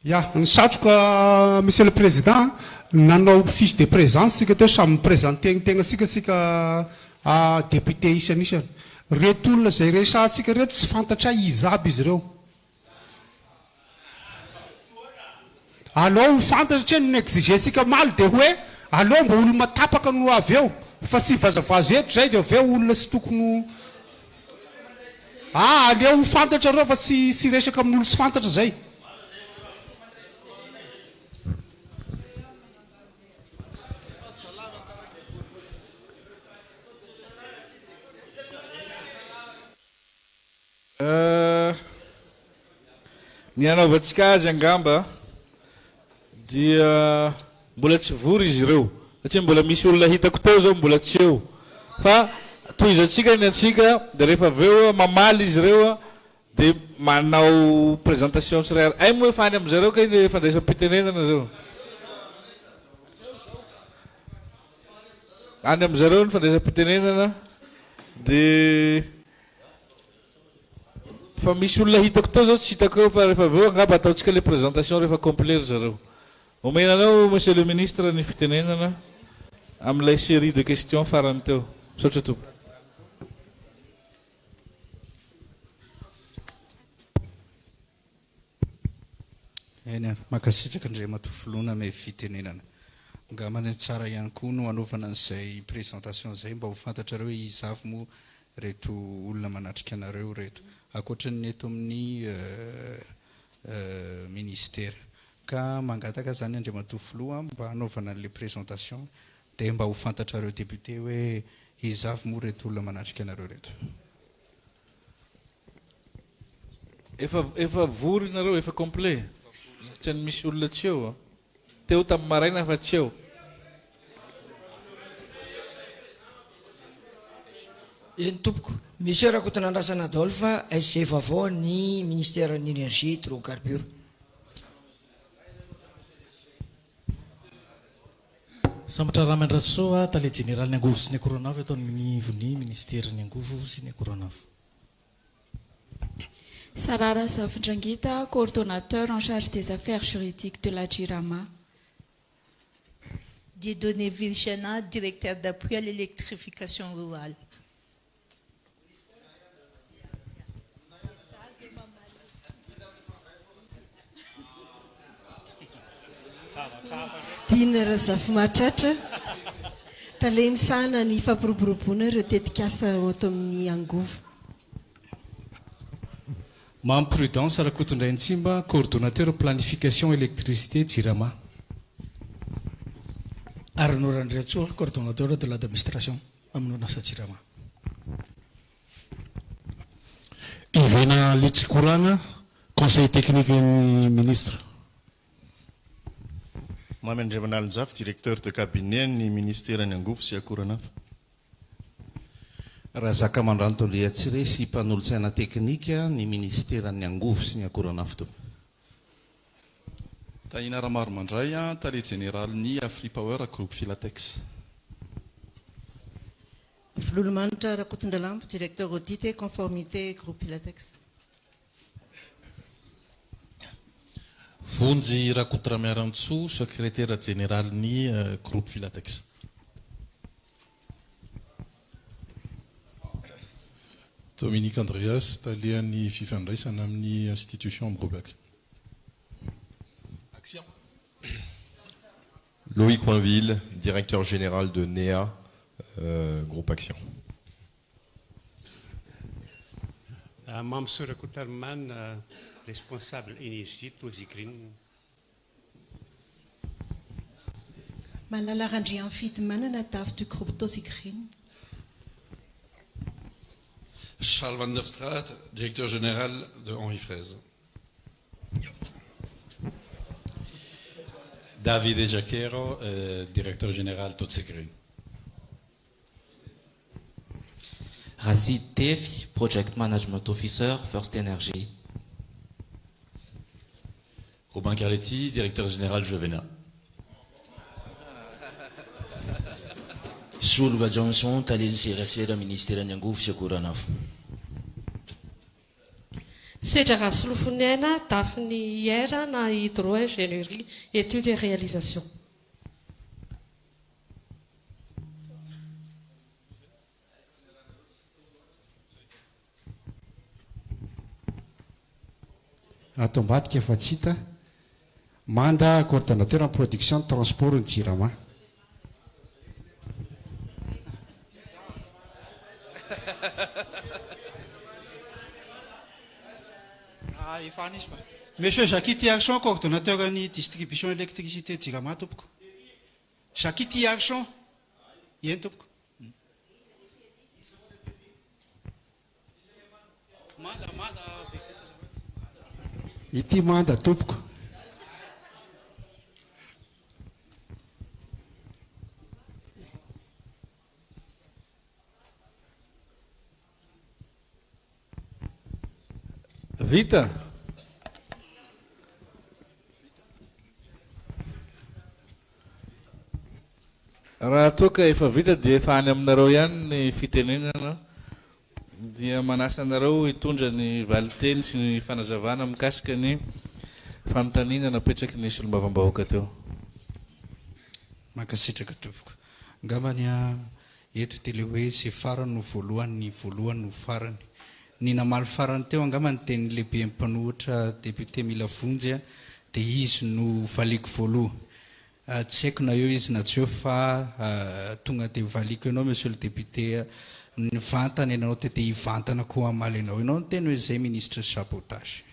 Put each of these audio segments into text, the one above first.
Ya, ny satroka Monsieur le Président a, nanao fiche de présence tsika teo samy mi-presenter ny tegna tsika tsika député isan'isany. Reto olona izay resahantsika reto tsy fantatray iza aby izy ireo. Aleo ho fantatra satria ny exiger-tsika omaly dia hoe aleo mba olona tapaka no avy eo fa tsy hivazavaza eto izay dia avy eo olona tsy tokony ho Ah aleo ho fantatra reo fa tsy tsy hiresaka amin'olo tsy fantatra zay. Ny hanaovantsika azy angamba dia mbola tsy vory izy ireo satria mbola misy olona hitako teo izao mbola tsy eo fa tohizantsika ny antsika dia rehefa avy eo mamaly izy ireo dia manao présentation tsirairay. Hay moa efa any amin'zareo kay ny fandraisam-pitenenana izao. Any amin'zareo ny fandraisam-pitenenana dia Fa misy olona hitako teo zao tsy hitako eo fa rehefa avy eo angamba ataontsika le présentation rehefa complet ry zareo. Omena anao Monsieur le Ministre ny fitenenana amin'ilay série de questions farany teo. Misaotra tompoko. Eny ary, mankasitraka Andriamatoa Filoha namehy fitenenana. Angamba ny tsara ihany koa no hanaovana an'izay présentation izay mba ho fantatrareo hoe iza avy moa ireto olona manatrika anareo ireto, ankoatra ny eto amin'ny Ministera. Ka mangataka izany Andriamatoa Filoha mba hanaovana an'ilay présentation dia mba ho fantatrareo député hoe iza avy moa ireto olona manatrika anareo ireto. Efa efa vory nareo efa complet? Otrany misy olona tsy eo a! Teo tamin'ny maraina fa tsy eo. Eny tompoko. Monsieur Rakotonandrasana Adolphe, SG vaovao an'ny Ministeran'ny Energie Hydrocarbures. Sambatra Ramiandrasoa, Tale Jeneralin'ny Angovo sy ny Akoranafo eto anivon'ny Minisiteran'ny Angovo sy ny Akoranafo. Sarah Razafindrangita, coordonnateur en charge des affaires juridiques de la Jirama. Dieudonné Virgiana, directeur d'appui à l'électrification rurale. Dina Razafimahatratra, Tale misahana ny fampiroboroboana ireo tetikasa ato amin'ny angovo. Mamy Prudence Rakotondrainitsimba, Coordonnateur Planification Electricité Jirama. Arnaud Randriantsoa, Coordonnateur de l'administration amin'ny orinasa Jirama. Ivena Litsikorana, Conseiller technique ny Ministra. Mamy Andriamanalinjafy, Directeur de cabinet ny Ministeran'ny Angovo sy Akoranafo. Razakamandranto Andriatsiresy, Mpanolotsaina teknika ny Ministeran'ny Angovo sy ny Akoranafo tompoko. Tahina Ramaromandray, Tale Jeneralin'ny Afripower Groupe Filatex. Vololomanitra Rakotondralambo, Directeur Audit et Conformité Groupe Filatex. Vonjy Rakotoramiarantsoa, Sekretera Jeneralin'ny Groupe Filatex. Dominique Andreas, Talehan'ny fifandraisana amin'ny Institution Groupe Action. Loïc Coinville, Directeur Général de NEA, Groupe Action. Mamso Rakotoarimanana, Responsable Énergie Tozzi Green. Malala Randriamfidimanana, Daf du Groupe Tozzi Green. Charles van der Straat, Directeur Général de Henri Fraise. Davide Giacchero, Directeur Général Tozzi Green. Rachid Tefy, Project Management Officer, First Energy. Robin Carletti, Directeur Général Jovena. Solova Johnson, Talen'ny Serasera, Ministeran'ny Angovo sy Akoranafo. Sedra Rasolofoniaina, Daphne IR na Hydro Ingénierie, Études et Réalisations. Ato ambadika efa tsy hita. Manda, coordonnateur en production transport ny Jirama. Ah, efa any izy fa. Monsieur Jackie Tiarson, coordonnateur ny distribution électricité Jirama tompoko. Jackie Tiarson. Eny tompoko. Manda, manda, vetivety azafady. Ity manda tompoko. Vita? Raha toa ka efa vita dia efa any aminareo ihany ny fitenenana dia manasa anareo hitondra ny valinteny sy ny fanazavana mikasika ny fanontaniana napetraky ny solombavambahoaka teo. Mankasitraka tompoko. Angambany eto dia ilay hoe izay farany no voalohany, ny voalohany no farany. Ny namaly farany teo angambany dia ny lehiben'ny mpanohitra député Mila Vonjy dia izy no valiako voaloha. Tsy haiko na eo izy na tsy eo fa tonga dia valiako ianao monsieur le député nivantana ianao teo dia hivantana koa hamaly anao. Ianao niteny hoe izay ministre sabotage.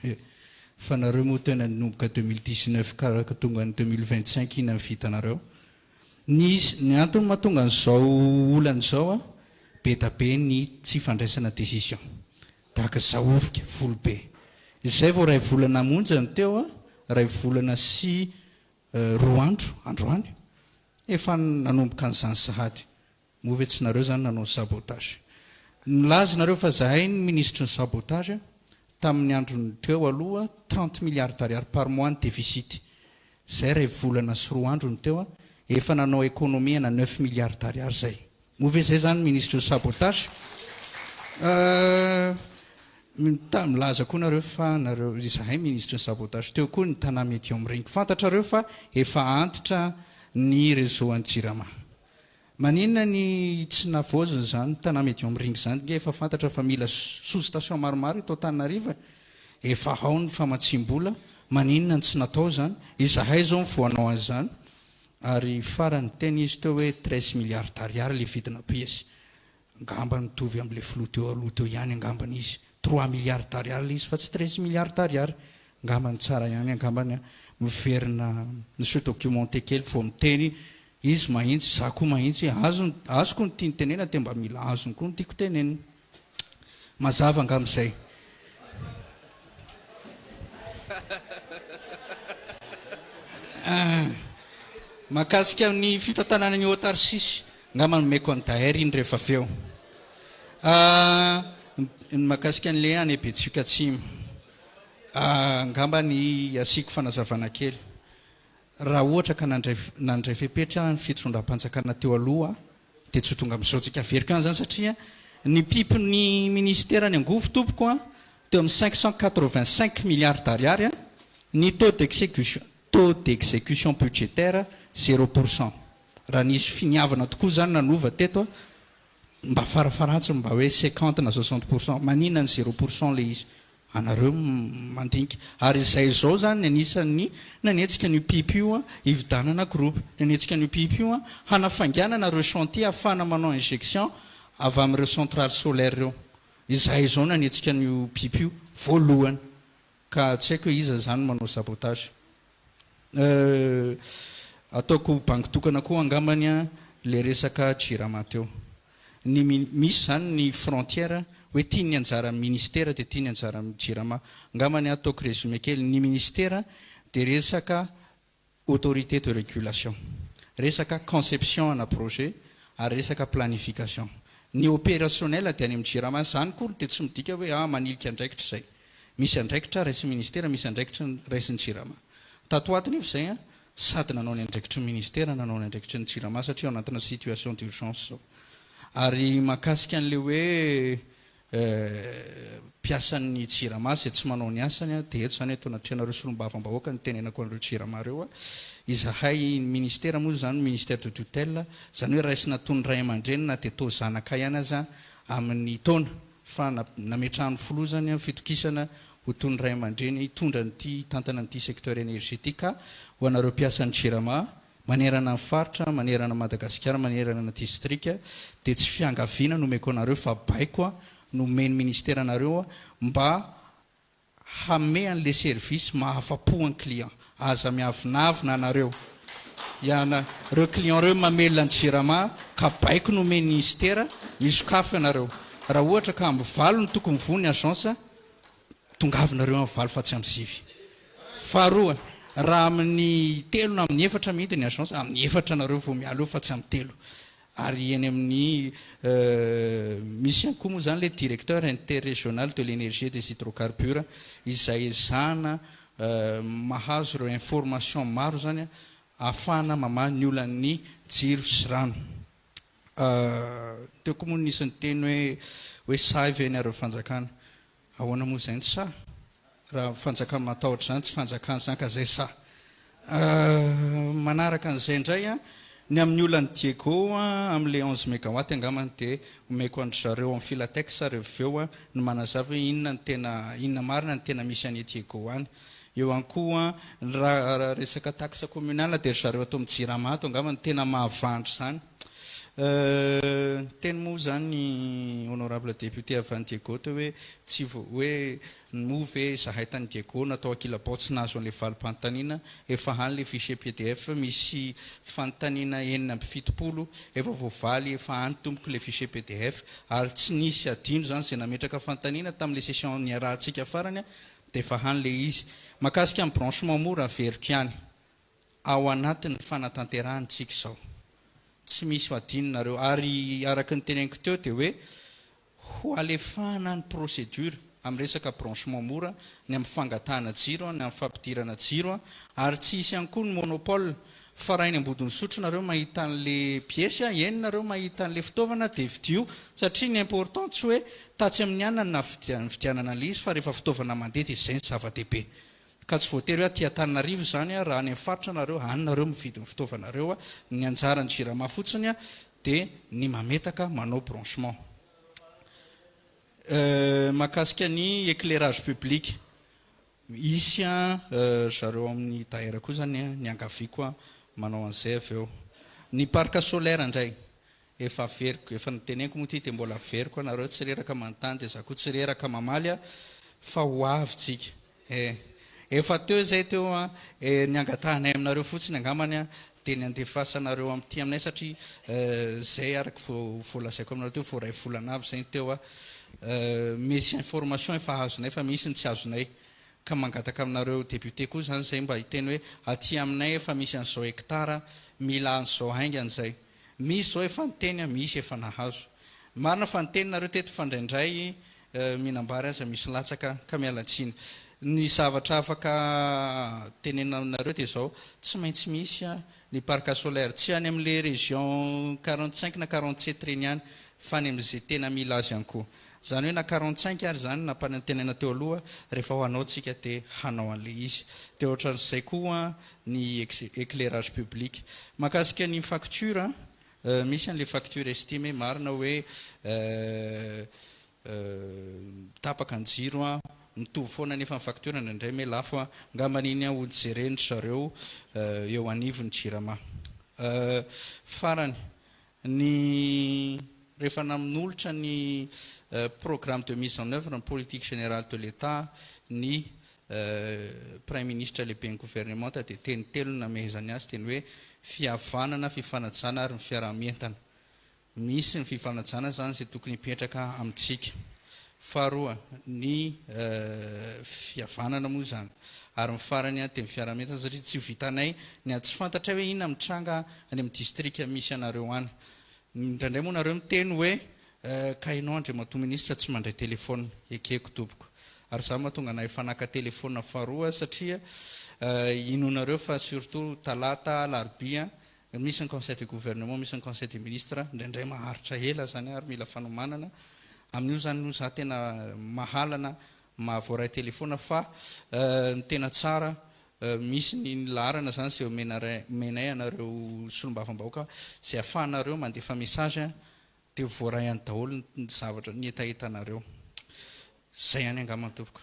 Fa nareo moa teo nanomboka 2019 ka tonga any 2025 inona ny vitanareo? Ny ny antony mahatonga an'izao olana izao an, be da be ny tsy fandraisana décision. Tahaka zahovika, volobe. Izay vao iray volana monja no teo an, iray volana sy Roa andro, androany, efa nanomboka an'izany sahady. Moa ve tsy nareo izany nanao ny sabotage? Nilaza nareo fa zahay ny minisitry ny sabotage, tamin'ny andron'ny teo aloha, 30 milliards d'ariary par mois ny déficit. Zay iray volana sy roa andro no teo, efa nanao économie ana neuf milliards d'ariary zay. Moa ve zay zany ministre ny sabotage? Euh, milaza koa nareo fa nareo, izahay ministre ny sabotage. Teo koa ny Tana Medium Ring. Fantatrareo fa efa antitra ny réseau an'i Jirama. Maninona ny tsy navaozina izany Tana Medium Ring izany? Nge efa fantatra fa mila sous station maromaro eto Antananarivo e. Efa ao ny famatsiam-bola, maninona no tsy natao izany? Izahay izao no vao hanao an'izany. Ary farany niteny izy teo hoe 13 milliards d'ariary le vidina piesy. Angamba mitovy amle filoha teo aloha teo ihany angambany izy. Trois milliards d'ariary le izy fa tsy 13 milliards d'ariary. Angambany tsara ihany angambany an. Miverina mi se documenter kely vao miteny izy mahintsy, za koa mahintsy, azony, azoko ny tiany tenenina dia mba mila azony koa ny tiako tenenina. Mazava angamba izay. Mahakasika ny fitantanana ny autarcie, angamba nomeko an'i Daher iny rehefa avy eo. Ny mahakasika an'ilay any Betsioka Atsimo, angamba ny asiako fanazavana kely. Raha ohatra ka nandray nandray fepetra ny fitondram-panjakana teo aloha dia tsy ho tonga amin'izao tsika averiko ihany izany satria ny pip ny ministera ny angovo tompoko a teo amin'ny 585 milliards d'ariary a ny taux d'execution taux d'execution budgétaire zéro pour cent raha nisy finiavana tokoa izany nanova teto a mba farafaharatsiny mba hoe 50 na 60 pour cent maninona ny zéro pour cent le izy Anareo mandinika. Ary izay izao izany ny anisan'ny nanetsika an'io pip io hividanana groupe. Nanetsika an'io pip io hanafainganana ireo chantier ahafahana manao injection avy amin'ireo centrale solaire ireo. Izay izao nanetsika an'io pip io voalohany. Ka tsy haiko hoe iza izany no manao sabotage. Euh, ataoko bango tokana koa angambany an, le resaka jirama teo. Ny misy zany ny frontière hoe ty ny anjaran'ny ministera dia ty ny anjaran'ny jirama. Angambany ataoko résumé kely, ny ministera dia resaka autorité de régulation, resaka conception ana projet ary resaka planification. Ny opérationnel dia any amin'ny jirama, zany akory dia tsy midika hoe ah manilika andraikitra izay. Misy andraikitra raisin'ny ministera, misy andraikitra raisin'ny jirama. Tato ho ato nefa izay an, sady nanao ny andraikitry ny ministera, nanao ny andraikitry ny jirama satria ao anatina situation d'urgence izao. Ary mahakasika an'ilay hoe. Mpiasan'ny Jirama izay tsy manao ny asany dia eto izany eto anatrehanareo solombavambahoaka no itenenako an'ireo Jirama ireo. Izahay ministera moa izany ministère de tutelle, izany hoe raisina toy ny ray aman-dreny na dia toa zanaka ihany aza amin'ny taona fa nametrahan'ny filoha izany fitokisana ho toy ny ray aman-dreny hitondra an'ity hitantana an'ity secteur énergie ity ka ho anareo mpiasan'ny Jirama Manerana ny faritra, manerana an'i Madagasikara, manerana ny distrika dia tsy fiangaviana no omeko anareo fa baiko no omen'ny ministera anareo mba hanome an'le service mahafa-po ny client. Aza miavonavona anareo. Ianareo client reo mamelona ny jirama ka baiko no omen'ny ministera, misokafo ianareo. Raha ohatra ka amin'ny valo no tokony voa ny agence, Tongavinareo amin'ny valo fa tsy amin'ny sivy. Faharoa, raha amin'ny telo na amin'ny efatra mihidy ny agence, amin'ny efatra nareo vao miala eo fa tsy amin'ny telo. Ary eny amin'ny misy ihany koa moa izany ilay directeur interrégional de l'énergie et des hydrocarbures izay ezahana mahazo ireo informations maro izany ahafahana mamaha ny olan'ny jiro sy rano. Teo koa moa nisy niteny hoe hoe sahy ve ny areo fanjakana? Ahoana moa izay no sahy? Raha fanjakana matahotra izany tsy fanjakana izany ka izay sahy. Manaraka an'izay indray an, ny amin'ny olan'i Diego amin'ilay 11 megawatt angambany dia omeko an-dry zareo amin'ny Filatex rehefa avy eo ny manazava hoe inona no tena inona marina no tena misy any Diego any. Eo ihany koa raha resaka taxe communale dia ry zareo ato amin'ny Jirama ato angamba no tena mahavandry izany. Niteny moa izany ny honorable député avy any Diego teo hoe tsy hoe moa ve izahay tany Diego natao ankilabao tsy nahazo an'ilay valim-panontaniana, efa any ilay fichier pdf misy fanontaniana 76 efa voavaly efa any tompoko ilay fichier pdf ary tsy nisy adino izany izay nametraka fanontaniana tamin'ilay session niarahantsika farany dia efa any ilay izy. Mahakasika ny branchement mora averiko ihany. Ao anatin'ny fanatanterahana isika izao. Tsy misy ho adinonareo. Ary araka ny teneniko teo dia hoe ho alefahana ny procédure amin'ny resaka branchement mora, ny amin'ny fangatahana jiro, ny amin'ny fampidirana jiro, ary tsy hisy ihany koa ny monopole fa raha eny Ambodin'Isotry nareo mahita an'le pièce, eny nareo mahita an'le fitaovana dia vidio satria ny important tsy hoe tatsy amin'ny anona no navidianana an'le izy fa rehefa fitaovana mandeha dia izay ny zava-dehibe. Ka tsy voatery hoe aty Antananarivo izany raha any amin'ny faritra nareo, any nareo mividy ny fitaovanareo, ny anjaran'ny Jirama fotsiny dia ny mametaka manao branchement. Mahakasika ny éclairage public, hisy ry zareo amin'ny Daer koa izany niangaviako manao an'izay avy eo. Ny parc solaire indray, Efa averiko, efa noteneniko moa ity dia mbola averiko anareo tsy reraka manontany dia za koa tsy reraka mamaly a, fa ho avy tsika eh. Efa teo izay teo a, eh, ny angatahanay aminareo fotsiny angambany a, dia ny andefasanareo amin'ity aminay satria eh, zay araka vao voalazaiko aminareo teo vao iray volana avy izay ny teo a, eh, misy information efa azonay fa misy ny tsy azonay ka mangataka aminareo député koa izany izay mba hiteny hoe aty aminay efa misy an'izao hectare mila an'izao haingana izay. Misy zao efa niteny aho, misy efa nahazo. Marina fa niteny nareo teto fa indraindray mihinam-bary aza misy latsaka ka miala tsiny. Ny zavatra afaka tenenina aminareo dia izao, tsy maintsy misy ny parc solaire, tsy any amin'ilay région 45 na 47 ireny ihany fa any amin'izay tena mila azy ihany koa. Izany hoe na 45 ary izany nampanantenaina teo aloha, rehefa ho hanao tsika dia hanao an'ilay izy. Dia ohatran'izay koa ny éclairage public. Mahakasika ny facture, misy an'ilay facture estimée, marina hoe tapaka ny jiro, mitovy foana anefa ny facture, indraindray me lafo, angambany iny hojerendry zareo eo anivon'ny Jirama. Farany, Ny rehefa nanolotra ny programme de mise en oeuvre ny politique générale de l'Etat ny Praiminisitra lehiben'ny governemanta dia teny telo no namehezany azy dia ny hoe fihavanana, fifanajana ary ny fiaraha-mientana. Misy ny fifanajana izany izay tokony hipetraka amintsika. Faharoa, ny fihavanana moa izany. Ary ny farany dia ny fiaraha-mientana satria tsy ho vitanay ny tsy fantatray hoe inona mitranga any amin'ny distrika misy anareo any. Indraindray moa nareo miteny hoe ka ianao Andriamatoa Minisitra tsy mandray telefaonina. Ekeko tompoko. Ary izany mahatonga anay efa naka telefaonina faharoa satria inoanareo fa surtout talata, alarobia Misy ny conseil de gouvernement, misy ny conseil des ministres, indraindray maharitra ela izany ary mila fanomanana. Amin'io izany aloha za tena mahalana mahavoaray telephone fa ny tena tsara misy ny laharana izany izay omenay anareo solombavambahoaka izay afahanareo mandefa message dia voaray any daholo ny zavatra ny hetahetanareo. Izay ihany angamba tompoko.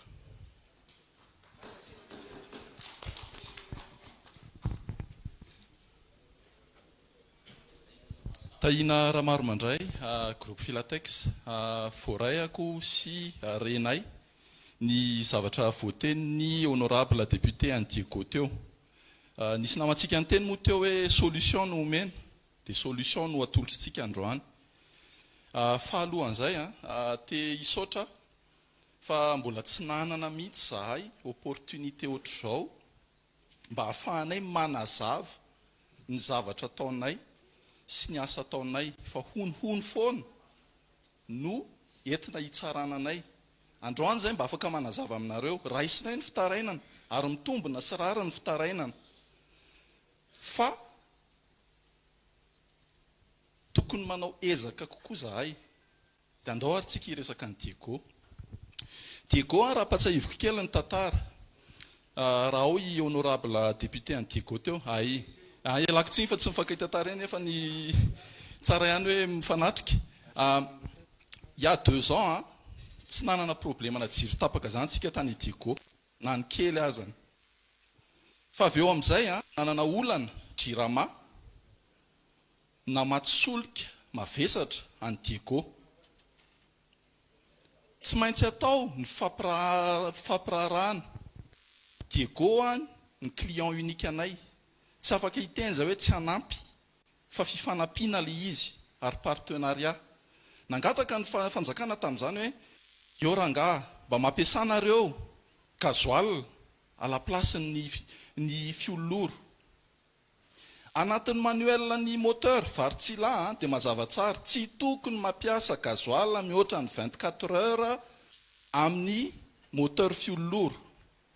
Tahiana Ramaromandray, Groupe Filatex, Voaraiako sy renay ny zavatra voatenin'ny Honorable Député an'i Diego teo. Nisy namantsika niteny moa teo hoe solution no omena, dia solution no atolotritsika androany. Fahalohan'izay, te hisaotra aho fa mbola tsy nanana mihitsy izahay opportunité ohatr'izao mba hahafahanay manazava ny zavatra ataonay sy ny asa ataonay fa honohono foana no entina hitsarana anay. Androany izay mba afaka manazava aminareo. Raisinay ny fitarainana ary mitombina sy rariny ny fitarainana fa tokony manao ezaka kokoa zahay. Dia andao ary tsika hiresaka an'i Diego. Diego an, raha ampatsahiviko kely ny tantara, raha ao i honorable député an'i Diego teo, hay, ialako tsiny fa tsy mifankahita tarehy nefa ny tsara ihany hoe mifanatrika. Il y a deux ans an, tsy nanana problème-na jiro tapaka izany tsika tany Diego, na ny kely azany. Fa avy eo amin'izay an, nanana olana Jirama, Namatsy solika mavesatra an'i Diego. Tsy maintsy atao ny fampiraharahana. Diego any ny client unique anay. Tsy afaka hiteny zay hoe tsy hanampy fa fifanampiana le izy ary partenariat. Nangataka ny fanjakana tamin'izany hoe eo rangaha mba mampiasà nareo gasoil à la place ny ny fiololoro. Anatin'ny manuel ny moteur Vartsila dia mazava tsara, tsy tokony mampiasa gasoil mihoatra ny 24 heures amin'ny moteur fiololoro.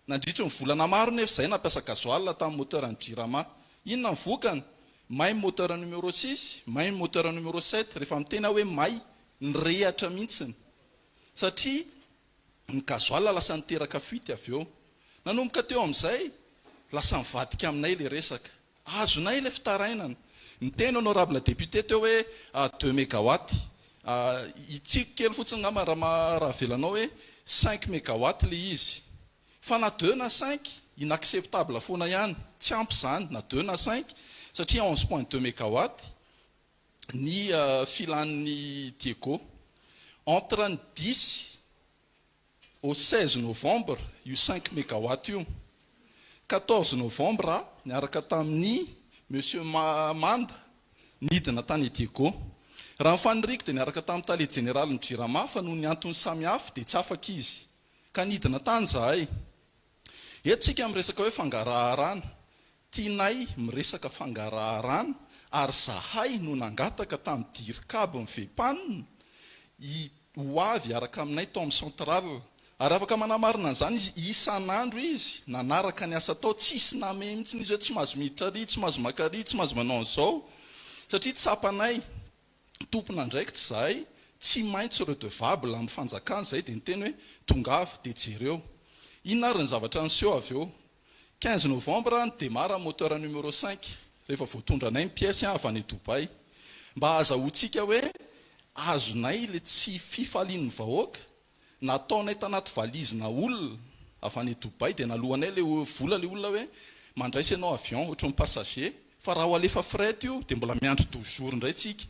Nandritry ny volana maro nefa izahay nampiasa gasoil tamin'ny moteur an'ny Jirama. Inona ny vokany? May ny moteur numéro six, may ny moteur numéro sept, rehefa miteny aho hoe may, nirehatra mihitsiny. Satria ny gasoil lasa niteraka fuite avy eo. Nanomboka teo amin'izay, lasa nivadika aminay ilay resaka. Azonay ilay fitarainana. Niteny honorable député teo hoe deux mégawatt. Hitsiky kely fotsiny angamba raha avelanao hoe cinq mégawatt ilay izy. Fa na deux na cinq, inacceptable foana ihany. Tsy ampy izany na deux na cinq, satria 11 point deux mégawatt ny filan'ny Diego. Entre ny dix au 16 novembre io cinq megawatt io. 14 novembre aho niaraka tamin'i Monsieur Manda nidina tany Diego. Raha ny faniriako dia niaraka tamin'ny tale jeneralin'ny Jirama fa noho ny antony samihafa dia tsy afaka izy. Ka nidina tany izahay. Eto isika miresaka hoe fangaraharana. Tianay miresaka fangaraharana ary zahay no nangataka tamin'ny dircab ny Vepan i ho avy hiaraka aminay tao amin'ny central. Ary afaka manamarina an'izany izy, isan'andro izy nanaraka ny asa tao, tsisy namehy mihitsy izy hoe tsy mahazo miditra ary, tsy mahazo maka ary, tsy mahazo manao an'izao, satria tsapanay tompon'andraikitra izahay, tsy maintsy redevable amin'ny fanjakana izahay dia niteny hoe tongava dia jereo. Inona ary ny zavatra niseho avy eo? 15 novembre ny démarre moteur numéro cinq rehefa voatondranay ny pièce avy any Dubaï. Mba ahazahoantsika hoe azonay ilay tsy fifalian'ny vahoaka, nataonay tanaty valise-na olona avy any Dubaï dia naloanay ilay vola ilay olona hoe mandraisa ianao avion ohatry ny passager fa raha ho alefa fret io dia mbola miandry 12 jours indray tsika.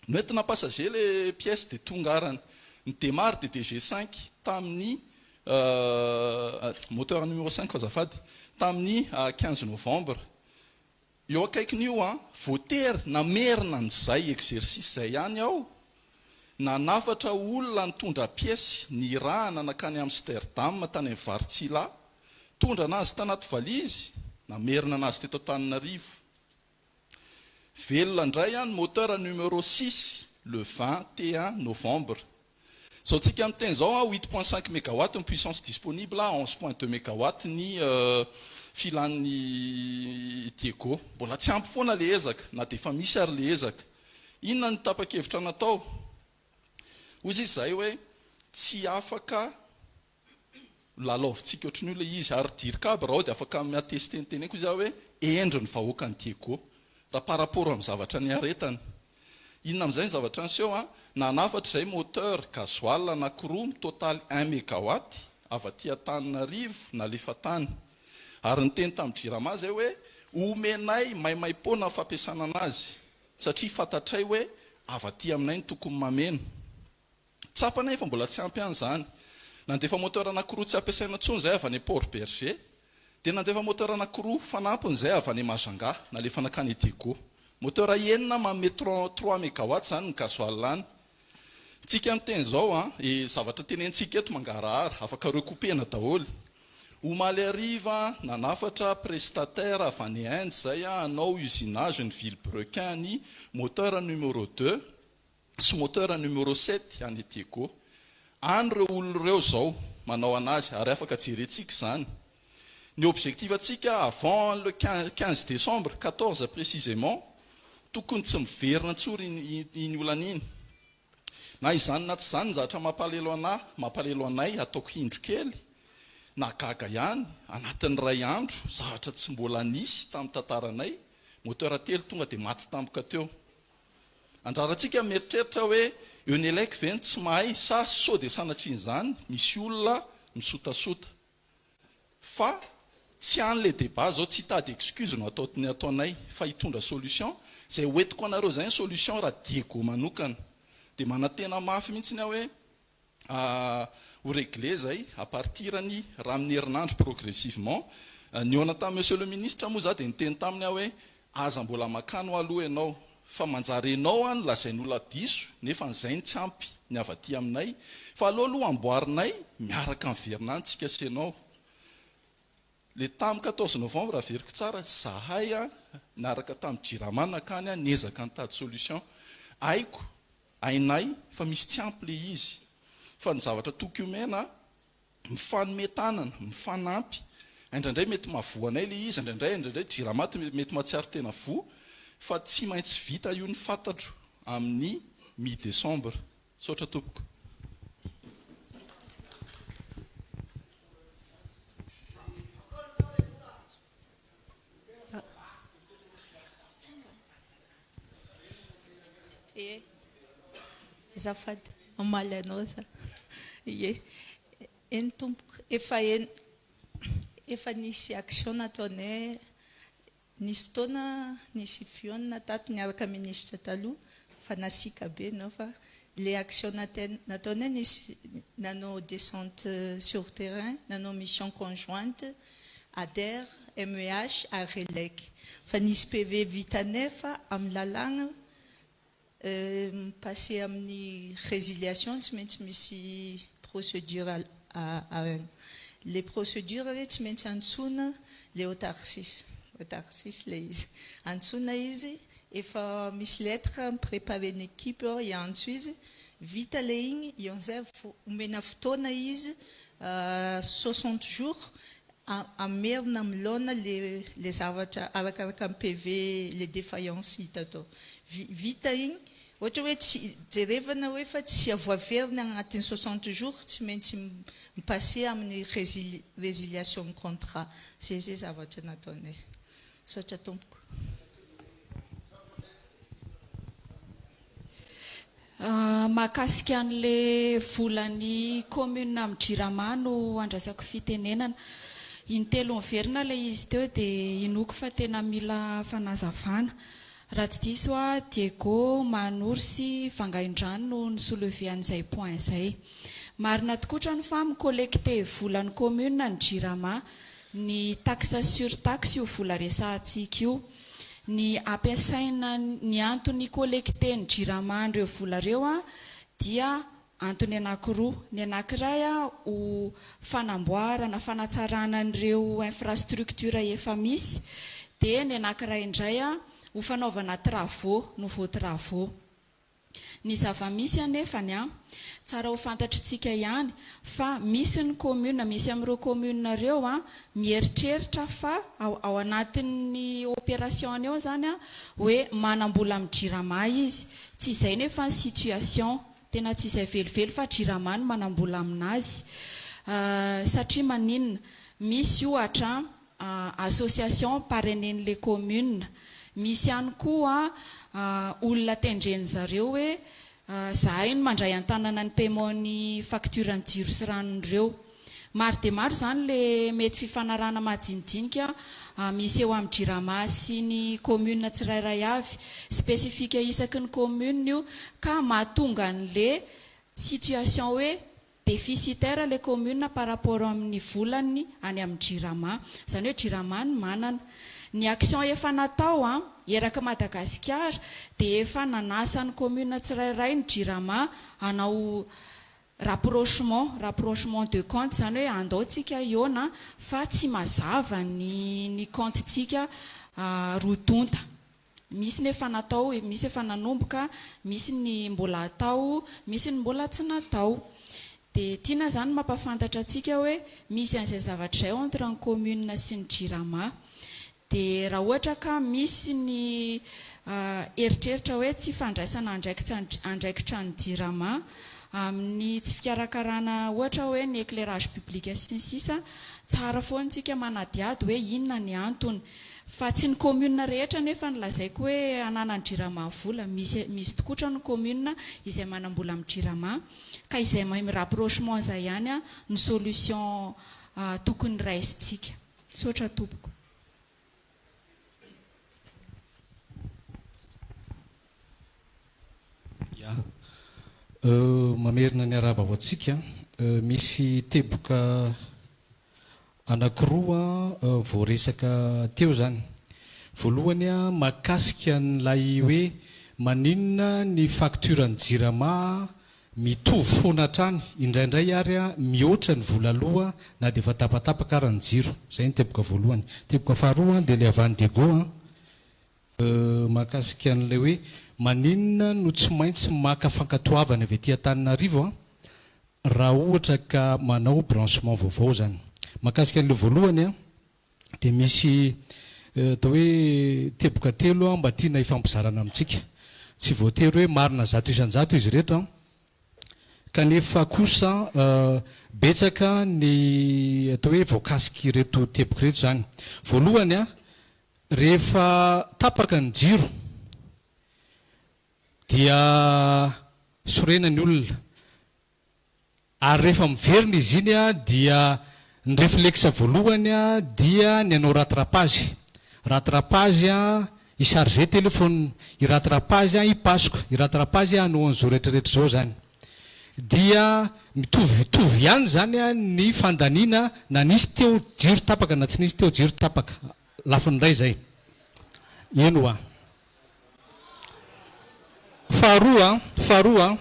Noentina passager le pièce dia tonga arany. Ny démarre dia DG cinq tamin'ny moteur numéro cinq azafady, tamin'ny 15 novembre. Eo akaikin'io an, voatery namerina an'izay exercice izay ihany aho, nanafatra olona nitondra pièce nirahana nankany Amsterdam tany amin'ny Vartsila, tondra anazy tanaty valizy, namerina anazy teto Antananarivo. Velona indray ny moteur numéro six le 21 novembre. Izao tsika miteny izao huit point cinq megawatt ny puissance disponible, 11 point deux megawatt ny filan'ny Diego. Mbola tsy ampy foana ilay ezaka na dia efa misy ary ilay ezaka. Inona no tapa-kevitra natao? Hoy izy izahay hoe tsy afaka lalaovintsika ohatran'io ilay izy ary dircab raha ao dia afaka mi-attester ny teneniko izy aho hoe hendry ny vahoakan'i Diego raha par rapport amin'ny zavatra niaretany. Inona amin'izay ny zavatra niseho an? Nanafatra izay moteur gasoil anankiroa mitotaly un megawatt avy aty Antananarivo nalefa tany. Ary niteny tamin'ny Jirama izay hoe omenay maimaimpoana ny fampiasana anazy satria fantatray hoe avy aty aminay no tokony mameno. Tsapa anefa mbola tsy ampy ihany izany. Nandefa moteur anankiroa tsy ampiasaina intsony izahay avy any Port Bergé, dia nandefa moteur anankiroa fanampiny izahay avy any Majunga, nalefa nankany Diego. Moteur enina manome trois mégawatts izany ny gasoil any. Tsika miteny izao an, e zavatra tenenitsika eto mangarahara, afaka recouper-na daholo. Omaly hariva nanafatra prestataire avy any Inde izay hanao usinage ny vilebrequin ny moteur numéro deux, sy moteur numéro sept any Diego. Any ireo olona ireo izao manao anazy ary afaka jerentsika izany. Ny objectif antsika avant le 15 décembre, 14 précisément, tokony tsy miverina intsony iny olana iny. Na izany na tsy izany ny zavatra mampalelo anah, mampalelo anay, ataoko indro kely, nahagaga ihany, anatin'ny iray andro, zavatra tsy mbola nisy tamin'ny tantaranay, moteur telo tonga dia maty tampoka teo. Anjarantsika ny mieritreritra hoe Enelec ve no tsy mahay sa sao dia sanatrian'izany misy olona misotasota. Fa tsy any le débat zao, tsy hitady excuse no atao ny ataonay fa hitondra solution, izay hoentiko anareo izay ny solution raha Diego manokana. Dia manantena mafy mihitsiny aho hoe ho régler zay à partir ny raha amin'ny herinandro progressivement. Nihaona tamin'i Monsieur le Ministre moa za dia niteny taminy aho hoe aza mbola makany hoa aloha ianao fa manjary enao any lazain'olona diso nefa an'izay ny tsy ampy ny avy aty aminay fa aleo aloha amboarinay miaraka miverina any tsika sy enao. Le tam 14 novembre averiko tsara zahay niaraka tamin'i Jirama nakany niezaka nitady solution. Haiko Hainay fa misy tsy ampy le izy fa ny zavatra toky omena mifanome tanana, mifanampy, indraindray mety mahavoa anay le izy, indraindray indraindray jirama mety mahatsiaro tena voa fa tsy maintsy vita io ny fantatro amin'ny mi décembre. Misaotra tompoko. Ie. Azafady, mamaly anao za. Ie. Eny tompoko, efa eny, efa nisy action nataonay, nisy fotoana nisy fihaonana tato niaraka ministra taloha fa nasiaka be enao fa le action nataonay nisy nanao descente sur terrain, nanao mission conjointe, Ader, MEH ary Relec. Fa nisy PV vitanay fa amin'ny lalàgna mi-passer amin'ny résiliation tsy maintsy misy procédure arahina. Le procédure re tsy maintsy antsoina le autarcis, autarcis le izy. Antsoina izy, efa misy lettre mi-preparer-n'ny équipe ao hiantso izy, vita le igny, eo amizay omena fotoana izy 60 jours hamerina amin'ny laona le le zavatra arakaraka ny PV le défaillance hita tao. Vita igny, ohatra hoe tsy jerevana hoe fa tsy voaverina agnatin'ny 60 jours tsy maintsy mi-passer amin'ny résiliation ny contrat. Zay zay zavatra nataonay. Misaotra tompoko. Mahakasika an'ilay volan'ny commune amin'ny Jirama no andraisako fitenenana. Intelo niverina ilay izy teo dia inoako fa tena mila fanazavana. Raha tsy diso aho, Diego, Mahanoro sy Vangaindrano no ni-soulever an'izay point izay. Marina tokotrany fa mi-collecter volan'ny commune ny Jirama. Ny taxe sur taxe io vola resahantsika io. Ny ampiasaina ny antony hi-collecter-n'ny Jirama an'ireo vola ireo dia antony anankiroa. Ny anankiray ho fanamboarana, fanatsarana an'ireo infrastructure efa misy, dia ny anankiray indray ho fanaovana travaux, nouveaux travaux. Ny zava-misy anefany an, tsara ho fantatritsika ihany fa misy ny commune, misy amin'ireo commune ireo an, mieritreritra fa ao ao anatin'ny opération-ny ao izany an, hoe manam-bola amin'ny jirama izy. Tsy izay nefa ny situation. Tena tsy izay velively fa Jirama no manam-bola aminazy. Satria maninona? Misy ohatra association parrainer-n'le commune. Misy ihany koa olona tendren'zareo hoe zahay no mandray an-tanana ny paiement-ny facture-n'ny jiro sy ranon'ireo. Maro dia maro izany le mety fifanarahana majinijinika misy eo amin'ny Jirama sy ny commune tsirairay avy. Spécifique isaky ny commune io ka mahatonga an'le situation hoe déficitaire le commune par rapport amin'ny volany any amin'ny Jirama. Izany hoe Jirama no manana. Ny action efa natao an, eraky Madagasikara dia efa nanasa ny commune tsirairay ny Jirama hanao Rapprochement, rapprochement de compte izany hoe andao tsika hihaona fa tsy mazava ny ny compte tsika roa tonta. Misy ny efa natao, misy efa nanomboka, misy ny mbola atao, misy ny mbola tsy natao. Dia tiana izany mampafantatra antsika hoe misy an'izay zavatra izay entre ny commune sy ny jirama. Dia raha ohatra ka misy ny eritreritra hoe tsy fandraisana andraikitra andraikitra ny Jirama amin'ny tsy fikarakarana ohatra hoe ny éclairage public sy ny sisa, tsara foana tsika manadihady hoe inona ny antony. Fa tsy ny commune rehetra anefa no lazaiko hoe ananan'ny Jirama vola, misy misy tokotra ny commune izay manam-bola amin'ny Jirama, ka izay mahay mi-rapprochement izay ihany no solution tokony raisintsika. Misaotra tompoko. Ya. Mamerina ny arahaba ho antsika. Misy teboka anankiroa voaresaka teo izany. Voalohany mahakasika an'ilay hoe maninona ny facture-n'ny jirama Mitovy foana hatrany, indraindray ary mihoatra ny vola aloa na dia efa tapatapaka ara ny jiro. Izay ny teboka voalohany. Teboka faharoa dia ilay avy any Diego an, mahakasika an'ilay hoe maninona no tsy maintsy maka fankatoavana avy aty Antananarivo an, raha ohatra ka manao branchement vaovao izany. Mahakasika an'ilay voalohany an, dia misy atao hoe teboka telo mba tiana hifampizarana amintsika. Tsy voatery hoe marina 100% izy ireto an, kanefa kosa betsaka ny atao hoe voakasik'ireto teboka ireto izany. Voalohany an, rehefa tapaka ny jiro dia sorena ny olona. Ary rehefa miverina izy iny dia ny reflexe voalohany dia ny hanao rattrapage. Rattrapage hi-charger telephone, hi-rattrapage hipasoka, hi-rattrapage hanao an'izao rehetra rehetra izao izany. Dia mitovitovy ihany izany ny fandaniana na nisy teo jiro tapaka na tsy nisy teo jiro tapaka. Lafiny iray izay. Eny ho'a. Faharoa, faharoa,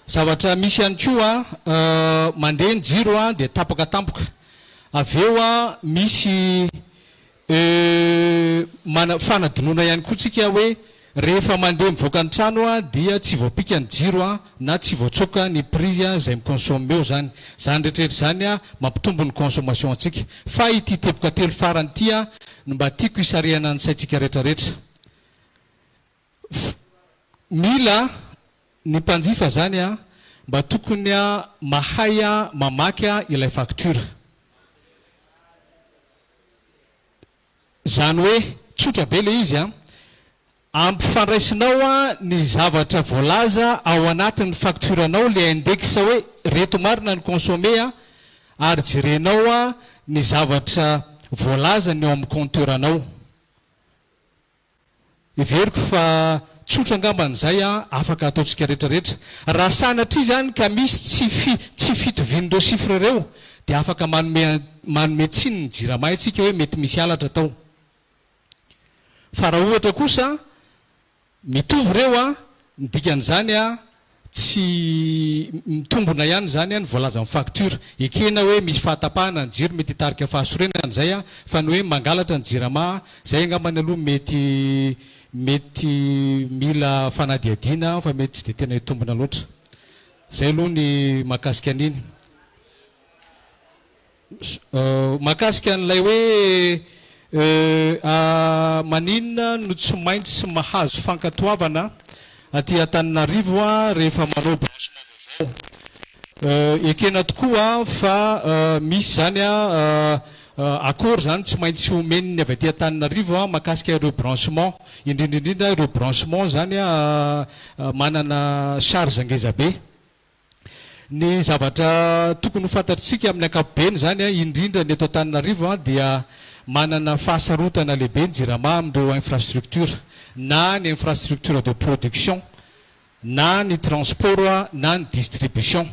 zavatra misy ihany koa, mandeha ny jiro dia tapaka tampoka. Avy eo misy mana- fanadinoana ihany koa tsika hoe rehefa mandeha mivoaka ny trano dia tsy voapika ny jiro na tsy voatsoaka ny prise izay mi-consomme eo izany. Izany rehetrarehetra izany mampitombo ny consommation antsika. Fa ity teboka telo farany ity no mba tiako hisarihana ny saintsika retraretra. F, Mila ny mpanjifa zany a mba tokony mahay mamaky ilay facture. Zany hoe tsotra be le izy a, Ampifandraisinao ny zavatra voalaza ao anatin'ny facture-nao le index hoe reto marina ny consommé ary jerenao ny zavatra voalazany ao amin'ny compteur-nao. Heveriko fa tsotra angambany izay afaka ataontsika rehetrarehetra. Raha sanatria izany ka misy tsy fi tsy fitovian'ireo chiffres ireo dia afaka manome manome tsiny ny jirama isika hoe mety misy halatra tao. Fa raha ohatra kosa mitovy ireo an, ny dikan'izany an, tsy mitombona ihany izany an ny voalazan'ny facture. Ekena hoe misy fahatapahana ny jiro mety hitarika fahasorenana izay an, fa ny hoe mangalatra ny jirama izay angambany aloha mety mety mila fanadihadiana fa mety tsy dia tena hitombona loatra. Izay aloha ny mahakasika an'iny. Mahakasika an'ilay hoe maninona no tsy maintsy mahazo fankatoavana aty Antananarivo rehefa manao branchement vaovao. Ekena tokoa fa misy izany accord izany tsy maintsy omen'ny avy aty Antananarivo mahakasika ireo branchement, indrindra indrindra ireo branchement izany manana charge ngeza be. Ny zavatra tokony ho fantatritsika amin'ny ankapobeny izany, indrindra ny eto Antananarivo dia manana fahasarotana lehibe ny Jirama amin'ireo infrastructure, na ny infrastructure de production, na ny transport na ny distribution.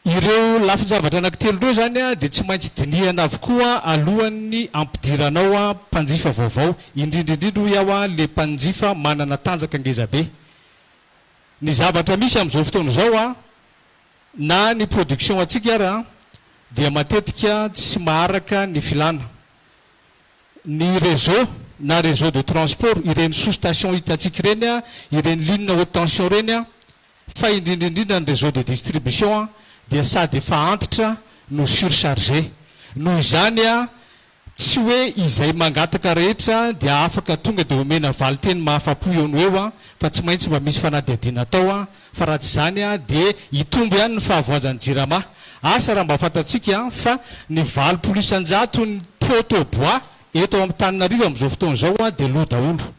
Ireo lafin-javatra anankitelo ireo izany dia tsy maintsy dinihana avokoa alohan'ny hampidiranao mpanjifa vaovao, indrindra indrindra hoy aho ilay mpanjifa manana tanjaka ngezabe. Ny zavatra misy amin'izao fotoana izao na ny production antsika ara dia matetika tsy maharaka ny filàna. Ny réseau na réseau de transport, ireny sous station hitantsika ireny, ireny ligne haute tension ireny, fa indrindra indrindra ny réseau de distribution dia sady efa antitra no surchargé. Noho izany, tsy hoe izay mangataka rehetra dia afaka tonga dia omena valinteny mahafapo eo no eo fa tsy maintsy mba misy fanadihadiana atao fa raha tsy izany dia hitombo ihany ny fahavoazan'ny Jirama. Asa raha mba fantatsika fa ny 80 isan-jaton'ny poteau bois eto Antananarivo amin'izao fotoana izao dia lo daholo.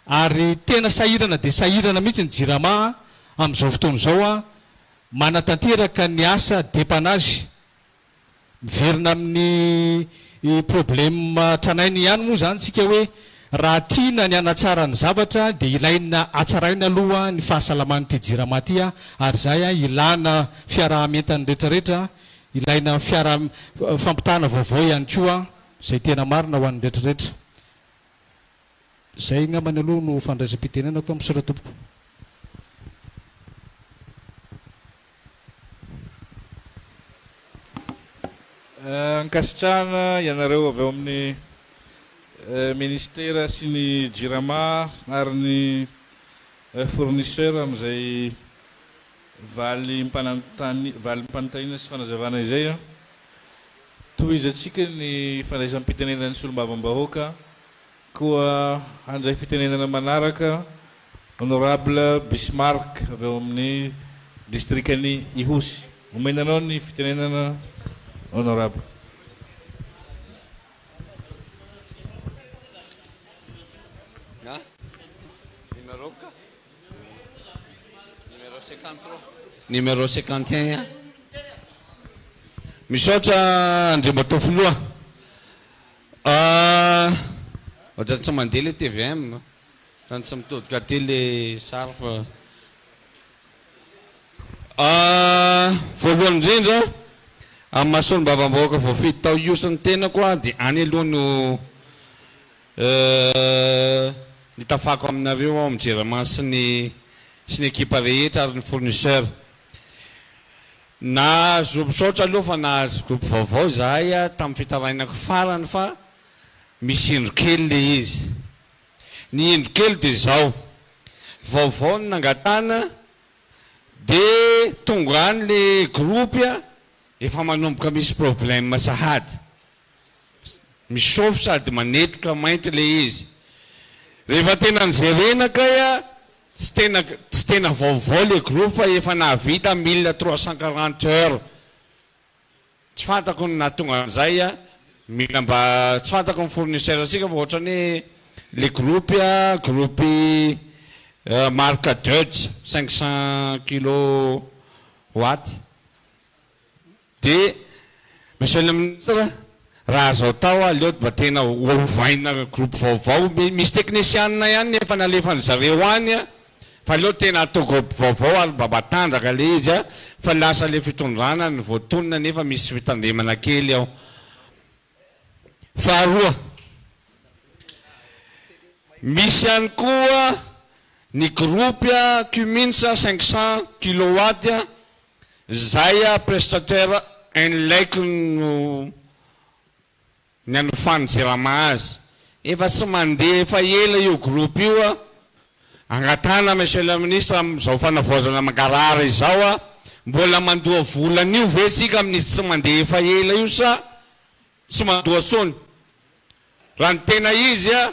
Ary tena sahirana dia sahirana mihitsy ny Jirama amin'izao fotoana izao manatanteraka ny asa dépannage. Miverina amin'ny problème tranainy ihany moa izany tsika hoe raha tiana ny hanatsara ny zavatra dia ilaina hatsaraina aloha ny fahasalaman'ity jirama ity ary izay ilana fiaraha-mientan'ny retraretra, ilaina fiara fampitana vaovao ihany koa izay tena marina ho an'ny retraretra. Izay angambany aloha no fandraisam-pitenenako, misaotra tompoko. Ankasitrahana ianareo avy ao amin'ny Ministera sy ny Jirama ary ny fournisseur amin'izay valim-panontaniana sy fanazavana izay. Tohizantsika ny fandraisam-pitenenan'ny Solombavambahoaka. Koa handray fitenenana manaraka Honorable Bismarck avy ao amin'ny Distrikan'i Ihosy. Omena anao ny fitenenana Honorable. Numéro 51. Misaotra Andriamatoa Filoha. Ah, ohatran'ny tsy mandeha ilay tvm, ohatran'ny tsy mitodika aty ilay sary fa. Ah, voalohany indrindra, amin'ny maha solombavambahoaka voafidy tao Ihosy ny tenako ah, dia any aloha no nitafako aminareo ao amin'ny Jirama sy ny sy ny ekipa rehetra ary ny fournisseur. Nahazo misaotra aloha fa nahazo groupe vaovao izahay tamin'ny fitarainako farany fa misy indro kely le izy. Ny indro kely dia izao, vaovao no nangatahana dia tonga any le groupe efa manomboka misy problème sahady. Michauffe sady manetroka mainty le izy. Rehefa tena nojerena kay a, tsy tena tsy tena vaovao le groupe fa efa nahavita 1340 heures. Tsy fantako ny nahatonga an'izay a, mila mba tsy fantako ny fournisseur antsika fa ohatran'ny hoe le groupe a, groupe marque Deutz 500 kilo watt. Dia Monsieur le Ministre, raha azo atao aleo mba tena ovaina groupe vaovao, misy technician ihany efa nalefan-dry zareo any fa aleo tena atao groupe vaovao ary mba matanjaka ilay izy fa lasa ilay fitondrana no voatonona nefa misy fitandremana kely ao. Faharoa, misy ihany koa ny groupe Cummins 500 kilowatt Zay a prestataire Enlec no ny anofan'ny jirama azy. Efa tsy mandeha efa ela io groupe io a. Angatahana Monsieur le Ministre amin'izao fanavaozana mangarahara izao a, mbola mandoa vola an'io ve tsika amin'izy tsy mandeha efa ela io sa tsy mandoa intsony? Raha ny tena izy a,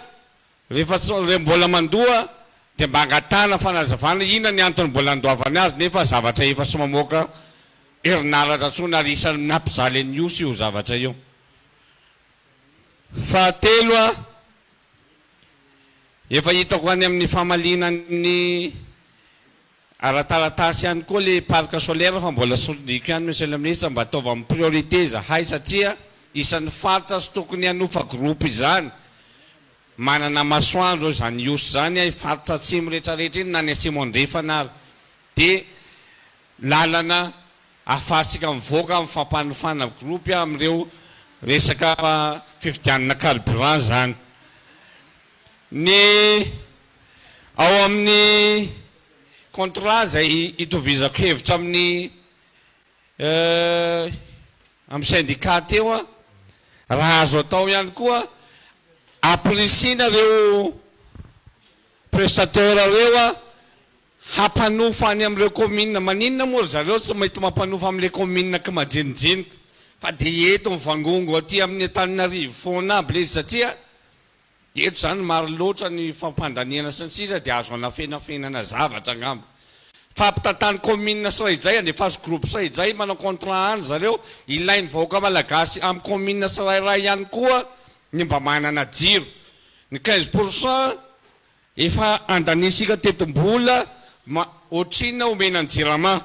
rehefa tsy, mbola mandoa. Dia mba angatahana fanazavana inona ny antony mbola andoavany azy nefa zavatra efa sy mamoaka herinaratra intsony ary isan'ny nampijaly an'i Ihosy io zavatra io. Fahatelo a, efa hitako any amin'ny famaliana ny ara-taratasy ihany koa le parc solaire fa mbola soloniko ihany Monsieur le Ministre mba ataovy amin'ny priorité izahay satria isan'ny faritra sy tokony hanofa groupe izany manana masoandro izany Ihosy izany ay faritra atsimo rehetrarehetra iny na ny atsimo andrefana ary dia lalana ahafahantsika mivoaka amin'ny fampanofana groupe amin'ireo resaka fividianana carburant izany. Ny ao amin'ny contrat izay itovizako hevitra amin'ny amin'ny syndicat teo an, raha azo atao ihany koa ampirisihina ireo prestateur ireo an hampanofa any amin'ireo commune, maninona moa ry zareo tsy mety mampanofa amin'ilay commune kimajinijinika fa dia eto mivangongo aty amin'ny Antananarivo foana aby ilay izy satria Eto izany maro loatra ny fampandaniana sy ny sisa dia azo anafenafenana zavatra angamba. Fampitantany commune siraidray andefaso groupe siraidray manao contrat any zareo, ilain'ny vahoaka malagasy amin'ny commune tsirairay ihany koa ny mba manana jiro. Ny 15 pour cent efa andaniasika tetim-bola ma ohatrinona omena ny jirama.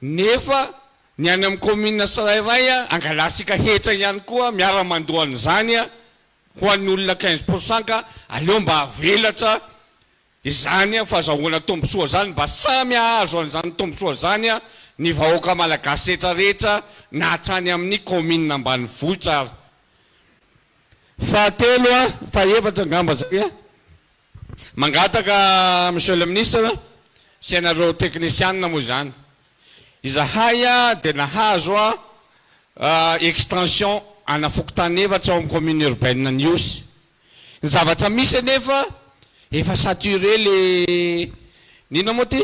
Nefa ny any amin'ny commune tsirairay angalantsika hetra ihany koa miara mandoa an'izany ho an'ny olona 15 pour cent ka aleo mba avelatra izany fazahoana tombotsoa izany mba samy hahazo an'izany tombotsoa izany ny vahoaka malagasy rehetra rehetra na hatrany amin'ny commune ambanivohitra ary. Fahatelo fahefatra angamba zay. Mangataka Monsieur le Ministre sy ianareo teknisianina moa izany, izahay dia nahazo extension ana fokontany efatra ao amin'ny commune urbaine an'Ihosy. Ny zavatra misy anefa efa saturé le ny inona moa ity?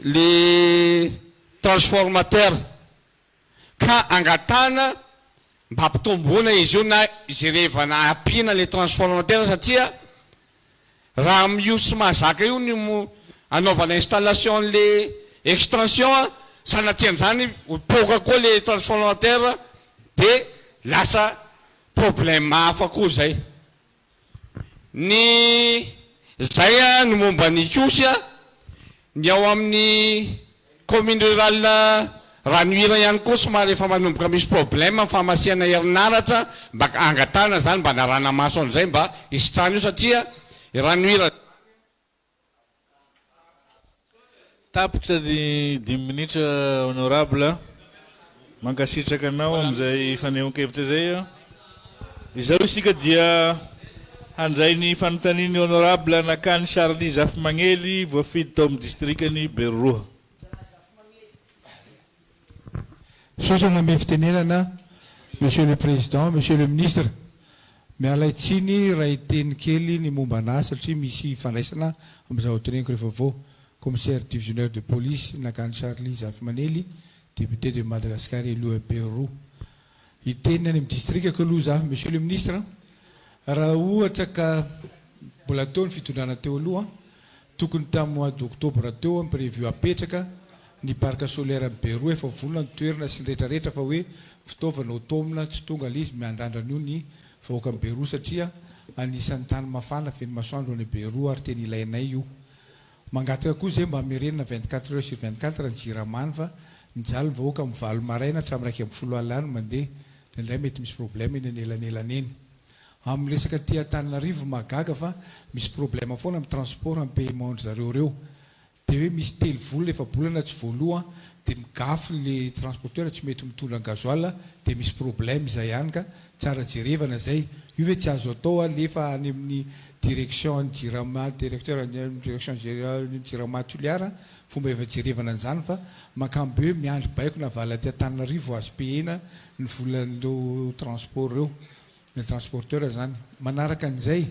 Le transformateur ka angatahana mba ampitomboina izy io na jerevana ampiana le transformateur satria raha amin'io tsy mahazaka io ny anaovana installation an'le extension a, sanatrian'izany ho poaka koa le transformateur de lasa problème hafa koa zay. Ny zay a ny momba ny Ihosy a, ny ao amin'ny commune rurale Ranohira ihany koa somary efa manomboka misy problème ny famasihana herinaratra mba angatahana zany mba anarahana maso an'izay mba hisitrahana io satria i Ranohira Tapitra ny dimy minitra Honorable. Mankasitraka anao amin'izay fanehoan-kevitra izay. Izao isika dia handray ny fanontanian'ny Honorable Nakany Charly Zafimagnely voafidy tao amin'ny distrikan'i Beroroha. Misaotra nanome fitenenana Monsieur le Président, Monsieur le Ministre. Mialay tsiny raha hiteny kely ny momba anah satria misy ifandraisana amin'ny zavatra teneniko rehefa avy eo. Commissaire divisionnaire de police Nagany Charly Zafimanely, député de Madagascar élu à Beroroha. Hiteny any amin'ny distrikako aloha za. Monsieur le Ministre, raha ohatra ka mbola teo ny fitondrana teo aloha, tokony tamin'ny mois d'octobre teo ny prévu hapetraka ny parc solaire any Beroa, efa vonona ny toerana sy ny retraretra fa hoe fitaovana automne tsy tonga ilay izy, miandrandra an'io ny vahoakan'i Beroa satria anisan'ny tany mafana feno masoandro any Beroa ary tena ilainay io. Mangataka koa zay mba hamerenana 24 heures sur 24 ny jirama any fa mijaly ny vahoaka amin'ny valo maraina hatramin'ny 11 alina any mandeha, indraindray mety misy problème eny anelanelany eny. Amin'ny resaka aty Antananarivo mahagaga fa misy problème foana amin'ny transport amin'ny paiement ndry zareo reo. Dia hoe misy telo volana efa-bolana tsy voaloa dia migafy le transporteur tsy mety mitondra ny gasoil dia misy problème izay ihany ka tsara jerevana zay. Io ve tsy azo atao alefa any amin'ny direction ny jirama directeur ny direction générale ny jirama Toliara fomba efa jerevana an'izany fa mankany be hoe miandry baiko na vala aty Antananarivo azo payena ny volan'ireo transport ireo. Ny transporteur zany. Manaraka an'izay,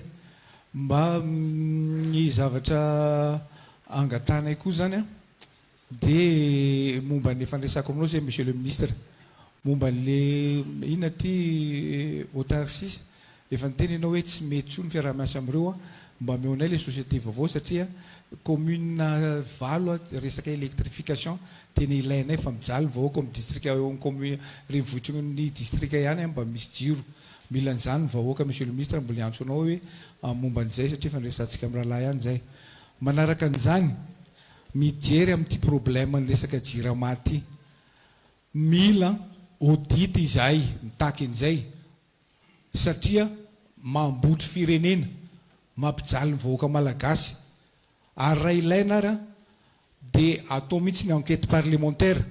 mba ny zavatra angatahanay koa zany an, dia momba ny efa niresahako aminao zay Monsieur le Ministre, momba an'le inona ty autarcie, efa niteny ianao hoe tsy mety intsony ny fiaraha-miasa amin'ireo an, Mba omeo anay le société vaovao satria commune valo resaka électrification tena ilainay fa mijaly ny vahoaka ao amin'ny distrika eo amin'ny commune renivohitry ny distrika ihany mba misy jiro. Mila an'izany ny vahoaka Monsieur le Ministre mbola hiantso anao hoe momba an'izay satria efa niresahantsika amin'ny rahalahy ihany izay. Manaraka an'izany, mijery amin'ity problème ny resaka jirama ity. Mila audit izahay mitaky an'izay satria mambotry firenena, mampijaly ny vahoaka malagasy ary raha ilaina ara dia atao mihitsy ny enquête parlementaire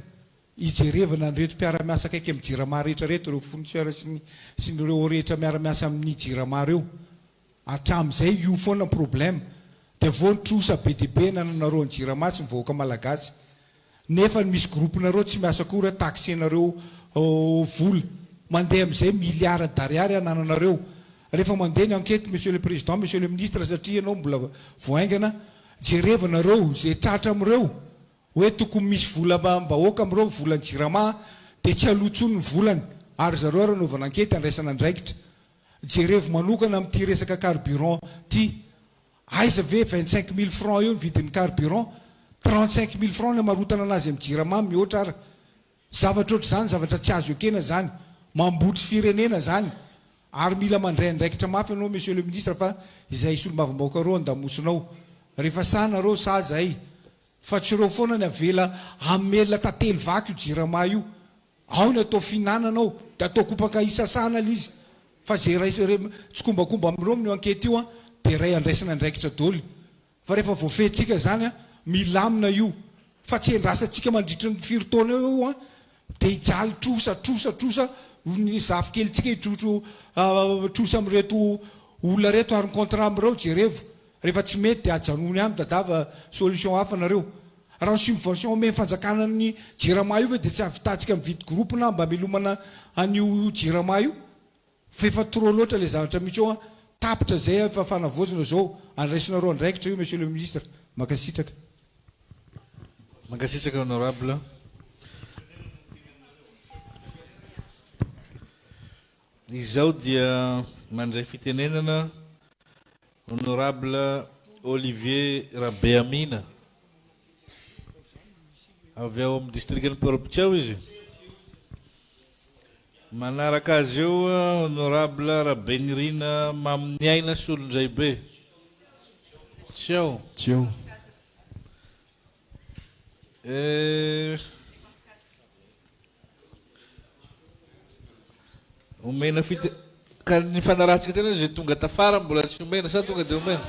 hijerevana an'ireto mpiara-miasa akaiky amin'ny jirama rehetra ireto, ireo fournisseurs sy ny sy ny ireo rehetra miara-miasa amin'ny jirama ireo. Hatramin'izay io foana ny problème. Dia avy eo ny trosa be dia be anananareo an'i jirama sy ny vahoaka malagasy. Nefa ny misy groupe nareo tsy miasa akory a taxer-nareo vola. Mandeha amin'izay milliards d'ariary anananareo. Rehefa mandeha ny enquête monsieur le président, monsieur le ministre satria ianao mbola vao haingana, jerevo nareo izay tratra amin'ireo hoe tokony misy vola mbahoaka amin'ireo volan'ny jirama dia tsy aloa intsony ny volany ary zareo ary anaovana enquête andraisana andraikitra. Jerevo manokana amin'ity resaka carburant ity. Aiza ve 25 mille francs eo ny vidin'ny carburant? 35 mille francs ny amarotana anazy amin'ny jirama mihoatra ara. Zavatra ohatr'izany zavatra tsy azo ekena zany. Mambotry firenena zany. Ary mila mandray andraikitra mafy ianao Monsieur le Ministre fa izay solombavambahoaka reo andamosinao. Rehefa sahy nareo sahy zahay. Fa tsy reo foana ny avela hamelona tantely vaky io jirama io. Ao ny atao fihinanana ao de atao kopaka isasana le izy fa ze ray tsikombakomba amin'ireo amin'io enquete io an de ray andraisana andraikitra doly fa rehefa voafehintsika zany an milamina io fa tsy endrasantsika mandritry ny firy taona eo io an de hijaly trosa trosa trosa ny zafikelintsika hitrotro trosa amin'ireto olona reto ary ny contrat amin'ireo jerevo rehefa tsy mety de ajanony any mitadiava solution hafa nareo Raha ny subvention omen'ny fanjakana ny jirama io ve dia tsy ahavitantsika mividy groupe na mba hamelomana an'io jirama io? Fa efa trop loatra ilay zavatra misy eo an! Tapitra izay efa fanavaozana izao, andraisinareo andraikitra io Monsieur le Ministre. Mankasitraka. Mankasitraka Honorable. Izao dia mandray fitenenana Honorable Olivier Rabeamina. Avy ao amin'ny distrikan'i Port-Bitsao izy. Manaraka azy eo Honorable Rabenirina Maminiaina Solondraibe. Tsy ao. Tsy ao. Eh. Omena fite ka ny fanarahantsika tena izay tonga tafara mbola tsy omena sa tonga dia omena?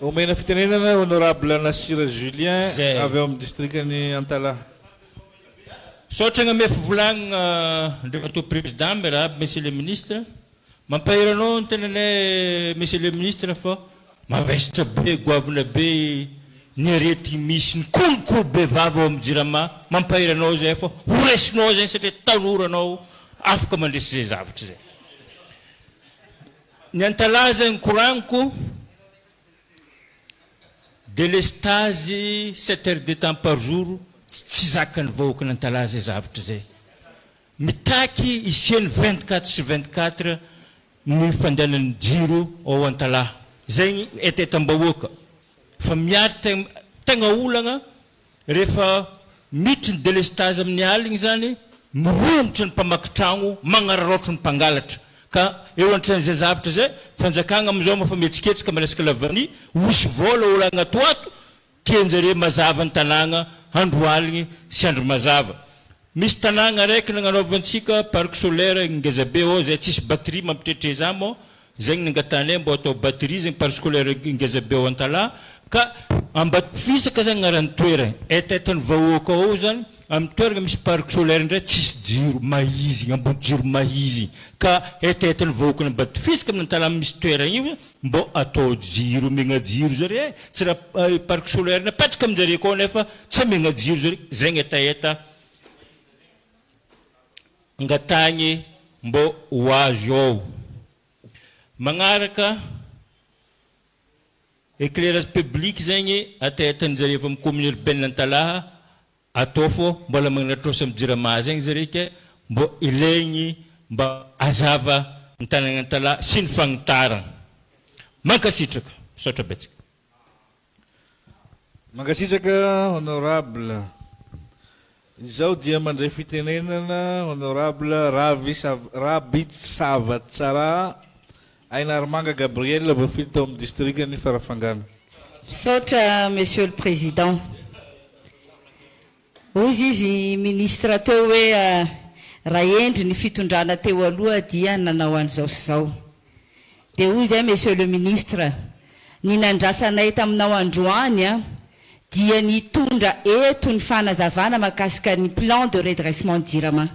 Omena fitenenana Honorable Nasira Julien Zay. avy ao amin'ny distrikan'i Antalaha. Misaotra agname fivolagnana Andriamatoa Président, miarahaba Monsieur le Ministre. Mampahery anao ny tenanay Monsieur le Ministre fa mavesatra be, goavana be ny aretigny misy, ny kolikoly be vava ao amin'ny Jirama. Mampahery anao zahay fa ho resinao zay satria tanora anao afaka mandresy zay zavatra zay. Ny Antalaha zay ny koragniko, délestage sept heures de temps par jour tsy zakan'ny vahoakan'Antalaha zay zavatra zay. Mitaky hisian'ny 24 sur 24 ny fandehanan'ny jiro ao Antalaha. Zay ny hetahetam-bahoaka fa miaritra tegna olagna Rehefa miditry ny délestage amin'ny aligny zany, miromotra ny mpamaky tragno, magnararaotry ny mpangalatra. Ka eo antran'izay zavatra zay, fanjakagna amizao mafa mihetsiketsika miresaka la vanille, hosy vôla olo agny ato ato, tianjare mazava ny tanàgna andro aligny sy andro mazava. Misy tanàgna araiky nagnanaovantsika parc solaire ngezabe ao zay tsisy batterie mampitretre za moa, Zegny nangatahanay mbô atao batterie zegny parc scolaire ngeza be ao Antalaha ka Ambatofisaka zany agnaran'ny toeragna, hetaheta ny vahoaka ao zany amin'ny toeragna misy parc solaire ndray tsisy jiro mahizigny, ambody jiro mahizigny ka hetaheta ny vahoakan'i Ambatofisaka amin'ny Antalaha misy toeragna io mbô atao jiro, omegna jiro zare e, tsy raha parc solaire napetraka aminjare akao nefa tsy amegna jiro zare, zegny hetaheta Angatahigny mbô ho azo ao. Magnaraka. Éclairage public zegny atahiatan'izareo avy amin'ny commune urbaine Antalaha atao fô mbola magnana trosa amin'ny jirama zegny zare ke mbô ilaigny mba hazava ny tanagna Antalaha sy ny fagnitaragna. Mankasitraka. Misaotra betsaka. Mankasitraka Honorable. Izao dia mandray fitenenana Honorable Ravi Rabitsavatsara Ainarimanga Gabriel voafidy tao amin'ny distrikan'i Farafangana. Misaotra Monsieur le Président. Hozy izy ministre teo hoe raha hendry ny fitondrana teo aloha dia nanao an'izao sy izao. Dia hoy izay Monsieur le Ministre, ny nandrasanay taminao androany dia ny hitondra eto ny fanazavana mahakasika ny plan de redressement Jirama.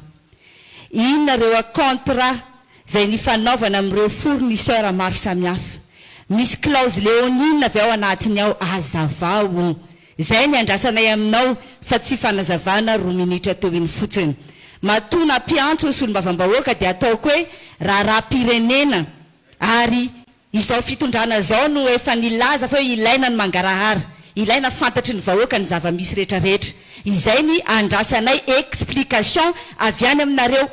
Inona ireo contrat izay nifanaovana amin'ireo fournisseurs maro samihafa. Misy clause léonine avy ao anatiny ao, azavao. Izay ny andrasanay aminao fa tsy fanazavana roa minitra teo iny fotsiny. Matoa nampiantso ny solombavambahoaka dia ataoko hoe raharaham-pirenena ary izao fitondrana izao no efa nilaza fa hoe ilaina ny mangarahara, ilaina fantatry ny vahoaka ny zava-misy rehetrarehetra. Izay ny andrasanay explication avy any aminareo.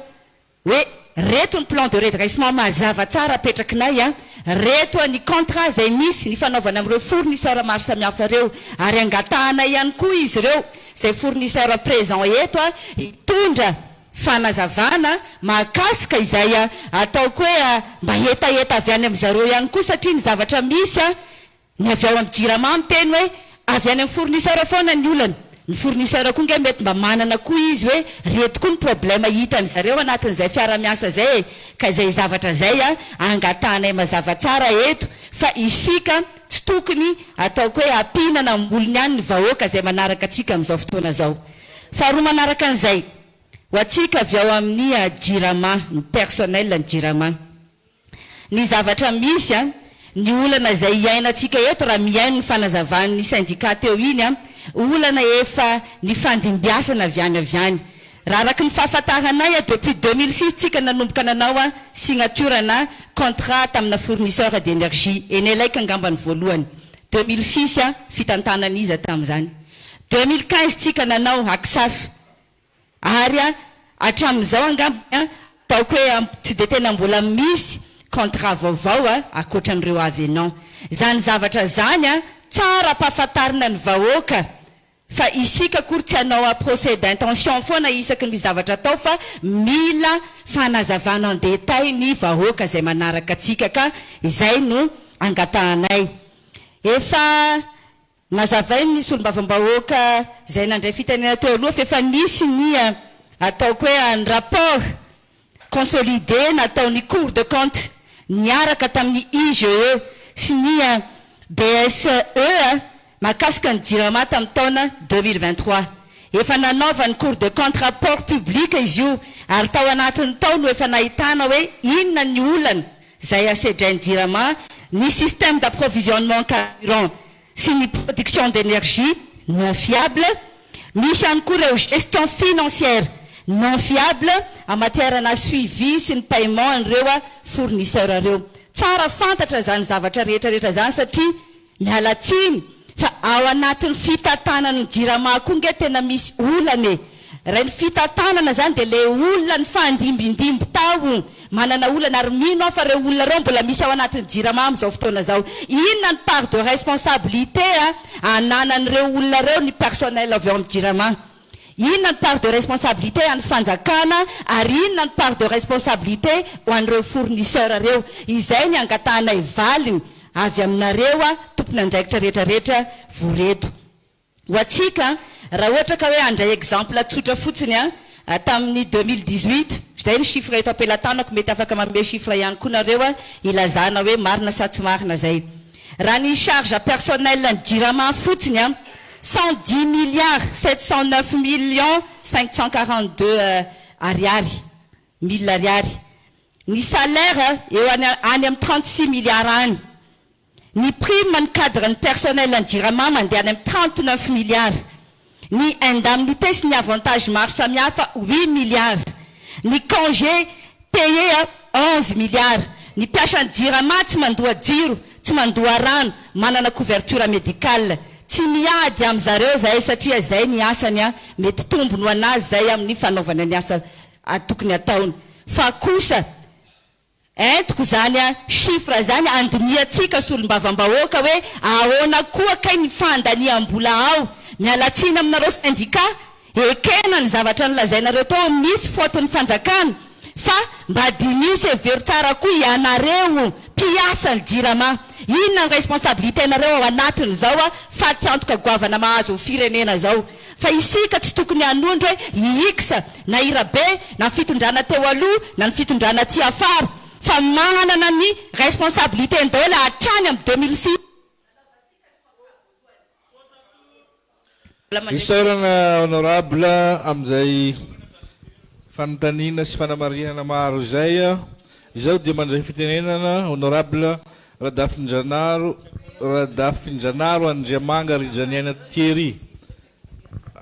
Hoe reto ny plan de redressement mazava tsara apetrakinay a, reto ny contrat izay misy nifanaovana amin'ireo fournisseur maro samihafa ireo ary angatahanay ihany koa izy ireo izay fournisseur présent eto a hitondra fanazavana mahakasika izay ataoko hoe mba hetaheta avy any amin'zareo ihany koa satria ny zavatra misy a Ny avy ao amin'ny Jirama miteny hoe avy any amin'ny fournisseur foana ny olana. Ny fournisseur koa nge mety mba manana koa izy hoe reto koa ny problème hitany zareo anatin'izay fiara-miasa izay e! Ka izay zavatra izay a angatahanay mazava tsara eto fa isika tsy tokony ataoko hoe ampihinana ambolony ihany ny vahoaka izay manaraka antsika amin'izao fotoana izao. Faharoa manaraka an'izay, ho antsika avy ao amin'ny Jirama, ny personnel ny Jirama. Ny zavatra misy an, ny olana izay iainantsika eto raha mihaino ny fanazavan'ny syndicat teo iny an, olana efa nifandimbiasana avy any avy any. Raha araka ny fahafantaranay an, depuis 2006 tsika nanomboka nanao an signature na contrat tamina fournisseur d'énergie, Enelec angamba ny voalohany, 2006 an, fitantanan'iza tamin'izany? 2015 tsika nanao Acsaf, Ary hatramin'izao angamba ataoko hoe tsy dia tena mbola misy contrat vaovao ankoatran'ireo avenant. Izany zavatra izany tsara ampahafantarina ny vahoaka fa isika akory tsy hanao procès d'intention foana isaky ny misy zavatra atao fa mila fanazavana en détail ny vahoaka izay manaraka antsika ka izay no angatahanay. Efa Nazavain' ny solombavambahoaka izay nandray fitenenana teo aloha fa efa nisy ny ataoko hoe ny rapport consolidé nataon'ny Cour de compte niaraka tamin'ny IGE sy ny BSE mahakasika ny Jirama tamin'ny taona 2023. Efa nanaovan'ny Cour de compte rapport public izy io ary tao anatiny tao no efa nahitana hoe inona ny olana izay asedrain'ny Jirama, ny système d'approvisionnement en carburant sy ny production d'énergie non fiable, misy ihany koa ireo gestion financière non fiable en matière ana suivi sy ny paiement an'ireo fournisseurs ireo. Tsara fantatra izany zavatra rehetra rehetra izany satria Miala tsiny fa ao anatin'ny fitantanan'ny jirama koa nge tena misy olana e! Raha ny fitantanana zany dia le olona nifandimbindimby tao manana olana ary mino aho fa reo olona reo mbola misy ao anatin'ny jirama amin'izao fotoana izao. Inona ny part de responsabilité ananan'ireo olona reo ny personnel avy ao amin'ny jirama? Inona ny part de responsabilité an'ny fanjakana ary inona ny part de responsabilité ho an'ireo fournisseurs ireo? Izay ny angatahanay valiny avy aminareo tompon'andraikitra rehetra rehetra vory eto. Ho antsika, raha ohatra ka hoe handray exemple tsotra fotsiny tamin'ny 2018, izay ny chiffre eto am-pelatanako, mety afaka manome chiffre ihany koa nareo hilazana hoe marina sa tsy marina izay. Raha ny charge personnel ny Jirama fotsiny, 110 milliards 709 millions 542 ariary, mille ariary. Ny salaire eo any any amin'ny 36 milliards any. Ny prime ny cadre ny personnel ny Jirama mandeha any amin'ny 39 milliards. Ny indemnité sy ny avantages maro samihafa huit milliards. Ny congé payé 11 milliards. Ny mpiasan'ny Jirama tsy mandoa jiro. tsy mandoa rano, manana couverture médicale. Tsy miady amin'zareo zahay satria zay ny asany a, mety tombony ho an'azy zay amin'ny fanaovana ny asa tokony ataony. Fa kosa entiko zany a, chiffre zany andinihantsika solombavambahoaka hoe ahoana koa kay ny fandaniam-bola ao. Miala tsiny aminareo syndicat, ekena ny zavatra nolazainareo teo misy faute ny fanjakana fa mba diniho sy hevero tsara koa ianareo mpiasa ny jirama. Inona ny responsabilité nareo ao anatin'izao fatiantoka goavana mahazo ny firenena zao. Fa isika tsy tokony hanondro hoe i X na i Rabe na ny fitondrana teo aloha na ny fitondrana aty afara fa manana ny responsabilité-ny daholo hatrany amin'ny 2006. Isaorana Honorable amin'izay fanontaniana sy fanamarihana maro izay. Izao dia mandray fitenenana Honorable Radafinjanaro Radafinjanaro Andriamanga Rijaniaina Thierry,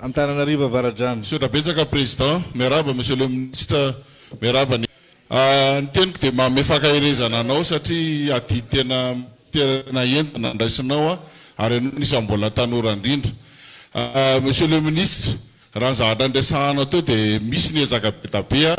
Antananarivo Avaradrano. Misaotra betsaka Président, miarahaba Monsieur le Ministre, miarahaba ny. Ny teniko dia manome fankaherezana anao satria adidy tena tena entana andraisinao ary ianao anisan'ny mbola tanora indrindra. Monsieur le Ministre, raha ny zavatra niresahanao teo dia misy ny ezaka be da be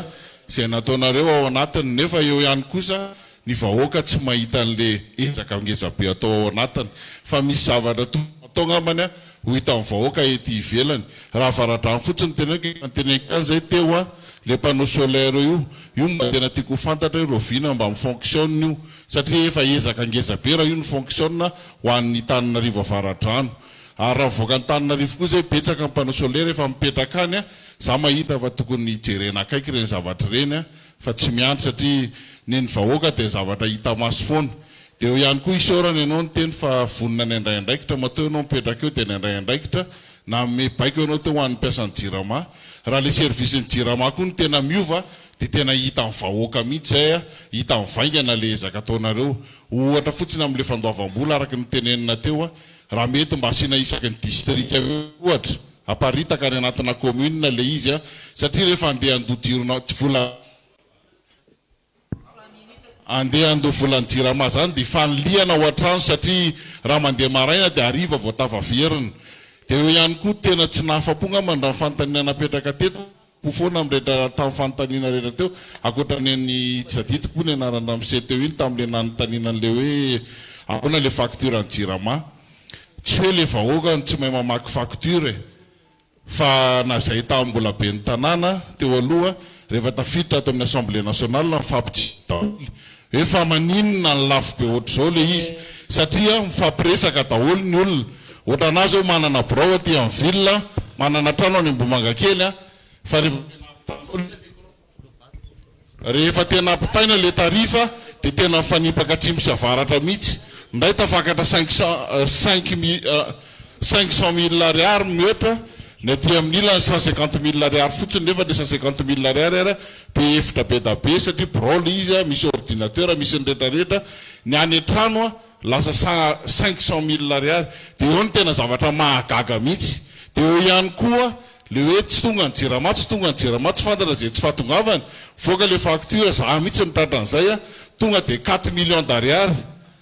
izay nataonareo ao anatiny nefa eo ihany kosa ny vahoaka tsy mahita an'le ezaka ngeza be atao ao anatiny fa misy zavatra tokony atao angambany ho hitan'ny vahoaka ety ivelany. Raha avaradrano fotsiny no teneniko, efa noteneniko ihany izay teo an, le panneau solaire io, io no mba tena tiako ho fantatra hoe rahoviana mba mi-fonctionne io, satria efa ezaka ngeza be raha io no fonctionne ho an'ny Antananarivo avaradrano. Ary raha mivoaka Antananarivo koa izay betsaka ny panneau solaire efa mipetraka any an, za mahita fa tokony jerena akaiky ireny zavatra ireny an, fa tsy miandry satria ny ny vahoaka dia zavatra hita maso foana. Dia eo ihany koa isaorana ianao niteny fa vonona ny handray andraikitra, matoa ianao mipetraka eo dia ny handray andraikitra, nanome baiko ianao teo ho an'ny mpiasan'ny jirama. Raha ilay service-n'ny jirama koa no tena miova dia tena hitan'ny vahoaka mihitsy izay, hita mivaingana ilay ezaka ataonareo. Ohatra fotsiny amin'ilay fandoavam-bola araka ny notenenina teo, raha mety mba asiana isaky ny distrika ohatra, aparitaka any anatina commune ilay izy satria rehefa andeha handoa jiro vola Andeha handoa volan'ny jirama zany dia fanilihana ao an-trano satria raha mandeha maraina dia hariva vao tafaverina. Dia eo ihany koa tena tsy nahafapo angamba ny raha ny fanontaniana napetraka teto po foana amin'ny rehetra tamin'ny fanontaniana rehetra teo ankoatra ny an'i tsy tadidiko moa ny anaran'ny ramose teo iny tamin'ilay nanontaniana an'ilay hoe ahoana ilay facture an'ny jirama. Tsy hoe ilay vahoaka no tsy mahay mamaky facture e. Fa na izay tamin'ny mbola ben'ny tanàna teo aloha, rehefa tafiditra ato amin'ny Assemblée nationale mifampijery daholo hoe fa maninona ny lafo be ohatr'izao ilay izy satria mifampiresaka daholo ny olona. Ohatranà izao manana birao aty amin'ny ville, manana trano any Ambohimangakely fa rehefa Rehefa tena ampitaina le tarif dia tena mifanipaka atsimo sy avaratra mihitsy. Ndray tafakatra cinq cent cinq mille cinq cent mille ariary mihoatra, ny aty amin'ny ilany cent cinquante mille ariary fotsiny nefa le cent cinquante mille ariary ary dia efitra be da be satria birao le izy misy ordinateur misy ny rehetra rehetra, ny any an-trano lasa cent cinq cent mille ariary. Dia eo no tena zavatra mahagaga mihitsy. Dia eo ihany koa Le hoe tsy tonga ny jirama, tsy tonga ny jirama, tsy fantatra izay tsy fahatongavany, mivoaka le facture, za mihitsy no tratran'izay a, tonga de quatre millions d'ariary,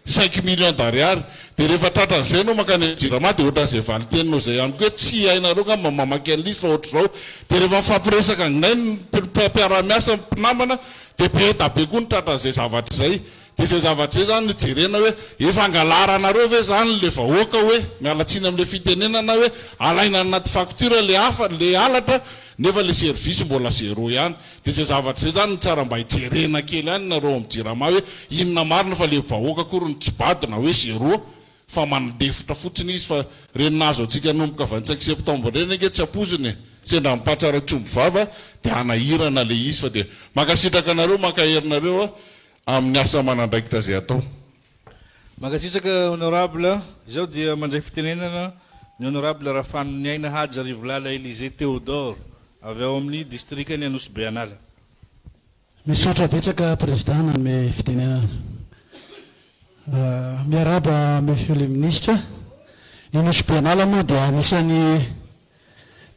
cinq millions d'ariary, de rehefa tratran'izay enao mankany amin'ny jirama de ohatran'izay valin-teninao izay ihany koa hoe tsy hainareo angamba mamaky an'ilay izy fa ohatr'izao, de rehefa mifampiresaka angnay ny mpiara-miasa, ny mpinamana, de be da be koa ny tratran'izay zavatra izay. Dia izay zavatra izay izany no jerena hoe efa angalaranareo ve izany ilay vahoaka hoe, miala tsiny amin'ilay fitenenana hoe alaina any anaty facture ilay hafa, ilay halatra nefa ilay service mbola zéro ihany. Dia izay zavatra izay izany no tsara mba hijerena kely ihany nareo ao amin'ny jirama hoe inona marina fa ilay vahoaka akory no tsy bado na hoe zéro fa mandefitra fotsiny izy fa ireny nahazo antsika nanomboka vingt cinq septembre ireny ange tsy ampoizina e! Sendra mipatsara tsy omby vava dia hanahirana ilay izy fa dia mankasitraka anareo mankahery nareo aho amin'ny asa aman'andraikitra izay atao. Mankasitraka Honorable. Izao dia mandray fitenenana ny Honorable Rafanoniaina Haja Rivolala Elysée Théodore avy ao amin'ny Distrikan'i Anosibe An'Ala. Misaotra betsaka Président nanome fitenenana. Miarahaba Monsieur le Ministre. Ny Nosy Be An'Ala moa dia anisan'ny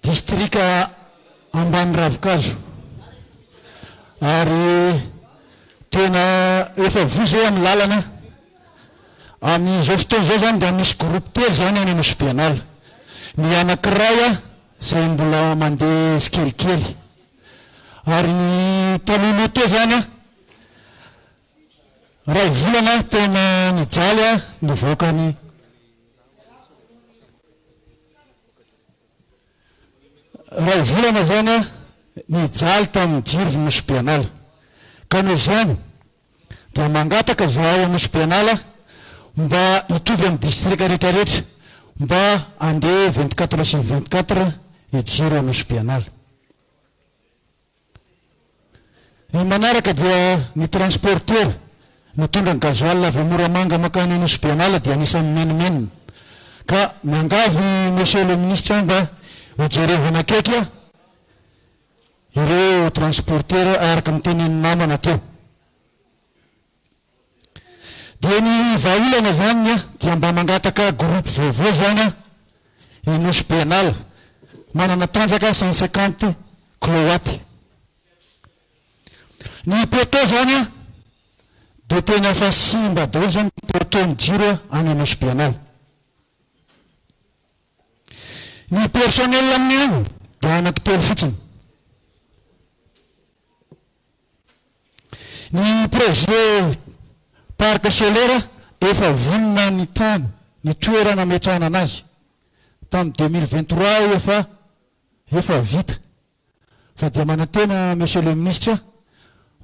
Distrika ambany ravikazo ary tena efa voa zay amin'ny lalana. Amin'izao fotoana izao izany dia misy groupe telo izany any Nosy Be An'Ala. Ny anankiray izay mbola mandeha tsikelikely. Ary ny talohaloha teo izany iray volana tena nijaly nivoaka ny. Iray volana izany nijaly tamin'ny jiro ry Nosy Be An'Ala. Ka noho izany dia mangataka izahay Nosy Be An'Ala mba hitovy amin'ny distrika rehetra rehetra mba handeha 24 sur 24 ny jiro ao Nosy Be An'Ala. Ny manaraka dia ny transporteur mitondra ny gasoil avy Moramanga mankany Nosy Be An'Ala dia anisan'ny mimenomenona. Ka miangavy Monsieur le Ministre mba ho jerevana akaiky ireo transporteur araka ny tenenin'ny namana teo. Dia ny vahaolana izany dia mba mangataka groupe vaovao izany i Nosy Be An'Ala manana tanjaka 150 kilowatt. Ny poteau izany dia tena efa simba daholo izany ny poteau ny jiro any Nosy Be An'Ala. Ny personnel aminy any dia anankitelo fotsiny. Ny projet parc solaire efa vonona ny tany, ny toerana ametrahana anazy. Tamin'ny 2023 efa efa vita. Fa dia manantena Monsieur le Ministre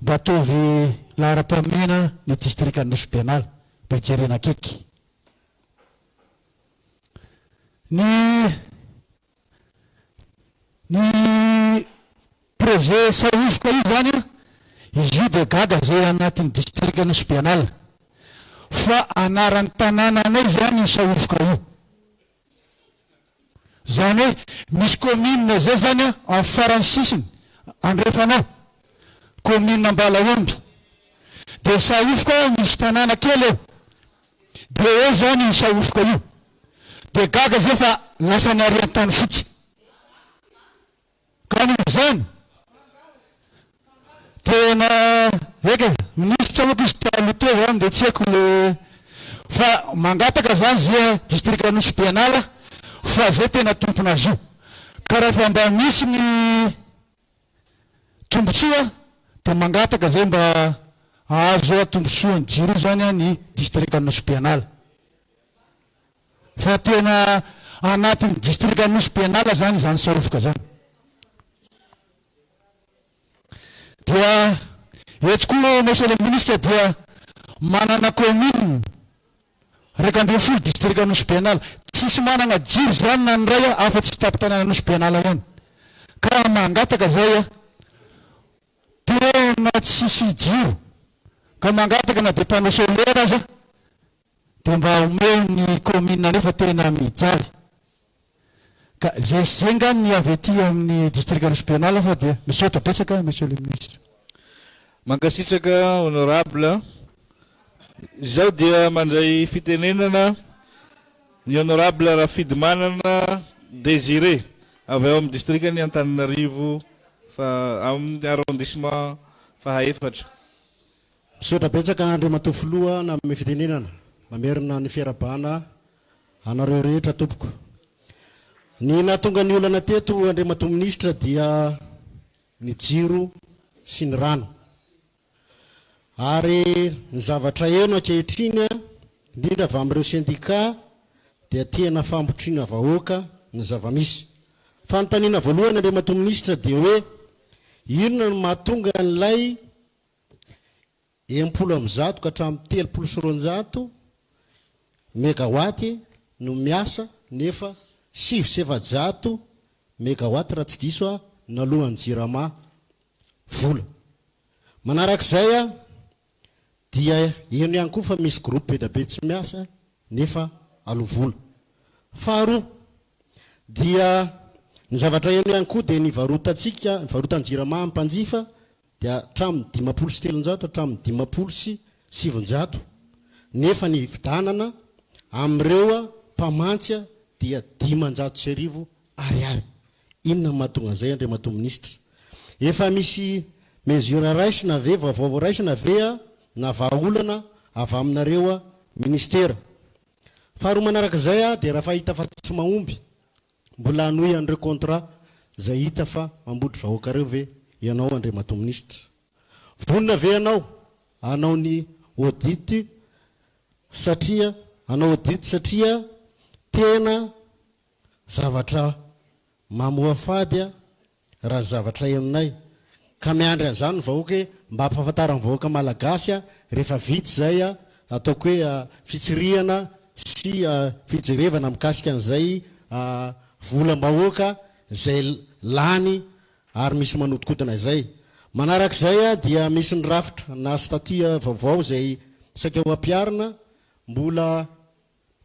mba ataovy laharam-pahamehana ny distrikan'i Nosy Be An'Ala mba hijerena akaiky. Ny Ny projet Sahovoka io zany an, izy io dia gaga zay anatin'ny district Nosy Be An'Ala. Fa anaran'ny tanànanay zany io Sahovoka io. Zany hoe misy commune zay zany an, amin'ny faran'ny sisiny, andrefana ao, commune Ambalaomby. Dia Sahovoka misy tanàna kely eo. Dia eo zany io Sahovoka io. Dia gaga zay fa lasa narian-tany fotsy. Ka noho izany, tena eka e, minisitra manko izy taloha teo zany dia tsy haiko le fa mangataka zany zay distrika Nosy Be An'Ala fa zay tena tompon'azy io. Ka raha mba misy ny tombotsoa dia mangataka zay mba hahazo tombotsoa ny jiro io zany ny distrika Nosy Be An'Ala. Fa tena anatin'ny distrika Nosy Be An'Ala zany izany Sarofoka zany. Dia eto koa Monsieur le Ministre dia manana commune 11 distrika Nosy Be An'Ala. Tsisy manana jiro zany na ny iray afa-tsy tampon-tanàna Nosy Be An'Ala ihany. Ka mangataka zay tena tsisy jiro. Ka mangataka na dia panneau solaire aza Dia mba omeo ny commune nefa tena mijaly. Ka zay sy zay nga ny avy aty amin'ny district Nosy Be An'Ala fa dia misaotra betsaka Monsieur le Ministre. Mankasitraka Honorable. Izao dia mandray fitenenana ny Honorable Rafidimanana Désiré avy ao amin'ny distrikan'i Antananarivo fa amin'ny arrondissement fahaefatra. Misaotra betsaka Andriamatoa Filoha nanome fitenenana. Mamerina ny fiarahabana anareo rehetra tompoko. Ny nahatonga ny olana teto Andriamatoa Minisitra dia ny jiro sy ny rano. Ary ny zavatra heno ankehitriny indrindra avy amin'ireo sendika dia tena fambotriana vahoaka ny zava-misy. Fanontaniana voalohany Andriamatoa Minisitra dia hoe inona no mahatonga an'ilay 160 ka hatramin'ny 230 megawatt no miasa nefa 409 megawatt raha tsy diso aho naloan'ny Jirama vola. Manarak'izay dia heno ihany koa fa misy groupe be dia be tsy miasa nefa aloa vola. Faharoa dia ny zavatra heno ihany koa dia ny varotantsika, ny varotan'ny Jirama amin'ny mpanjifa dia hatramin'ny 350 hatramin'ny 950 nefa ny hividanana amin'ireo mpamantsy dia 1500 ariary. Inona no mahatonga an'izay Andriamatoa Minisitra? Efa misy mesure raisina ve, vaovao raisina ve na vahaolana avy aminareo Ministera? Faharoa manaraka izay dia raha hita fa tsy mahomby, mbola hanohy an'ireo contrat izay hita fa mambotry vahoaka ireo ve ianao Andriamatoa Minisitra? Vonona ve ianao hanao ny audit satria hanao audit satria tena zavatra Mamoafady a, raha ny zavatra henonay. Ka miandry an'izany ny vahoaka hoe mba ampahafantaran'ny vahoaka malagasy a, rehefa vita izay a, ataoko hoe fitsirihana sy fijerevana mikasika an'izay volam-bahoaka izay lany ary misy manodikodina izay. Manarak'izay a, dia misy ny rafitra na statut vaovao izay saika ho ampiharina, mbola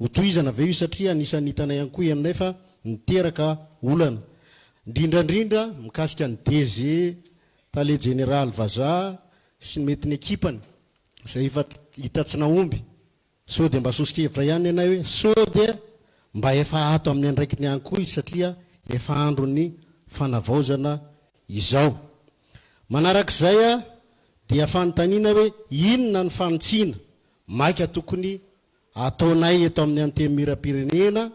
Ho tohizana ve io satria anisan'ny hitanay ihany koa ianay fa niteraka olana. Indrindra indrindra mikasika ny DG, tale jeneraly vazaha sy ny mety ny ekipany izay efa hita tsy nahomby. Sao dia mba soso-kevitra ihany ny anay hoe sao dia mba efa ato amin'ny andraikiny ihany koa izy satria efa andron'ny fanavaozana izao. Manarak'izay dia fanontaniana hoe inona ny fanitsiana maika tokony ataonay eto amin'ny Antenimierampirenena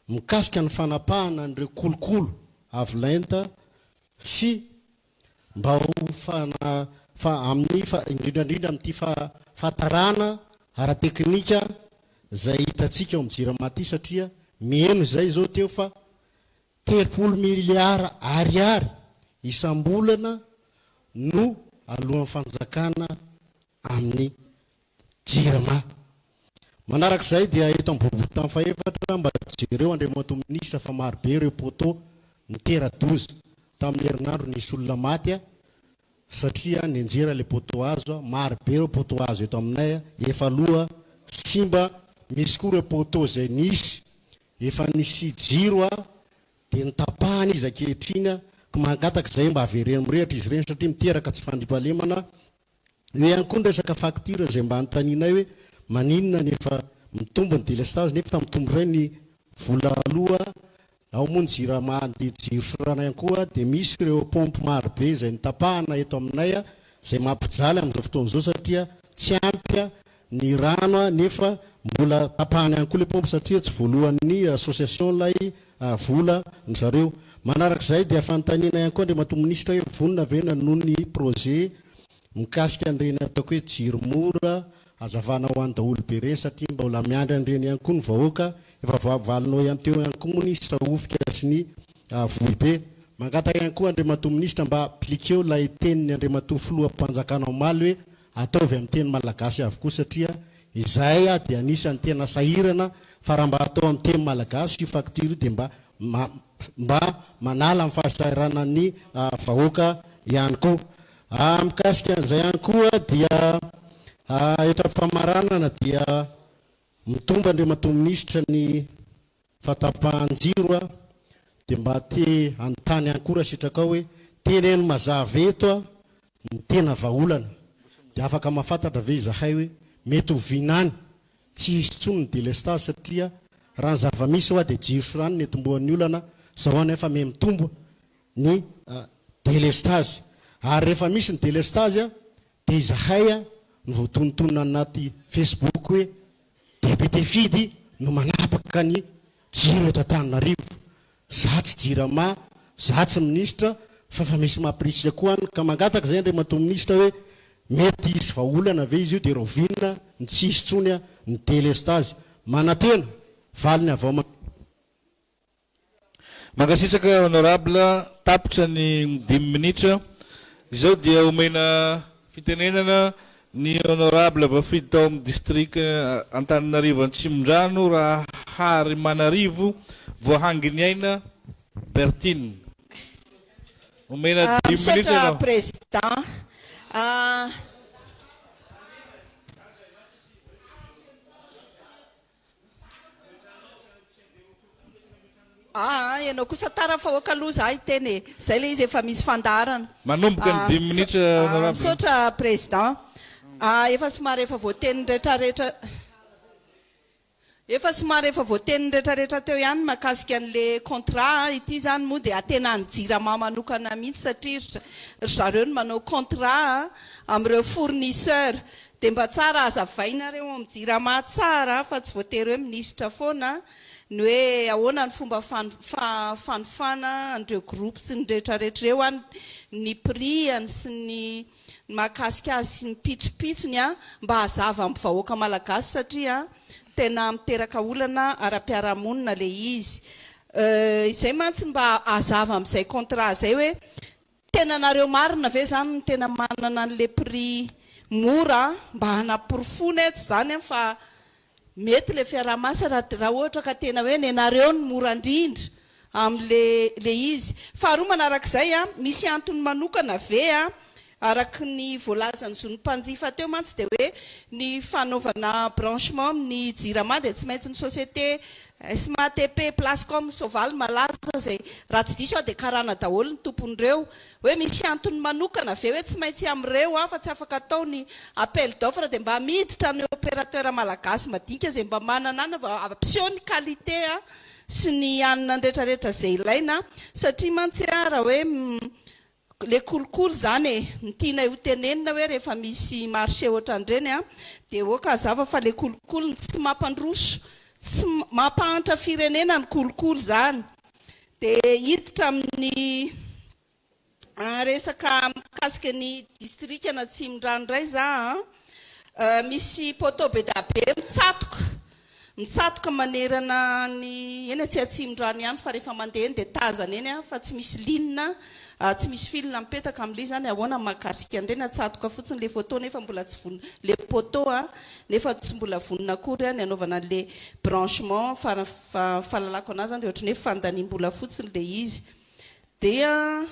mikasika ny fanapahana an'ireo kolokolo avo lenta sy mba ho fana fa amin'ny fa indrindra indrindra amin'ity fa fahatarana ara-teknika izay hitantsika ao amin'ny Jirama ity satria miheno izay izao teo fa 30 miliara ariary isam-bolana no aloan'ny fanjakana amin'ny Jirama. Manarak'izay dia eto amin'ny boriborintany fahefatra mba jereo Andriamatoa Minisitra fa maro be ireo poteau nitera-doza. Tamin'ny herinandro nisy olona maty satria nianjera ilay poteau hazo. Maro be ireo poteau hazo eto aminay efa loha simba. Misy koa ireo poteau izay nisy efa nisy jiro dia notapahana izy ankehitriny ko mangataka izay mba avereno mirehitra izy ireny satria miteraka tsy fandriampahalemana. Eo ihany koa ny resaka facture izay mba anontanianay hoe maninona no efa mitombo ny délestage nefa mitombo indray ny vola aloa, ao moa ny jirama dia jiro sy rano ihany koa dia misy ireo pompes maro be izay notapahana eto aminay izay mampijaly amin'izao fotoana izao satria tsy ampy ny rano nefa mbola tapahana ihany koa ilay pompe satria tsy voalohan'ny association ilay vola ny zareo. Manarak'izay dia fanontaniana ihany koa Andriamatoa Minisitra hoe vonona ve nanohy ny projet mikasika an'ireny ataoko hoe jiro mora hazavana ho an'ny daholobe ireny satria mbola miandry an'ireny ihany koa ny vahoaka. Efa voavalinao ihany teo ihany koa moa ny Sahofika sy ny Vohibe. Mangataka ihany koa Andriamatoa Minisitra mba appliqueo ilay tenin'ny Andriamatoa Filoham-panjakana omaly hoe Ataovy amin'ny teny malagasy avokoa satria izahay aho dia anisan'ny tena sahirana fa raha mba atao amin'ny teny malagasy io facture io dia mba mba manala ny fahasahiranan'ny vahoaka ihany koa. Mikasika an'izay ihany koa dia eto am-pamaranana dia mitombo Andriamatoa Minisitra ny Fahatapahan-jiro a, dia mba te hanontany ihany koa raha sitrakao hoe teneno mazava eto a ny tena vahaolana, dia afaka mahafantatra ve izahay hoe mety ho vinany tsy hisy intsony ny delestage satria raha ny zava-misy hoa dia jiro sy rano ny etombohan'ny olana, zao anefa miha mitombo ny delestage ary rehefa misy ny delestage dia izahay no voatonontonona anaty facebook hoe Député Fidy no manapaka ny jiro eto Antananarivo. Za tsy jirama, za tsy minisitra fa efa misy mampirisika koa any ka mangataka izay Andriamatoa Minisitra hoe mety hisy vahaolana ve izy io dia rahoviana ny tsy hisy intsony ny délestage. Manantena valiny avy ao. Mankasitraka Honorable, tapitra ny dimy minitra. Izao dia omena fitenenana ny Honorable voafidy tao amin'ny District Antananarivo Antsimondrano Raharimanarivo Voahanginiaina Berthine. Omena dimy minitra Misaotra ianao. Président. Aa ianao kosa tara fa ok aloha za hiteny e! Zay le izy efa misy fandaharana. Manomboka ny dimy minitra honorable. Misaotra président. Efa somary efa voatenin'ny retraretra Efa somary efa voatenin'ny retraretra teo ihany ny mahakasika an'le contrat a! Ity izany moa dia tena an'ny jirama manokana mihitsy satria ry zareo no manao contrat amin'ireo fournisseur. Dia mba tsara hazavainareo ao amin'ny jirama tsara fa tsy voatery hoe minisitra foana ny hoe ahoana ny fomba fanofana an'ireo groupe sy ny rehetrarehetra ireo an, ny prix-ny sy ny mahakasika azy sy ny pitsopitsony an, mba hazava amin'ny vahoaka malagasy satria tena miteraka olana ara-piarahamonina ilay izy. Izay mantsy mba hazava amin'izay contrat izay hoe Tena nareo marina ve zany no tena manana anle prix mora mba hanaporofoana eto zany an fa mety le fiaraha-masa raha raha ohatra ka tena hoe nenareo no mora indrindra amle le izy. Faharoa manarak'izay an, misy antony manokana ve an Araka ny voalazan'ny zon'ny mpanjifa teo mantsy dia hoe ny fanaovana branchement amin'ny jirama dia tsy maintsy ny société SMATP, Plascom, Sovaly malaza izay raha tsy diso aho dia karana daholo ny tompon'ireo. Hoe misy antony manokana ve hoe tsy maintsy amin'ireo fa tsy afaka atao ny appel d'offre dia mba miditra ny opérateur malagasy madinika izay mba manana ampiseho ny qualité sy ny hanina retraretra izay ilaina satria mantsy raha hoe Le kolikoly zany e, ny tianay ho tenenina hoe rehefa misy marché ohatran'ireny an, dia ok hazava fa le kolikoly no tsy mampandroso, tsy mampahantra firenena ny kolikoly zany. Dia hiditra amin'ny resaka mikasika ny distrikan'Atsimondrano indray za an, misy poteau be dia be mitsatoka Mitsatoka manerana ny eny tsy Atsimondrano ihany fa rehefa mandeha eny dia tazana eny fa tsy misy ligne, tsy misy fil mipetaka amin'ilay izy izany, ahoana ny mahakasika an'ireny, atsatoka fotsiny ilay photo nefa mbola tsy vonona, ilay poteau nefa tsy mbola vonona akory ny hanaovana an'ilay branchement fa ny fahalalako an'azy izany dia ohatran'ny hoe fandaniam-bola fotsiny ilay izy. Dia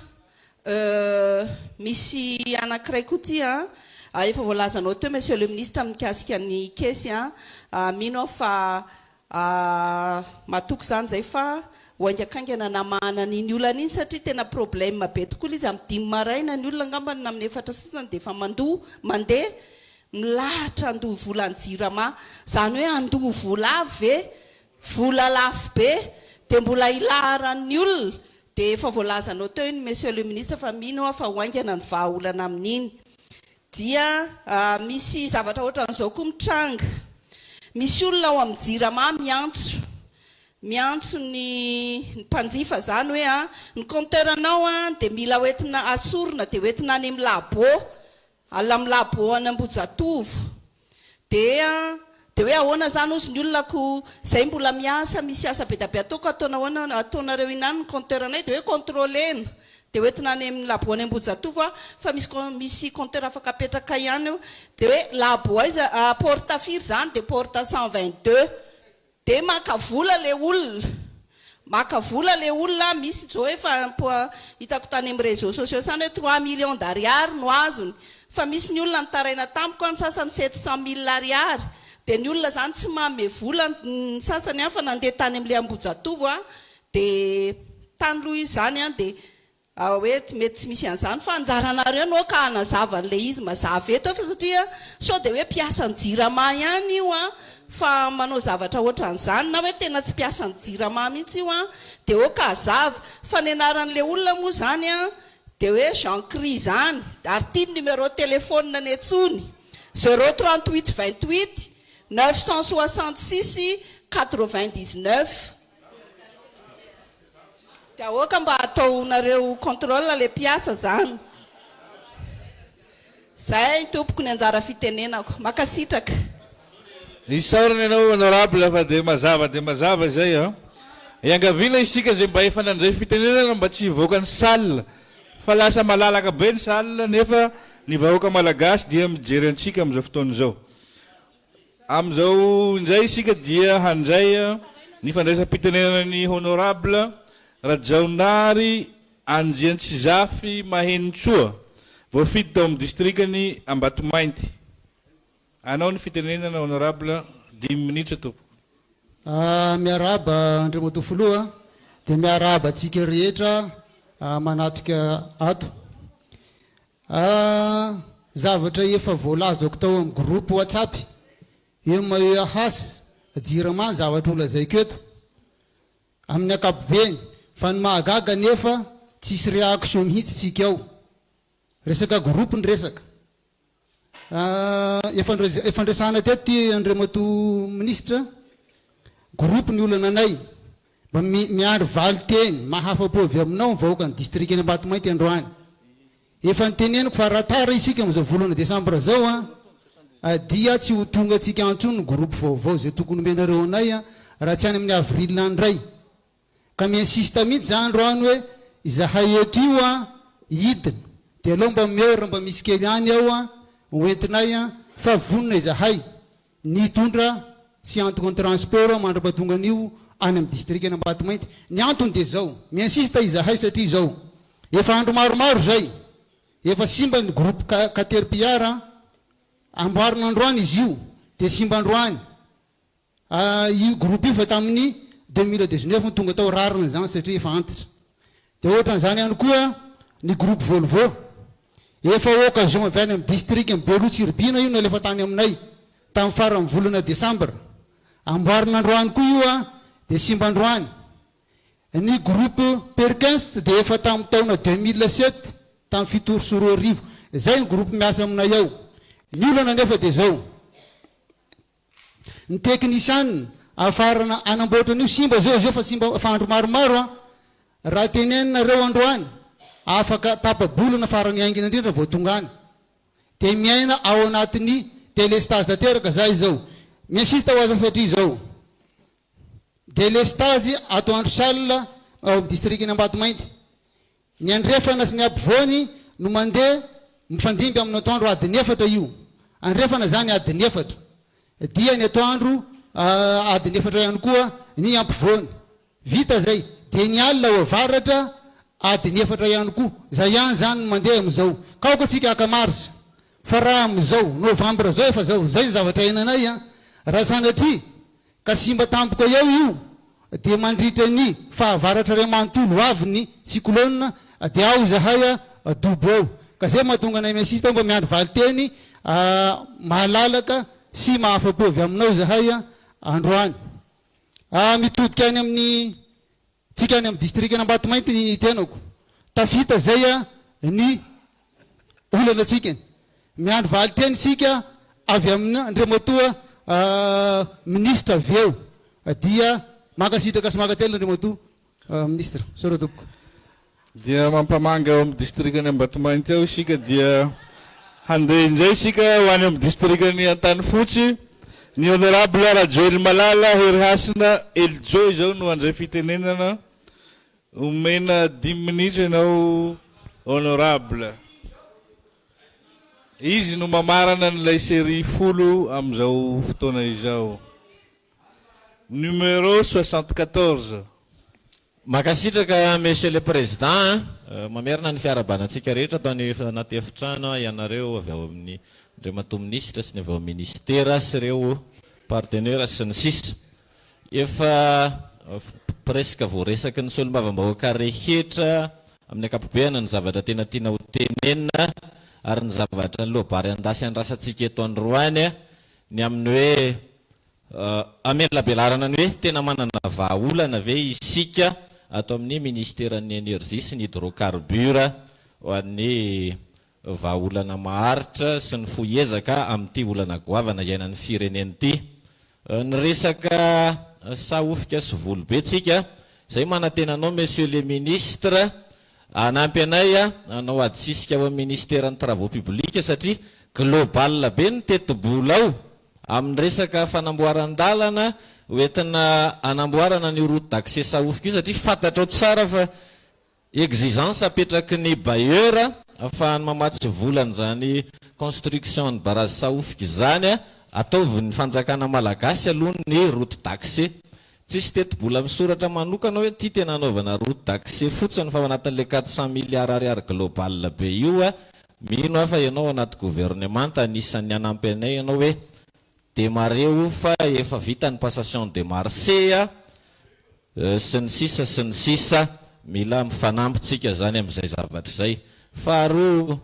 misy anankiray koa ity an, efa voalazanao teo Monsieur le Ministre mikasika ny caisse an, mino aho fa matoky izany izay fa ho haingakaingana namahana an'iny olana iny satria tena problème be tokoa ilay izy, amin'ny dimy maraina ny olona angambany na amin'ny efatra sasany dia efa mandoa, mandeha, milahatra handoa vola ny jirama, izany hoe handoa vola avy ve, vola lafo be dia mbola hilaharan'ny olona Dia efa voalazanao teo iny Monsieur le Ministre fa mino aho fa ho haingana ny vahaolana amin'iny. Dia misy zavatra ohatran'izao koa mitranga. Misy olona ao amin'ny Jirama miantso, miantso ny mpanjifa izany hoe an, ny compteur-nao an dia mila hoentina asorina dia hoentina any amin'ny labo. Alina amin'ny labo any Ambohijatovo. Dia dia hoe ahoana izany hozy ny olona ko izay mbola miasa misy asa be dia be ataoko ataona ahoana ataonareo inany ny compteur anay dia hoe contrôler-na dia hoentina any amin'ny labo any Ambohijatovo aho fa misy misy compteur afaka apetraka ihany eo dia hoe labo aiza porte firy izany dia porte 122 Dia maka vola le olona. Maka vola le olona, misy zao efa hitako tany amin'ny réseaux sociaux tany hoe trois millions d'ariary no azony. Fa misy ny olona nitaraina tamiko ny sasany 700 mille ariary. Dia ny olona zany tsy manome vola ny sasany an fa nandeha tany amin'ilay Ambohijatovo an, dia tany aloha izy zany an, dia Hoe mety tsy misy an'izany fa anjaranareo no ka hanazava an'ilay izy mazava eto fa satria sao dia hoe mpiasan'ny jirama ihany io an fa manao zavatra ohatran'izany na hoe tena tsy mpiasan'ny jirama mihitsy io an dia ok hazava fa ny anaran'ilay olona moa izany an dia hoe Jean Cri izany ary ity ny numéro téléphone-ny antsony zéro 38 28 966 99 Dia aoka mba ataonareo controle le mpiasa zany. Zay tompoko ny anjara fitenenako. Makasitraka. Isaorana ianao honorable fa dia mazava dia mazava izay an. Iangaviana isika izay mba efa nandray fitenenana mba tsy hivoaka ny salle fa lasa malalaka be ny salle nefa ny vahoaka malagasy dia mijery antsika amin'izao fotoana izao. Amin'izao indray isika dia handray ny fandraisam-pitenenana ny Honorable Rajaonary Andriantsizafy Mahenintsoa, voafidy tao amin'ny distrikan'i Ambatomainty. Anao ny fitenenana Honorable, dimy minitra tompoko. Miarahaba Andriamatoa Filoha, dia miarahaba antsika rehetra manatrika ato. Ah, zavatra efa voalazako tao amin'ny groupe WhatsApp, MEAH, Jirama ny zavatra ho lazaiko eto. Amin'ny ankapobeny. Fa ny mahagaga anefa tsisy réaction mihitsy tsika ao. Resaka groupe ny resaka. Efa efa niresahana teto ity Andriamatoa Minisitra, groupe ny olana anay. Mba miandry valin-teny mahafa-po avy aminao ny vahoakan'ny distrikan'i Ambatomainty androany. Efa noteneniko fa raha tara isika amin'izao volana desambra izao an, dia tsy ho tonga antsika intsony ny groupe vaovao izay tokony homenareo anay an, raha tsy any amin'ny avril any indray. Ka mi-insiste mihitsy za androany hoe izahay eto io an, hidina, dia aleo mba omeo raha mba misy kely any ao an, ho entinay an, fa vonona izahay. Ny hitondra sy antoko ny transport mandra-pahatonga an'io any amin'ny distrikan'Ambatomainty. Ny antony dia izao, mi-insiste izahay satria izao, efa andro maromaro izay, efa simba ny groupe Caterpillar an, amboarina androany izy io, dia simba androany. Io groupe io efa tamin'ny 2019 no tonga tao, rariny izany satria efa antitra. Dia ohatran'izany ihany koa ny groupe Volvo. Efa occasion avy any amin'ny distrikan'i Beloha Tsiribihina io nalefa tany aminay tamin'ny faran'ny volana desambra. Amboarina androany koa io an, dia simba androany. Ny groupe Perkins dia efa tamin'ny taona 2007, tamin'ny 2007. Izay ny groupe miasa aminay ao. Ny olana anefa dia izao. Ny teknisianina afarana hanamboatra an'io simba zao izy io fa simba fa andro maromaro an! Raha teneninareo androany afaka tapa-bolana farany haingana indrindra vao tonga any. Dia miaina ao anatin'ny delestazy tanteraka za izao. Mi-insiste ho aza satria izao. Delestazy ato Androsal ao amin'ny distrikan'i Ambatomainty. Ny andrefana sy ny ampovoany no mandeha mifandimby amin'ny atoandro adiny efatra io. Andrefana izany adiny efatra. Dia ny atoandro adiny efatra ihany koa ny ampovoany. Vita izay. Dia ny alina ao avaratra adiny efatra ihany koa. Izay ihany izany no mandeha amin'izao. Ka aoka tsika haka marge. Fa raha amin'izao novambra izao efa izao. Izay ny zavatra iainanay an. Raha sanatria Ka simba tampoka eo io dia mandritra ny fahavaratra iray manontolo ho avy ny cyclone dia ao izahay dobo ao. Ka zay mahatonga anay mi-insiste mba miandry valinteny mahalalaka sy mahafapo avy aminao izahay androany. Mitodika any amin'ny tsika any amin'ny distrikan'Ambatomainty ny tenako. Tafita zay ny olana tsika. Miandry valinteny isika avy amin Andriamatoa Minisitra avy eo dia mankasitraka sy mankatelina Andriamatoa Minisitra. Misaotra tompoko. Dia mampamangy ao amin'ny distrikan'i Ambatomainty ao isika dia handeha indray isika ho any amin'ny distrikan'i Antanifotsy. Ny Honorable Rajoelimalala Herihasina Elijo izao no handray fitenenana. Omena dimy minitra ianao Honorable. Izy no mamarana an'ilay série folo amin'izao fotoana izao. Numéro 74. Mankasitraka Monsieur le Président a! Mamerina ny fiarahabana antsika rehetra ato anaty efitrano ianareo avy ao amin'ny Andriamatoa Minisitra sy ny avy ao amin'ny Ministera sy ireo partenaires sy ny sisa. Efa presque voaresaky ny solombavambahoaka rehetra amin'ny ankapobeany ny zavatra tena tiana ho tenenina ary ny zavatra loabary andasy andrasantsika eto androany ny amin'ny hoe hamelabelarana ny hoe tena manana vahaolana ve isika ato amin'ny ministeran'ny energie sy ny hydrocarbures ho an'ny vahaolana maharitra sy ny fohy ezaka amin'ity olana goavana iainan'ny firenena ity. Niresaka sahofika sy volo be tsika, izay manantena anao Monsieur le Ministre hanampy anay hanao adisisika ao amin'ny Ministeran'ny Travaux Publics satria global be ny tetibola ao amin'ny resaka fanamboaran-dalana ho entina hanamboarana an'io route d'accès sahofika io satria fantatrao tsara fa Exigence apetraky ny bailleur afahany mamatsy vola an'izany construction ny barrage Sahofika izany, ataovy ny fanjakana malagasy aloha ny route d'accès. Tsisy tetibola misoratra manokana hoe ity tena anaovana route d'accès fotsiny fa ao anatin'ilay 400 milliards ariary global be io, mino aho fa ianao ao anaty gouvernemanta anisan'ny hanampy anay ianao hoe demarreo fa efa vita ny passation de marché a, Sy ny sisa sy ny sisa Mila mifanampy tsika zany amin'izay zavatra izay. Faharoa,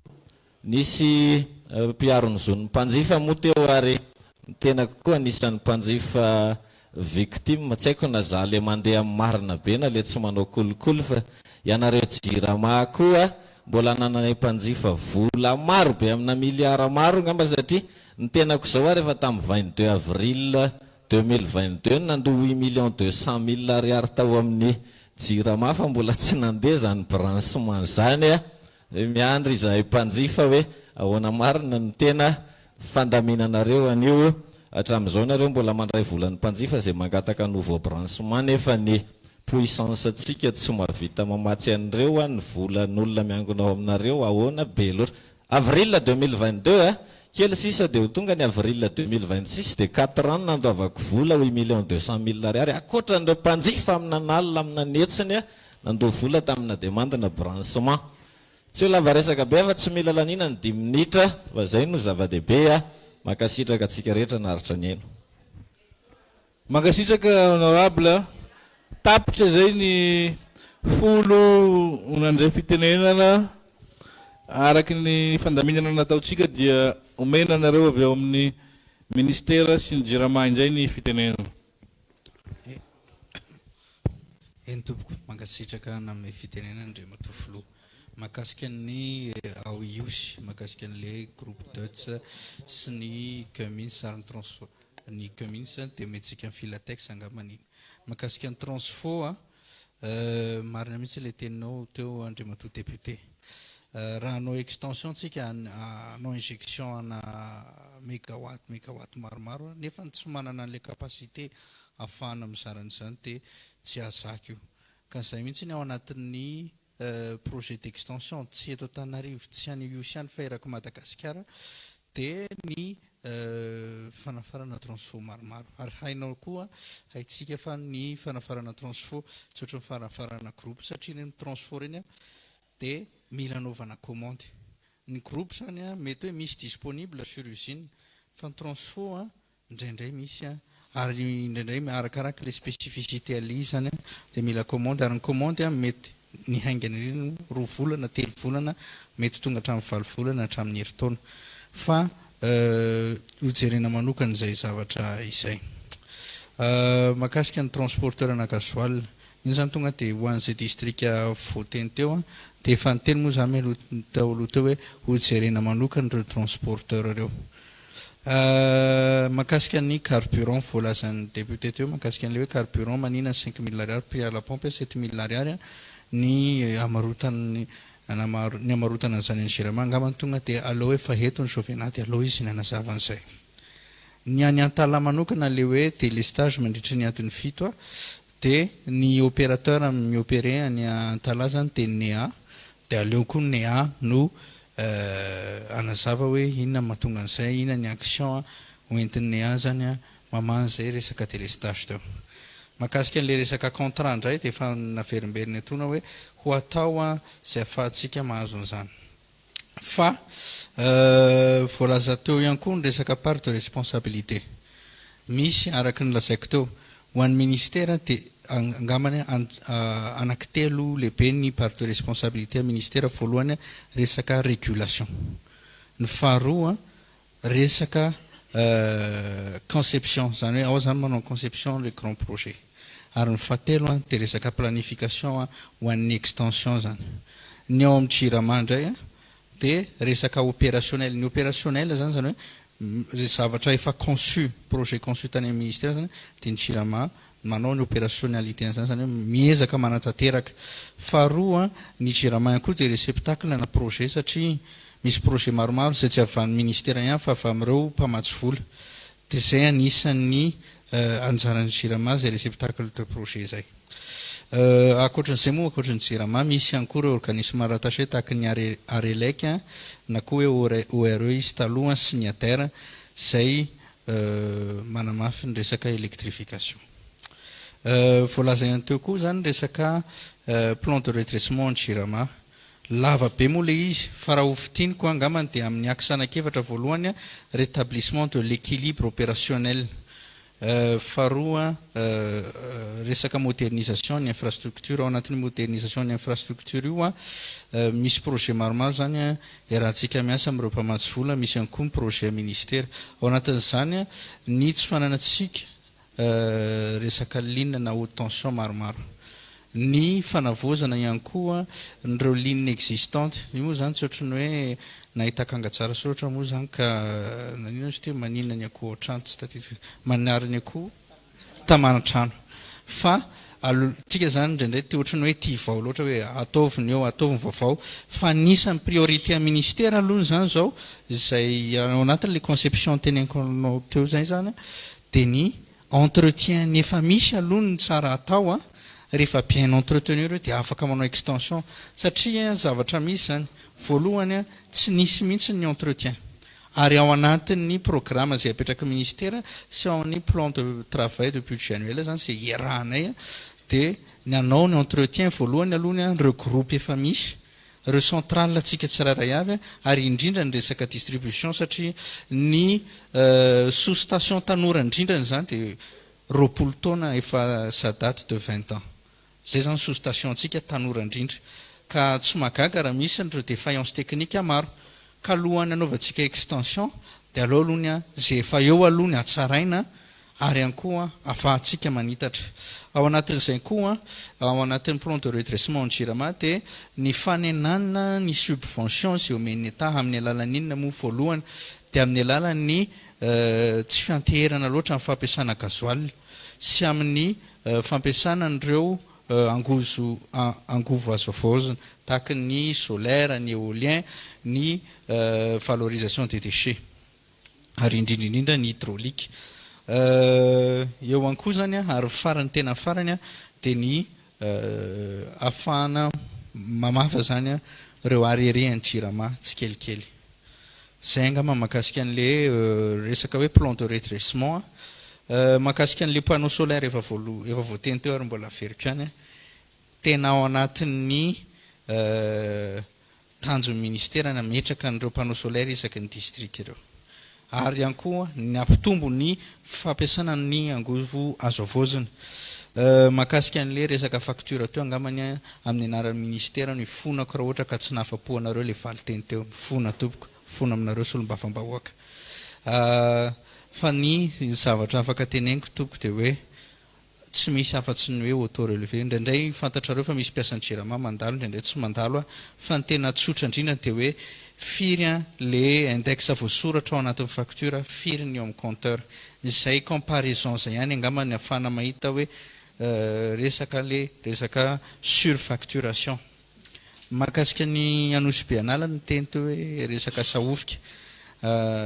nisy mpiaro ny zon'ny mpanjifa moa teo ary ny tenako koa anisan'ny mpanjifa victime, tsy haiko na za le mandeha amin'ny marina be na le tsy manao kolikoly fa ianareo jirama koa. mbola anananay mpanjifa vola maro be amina miliara maro angamba satria ny tenako izao ary efa tamin'ny 22 avril 2022 no nandoa huit millions deux cent mille ariary tao amin'ny Jirama fa mbola tsy nandeha izany branchement izany a! Miandry izahay mpanjifa hoe ahoana marina no tena fandaminanareo an'io, hatramin'izao nareo mbola mandray volan'ny mpanjifa izay mangataka nouveau branchement nefa ny puissance tsika tsy mahavita mamatsy an'ireo an, ny volan'olona miangona ao aminareo ahoana be loatra. Avril 2022 a! Kely sisa dia ho tonga ny avril 2026 dia quatre ans no nandoavako vola huit millions deux cent mille ariary ankoatran'ireo mpanjifa amina an'alina amina an'hetsiny a! Nandoa vola tamina demande na branchement. Tsy ho lava resaka be fa tsy mila laniana ny dimy minitra fa zay no zava-dehibe a! Mankasitraka antsika rehetra naharitra nihaino. Mankasitraka honorable. Tapitra izay ny folo nandray fitenenana. Araka ny fandaminana nataontsika dia omena anareo avy ao amin'ny Ministera sy ny Jirama indray ny fitenenana. Eny tompoko, mankasitraka nanome fitenenana Andriamatoa Filoha. Mahakasika ny ao Ihosy, mahakasika an'ilay groupe Deutz sy ny Cummins ary ny Transfo, ny Cummins dia omentsika ny Filatex angambany iny. Mahakasika ny Transfo a, marina mihitsy ilay teninao teo Andriamatoa Député. Raha hanao extension tsika, hanao injection ana megawatt, megawatt maromaro nefa tsy manana an'ilay capacité ahafahana mizara an'izany dia tsy hahazaka io. Ka izay mihitsy ny ao anatin'ny projet d'extension, tsy eto Antananarivo, tsy any Ihosy ihany fa erak'i Madagasikara, dia ny fanafarana transfo maromaro. Ary hainao koa, haintsika fa ny fanafarana transfo tsy ohatran'ny fanafarana groupe satria ireny transfo ireny dia mila anaovana commande. Ny groupe izany mety hoe misy disponible sur usine fa ny transfo Indraindray misy an, ary indraindray arakaraka ilay spécificité an'ilay izy izany an, dia mila commande, ary ny commande an mety ny haingana indrindra roa volana, telo volana, mety tonga hatramin'ny valo volana hatramin'ny herintaona. Fa hojerena manokana izay zavatra izay. Mahakasika ny transporteur ana gasoil, iny izany tonga dia ho an'izay distrika voateny teo an, dia efa niteny moa izaho mialoha teo aloha teo hoe hojerena manokana ireo transporteur ireo. Mahakasika ny carburant voalazan'ny député teo mahakasika an'ilay hoe carburant manina 5000 ariary prix à la pompe 7000 ariary ny hamarotan'ny ny hamarotana an'izany any Jirama angambany tonga dia aleo efa eto ny Jovenat dia aleo izy nanazava an'izay. Ny any Antalaha manokana ilay hoe délestage mandritra ny adiny fito dia ny opérateur mi-opérer any Antalaha izany dia ny NEA dia aleo koa ny NEA no hanazava hoe inona no mahatonga an'izay, inona ny action ho entin'ny NEA zany mamaha an'izay resaka délestage teo. Mahakasika an'ilay resaka contrat indray dia efa naverimberina etoana hoe ho atao izay ahafahantsika mahazo an'izany. Fa voalaza teo ihany koa ny resaka part de responsabilité. Misy araka ny lazaiko teo, ho an'ny ministera dia angambany anankitelo lehibe ny part de responsabilité amin'ny ministera, voalohany resaka régulation, ny faharoa resaka conception, izany hoe ao izany manao conception le grand projet, ary ny fahatelo dia resaka planification ho an'ny extension izany. Ny ao amin'ny Jirama indray dia resaka opérationnel, ny opérationnel izany izany hoe ilay zavatra efa conçu, projet conçu tany amin'ny ministère izany dia ny Jirama manao ny opérationnalité an'izany, izany hoe miezaka manatanteraka. Faharoa, ny Jirama ihany koa dia réceptacle ana projet satria misy projet maromaro izay tsy avy amin'ny ministère ihany fa avy amin'ireo mpamatsy vola. Dia izay anisan'ny anjaran'ny Jirama izay réceptacle de projet izay. Ankoatran'izay moa, ankoatry ny Jirama, misy ihany koa ireo organisme rattaché tahaka ny Arelec na koa hoe ORE izy taloha sy ny ADER izay manamafy ny resaka électrification. Voalaza ihany teo koa izany resaka plan de redressement ny Jirama. Lava be moa ilay izy fa raha ho fintiniko angambany dia amin'ny axe anankiefatra voalohany rétablissement de l'équilibre opérationnel. Faharoa, resaka modernisation ny infrastructure. Ao anatin'io modernisation ny infrastructure io, misy projet maromaro izany iarahantsika miasa amin'ireo mpamatsy vola, misy ihany koa ny projet ministera. Ao anatin'izany ny tsy fananantsika resaka ligne na haute tension maromaro. Ny fanavaozana ihany koa an'ireo ligne existante. Io moa izany tsy ohatry ny hoe nahita akanga tsara soratra moa izany ka naninona izy ity maninona ny akoho ao an-trano tsy tadidiko manary ny akoho taman-trano fa alo tsika izany indraindray te ohatry ny hoe tia vao loatra hoe ataovy ny eo ataovy ny vaovao fa anisan'ny priorité an'ny ministera aloha izany izao izay ao anatin'ilay conception teneniko anao teo izay izany dia ny Entretien ny efa misy aloha no tsara atao a, rehefa bien entretenu ireo dia afaka manao extension satria zavatra misy izany, voalohany a, tsy nisy mihitsy ny entretien ary ao anatin'ny programme izay apetraky ministera sy ao amin'ny plan de travail de budget annuel izany izay iarahanay dia ny hanao ny entretien voalohany aloha ny ireo groupe efa misy ireo centrale tsika tsirairay avy ary indrindra ny resaka distribution satria ny sous station tanora indrindra izany dia 20 taona efa ça date de 20 ans izay izany sous station tsika tanora indrindra ka tsy mahagaga raha misy ireo défaillance technique maro ka alohan'ny hanaovantsika extension dia aleo aloha ny izay efa eo aloha ny hatsaraina ary ihany koa afahantsika manitatra. Ao anatin'izay koa, ao anatin'ny plan de redressement ny Jirama dia ny fanenanana ny subvention izay omen'ny Etat amin'ny alalan'ny inona moa voalohany dia amin'ny alalan'ny tsy fianteherana loatra amin'ny fampiasana gasoil sy amin'ny fampiasana an'ireo angozo angovo azo havaozina tahaka ny solaire, ny éolien, ny valorisation des déchets. ary indrindra indrindra ny hydraulique. Eo ihany koa izany ary farany tena farany dia ny ahafahana mamafa izany ireo arriérés an'ny Jirama tsikelikely. Izay angamba mahakasika an'ilay resaka hoe plan de redressement. Mahakasika an'ilay panneau solaire efa voalo- efa voateny teo ary mbola averiko ihany, tena ao anatin'ny Tanjon'ny minisitera ny hametraka an'ireo panneaux solaires isaky ny distrika ireo. Ary ihany koa ny hampitombo ny fampiasana ny angovo azo havaozina. Mahakasika an'ilay resaka facture teo angambany amin'ny anaran'ny minisitera no ifonako raha ohatra ka tsy nahafa-po anareo ilay valinteny teo. Mifona tompoko, mifona aminareo solombavambahoaka. Fa ny zavatra afaka teneniko tompoko dia hoe Tsy misy afa-tsy ny hoe auto relevé. Indraindray fantatrareo fa misy mpiasan'ny Jirama mandalo, indraindray tsy mandalo fa ny tena tsotra indrindra dia hoe firy le index voasoratra ao anatin'ny facture, firy ny eo amin'ny compteur. Izay comparaison izay ihany angamba ny ahafahana mahita hoe resaka le resaka surfacturation. Mahakasika ny Anosibe An'ala niteny teo hoe resaka sahofika.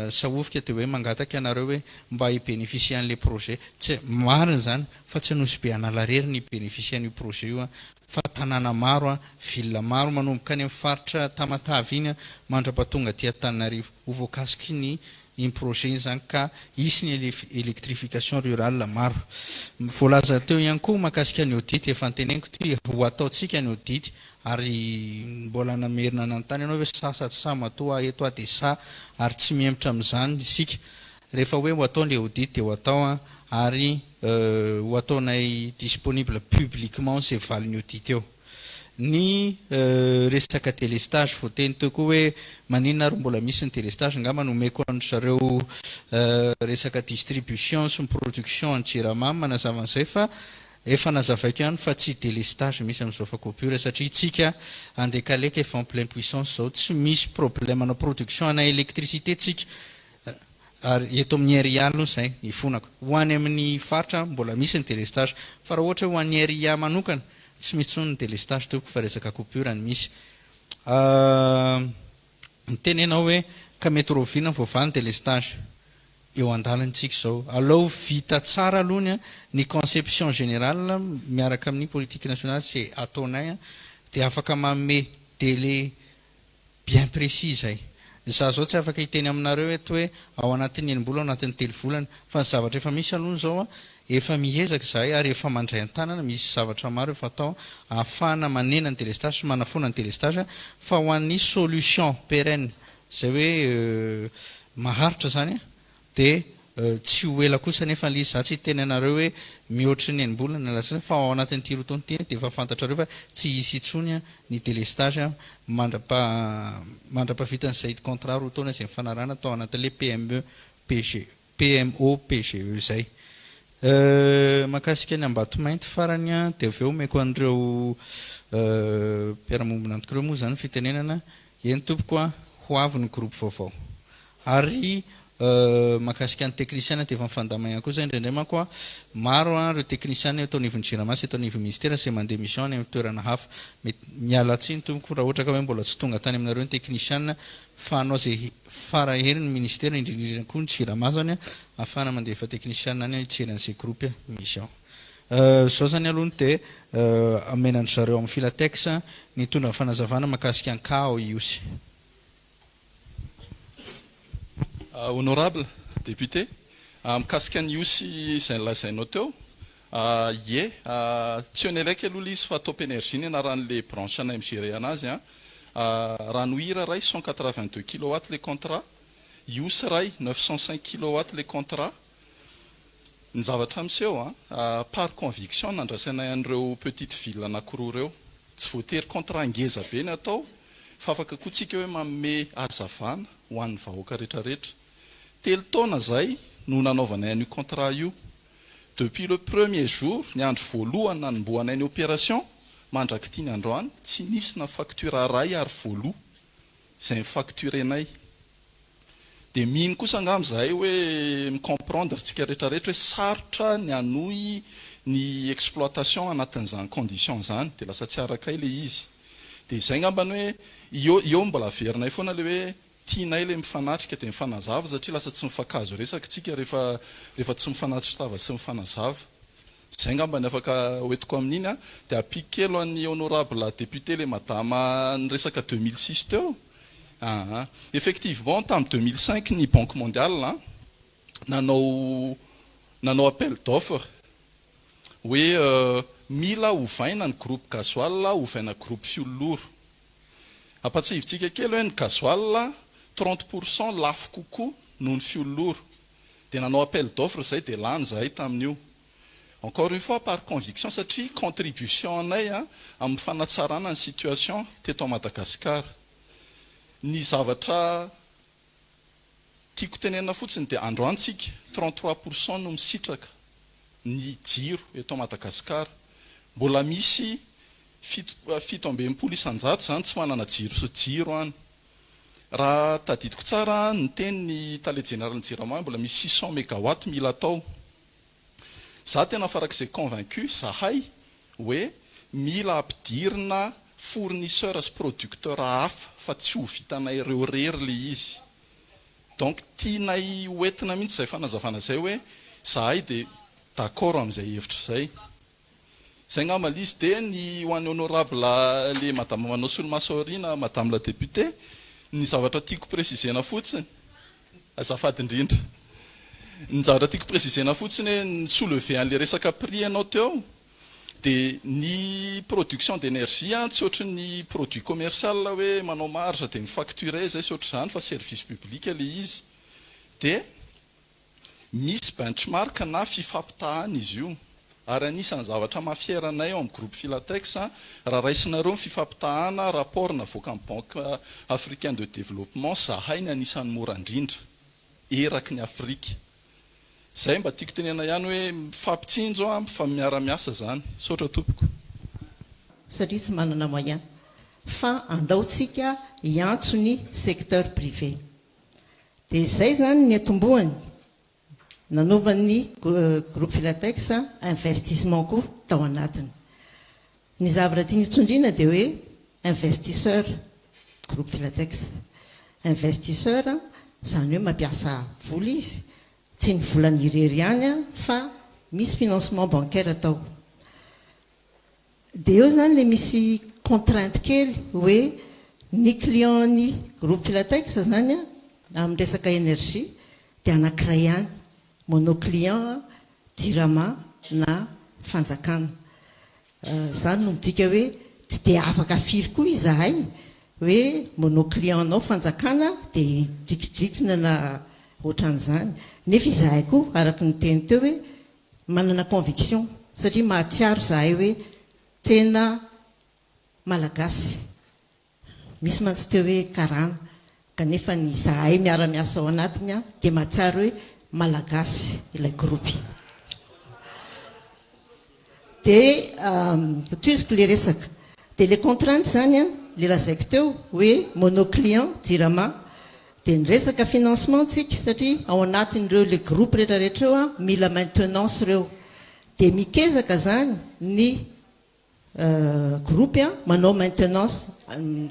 Sahofika dia hoe mangataka ianareo hoe mba hi-beneficier an'ilay projet. Tsy, marina izany fa tsy Anosibe An'ala irery ny hi-beneficier an'io projet io fa tanàna maro, ville maro manomboka any amin'ny faritra Tamatave iny mandra-pahatonga aty Antananarivo ho voakasiky ny iny projet iny izany ka hisy ny électrification rurale maro. Voalaza teo ihany koa mahakasika ny audit, efa noteneniko ity, ho ataontsika ny audit ary mbola namerina nanontany ianao hoe sahy sa tsy sahy, matoa aho eto aho dia sahy ary tsy mihemotra amin'izany isika. Rehefa hoe ho atao ny audit dia ho atao ary ho ataonay disponible publiquement izay valin'ny audit eo. Ny resaka délestage voateny teo koa hoe maninona ary mbola misy ny délestage angamba nomeko an-dry zareo resaka distribution sy ny production an'ny Jirama manazava an'izay fa efa nazavaiko ihany fa tsy délestage misy amin'izao fa coupure satria tsika Andekaleka efa en pleine puissance izao tsy misy problème ana production ana électricité tsika Ary eto amin'ny RIA aloha izay ifonako. Ho any amin'ny faritra mbola misy ny délestage. Fa raha ohatra hoe ho an'ny RIA manokana, tsy misy intsony ny délestage tompoko fa resaka coupure no misy. Niteny ianao hoe ka mety rahoviana vao vaha ny délestage? Eo an-dalana isika izao. Aleo vita tsara aloha ny conception générale miaraka amin'ny politique nationale izay ataonay dia afaka manome délai bien précis izay. Izaho izao tsy afaka hiteny aminareo eto hoe ao anatin'ny enim-bolana, ao anatin'ny 3 volana, fa ny zavatra efa misy aloha izao an, efa miezaka izahay ary efa mandray an-tanana, misy zavatra maro efa atao ahafahana manena ny délestage sy manafoana ny délestage, fa ho an'ny solution pérenne izay hoe maharitra izany an, Dia tsy ho ela kosa anefa ilay izy, za tsy hiteny anareo hoe mihoatry ny enim-bolana na lasa fa ao anatin'ity 2 taona ity dia efa fantatrareo fa tsy hisy intsony ny délestage mandrapa mandrapavitan'izay contrat 2 taona izay nifanarahana tao anatin'ilay PME PG PMO PGE izay. Mahakasika ny Ambatomainty farany dia avy eo omeko an'ireo mpiara-mombon'antoka ireo moa izany ny fitenenana. Eny tompoko a, ho avy ny groupe vaovao. Ary mahakasika ny teknisiana dia efa mifandamina ihany koa izay, indraindray manko a, maro ireo teknisiana eto anivon'ny Jirama sy eto anivon'ny Ministera izay mandeha mission any amin'ny toerana hafa. Mety, miala tsiny tompoko raha ohatra ka hoe mbola tsy tonga tany aminareo ny teknisiana fa hanao izay fara heriny ny Ministera, indrindra indrindra koa ny Jirama izany ahafahana mandefa teknisiana any hijery an'izay groupe mission. Izao izany aloha no dia omena an-dry zareo amin'ny Filatex ny hitondra ny fanazavana mahakasika ny cas ao Ihosy. Honorable député, mikasika ny Ihosy izay nolazainao teo, ie, tsy Onelec aloha ilay izy fa Top Energie ny anaran'ilay branche anay mi-gérer anazy an. Ranohira iray 182 kilowatts ilay contrat, Ihosy iray 905 kilowatts ilay contrat. Ny zavatra miseho an, par conviction nandraisanay an'ireo petite ville anakiroa ireo. Tsy voatery contrat ngeza be ny atao fa afaka koa tsika hoe manome hazavana ho an'ny vahoaka retraretra. Telo taona izay no nanaovanay an'io contrat io. Depuis le premier jour, ny andro voalohany nanombohanay ny opération, mandrak'ity ny androany, tsy nisy na facture iray ary voaloa izay ni-facturer-nay. Dia mino kosa angamba izahay hoe mi-comprendre tsika rehetra rehetra hoe sarotra ny hanohy ny exploitation anatin'izany condition izany dia lasa tsy arakay ilay izy. Dia izay angamba ny hoe eo eo mbola averinay foana ilay hoe tianay ilay mifanatrika dia mifanazava satria lasa tsy mifankahazo resaka tsika rehefa rehefa tsy mifanatri-tava sy mifanazava. Izay angamba ny afaka hoentiko amin'iny an. Dia ampiako kely ho an'ny honorable député ilay madama niresaka 2006 teo. Aa. Effectivement tamin'ny 2005 ny banque mondiale an, nanao nanao appel d'offre hoe mila ovaina ny groupe gasoil ovaina groupe fiololoro. Ampatsiahivintsika kely hoe ny gasoil 30 pour cent lafo kokoa noho ny fiololoro. Dia nanao appel d'offre izay dia lany izahay tamin'io. Encore une fois par conviction satria contribution anay amin'ny fanatsarana ny situation teto Madagascar. Ny zavatra tiako tenenina fotsiny dia androany tsika 33 pour cent no misitraka ny jiro eto Madagascar. Mbola misy 67 isan-jato izany tsy manana jiro sy jiro any. Raha tadidiko tsara niteny ny tale jeneralin'ny Jirama hoe mbola misy 600 megawatt mila atao. Za tena farak'izay convaincu zahay hoe mila ampidirina fournisseur sy producteur hafa fa tsy ho vitanay ireo rery le izy. Donc tianay ho entina mihitsy izay fanazavana izay hoe zahay dia d'accord amin'izay hevitra izay. Zay angamba le izy. Dia ny ho an'ny honorable le madame manao solomaso aoriana, madame la députée, ny zavatra tiako préciser-na fotsiny, azafady indrindra, ny zavatra tiako préciser-na fotsiny hoe ni-soulever an'le resaka prix ianao teo, dia ny production d'énergie an tsy ohatry ny produit commercial hoe manao marge dia mi-facturer zay sy ohatr'izany fa service public le izy. Dia Misy benchmark na fifampitahana izy io. Ary anisan'ny zavatra maha fier anay ao amin'ny groupe Filatex, raha raisinareo ny fifampitahana rapport navoakan'ny Banque Africaine de Développement, zahay ny anisan'ny mora indrindra eraky ny Afrika. Izay mba tiako tenenina ihany hoe mifampitsinjo fa miara-miasa izany. Misaotra tompoko. Satria tsy manana moyen. Fa andao tsika hiantso ny secteur privé. Dia izay izany ny atombohany nanaovan'ny groupe Filatex investissement koa tao anatiny. Ny zavatra tiany tsondriana dia hoe investisseur groupe Filatex. Investisseur izany hoe mampiasa vola izy, tsy ny volany irery ihany fa misy financement bancaire tao. Dia eo izany ilay misy contrainte kely hoe ny client-n'ny groupe Filatex izany amin'ny resaka énergie dia anankiray ihany, mono client, Jirama na fanjakana. Izany no midika hoe tsy dia afaka firy koa izahay hoe mono client-nao fanjakana dia hidrikidrikina na ohatran'izany. Nefa izahay koa araka ny teny teo hoe Manana conviction satria mahatsiaro zahay hoe tena Malagasy. Misy mantsy teo hoe karana kanefa ny zahay miara miasa ao anatiny dia mahatsiaro hoe Malagasy ilay groupe. Dia tohiziko ilay resaka. Dia ilay contrainte izany an, ilay lazaiko teo hoe mono client Jirama. Dia niresaka financement tsika satria ao anatin'ireo ilay groupe rehetra rehetra ireo an, mila maintenance ireo. Dia mikezaka izany ny groupe an, manao maintenance,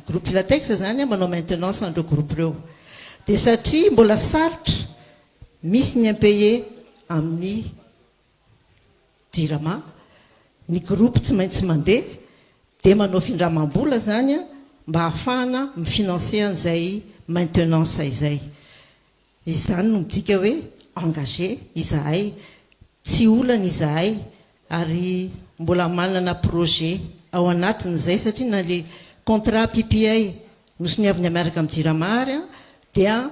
groupe Filatex izany an, manao maintenance an'ireo groupe ireo. Dia satria mbola sarotra, misy ny impayé amin'ny Jirama, ny groupe tsy maintsy mandeha dia manao findramam-bola izany mba hahafahana mi-financer an'izay maintenance izay. Izany no midika hoe engagé izahay, tsy olana izahay ary mbola manana projet ao anatin'izay satria na ilay contrat PPA nosoniavina miaraka amin'ny Jirama ary dia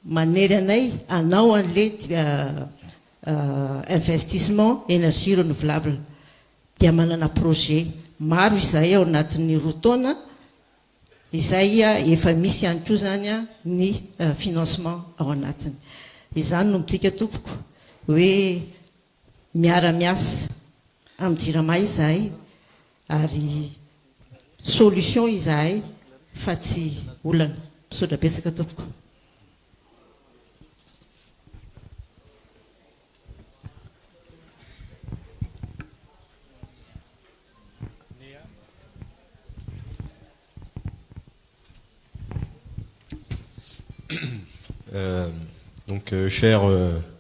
Manery anay hanao an'le investissement énergie renouvelable dia manana projet maro izahay ao anatin'ny roa taona izay efa misy ihany koa izany ny financement ao anatiny. Izany no midika tompoko hoe miara-miasa amin'ny jirama izahay ary solution izahay fa tsy olana. Misaotra betsaka tompoko. Donc, cher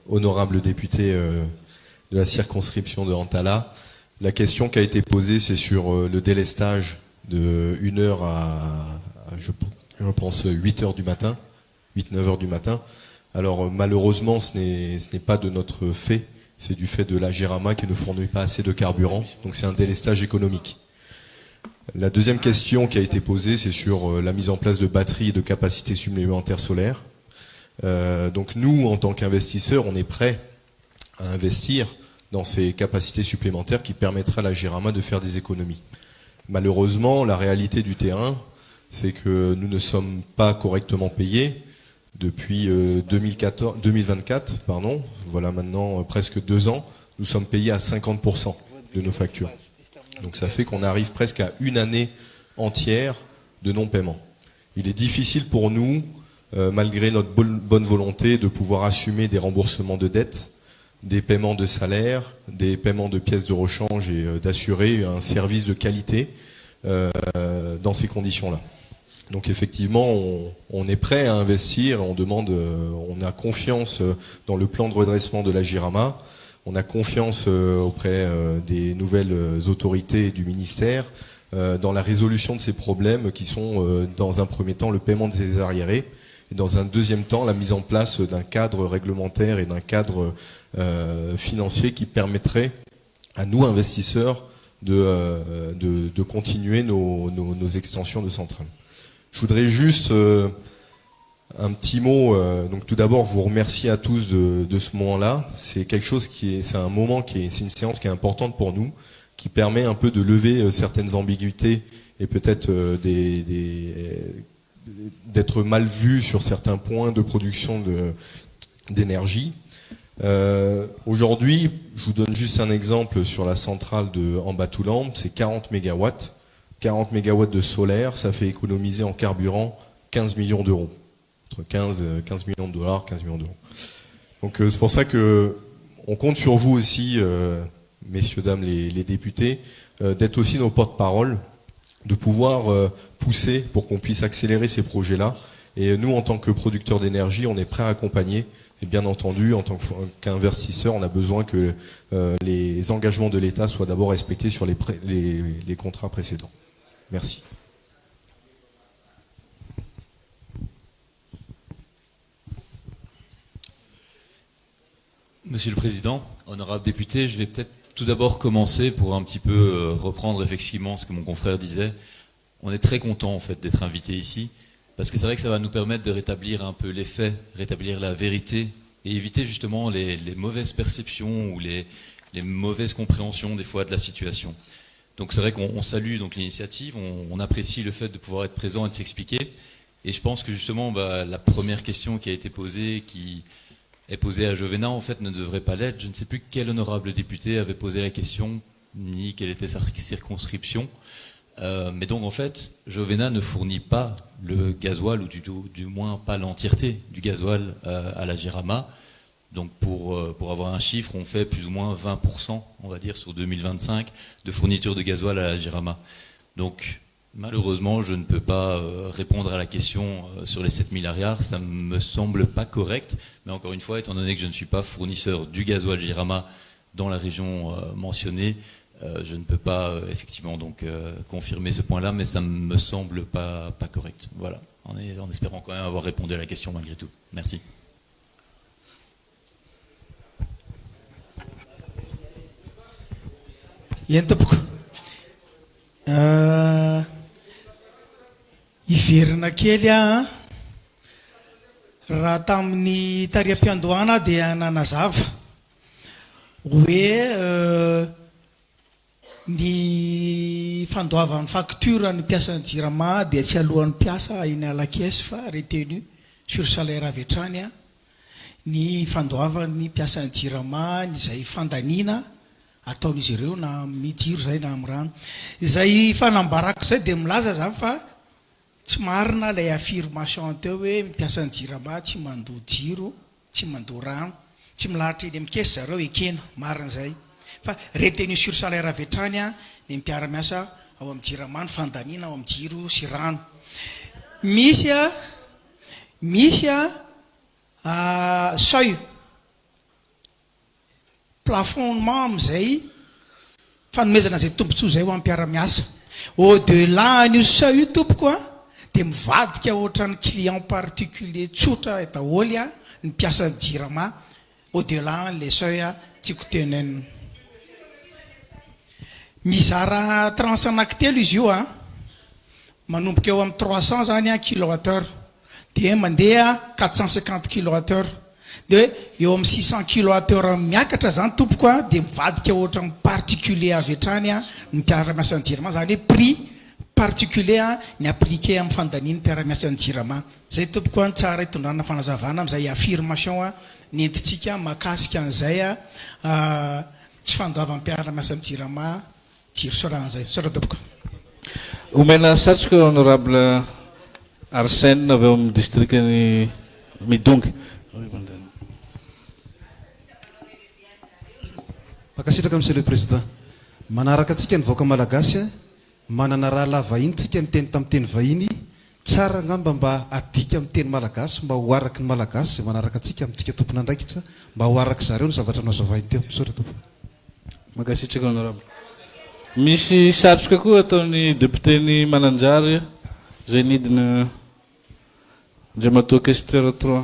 honorable député de la circonscription de Antala, la question qui a été posée, c'est sur le délestage de 1 heure à, je, je pense, 8 heures du matin, 8-9 heures du matin. Alors malheureusement, ce n'est pas de notre fait, c'est du fait de la Gérama qui ne fournit pas assez de carburant, donc c'est un délestage économique. La deuxième question qui a été posée, c'est sur la mise en place de batteries et de capacités supplémentaires solaires. Donc nous, en tant qu'investisseurs, on est prêts à investir dans ces capacités supplémentaires qui permettraient à la Gérama de faire des économies. Malheureusement, la réalité du terrain, c'est que nous ne sommes pas correctement payés depuis 2014, 2024, pardon, voilà maintenant presque deux ans, nous sommes payés à 50% de nos factures. Donc ça fait qu'on arrive presque à une année entière de non-paiement. Il est difficile pour nous, malgré notre bonne volonté, de pouvoir assumer des remboursements de dettes, des paiements de salaires, des paiements de pièces de rechange et d'assurer un service de qualité dans ces conditions-là. Donc effectivement, on est prêt à investir, on demande, on a confiance dans le plan de redressement de la Girama, on a confiance auprès des nouvelles autorités du ministère dans la résolution de ces problèmes qui sont dans un premier temps le paiement de ces arriérés et dans un deuxième temps la mise en place d'un cadre réglementaire et d'un cadre financier qui permettrait à nous investisseurs de, de, de continuer nos, nos, nos extensions de centrales. Je voudrais juste un petit mot. Donc tout d'abord, vous remercier à tous de, de ce moment-là. C'est quelque chose qui est, c'est un moment qui est, c'est une séance qui est importante pour nous, qui permet un peu de lever certaines ambiguïtés et peut-être des, des, d'être mal vu sur certains points de production de, d'énergie. Aujourd'hui, je vous donne juste un exemple sur la centrale de Ambatoulambe, c'est 40 mégawatts. 40 mégawatts de solaire, ça fait économiser en carburant 15 millions d'euros. Entre 15, 15 millions de dollars, 15 millions d'euros. Donc c'est pour ça que on compte sur vous aussi, messieurs, dames les, les députés, d'être aussi nos porte-parole, de pouvoir pousser pour qu'on puisse accélérer ces projets-là. Et nous, en tant que producteurs d'énergie, on est prêt à accompagner. Et bien entendu, en tant qu'investisseur, on a besoin que les engagements de l'État soient d'abord respectés sur les, les, les contrats précédents. Merci. Monsieur le Président, honorable député, je vais peut-être tout d'abord commencer pour un petit peu reprendre effectivement ce que mon confrère disait. On est très content en fait d'être invité ici parce que c'est vrai que ça va nous permettre de rétablir un peu les faits, rétablir la vérité et éviter justement les, les mauvaises perceptions ou les, les mauvaises compréhensions des fois de la situation. Donc c'est vrai qu'on salue donc l'initiative, on, on apprécie le fait de pouvoir être présent et de s'expliquer. Et je pense que justement bah, la première question qui a été posée, qui est posée à Jovena, en fait, ne devrait pas l'être. Je ne sais plus quel honorable député avait posé la question, ni quelle était sa circonscription. Euh, mais donc, en fait, Jovena ne fournit pas le gasoil, ou du, du moins pas l'entièreté du gasoil euh, à la Girama. Donc pour, euh, pour avoir un chiffre, on fait plus ou moins 20%, on va dire, sur 2025, de fourniture de gasoil à la Girama. Donc malheureusement, je ne peux pas euh, répondre à la question euh, sur les 7000 arrières, ça ne me semble pas correct. Mais encore une fois, étant donné que je ne suis pas fournisseur du gasoil Girama dans la région mentionnée, je ne peux pas effectivement donc confirmer ce point-là, mais ça ne me semble pas, pas correct. Voilà, en, en espérant quand même avoir répondu à la question malgré tout. Merci. Eny tompoko. Hiverina kely aho an. Raha tamin'ny tary am-piandohana aho dia nanazava hoe ny fandoavan'ny facture ny mpiasan'ny Jirama dia tsy aloan'ny mpiasa eny à la caisse fa retenu sur salaire avy hatrany ny fandoavan'ny mpiasan'ny Jirama ny izay fandaniana ataon'izy ireo na amin'ny jiro izay na amin'ny rano. Izay fanambarako izay dia milaza izany fa Tsy marina ilay affirmation teo hoe ny mpiasan'ny jirama tsy mandoa jiro, tsy mandoa rano, tsy milahatra eny amin'ny caisse zareo, ekena, marina izay. Fa retenu sur salaire avy hatrany ny mpiara-miasa ao amin'ny jirama ny fandaniana ao amin'ny jiro sy rano. Misy misy seuil. Plafonnement amin'izay fanomezana izay tombontsoa izay ho an'ny mpiara-miasa. Au delà an'io seuil io tompoko a, dia mivadika ohatran'ny client particulier tsotra daholo a ny mpiasan'ny jirama au delà an'ilay seuil a tiako tenenina. Mizara tranche anankitelo izy io a, manomboka eo amin'ny 300 izany a kilowatt heure. Dia mandeha 450 kilowatt heure. Dia eo amin'ny 600 kilowatt heure miakatra izany tompoko a, dia mivadika ohatran'ny particulier avy hatrany ny mpiara-miasan'ny Jirama, izany hoe prix particulier ny appliquer amin'ny fandanian'ny mpiara-miasan'ny Jirama. Izay tompoko a ny tsara hitondrana fanazavana amin'izay affirmation nentintsika mahakasika an'izay tsy fandoavan'ny mpiara-miasan'ny Jirama Jiro sy rano zay. Misaotra tompoko. Omena satroka Honorable Arsène avy ao amin'ny distrikan'i Midongy. Mankasitraka Monsieur le Président. Manaraka antsika ny vahoaka Malagasy a, manana rahalahy vahiny tsika niteny tamin'ny teny vahiny, tsara angamba mba adika amin'ny teny Malagasy mba ho araky ny Malagasy izay manaraka antsika amintsika tompon'andraikitra mba ho araky zareo ny zavatra nohazavainy teo. Misaotra tompoko. Mankasitraka Honorable. Misy satroka koa ataon'ny député-n'i Mananjary izay nidina Andriamatoa Questeur trois.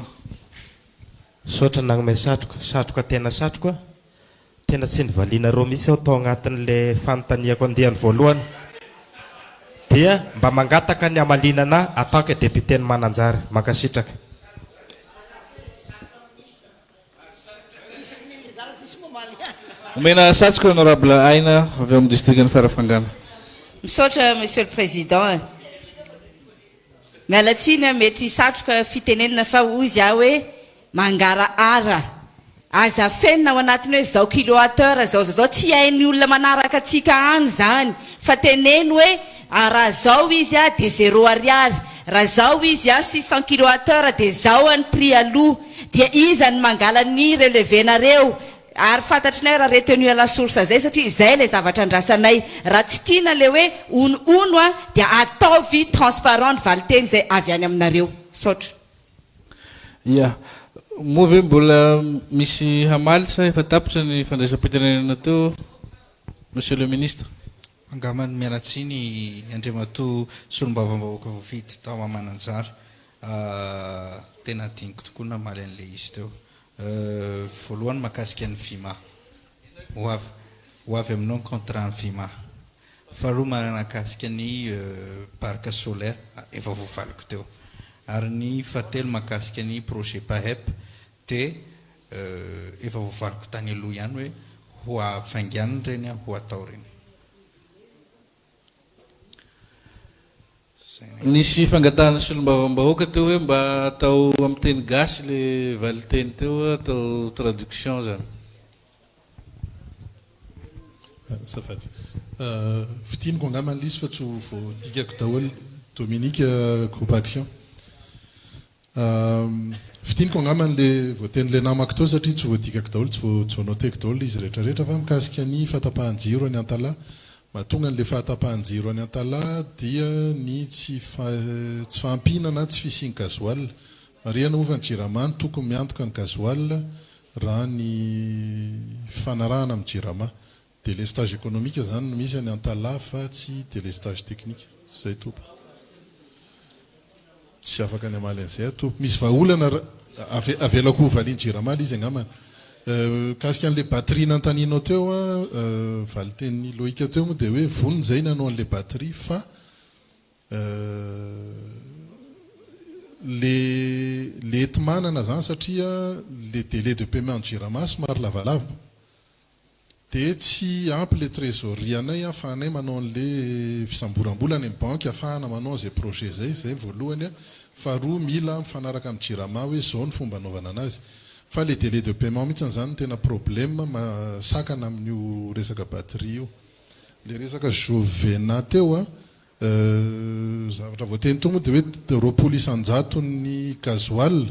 Misaotra nagnome satroka, satroka tena satroka, tena tsy nivalianareo mihitsy aho tao agnatin'le fanontaniako andiany voalohany, dia mba mangataka ny hamaliana anah en tant que député-n'i Mananjary. Mankasitraka. Omena satroka Honorable Aina avy ao amin'ny distrikan'i Farafangana. Misaotra Monsieur le Président a. Miala tsiny a, mety satroka fitenenana fa hoy izy aho hoe mangarahara. Aza afenina ao anatin'ny hoe zao kilowatt heure zao zao zao, tsy hain'ny olona manaraka antsika any izany fa teneno hoe raha zao izy a dia zéro ariary, raha zao izy a 600 kilowatt heure dia zao ny prix aloha. Dia iza no mangala ny relevé-nareo? Ary fantatrinay raha retenu à la source zay satria izay ilay zavatra andrasanay. Raha tsy tiana ilay hoe honohono a, dia ataovy transparent ny valinteny izay avy any aminareo. Misaotra. Ya. Moa ve mbola misy hamaly sa efa tapitra ny fandraisam-pitenenana teo Monsieur le Ministre? Angamba miala tsiny Andriamatoa Solombavambahoaka voafidy tao Mananjary. Tena adinoko tokoa ny namaly an'ilay izy teo. Voalohany mahakasika ny Vima. Ho avy ho avy aminao ny contrat ny Vima. Faharoa mahakasika ny parc solaire, efa voavaliko teo. Ary ny fahatelo mahakasika ny projet PAHEP dia efa voavaliko tany aloha ihany hoe ho hafainganina ireny, ho atao ireny. Zay. Nisy fangatahana solombavambahoaka teo hoe mba atao amin'ny teny gasy le valinteny teo, atao traduction zany. Azafady. Fintiniko angamba ny lisy fa tsy ho voadikako daholo. Dominique, Groupe Action. Fintiniko angamba le voatenin'ilay namako teo satria tsy voadikako daholo, tsy voanoteko daholo ilay izy rehetra rehetra fa mikasika ny fahatapahan-jiro any Antalaha. Mahatonga an'ilay fahatapahan-jiro any Antalaha dia ny tsy tsy fahampiana na tsy fisian'ny gasoil. Marihana moa fa ny Jirama no tokony miantoka ny gasoil raha ny fifanarahana amin'ny Jirama. Délestage économique izany no misy any Antalaha fa tsy délestage technique. Izay tompoko. Tsy afaka ny hamaly an'izay aho tompoko. Misy vahaolana avelako ho valian'i Jirama ilay izy angambany. Mikasika an'ilay batterie nanontanianao teo an, valin-tenin'i Loïc teo moa dia hoe vonona izay ny hanao an'ilay batterie fa le le enti-manana izany satria le délai de paiement Jirama somary lavalava. Dia tsy ampy le trésorerie anay ahafahanay manao an'le fisamboram-bola any amin'ny banky ahafahana manao an'izay projet izay, izay ny voalohany. Faharoa mila mifanaraka amin'ny Jirama hoe izao ny fomba anaovana anazy. Fa le délai de paiement mihitsy izany no tena problème sakana amin'io resaka batterie io. Le resaka Jovena teo an, Zavatra voateny teo moa dia hoe 20 isan-jaton'ny gasoil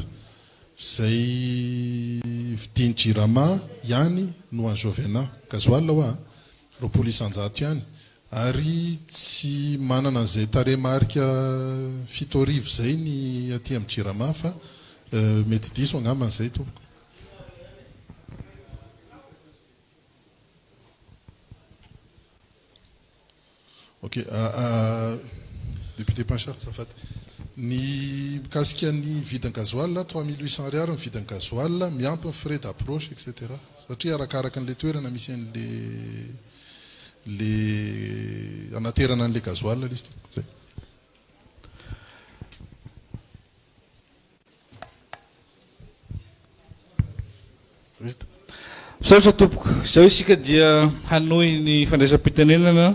izay vidian'ny Jirama ihany no an'i Jovena. Gasoil hoa an! 20 isan-jato ihany. Ary tsy manana an'izay tarehimarika 7000 izay ny aty amin'ny Jirama fa mety diso angambany izay tompoko. Ok, Député Pancha, azafady. Ny mikasika ny vidin'ny gasoil, 3800 ariary ny vidin'ny gasoil, miampy ny frais d'approche etc. Satria arakaraka an'ilay toerana misy an'le le anaterana an'ilay gasoil ilay izy tompoko. Zay. Misaotra tompoko. Izao isika dia hanohy ny fandraisam-pitenenana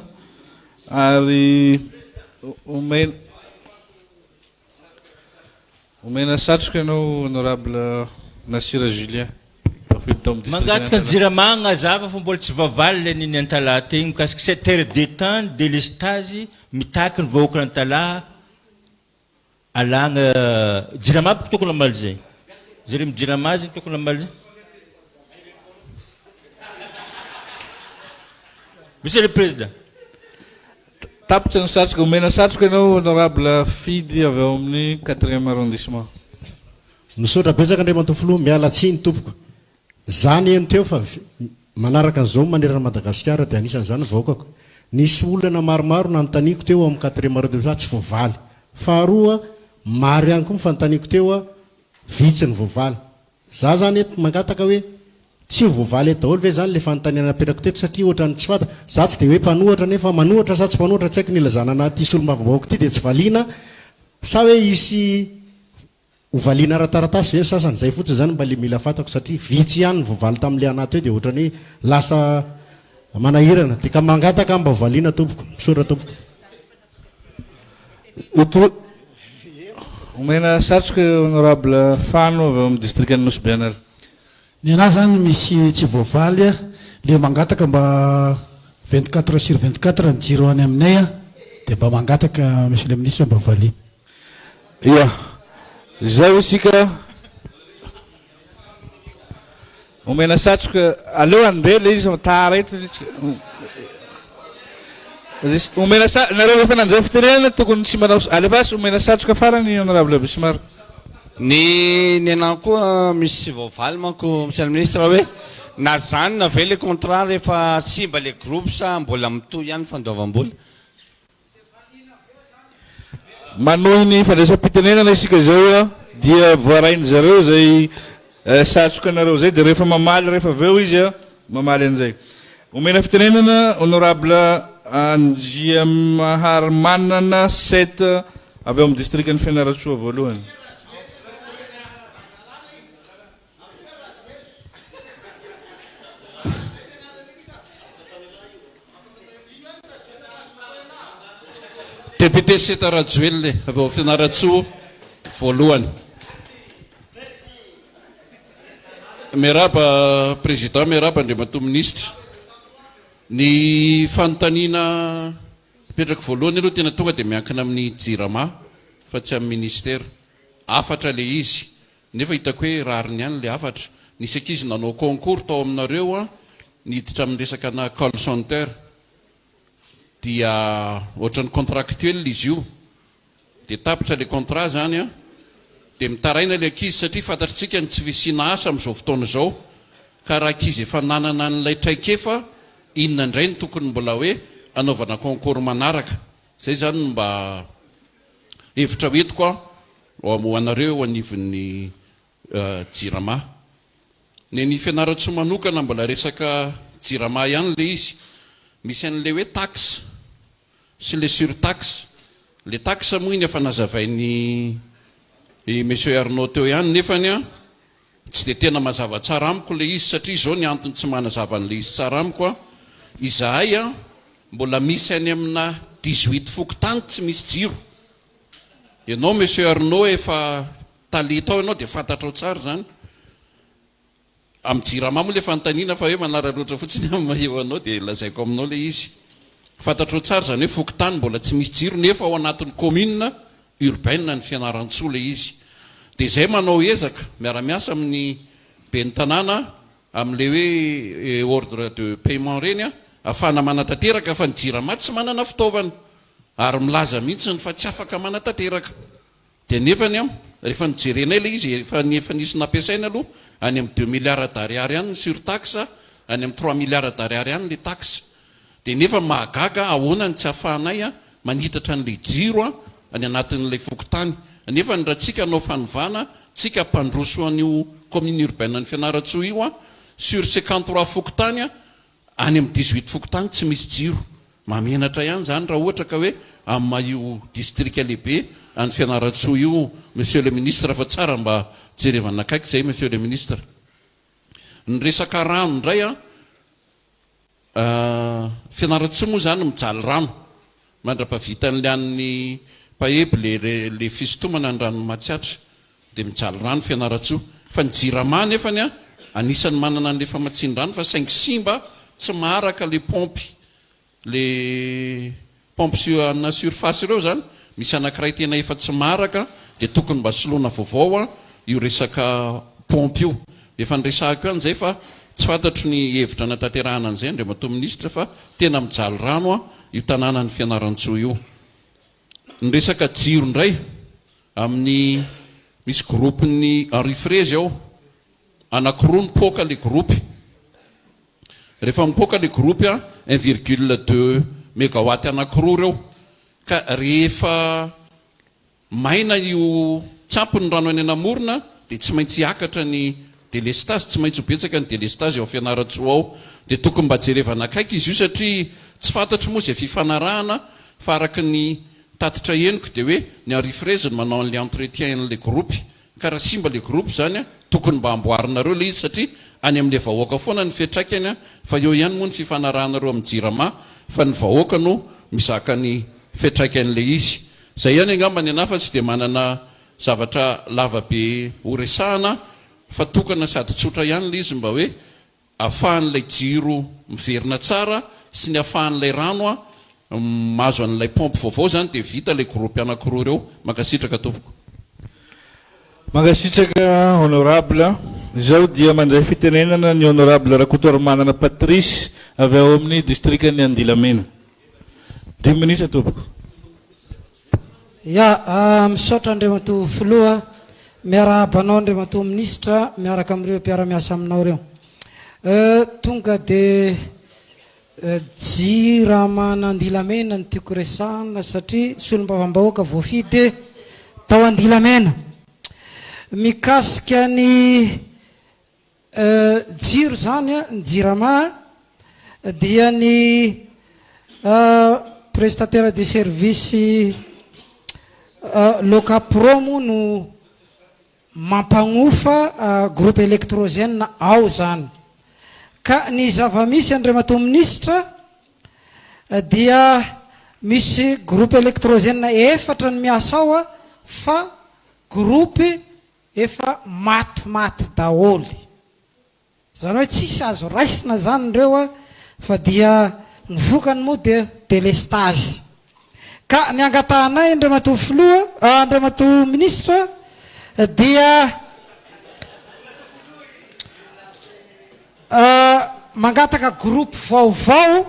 ary omena omena satroka ianao honorable Nasira Julien. Voafidy tao amin'ny district Mangataka ny Antalaha. Jirama hagnazava fa mbola tsy voavaly le niny Antalaha tegny mikasika sept heures de temps ny delestazy mitaky ny vahoakan'Antalaha Alagna jirama boko tokony hamaly zay. Zareo am jirama zegny tokony hamaly zay. Monsieur le président. Tapitra ny satroka, omena satroka ianao honorable Fidy avy ao amin'ny quatrième arrondissement. Misaotra betsaka Andriamatoa Filoha, miala tsiny tompoko. Za niheno teo fa manaraka an'izao manerana Madagasikara dia anisan'izany ny vahoakako. Nisy olana maromaro nanontaniako teo amin'ny quatrième arrondissement tsy voavaly. Faharoa, maro ihany koa ny fanontaniako teo vitsy ny voavaly. Za zany eto mangataka hoe tsy ho voavaly eto daholo ve zany le fanontaniana napetrako teto satria ohatran'ny tsy fantatra. Za tsy dia hoe mpanohatra nefa manohatra sa tsy mpanohatra tsy haiko ny ilazana anaty solombavambahoaka ity dia tsy valiana sa hoe hisy Ho valiana ara-taratasy ve ny sasany? Izay fotsiny izany mba le mila fantako satria vitsy ihany ny voavaly tamin'le anah teo dia ohatran'ny hoe lasa manahirana. Dia ka mangataka aho mba ho valiana tompoko. Misaotra tompoko. Omena satroka Honorable Fano avy ao amin'ny distrikan'i Nosy Be Anala. Ny anah zany misy tsy voavaly a, le mangataka mba 24 heures sur 24 ny jiro any aminay a, dia mba mangataka Monsieur le Ministre mba valiana. Ia. Izao isika omena satroka, aleo handeha ilay izy fa tara eto isika. Omena sa, nareo efa nandray fitenenana tokony tsy manao, alefaso omena satroka farany honorable Bismar. Ny ny anah koa misy tsy voavaly manko Monsieur le Ministre hoe najanona ve le contrat rehefa simba le groupe sa mbola mitohy ihany ny fandoavam-bola? Manohy ny fandraisam-pitenenana isika izao dia voarain-dry zareo izay satroka anareo izay dia rehefa mamaly rehefa avy eo izy mamaly an'izay. Omena fitenenana Honorable Andriamaharimanana Seth avy ao amin'ny distrikan'i Fianarantsoa voalohany. Député Seta Rajoelina avy ao Fianarantsoa voalohany. Miarahaba Président, miarahaba Andriamatoa Minisitra. Ny fanontaniana apetrako voalohany aloha tena tonga dia miankina amin'ny Jirama fa tsy amin'ny Ministera. Hafatra ilay izy nefa hitako hoe rariny ihany ilay hafatra. Nisy ankizy nanao concours tao aminareo niditra amin'ny resaka ana call center dia ohatran'ny contractuel izy io. Dia tapitra ilay contrat izany an, dia mitaraina ilay ankizy satria fantatritsika ny tsy fisiana asa amin'izao fotoana izao, ka raha ankizy efa nanana an'ilay traikefa, inona indray no tokony mbola hoe hanaovana concours manaraka? Izay izany no mba hevitra hoentiko an, ho anareo eo anivon'ny Jirama. Ny an'i Fianarantsoa manokana mbola resaka Jirama ihany ilay izy, misy an'ilay hoe taxe. sy le surtaxe, le taxe moa iny efa nazavain'i i Monsieur Arnaud teo ihany nefany an tsy dia tena mazava tsara amiko le izy satria izao ny antony tsy manazava an'le izy tsara amiko an, izahay an mbola misy any amina 18 fokontany tsy misy jiro, ianao Monsieur Arnaud efa tale tao ianao dia fantatrao tsara izany. Amin'ny jirama moa ilay fanontaniana fa hoe manararaotra fotsiny amin'ny maha eo anao dia lazaiko aminao ilay izy. Fantatrao tsara izany hoe fokontany mbola tsy misy jiro nefa ao anatin'ny commune urbaine ny Fianarantsoa ilay izy. Dia izay manao ezaka miara-miasa amin'ny ben'ny tanàna amin'ilay hoe ordre de paiement ireny ahafahana manatanteraka fa ny jirama tsy manana fitaovana ary milaza mihitsy fa tsy afaka manatanteraka. Dia nefany an, rehefa nojerenay ilay izy, efa ny efa nisy nampiasaina aloha, any amin'ny deux milliards d'ariary any ny surtaxe, any amin'ny trois milliards d'ariary any ilay taxe. Dia nefa mahagaga ahoana no tsy ahafahanay an, manitatra an'ilay jiro an, any anatin'ilay fokontany. Nefa ny raha tsika hanao fanovana, tsika hampandroso an'io commune urbaine an'i Fianarantsoa io an, sur 53 fokontany an, Any amin'ny 18 fokontany tsy misy jiro. Mahamenatra ihany izany raha ohatra ka hoe amin'ny maha io distrika lehibe an'i Fianarantsoa io Monsieur le Ministre fa tsara mba jerevana akaiky izay Monsieur le Ministre. Ny resaka rano indray an, Fianarantsoa moa izany mijaly rano. Mandra-pahavitan'ilay an'ny Mpaheby le le fisintomana ny ranon'i Matsiatra dia mijaly rano Fianarantsoa. Fa ny Jirama nefany an, anisan'ny manana an'ilay famatsian-drano fa saingy simba tsy maharaka le paompy, le paompy sur ana surface ireo izany, misy anankiray tena efa tsy maharaka dia tokony mba soloina vaovao an io resaka paompy io. Efa niresahako ihany izay fa tsy fantatro ny hevitra anatanterahana an'izay Andriamatoa Minisitra fa tena mijaly rano an io tanànan'i Fianarantsoa io. Ny resaka jiro indray, amin'ny misy groupe-n'ny Henri Frezy ao, anankiroa mipoaka ilay groupe. Rehefa mipoaka ilay groupe an, un virgule deux megawatt anankiroa ireo. Ka rehefa Maina io tsy ampy ny rano any anamorona dia tsy maintsy hiakatra ny delestazy, tsy maintsy ho betsaka ny delestazy ao Fianarantsoa ao. Dia tokony mba jerevana akaiky izy io satria tsy fantatro moa izay fifanarahana fa araka ny tatitra henoko dia hoe ny Henri Fraise no manao an'ilay entretien an'ilay groupe Ka raha simba le groupe zany a, tokony mba amboarinareo le izy satria any amle vahoaka foana ny fiatraikany a, fa eo ihany moa ny fifanarahanareo amin'ny jirama fa ny vahoaka no mizaka ny fiatraikan'le izy. Zay ihany angamba ny anah fa tsy dia manana zavatra lava be ho resahana fa tokana sady tsotra ihany le izy mba hoe afahan'ilay jiro miverina tsara sy ny afahan'ilay rano mahazo an'ilay pompe vaovao izany dia vita ilay groupe anankiroa ireo. Mankasitraka tompoko. Mankasitraka Honorable. Izao dia mandray fitenenana ny Honorable Rakotoarimanana Patrice avy ao amin'ny Distrikan'i Andilamena. Dimy minitra tompoko. Ya, misaotra Andriamatoa Filoha. Miarahaba anao Andriamatoa Minisitra miaraka amin'ireo mpiara-miasa aminao ireo. Tonga dia Jiraman'Andilamena no tiako resahana satria solombavambahoaka voafidy tao Andilamena. Mikasika ny Jiro izany, ny Jirama dia ny prestataire de service Locapro moa no mampagnofa groupe électrogène ao izany. Ka ny zava-misy Andriamatoa Minisitra dia. Misy groupe électrogène efatra ny miasa ao fa groupe efa matimaty daholo. Izany hoe tsisy azo raisina izany ireo fa dia ny vokany moa dia délestage. Ka ny angatahanay Andriamatoa Filoha, Andriamatoa Minisitra dia mangataka groupe vaovao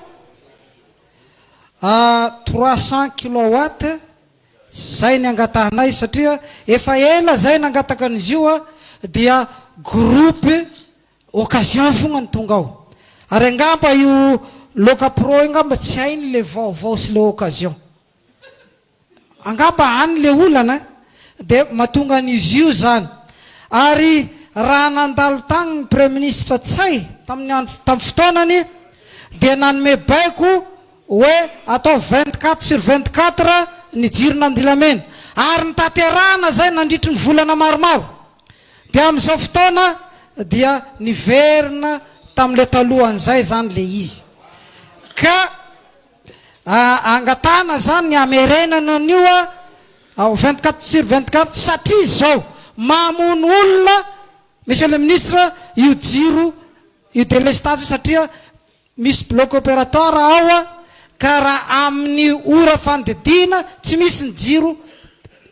300 kilowatt Zay ny angatahanay satria efa ela zay nangataka an'izy io dia groupe occasion fogna no tonga ao. Ary angamba io Loka pro io angamba tsy hainy le vaovao sy le occasion. Angamba any le olana de mahatonga an'izy io zany. Ary raha nandalo tagny ny Premier ministre Ntsay tamin'ny andro tamin'ny fotoanany dia nanome baiko hoe atao 24 sur 24 ny jiron'Andilamena ary notanterahana izay nandritry ny volana maromaro dia amin'izao fotoana dia niverina tamin'ilay talohan'izay izany ilay izy ka angatahana izany ny hamerenana an'io ao 24 sur 24 satria izao mamono olona Monsieur le ministre io jiro io delestage io satria Misy bloc opératoire ao ka raha amin'ny ora fandidiana tsy misy ny jiro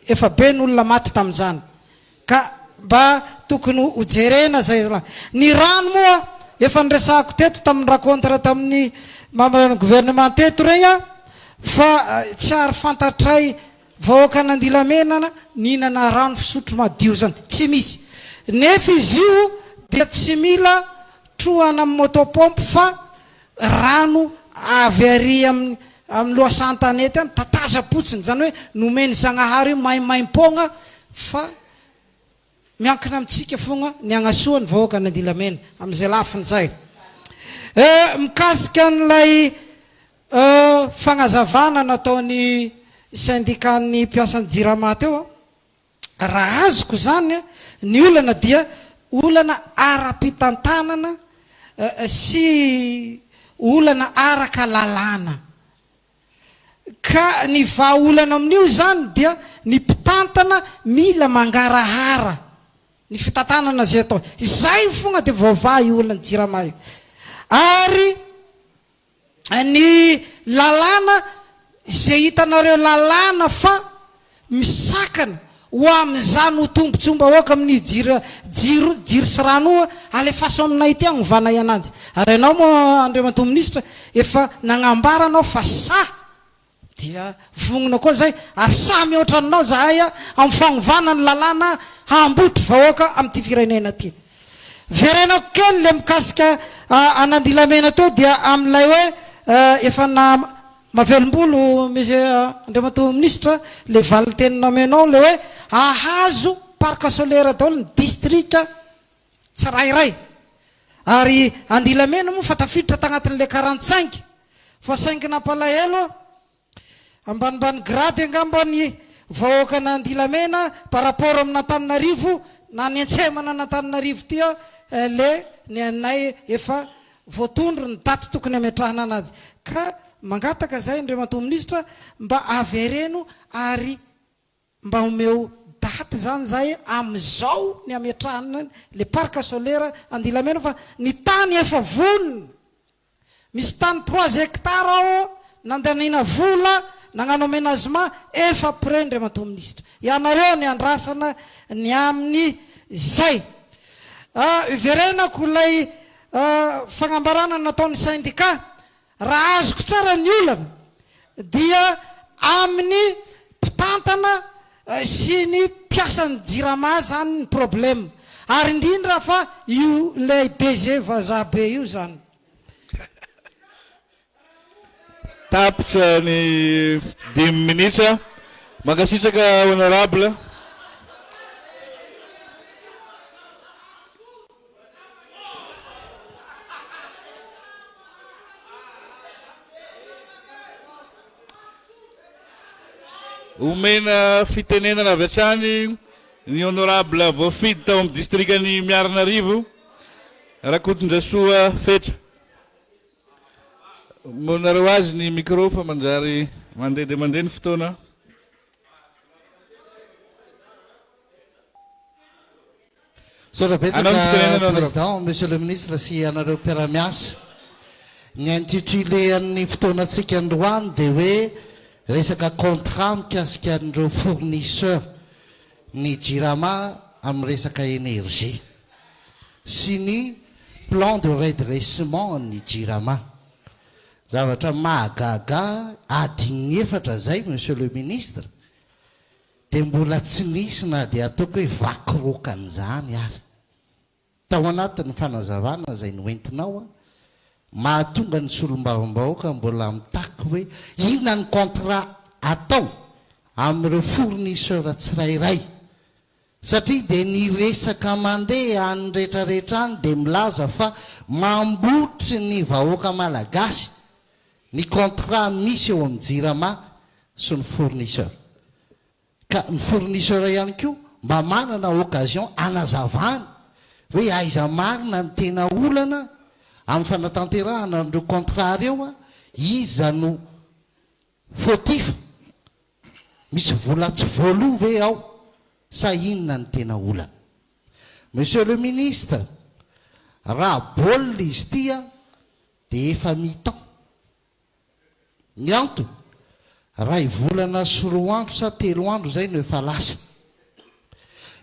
efa be ny olona maty tamin'izany ka mba tokony ho jerena zay Ny rano moa efa niresahako teto tamin'ny rencontre tamin'ny membre ny gouvernement teto regny fa tsy ary fantatray Vahoakan'Andilamena nihinana rano fisotro madio zany tsy misy. Nefa izy io dia tsy mila trohana amin'ny moto pompe fa rano avy ary amin'ny amin'ny lohasahan-tanety any tatazam-potsiny, zany hoe nomen'i Zagnahary io maimaim-poagna fa miankina amintsika fogna ny hagnasoa ny vahoakan'Andilamena amin'izay lafiny zay. Mikasika an'ilay Fagnazavana nataon'ny syndicat-n'ny mpiasan'ny Jirama teo, raha azoko izany ny olana dia olana ara-pitantanana sy olana araka lalàna. Ka ny vahaolana amin'io izany dia ny mpitantana mila mangarahara ny fitantanana izay atao. Izay fogna dia voavaha io olan'ny Jirama io. Ary ny lalàna izay hitanareo lalàna fa misakana ho amin'izany ho tombotsoam-bahoaka amin'ny jiro jiro jiro sy rano io alefaso aminay ity hagnovanay ananjy ary ianao moa Andriamatoa Minisitra efa nagnambara anao fa sahy Dia vognona koa zay ary sahy mihoatra anao zahay amin'ny fagnovana ny lalàna hambotry vahoaka amin'ity firenena ty. Verenako kely le mikasika an'Andilamena teo dia amin'ilay hoe efa na mavelombolo Monsieur Andriamatoa Minisitra le valinteny namenao le hoe hahazo parc solaire daholo ny distrika tsirairay ary Andilamena moa fa tafiditra tagnatin'le 45 fa saingy nampalahelo ambanimbany grade angamba ny vahoakan'Andilamena par rapport amin'Antananarivo na ny antsemana an'Antananarivo ty le ny anay efa voatondro ny daty tokony hametrahana anazy ka mangataka zay Andriamatoa Minisitra mba avereno ary Mba omeo daty zany zay amizao ny ametrahana le parc solaire Andilamena fa ny tany efa vonona. Misy tany trois hectares ao nandaniana vola nagnano aménagement efa prêt Ndriamatoa Minisitra. Ianareo ny andrasana ny aminy zay. Iverenako ilay fagnambarana nataon'ny syndicat Raha azoko tsara ny olana dia amin'ny mpitantana sy ny mpiasan'ny jirama zany ny problème ary indrindra fa io ilay DG vazaha be io zany. Tapitra ny dimy minitra. Mankasitraka Honorable. Omena fitenenana avy hatrany ny Honorable voafidy tao amin'ny distrikan'i Miarinarivo, Rakotondrasoa Fetra. Omenareo azy ny micro fa manjary. Mandeha dia mandeha ny fotoana. Misaotra Anao ny fitenenana betsaka honorable. Président, Monsieur le Ministre sy ianareo mpiara-miasa. Ny intitulé an'ny fotoanantsika androany dia hoe resaka contrat mikasika an'ireo fournisseurs ny Jirama amin'ny resaka énergie sy ny plan de redressement an'ny Jirama. Zavatra mahagaga adin'ny efatra izay Monsieur le Ministre dia mbola tsy nisy na dia ataoko hoe vaky roka an'izany ary. Tao anatin'ny fanazavana izay noentinao, mahatonga ny solombavambahoaka mbola mitaky hoe inona ny contrat atao amin'ireo fournisseur tsirairay satria dia ny resaka mandeha any retraretra any dia milaza fa mambotry ny vahoaka malagasy ny contrat misy eo amin'ny jirama sy ny fournisseur. Ka ny fournisseur ihany koa mba manana occasion hanazavany hoe aiza marina ny tena olana amin'ny fanatanterahana an'ireo contrat ireo, iza no fautif, misy vola tsy voaloa ve ao sa inona ny tena olana. Monsieur le ministre, raha baolina izy ity dia efa mi-temps. Ny antony, ray volana sy roa andro sa telo andro izay no efa lasa.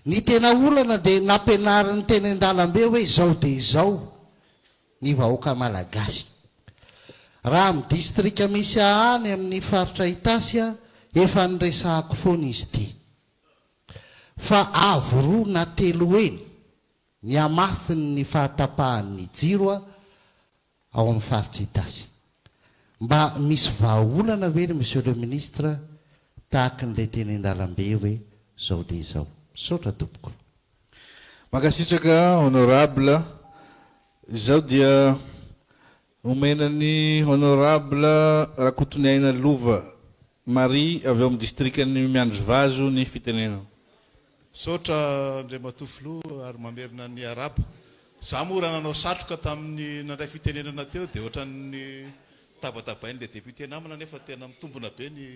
Ny tena olana dia nampianarin'ny teny an-dalambe hoe izao dia izao ny vahoaka malagasy. Raha amin'ny distrika misy ahy any amin'ny faritra Itasy efa niresahako foana izy ity. Fa avo roa na telo heny ny hamafin'ny fahatapahan'ny jiro ao amin'ny faritra Itasy. Mba misy vahaolana ve ry Monsieur le Ministre tahaky ny le teny an-dalambe hoe zao dia izao. Misaotra tompoko. Mankasitraka Honorable. Izao dia omena ny Honorable Rakotoniaina Lova Marie avy ao amin'ny Distrikan'i Miandrivazo ny fitenenana. Misaotra Andriamatoa Filoha ary mamerina ny arahaba. Za moa raha nanao satroka tamin'ny nandray fitenenana teo dia ohatran'ny tabatabain'ilay député namana nefa tena mitombina be ny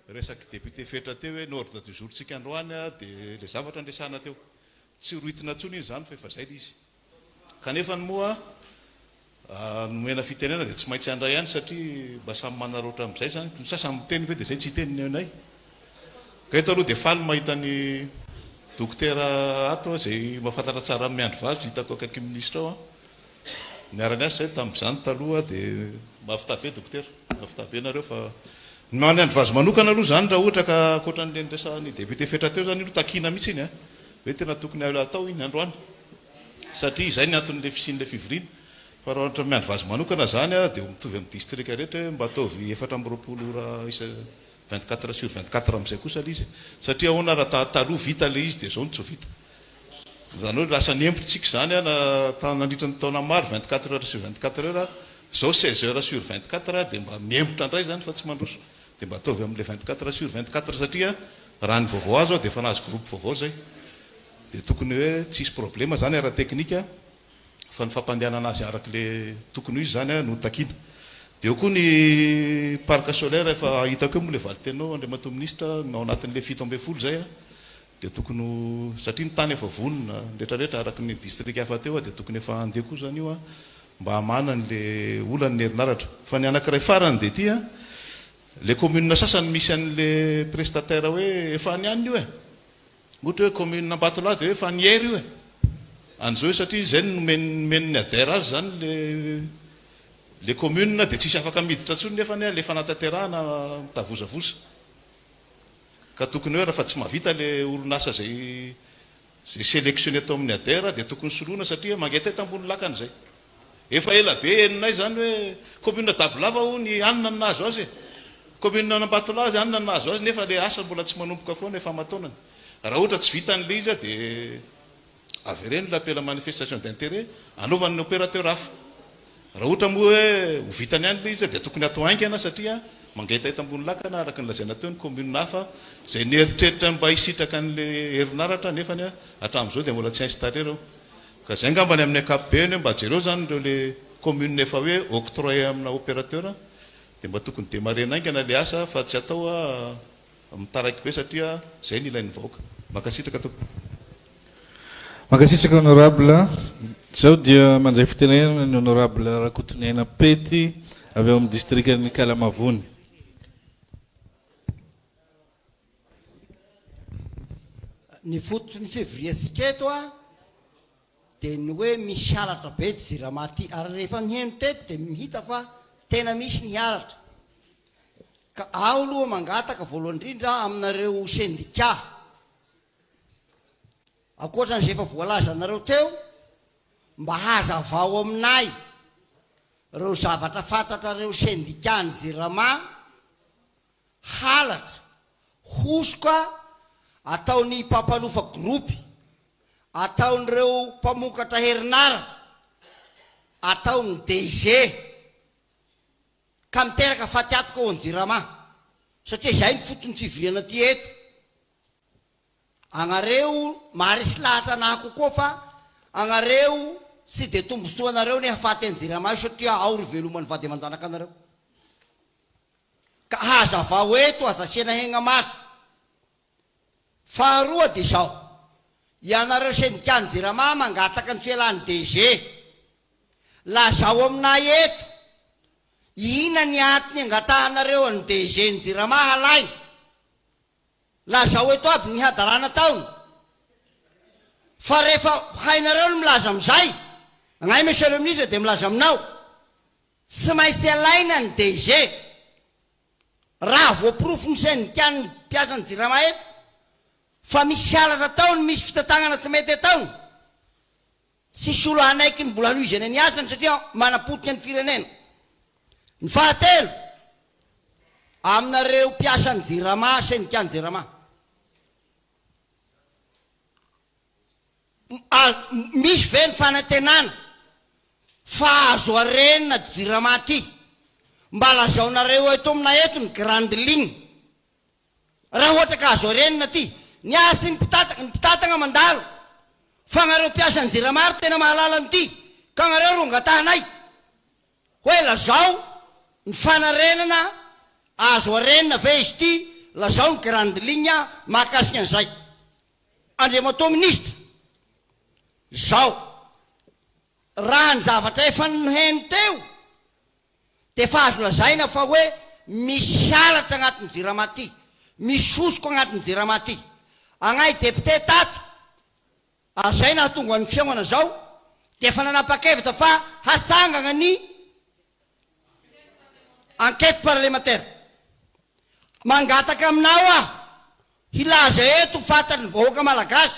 resak'i député Fetra teo hoe ny ordre du jour tsika androany dia ilay zavatra niresahana teo. Tsy rohitina intsony iny izany fa efa izay ilay izy. Kanefany moa nomena fitenena dia tsy maintsy handray ihany satria mba samy manaraotra amin'izay izany. Ny sasany miteny ve dia izay tsy hiteny ny anay. Ka eto aloha dia faly mahita ny dokotera ato izay mahafantatra tsara an'i Miandrivazo, hitako akaiky minisitra ao an. Niara-niasa izahay tamin'izany taloha dia mahavità be dokotera, mahavità be nareo fa ny Miandrivazo manokana aloha izany raha ohatra ka ankoatran'ilay niresahan'ny député Fetra teo izany io takiana mihitsy iny an, hoe tena tokony hatao iny androany. Satria izay ny anton'ilay fisian'ilay fivoriana. Fa raha ohatra miandry vazy manokana izany dia mitovy amin'ny distrika rehetra hoe mba ataovy 24 ora isa 24 sur 24 amin'izay kosa ilay izy e. Satria ahoana raha taloha vita ilay izy dia izao no tsy ho vita. Izany hoe lasa niembotra tsika izany na nandritra ny taona maro 24 heures sur 24 heures, izao 16 heures sur 24 dia mba miembotra indray izany fa tsy mandroso. Dia mba ataovy amin'ilay 24 sur 24 satria raha ny vaovao azo aho dia efa nahazo groupe vaovao izay. Dia tokony hoe tsisy problema zany ara-teknika fa ny fampandehanana azy araka le tokony ho izy zany no takiana. Dia eo koa ny parc solaire efa hitako eo moa le valin-teninao Andriamatoa Minisitra ao anatin'le 17 zay dia tokony ho satria ny tany efa vonona ny retraretra araka ny distrika hafa teo dia tokony efa handeha koa zany io mba hamahana an'le olan'ny herinaratra. Fa ny anankiray farany dia ity le commune sasany misy an'le prestataire hoe efa any ihany io e! Ohatra hoe commune Ambatolahy dia hoe efa niera io e! An'izao io satria izay no nomen'ny nomen'ny ADER azy izany le le commune dia tsisy afaka miditra intsony nefany le fanatanterahana mitavozavoza. Ka tokony hoe raha fa tsy mahavita le orinasa izay izay sélectionné tao amin'ny ADER dia tokony soloina satria mangetaheta ambony lakana izay. Efa ela be henonay izany hoe commune Dabolava hono anona no nahazo azy e! Commune an'Ambatolahy anona no nahazo azy nefa le asa mbola tsy manomboka foana efa aman-taonany. Raha ohatra tsy vita an'le izy dia avereno le appel à manifestation d'intérêt anaovan'ny opérateur hafa. Raha ohatra moa hoe ho vitany ihany le izy dia tokony atao haingana satria mangetaheta ambony lakana araka ny lazaina teo ny commune hafa izay nieritreritra ny mba hisitraka an'le herinaratra nefany hatramin'izao dia mbola tsy installer ireo. Ka zay angamba ny amin'ny ankapobeny hoe mba jereo zany ireo le commune efa hoe octroyer amina opérateur Dia mba tokony demarrer-na haingana ilay asa fa tsy atao mitaraiky be satria izay no ilain'ny vahoaka. Mankasitraka tompoko. Mankasitraka Honorable. Izao dia mandray fitenenana ny Honorable Rakotoniaina Pety avy ao amin'ny distrikan'i Ikalamavony. Ny fototry ny fivoriantsika eto dia ny hoe misy halatra be ity jirama ity ary rehefa niheno teto dia hita fa tena misy ny halatra. Ka aho aloha mangataka voalohany indrindra aminareo sendika, ankoatran'izay efa voalazanareo teo, mba hazavao aminay ireo zavatra fantatrareo sendika ny jirama, halatra, hosoka ataon'ny mpampanofa gropy, ataon'ireo mpamokatra herinaratra, ataon'ny DG, ka miteraka fatiantoka ao an-Jirama, satria izay no foton'ny fivoriana aty eto. Agnareo maharesy lahatra anahy kokoa fa agnareo tsy dia tombontsoanareo ny hafaty an-Jirama io satria ao ry veloman'ny vady aman-janakanareo. Ka hazavao eto aza asiana hegna-maso. Faharoa dia izao, ianareo sendikan'ny Jirama mangataka ny fialan'ny DG. Lazao aminay eto, inona ny antony angatahanareo an'ny DG ny Jirama halaina? Lazao eto aby ny hadalana ataony. Fa rehefa hainareo ny milaza amin'izay, agnay Monsieur le Ministre dia milaza aminao, Tsy maintsy alaina ny DG raha voaporofon'ny sendikan'ny mpiasan'ny Jirama eto fa misy halatra ataony, misy fitantagnana tsy mety ataony. Tsisy olo hanaiky ny mbola hanohizana ny asany satria manapotika ny firenena. Ny fahatelo, aminareo mpiasan'ny Jirama, sendikan'ny Jirama. Misy ve ny fanantenana fa azo arenina ty jirama ty? Mba lazaonareo eto amina eto ny grande ligne raha ohatra ka azo arenina ty. Ny ahy sy ny mpitatana, ny mpitatagna mandalo fa agnareo mpiasan'ny jirama ry tena mahalala an'ity ka agnareo ro angatahanay hoe lazao ny fanarenana azo arenina ve izy ity, lazao ny grande ligne mahakasika an'izay. Andriamatoa Minisitra, izao, raha ny zavatra efa noheno teo dia efa azo lazaina fa hoe misy halatra agnatin'ny jirama ty, misy hosoka agnatin'ny jirama ty. Agnay député tato, ary izay nahatonga ny fihaonana izao, dia efa nanapa-kevitra fa hasangana ny enquête parlementaire. Mangataka aminao aho hilaza eto fantatry ny vahoaka malagasy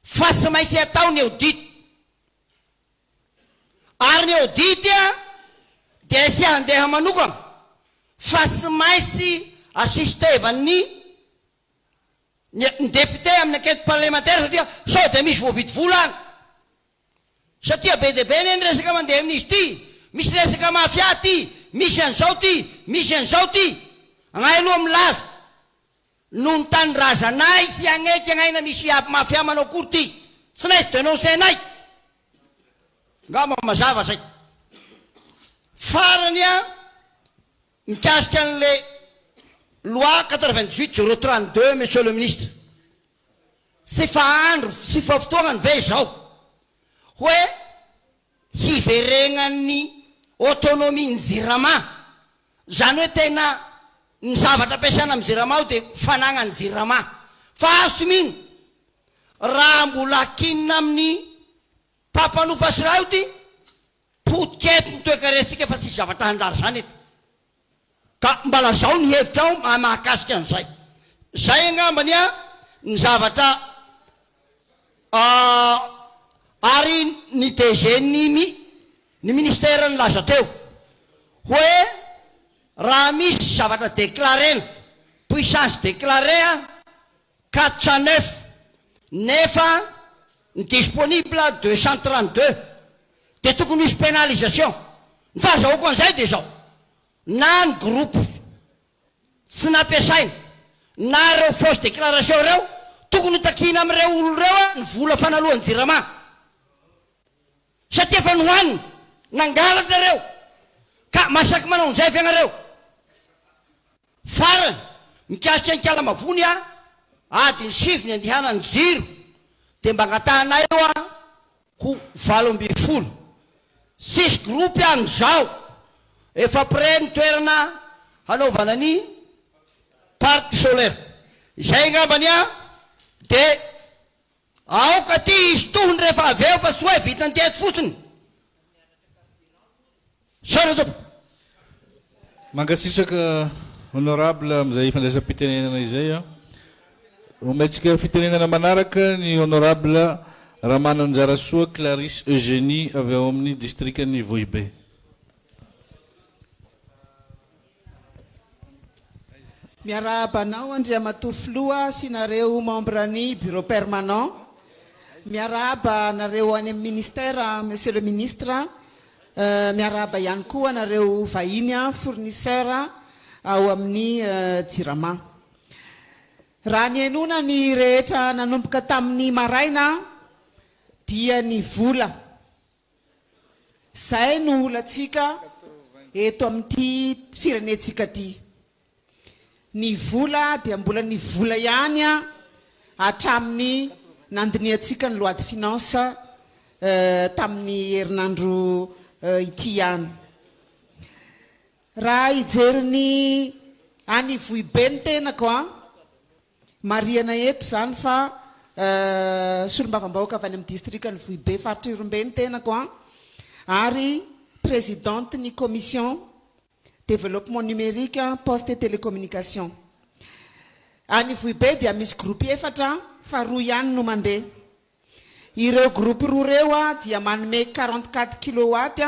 fa tsy maintsy atao ny audit. Ary ny audit dia tsy handeha manokana fa tsy maintsy assistevan'ny ny député amin'ny enquête parlementaire satria sao dia misy voavidy vola any. Satria be dia be anie ny resaka mandeha amin'izy ity, misy resaka mafia ity, misy an'izao ity, misy an'izao ity. Agnay aloha milaza, noho ny tanindrazanay tsy hagneky agnay na misy mafia manao akory ity, tsy maintsy denoncer-nay. Angamba mazava zay. Farany an, mikasika an'le loi 98 032 monsieur le ministre. Tsy fa andro sy fa fotoagnany ve izao hoe hiveregnan'ny autonomie ny jirama? Izany hoe tena ny zavatra ampiasaina amin'ny jirama ao dia fanagnan'ny jirama. Fa azo tsy mino raha mbola akinina amin'ny mpampanofa sy ray io ty potika eto ny toekarentsika fa tsisy zavatra hanjary izany eto. Ka mba lazao ny hevitrao mahakasika an'izay. Zay angambany an ny zavatra ary ny DG ny mi ny ministère nilaza teo hoe raha misy zavatra déclarena, puissance déclarée an 409 nefa ny disponible 232 dia tokony hisy pénalisation. Ny fahazahoako an'izay dia izao, na ny groupe tsy nampiasaina na ireo fausse déclaration ireo, tokony ho takiana amin'ireo olona ireo ny vola fanalohan'ny jirama satria efa nohanina, nangalatra ireo ka. Ka masaky manao an'izay ve ianareo? Farany, mikasika an'i Kalamavony a, adiny sivy ny andehanan'ny jiro, dia mba angatahanay eo a ho 18. Tsisy groupe any zao, efa prêt ny toerana hanaovana ny parc solaire. Izay angambany a, dia aoka aty hisy tohiny rehefa avy eo fa tsy hoe vitan'ny teto fotsiny. Misaotra tompoko. Mankasitraka Honorable amin'izay fandraisam-pitenenana izay a. Omentsika fitenenana manaraka ny Honorable Ramananjarasoa Clarisse Eugénie avy ao amin'ny Distrikan'i Vohibe. Miarahaba anao Andriamatoa Filoha sy nareo membre ny Bureau permanent. Miarahaba anareo any amin'ny Ministère Monsieur le Ministre. Miarahaba ihany koa anareo vahiny fournisseur ao amin'ny Jirama. Raha nihenoana ny rehetra nanomboka tamin'ny maraina dia ny vola. Zay no olantsika eto amin'ity firenentsika ity. Ny vola dia mbola ny vola ihany hatramin'ny nandinihantsika ny loi de finance tamin'ny herinandro ity ihany. Raha hijery ny any Ivohibe ny tenako an, Marihana eto izany fa solombavambahoaka avy any amin'ny distrikan'i Vohibe faritra Ihorombe ny tenako an, ary présidente ny commission développement numérique, poste et télécommunication. Any Ivohibe dia misy groupe efatra fa roa ihany no mandeha. Ireo groupe roa ireo dia manome 44 kilowatt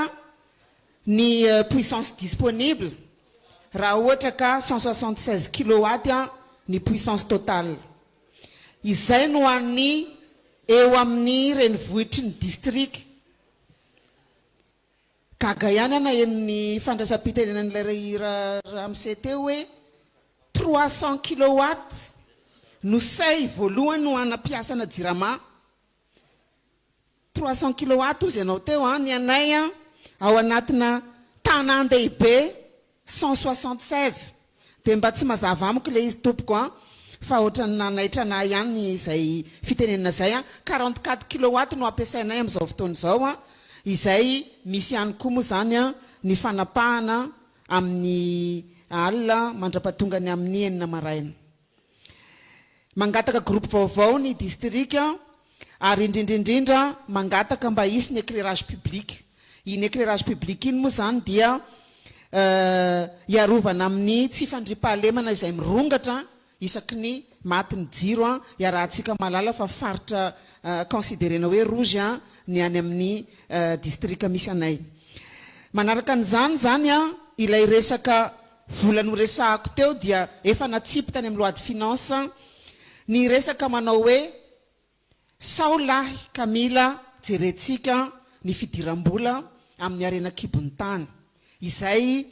ny puissance disponible raha ohatra ka 176 kilowatt ny puissance totale. Izay no an'ny eo amin'ny renivohitry ny distrika. Gaga ihany aho naheno ny fandraisam-pitenenan'ilay ramose teo hoe 300 kilowatt no seuil voalohany ho ana mpiasana jirama. 300 kilowatt hozy ianao teo an, ny anay ao anatina tanàn-dehibe 176 dia mba tsy mazava amiko ilay izy tompoko an, fa ohatran'ny nanaitra anah ihany izay fitenenana izay an, 44 kilowatt no ampiasainay amin'izao fotoana izao an, izay misy ihany koa moa izany an ny fanapahana amin'ny alina mandrapatongany amin'ny enina maraina. Mangataka groupe vaovao ny distrika ary indrindra indrindra mangataka mba hisy ny éclairage public. Iny éclairage public iny moa izany dia hiarovana amin'ny tsy fandriampahalemana izay mirongatra isaky ny maty ny jiro. Iarahantsika mahalala fa faritra considerena hoe rouge ny any amin'ny distrika misy anay. Manaraka an'izany izany ilay resaka vola noresahako teo dia efa natsipy tany amin'ny loi de finance ny resaka manao hoe sao lahy ka mila jerentsika ny fidiram-bola amin'ny harena an-kibon'ny tany izay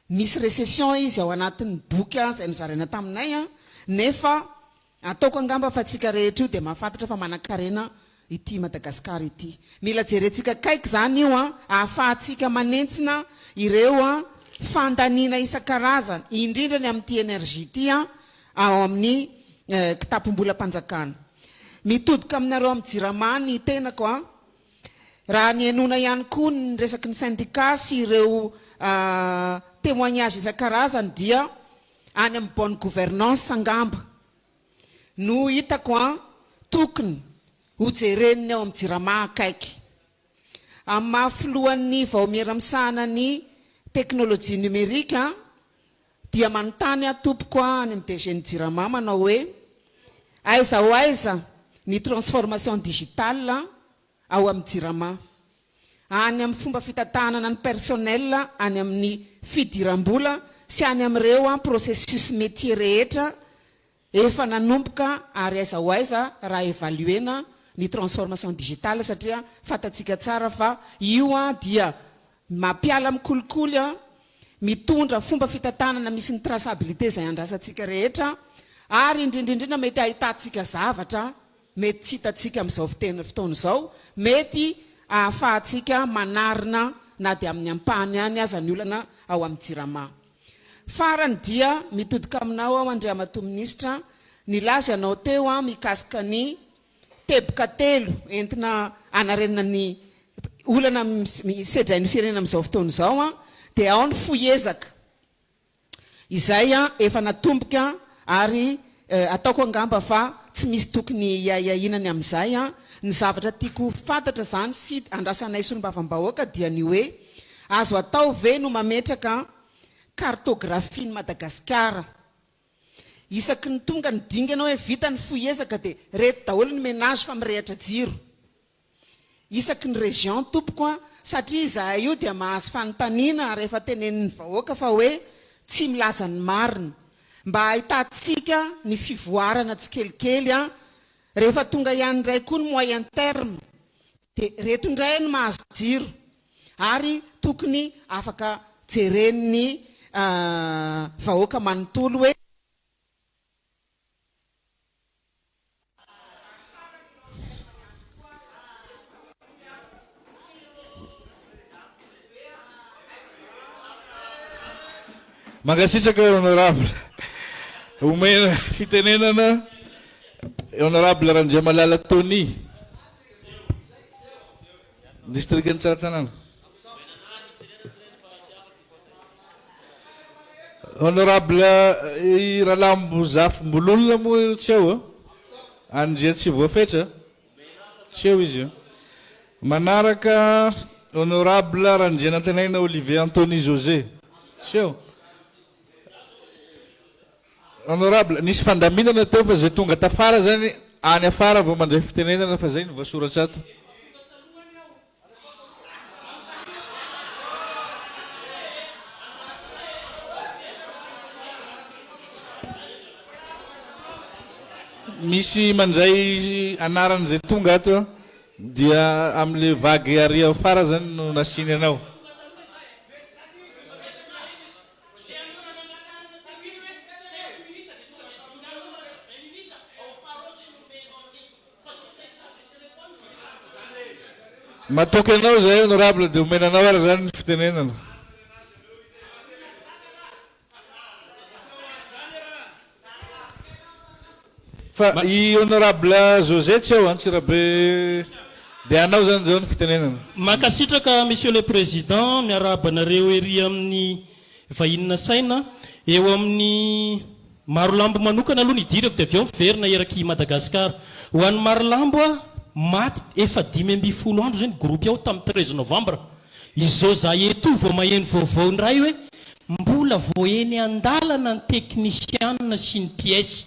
misy recession izy ao anatin'ny boky izay nozaraina taminay nefa Ataoko angamba fa tsika rehetra io dia mahafantatra fa manankarena ity Madagascar ity. Mila jerentsika akaiky izany io an, ahafahantsika manentsina ireo an fandaniana isan-karazany, indrindra ny amin'ity energie ity an, ao amin'ny kitapom-bolam-panjakana. Mitodika aminareo amin'ny Jirama ny tenako an, raha nihenoana ihany koa ny resaky ny syndicat sy ireo témoignage isan-karazany dia any amin'ny bonne gouvernance angamba no hitako an, tokony ho jeren'ny ao amin'ny jirama akaiky. Amin'ny maha filohan'ny vaomiera misahana ny teknolojia numérique dia manontany aho tompoko any amin'ny DG ny jirama manao hoe aiza ho aiza ny transformation digitale ao amin'ny Jirama. Any amin'ny fomba fitantanana ny personnel any amin'ny fidiram-bola sy any amin'ireo processus métier rehetra efa nanomboka ary aiza ho aiza raha évaluer-na ny transformation digitale satria fantatsika tsara fa io dia mampiala amin'ny kolikoly, mitondra fomba fitantanana misy ny traçabilité izay andrasantsika rehetra ary indrindra indrindra mety ahitantsika zavatra mety tsy hitantsika amin'izao fotoana izao, mety ahafahantsika manarina na dia amin'ny ampahany ihany aza ny olana ao amin'ny Jirama. Farany dia mitodika aminao aho Andriamatoa Minisitra, nilaza ianao teo mikasika ny teboka telo entina hanarenana ny olana sedrain'ny firenena amin'izao fotoana izao dia ao ny fohy ezaka izay efa natomboka ary ataoko angamba fa tsy misy tokony hiahiahiana ny amin'izay. Ny zavatra tiako ho fantatra izany sy andrasanay solombavambahoaka dia ny hoe azo atao ve no mametraka cartographie-n'i Madagasikara isaky ny tonga ny dingana hoe vita ny fohy ezaka dia reto daholo ny ménage fa mirehatra jiro. Isaky ny région tompoko a, satria izahay io dia mahazo fanontaniana rehefa tenenin'ny vahoaka fa hoe tsy milaza ny marina. Mba ahitantsika ny fivoarana tsikelikely a, rehefa tonga ihany indray koa ny moyen terme dia reto indray no mahazo jiro ary tokony afaka jeren'ny vahoaka manontolo hoe. Mankasitraka Honorable. Omena fitenenana Honorable Randriamalala Tony, Distrikan'i Tsaratanàna. Honorable i Ralambo Zafimbololona moa tsy ao a? Andriatsivoafetra? Tsy eo izy. Manaraka Honorable Randrianantenaina Olivier Anthony José. Tsy eo. Honorable, nisy fandaminana teo fa izay tonga tafara zany any afara vao mandray fitenenana fa zay no voasoratra ato. Misy mandray anaran'izay tonga ato dia amin'ilay vague ary afara zany no nasiany anao. Matoky anao izahay honorable dia omena anao ary izany ny fitenenana. Fa i honorable José tsy ao Antsirabe dia anao izany izao ny fitenenana. Mankasitraka Monsieur le Président, miarahaba anareo ery amin'ny vahiny nasaina. Eo amin'ny Marolambo manokana aloha ny idirako dia avy eo miverina eraky Madagascar. Ho an'i Marolambo a, maty efa 15 andro zay ny groupe ao tamin'ny 13 novembre. Izao za eto vao maheno vaovao indray hoe mbola vao eny andalana ny teknisianina sy ny pièce.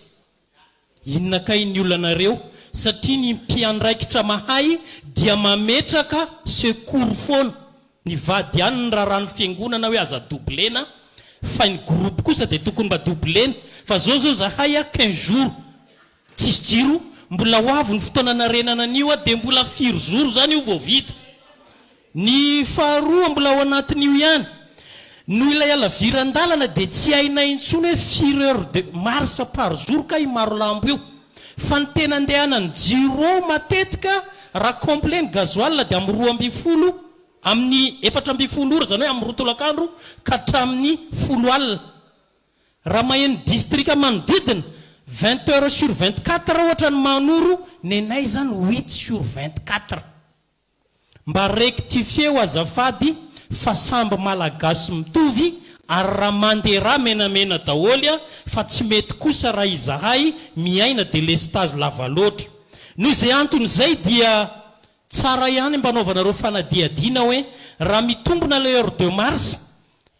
Inona kay ny olanareo satria ny mpiandraikitra mahay dia mametraka secours foana, ny vady ihany ny raharahan'ny fiangonana hoe aza doublena fa ny groupe kosa dia tokony mba doublena fa zao zao zahay a 15 jours tsisy jiro mbola ho avy ny fotoana anarenana an'io a dia mbola firy jours zany io vao vita Ny faharoa mbola ao anatin'io ihany, noho ilay halaviran-dalana dia tsy hainay intsony hoe firy heure de marche par jour kay i Marolambo io. Fa ny tena andehanan'ny jiro ao matetika raha complet ny gasoil dia amin'ny 12, amin'ny 14 ora izany hoe amin'ny roa tolakandro ka hatramin'ny folo alina. Raha maheno distrika manodidina, 20 heures sur 24 ohatra ny Mahanoro, nenay izany huit sur 24. Mba rectifier-o azafady fa samby malagasy mitovy ary raha mande ra menamena daholo a fa tsy mety kosa raha izahay miaina delestage lava loatra. Noho izay antony izay dia tsara ihany mba anaovanareo fanadihadiana hoe raha mitombina ilay heure de marche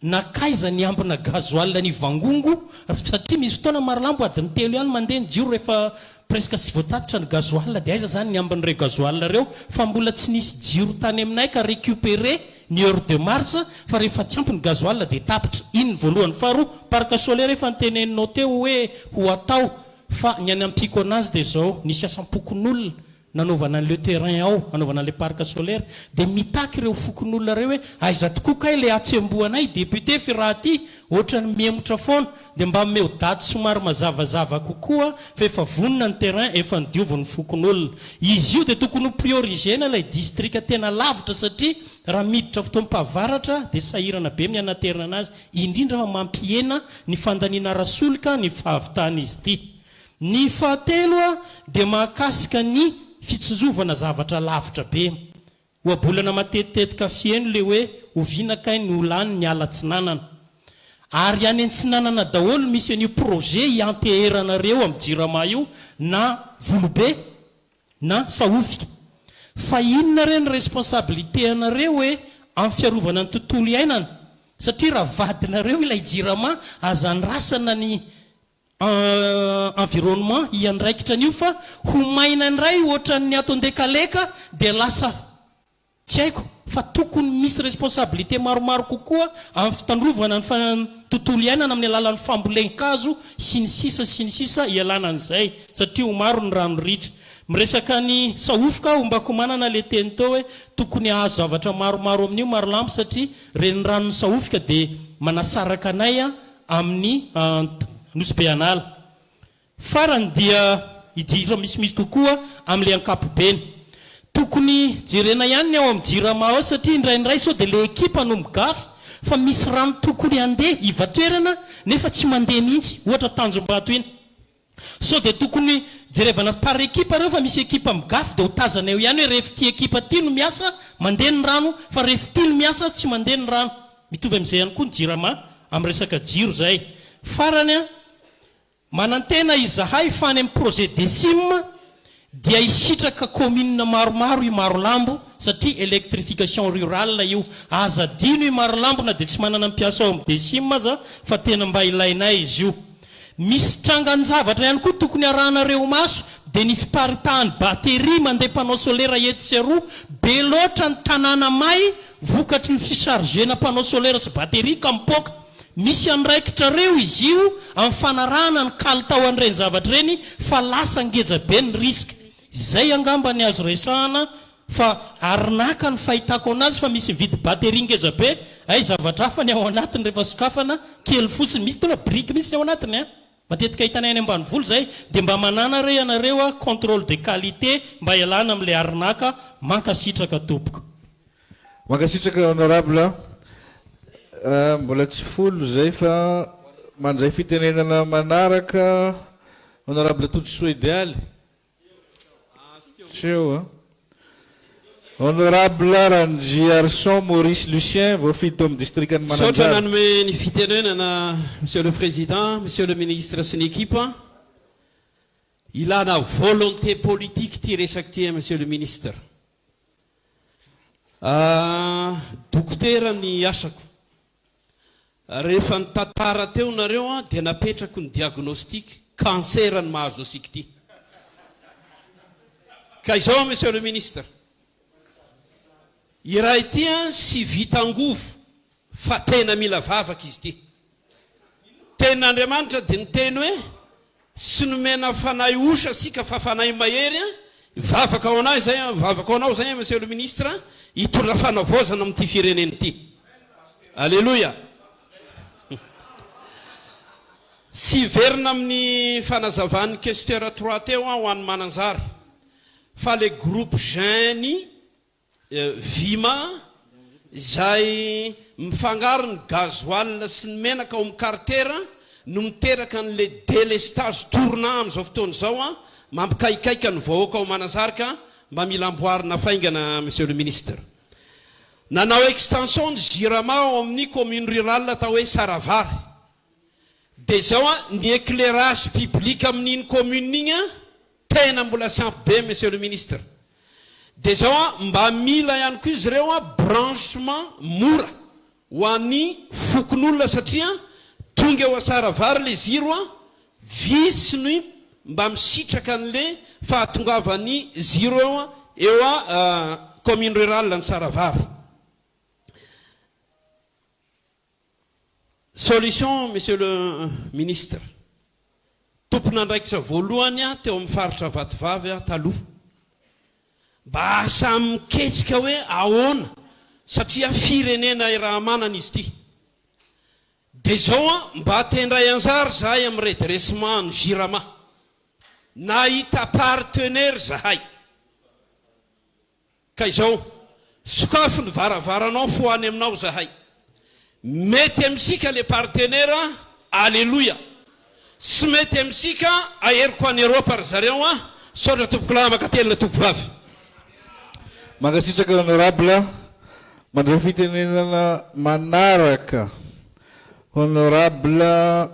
Nankaiza ny ambina gasoil ny Vangongo satria misy fotoana Marolambo adiny telo ihany mandeha ny jiro rehefa presque tsy voatatitra ny gasoil dia aiza zany ny ambin'ireo gasoil ireo fa mbola tsy nisy jiro tany aminay ka recuperer ny heure de marche fa rehefa tsy ampy ny gasoil dia tapitra. Iny ny voalohany. Faharoa, parc solaire efa noteneninao teo hoe ho atao fa ny anampiako anazy dia izao, nisy asam-pokonolona. nanaovana an'ileo terrain ao hanaovana an'ilay parc solaire dia mitaky ireo fokonolona ireo hoe aiza tokoa kay ilay hatsembohanay député fy raha aty ohatran'ny mihemotra foana dia mba omeo daty somary mazavazava kokoa fa efa vonona ny terrain efa nodiovin'ny fokonolona. Izy io dia tokony ho prioriser-na ilay distrika tena lavitra satria raha miditra fotoam-pahavaratra dia sahirana be ny hanaterana anazy indrindra fa mampihena ny fandaniana ara-solika ny fahavitan'izy ity. Ny fahatelo dia mahakasika ny fitsinjovana zavatra lavitra be. Ohabolana matetitetika fiheno le hoe oviana kay no ho lany ny ala atsinanana. Ary any antsinanana daholo misy an'io projet ianteheranareo am jirama io na volobe na sahofika. Fa inona re ny responsabilité anareo e am fiarovana ny tontolo iainana? Satria raha vadinareo ilay jirama aza andrasana ny environnement hiandraikitra an'io fa ho maina indray ohatran'ny ato Andekaleka dia lasa tsy haiko fa tokony misy responsabilité maromaro kokoa amin'ny fitandrovana ny tontolo iainana amin'ny alalan'ny fambolen-kazo sy ny sisa sy ny sisa hialana an'izay satria ho maro ny rano ritra. Miresaka ny sahofoka aho mba ko manana le teny teo hoe tokony hahazo zavatra maromaro amin'io Marolambo satria reniranon'ny Sahofika dia manasaraka anay amin'ny Nosy Be An'ala. Farany dia hiditra misimisy kokoa amin'ilay ankapobeny. Tokony jerena ihany ny ao amin'ny Jirama ao satria indraindray sao dia ilay ekipa no migafy fa misy rano tokony handeha hiva-toerana nefa tsy mandeha mihitsy, ohatra Tanjombato iny. Sao dia tokony jerevana par ekipa ireo fa misy ekipa migafy dia ho tazana eo ihany hoe ref ity ekipa ity no miasa mandeha ny rano fa ref ity no miasa tsy mandeha ny rano. Mitovy amin'izay ihany koa ny jirama amin'ny resaka jiro izay. Farany an, manantena izahay fa any amin'ny projet DECIM dia hisitraka commune maromaro i Marolambo satria electrification rurale io. Aza adino i Marolambo na dia tsy manana mpiasa ao amin'ny DECIM aza fa tena mba ilainay izy io. Misy trangan-javatra ihany koa tokony arahanareo maso dia ny fiparitahan'ny batterie mandeha panneau solaire etsy sy aroa, be loatra ny tanàna may vokatry ny fi-charger-na panneau solaire sy batterie ka mipoaka. Misy andraikitrareo izy io amin'ny fanarahana ny kalitao an'ireny zavatra ireny fa lasa ngeza be ny risque. Izay angamba ny azo resahana fa arnaque ny fahitako anazy fa misy mividy batterie ngeza be, hay zavatra hafa ny ao anatiny rehefa sokafana, kely fotsiny, misy tena brique mihitsy ny ao anatiny an! Matetika hitanay any ambanivolo izay, dia mba manàna re ianareo a contrôle de qualité mba hialana amin'ilay arnaque, mankasitraka tompoko. Mankasitraka honorable a. Mbola tsy folo izay fa mandray fitenenana manaraka honorable Todisoa Idealy. Tsy eo a. Honorable Randriarison Maurice Lucien, voafidy tao amin'ny distrikan'i Misaotra Mananjary. nanome ny fitenenana Monsieur le Président, Monsieur le Ministre sy ny ekipa. Ilana volonté politique ity resaka ity Monsieur le Ministre. Dokotera ny asako. Rehefa nitantara teo nareo dia napetrako ny diagnostic, cancer ny mahazo antsika ity. Ka izao Monsieur le Ministre, iray ity tsy vita angovo fa tena mila vavaka izy ity. Tenin'Andriamanitra dia niteny hoe Tsy nomena fanahy osa isika fa fanahy mahery an! Hivavaka ho anay izay an, hivavaka ho anao izay an Monsieur le Ministre an, hitondra fanavaozana amin'ity firenena ity. Aleloia! Tsy hiverina amin'ny fanazavan'ny questeur trois teo aho ho an'i Mananjary fa le groupe GENI Vima, izay mifangaro ny gasoil sy ny menaka ao amin'ny kartera no miteraka an'ilay délestage tournant amin'izao fotoana izao, mampikaikaika ny vahoaka ao Manazary ka mba mila amboarina faingana Monsieur le Ministre. Nanao extension ny Jirama ao amin'ny commune rurale atao hoe Saravary. Dia izao ny éclairage public amin'iny commune iny Tena mbola tsy ampy be Monsieur le Ministre. Dia izao an, mba mila ihany koa izy ireo an branchement mora ho an'ny fokonolona satria tonga eo Asaravary ilay ziro an, vitsy ny mba misitraka an'ilay fahatongavan'ny ziro eo an, eo an commune rurale ny Saravary. Solution Monsieur le Ministre, tompon'andraikitra voalohany aho teo amin'ny faritra Vatovavy aho taloha. Mba samy miketrika hoe ahoana satria firenena irahamanana izy ity. Dia izao an, mba te handray anjara izahay amin'ny redressement ny Jirama. Nahita partenaire izahay. Ka izao, sokafy ny varavaranao fo any aminao izahay. Mety amintsika le partenaire an, aleloia. Tsy mety amintsika, aheriko any Eropa ry zareo an, misaotra tompokolahy mankatelina tompovavy. Mankasitraka Honorable. Mandray fitenenana manaraka Honorable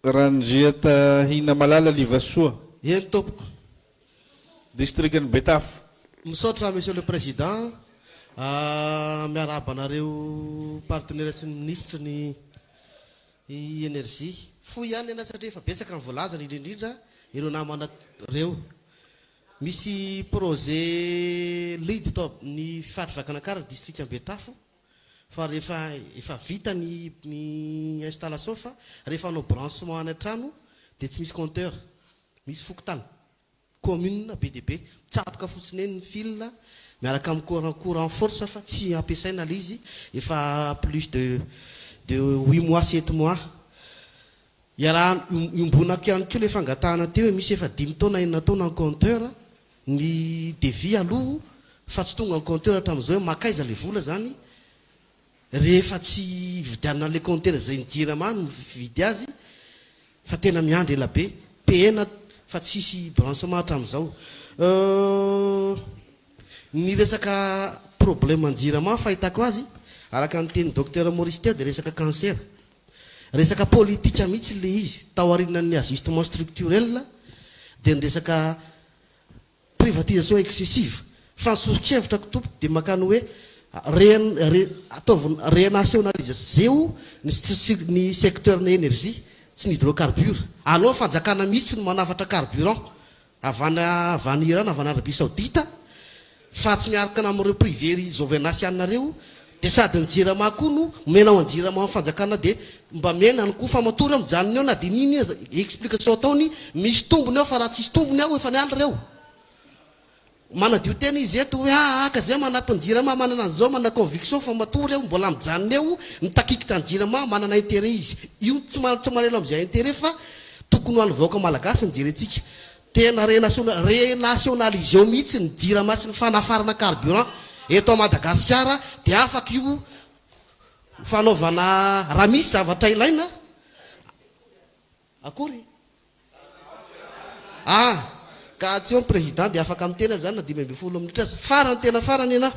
Randriatahinamalala Livasoa. Eny tompoko. Distrikan'i Betafo. Misaotra Monsieur le Président. Miarahaba anareo partenaires sy ny Minisitry ny Energie. Fohy ihany ny anay satria efa betsaka ny voalaza indrindra indrindra ireo namana ireo. Misy projet lead tao amin'ny faritra Vakinankaratra, distrikan'i Betafo fa rehefa efa vita ny ny installation fa rehefa hanao branchement any an-trano dia tsy misy compteur. Misy fokontany, commune, be dia be, mitsatoka fotsiny eny ny fil miaraka amin'ny courant courant force fa tsy ampiasaina ilay izy efa plus de de huit mois sept mois. Iarahana iombonako ihany koa ilay fangatahana teo hoe misy efa dimy taona enina taona ny compteur, ny devis aloha fa tsy tonga ny compteur hatramin'izao hoe mankaiza ilay vola izany rehefa tsy hividianana an'ilay compteur izay ny jirama no mividy azy fa tena miandry ela be, PN fa tsisy branchement hatramin'izao. Euh ny resaka problème ny jirama fahitako azy araka ny tenin'i Docteur Maurice teo dia resaka cancer. Resaka politika mihitsy ilay izy, tao aorianan'ny ajustement structurel dia ny resaka Privatisation excessive. Fa ny soso-kevitrako tompoko dia mankany hoe re re ataovy renationalisez-o ny ny secteur ny énergie sy ny hydrocarbures. Aleo fanjakana mihitsy no manafatra carburant avy any avy any Iran avy any Arabie Saoudite fa tsy miarkina amin'ireo privé ry Jovenasiana reo dia sady ny jirama koa no omena ho an'ny jirama fanjakana dia mba miaina any koa fa matoa reo mijanona eo na dia n'inona aza explication ataony misy tombony ao fa raha tsisy tombony ao efa niala reo manadio tena izy eto hoe aa ka zay manampy ny jirama manana an'izao manana conviction fa matoa reo mbola mijanona eo mitakikitra ny jirama manana intérêt izy io tsy tsy marelo amin'izay intérêt fa tokony ho an'ny vahoaka malagasy ny jerentsika Tena renationaliseo mihitsy ny jirama sy ny fanafarana carburant eto Madagasikara dia afaka io fanaovana raha misy zavatra ilaina akory ah ka tsy eo ny président dia afaka miteny aza zany na 15 minitra aza farany tena farany ianah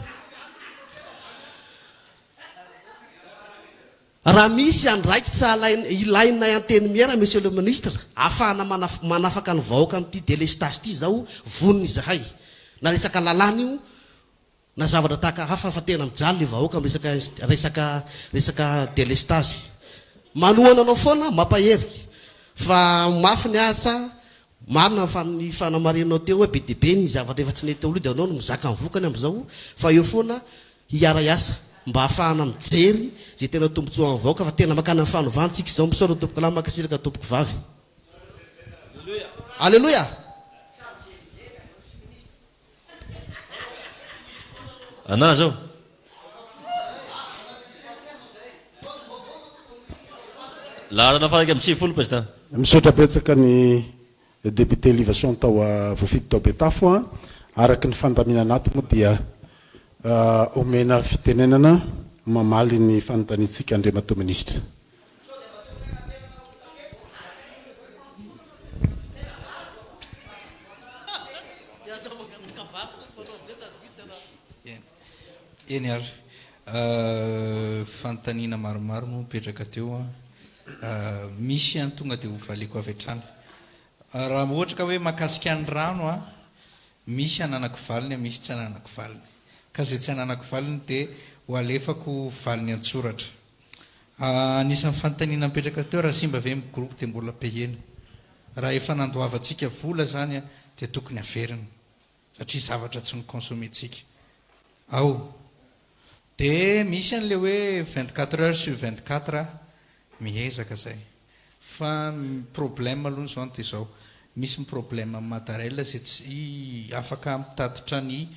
Raha misy andraikitra alain ilainay antenimiera Monsieur le Ministre ahafahana manafaka ny vahoaka amin'ity délestage ity izao vonona izahay na resaka lalàna io na zavatra tahaka hafa fa tena mijaly le vahoaka amin'ny resaka resaka resaka délestage. Manohana anao foana mampahery fa mafy ny asa marina ny fanamarinanao teo hoe be dia be ny zavatra efa tsy nety teo aloha dia anao no mizaka ny vokany amin'izao fa eo foana hiara-hiasa mba hahafahana mijery izay tena tombotsoa an'ny vahoaka fa tena makany amin'ny fanovana tsika izao misaotra tompoko lahy mankasitraka tompoko vavy Aleloia. Anah zao. Laharana faha 91 Président. Misaotra betsaka ny Député Livason tao voafidy tao Betafo a! Araka ny fandaminana ato moa dia omena fitenenana mamaly ny fanontaniantsika Andriamatoa Minisitra. Eny ary. Fanontaniana maromaro moa mipetraka teo an. Misy ihany tonga dia hovaliako avy hatrany. Raha ohatra ka hoe mahakasika ny rano an, misy ananako valiny misy tsy ananako valiny. Ka izay tsy ananako valiny dia ho alefako valiny an-tsoratra. Anisan'ny fanontaniana mipetraka teo raha simba ve ny groupe dia mbola payena. Raha efa nandoavantsika vola izany dia tokony averina. Satria zavatra tsy ni-consommer-tsika. Ao. Dia misy an'ilay hoe 24 heures sur 24 miezaka izay. Fa ny problème aloha izao dia izao, misy ny problème amin'ny Madarel izay tsy afaka mitatitra ny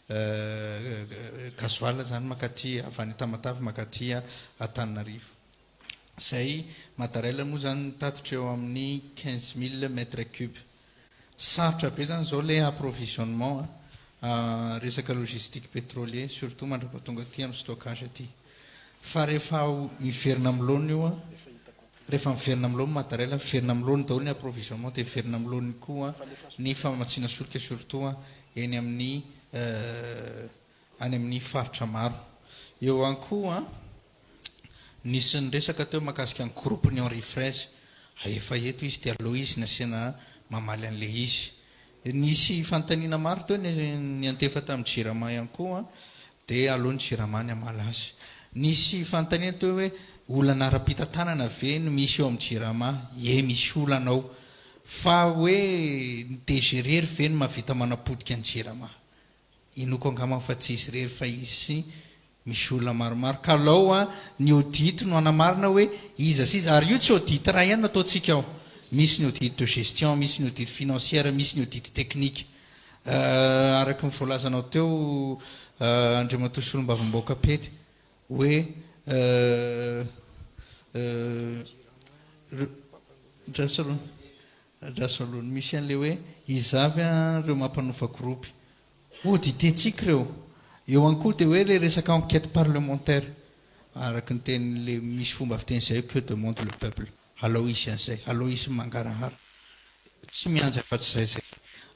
gasoil izany mankaty avy any Tamatave mankaty Antananarivo. Izay Madarel moa izany mitatitra eo amin'ny 15 000 mètres cubes. Sarotra be izany izao ilay approvisionnement a, resaka logistique pétrolier surtout mandrapatonga aty amin'ny stockage aty. Fa rehefa miverina amin'ny laoniny io a, rehefa miverina amin'ny laoniny Madarel, miverina amin'ny laoniny daholo ny approvisionnement dia miverina amin'ny laoniny koa ny famatsiana solika surtout eny amin'ny any amin'ny faritra maro. Eo ihany koa nisy niresaka teo mahakasika ny groupe-n'i Henri Fraise. Efa eto izy dia aleo izy no asiana mamaly an'ilay izy. Nisy fanontaniana maro teo niantefa tamin'ny Jirama ihany koa dia aleo ny Jirama ny hamaly azy. Nisy fanontaniana teo hoe olana ara-pitantanana ve no misy eo amin'ny Jirama? Ie misy olana ao. Fa hoe ny DG irery ve no mahavita manapotika ny Jirama? Inoako angamba fa tsy izy irery fa izy sy misy olona maromaro. Ka alao an, ny audit no hanamarina hoe iza sy iza. Ary io tsy audit iray ihany no ataontsika ao. Misy ny audit de gestion, misy ny audit financière, misy ny audit technique. Araka ny voalazanao teo Andriamatoa Solombavambahoaka Pety hoe Andraso aloha, andraso aloha, misy an'ilay hoe iza avy ireo mampanofa groupe. Auditer-tsika ireo. Eo ihany koa dia hoe ilay resaka enquête parlementaire. Araka ny tenin'ilay misy fomba fiteny izay hoe que demande le peuple. Alao hisy an'izay. Alao hisy ny mangarahara. Tsy miandry afa-tsy izay izay.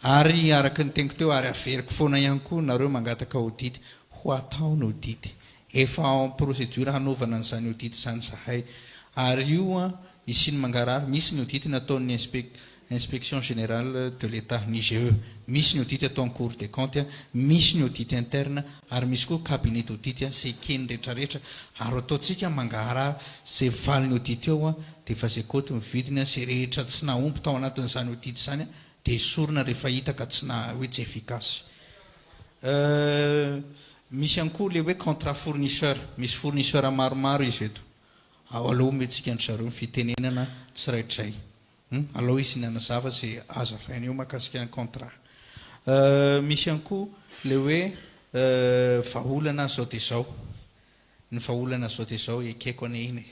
Ary araka ny teniko teo ary averiko foana ihany koa nareo mangataka audit. Ho atao ny audit. Efa en procédure hanaovana an'izany audit izany izahay. Ary io an, hisian'ny mangarahara. Misy ny audit nataon'ny Inspection Générale de l'Etat, ny IGE. Misy ny audit ataon'ny Cour des comptes, misy ny audit interne, ary misy koa cabinet d'audit izay eken'ny rehetrarehetra. Ary ataontsika mangarahara izay valin'ny audit eo dia efa izay kaoty ny vidiny, izay rehetra tsy nahomby tao anatin'izany audit izany dia esorina rehefa hita ka tsy na hoe tsy efficace. Misy ihany koa ilay hoe contrat fournisseur. Misy fournisseur maromaro izy eto. Ao aloha omentsika an-dry zareo ny fitenenana tsiraidray. Hum, alao izy ny hanazava ze hazavainy eo mahakasika ny contrat. Misy ihany koa le hoe vahaolana zao dia zao. Ny vahaolana zao dia zao ekeko anie iny e.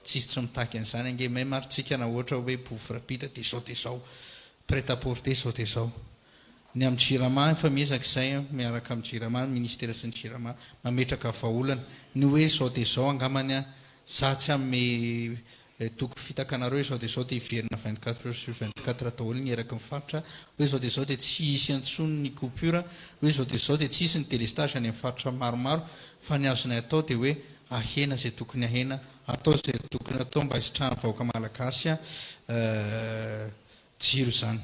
Tsisy tsy mitaky an'izany ange, même ary tsika na ohatra hoe bouffe rapide dia zao dia zao, prêt à porter zao dia zao. Ny amin'ny Jirama efa miezaka izay miaraka amin'ny Jirama, ny ministera sy ny Jirama mametraka vahaolana. Ny hoe zao dia zao angambany an, za tsy hanome toky fitaka anareo hoe zao dia zao dia hiverina 24 heures sur 24 daholo ny eraky ny faritra, hoe zao dia zao dia tsy hisy intsony ny coupure, hoe zao dia zao dia tsy hisy ny delestage any amin'ny faritra maromaro fa ny azonay atao dia hoe ahena izay tokony ahena, atao izay tokony atao mba hisitrahan'ny vahoaka malagasy jiro izany.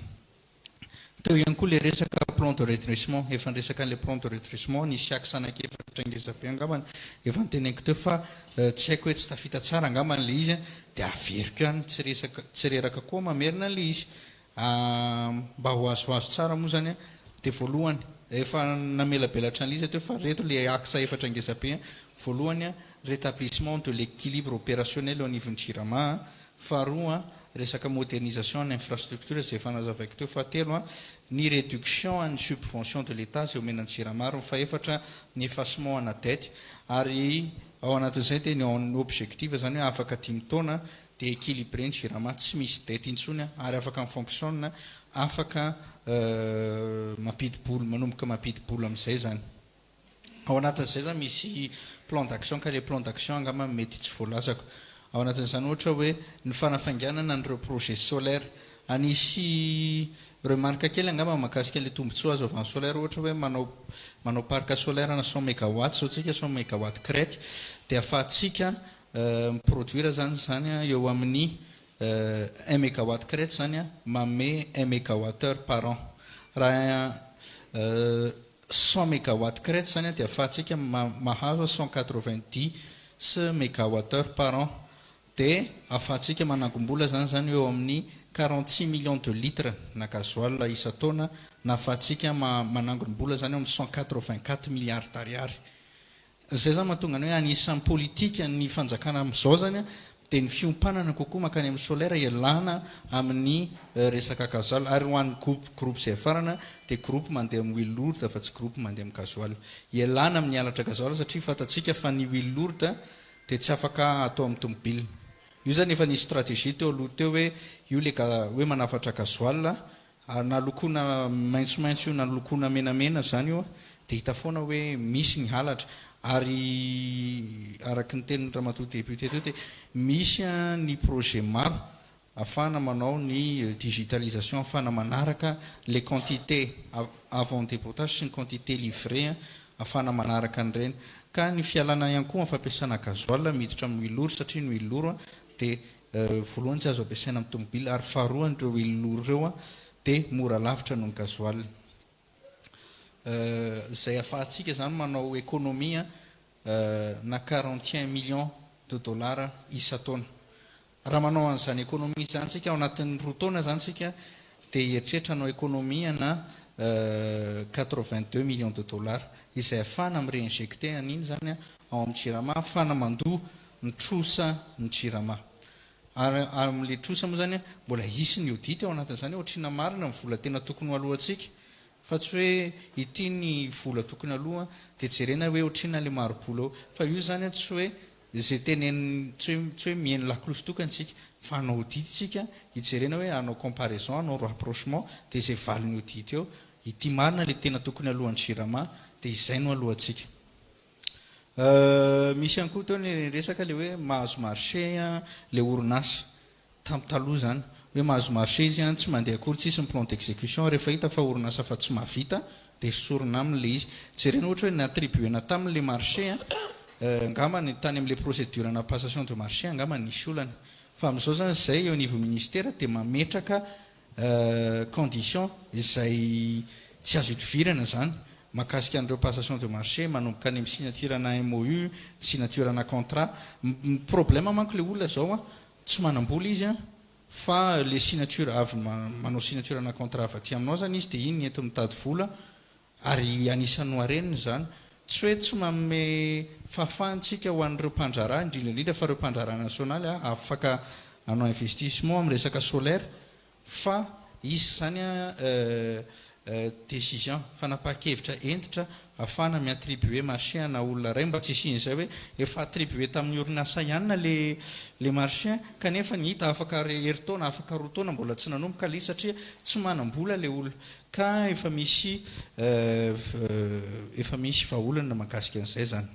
Teo ihany koa ilay resaka plan de redressement, efa niresaka an'ilay plan de redressement, nisy axe anankiefatra ngeza be angambany efa noteneniko teo fa tsy haiko hoe tsy tafita tsara angambany ilay izy dia averiko ihany, tsy resaka, tsy reraka koa mamerina an'ilay izy. Mba ho azoazo tsara moa izany dia voalohany, efa namelabelatra an'ilay izy teo fa ireto ilay axe efatra ngeza be, voalohany rétablissement de l'équilibre opérationnel eo anivon'ny Jirama, Faharoa, resaka modernisation ny infrastructure izay efa nazavaiko teo. Fahatelo, ny réduction an'ny subvention de l'Etat izay omena ny Jirama ary ny fahefatra, ny effacement ana dette. Ary ao anatin'izay dia ny en objectif izany hoe afaka dimy taona dia équilibré ny Jirama, tsy misy dette intsony ary afaka mi-fonctionne, afaka mampidi-bola, manomboka mampidi-bola amin'izay izany. Ao anatin'izay zany misy plan d'action ka ilay plan d'action angamba mety tsy voalazako. Ao anatin'izany ohatra hoe ny fanafainganana an'ireo projet solaire. Hanisy remarque kely angamba mahakasika ilay tombontsoa azo avy amin'ny solaire ohatra hoe manao manao parc solaire ana 100 mégawatt zao tsika, 100 mégawatt crête dia ahafahantsika mi-produire zany izany eo amin'ny un mégawatt crête zany manome un mégawatt heure par an. Raha 100 mégawatt crête izany dia ahafahantsika mahazo 190 mégawatt heure par an. Dia ahafahantsika manangom-bola izany izany eo amin'ny 46 millions de litres na gasoil isan-taona na ahafahantsika manangom-bola izany eo amin'ny 184 milliards d'ariary. Izay izany mahatonga ny hoe anisan'ny politikan'ny fanjakana amin'izao izany dia ny fiompanana kokoa mankany amin'ny solaire ialana amin'ny resaka gasoil ary ho an'ny groupe groupe izay afarana dia groupe mandeha amin'ny huile lourde fa tsy groupe mandeha amin'ny gasoil. Ialana amin'ny halatra gasoil satria fantatsika fa ny huile lourde dia tsy afaka atao amin'ny tomobile. Io izany efa nisy stratégie teo aloha teo hoe io le hoe manafatra gasoil Ary na lokoina maitsomaitso io na lokoina menamena izany io dia hita foana hoe misy ny halatra. Ary araka ny tenin'ny Ramatoa Député teo dia misy ny projet maro ahafahana manao ny digitalisation, ahafahana manaraka les quantités avant dépotage sy ny quantité livrée ahafahana manaraka an'ireny. Ka ny fialana ihany koa amin'ny fampiasana gasoil miditra amin'ny huile lourde satria ny huile lourde dia Voalohany tsy azo ampiasaina amin'ny tomobile ary faharoa ireo huile lourd ireo dia mora lavitra noho ny gasoil. Izay ahafahantsika izany manao économie na 41 millions de dollars isan-taona. Raha manao an'izany économie izany isika ao anatin'ny roa taona izany isika dia hieritreritra hanao économie na 82 millions de dollars izay ahafahana mi-réinjecter an'iny izany ao amin'ny Jirama, ahafahana mandoa ny trosa ny Jirama. Ary amin'ilay trosa moa izany mbola hisy ny audit ao anatin'izany hoe ohatr'inona marina ny vola tena tokony ho aloantsika fa tsy hoe ity ny vola tokony aloa dia jerena hoe ohatr'inona ilay mari-bola eo. Fa io izany tsy hoe izay teneniny, tsy hoe tsy hoe miheno lakolosy tokana isika fa hanao audit isika hijerena hoe hanao comparaison, hanao rapprochement dia izay valin'ny audit eo, ity marina ilay tena tokony aloan'ny Jirama dia izay no aloantsika. Misy ihany koa teo ny resaka ilay hoe mahazo marché ilay orinasa tamin'ny taloha izany. Hoe mahazo marché izy an, tsy mandeha akory, tsisy ny plan d'exécution, rehefa hita fa orinasa fa tsy mahavita dia esorina aminy ilay izy. Jerena ohatra hoe ni-attribuer-na taminy ilay marché an, angamba ny tany amin'ilay procédure-na passation de marché angamba nisy olana. Fa amin'izao izany izay eo anivon'ny ministera dia mametraka condition izay tsy azo idivirana izany mahakasika an'ireo passation de marché manomboka any amin'ny signature-na MOU, signature-na contrat. Ny problème manko ilay olona izao an, tsy manam-bola izy an, fa ilay signature avy manao signature-na contrat avy aty aminao izany izy dia iny entiny mitady vola ary anisan'ny noharenina izany. Tsy hoe tsy manome fahafahana isika ho an'ireo mpandraharaha, indrindra indrindra fa ireo mpandraharaha nasionaly afaka hanao investissement amin'ny resaka solaire fa hisy izany décision, fanapahan-kevitra hentitra ahafahana mi-attribuer marché ana olona iray mba tsy hisian'izay hoe efa attribuer tamin'ny orinasa ihany le marché kanefa ny hita afaka herintaona, afaka roa taona mbola tsy nanomboka ilay izy satria tsy manam-bola ilay olona. Ka efa misy efa misy vahaolana mahakasika an'izay izany.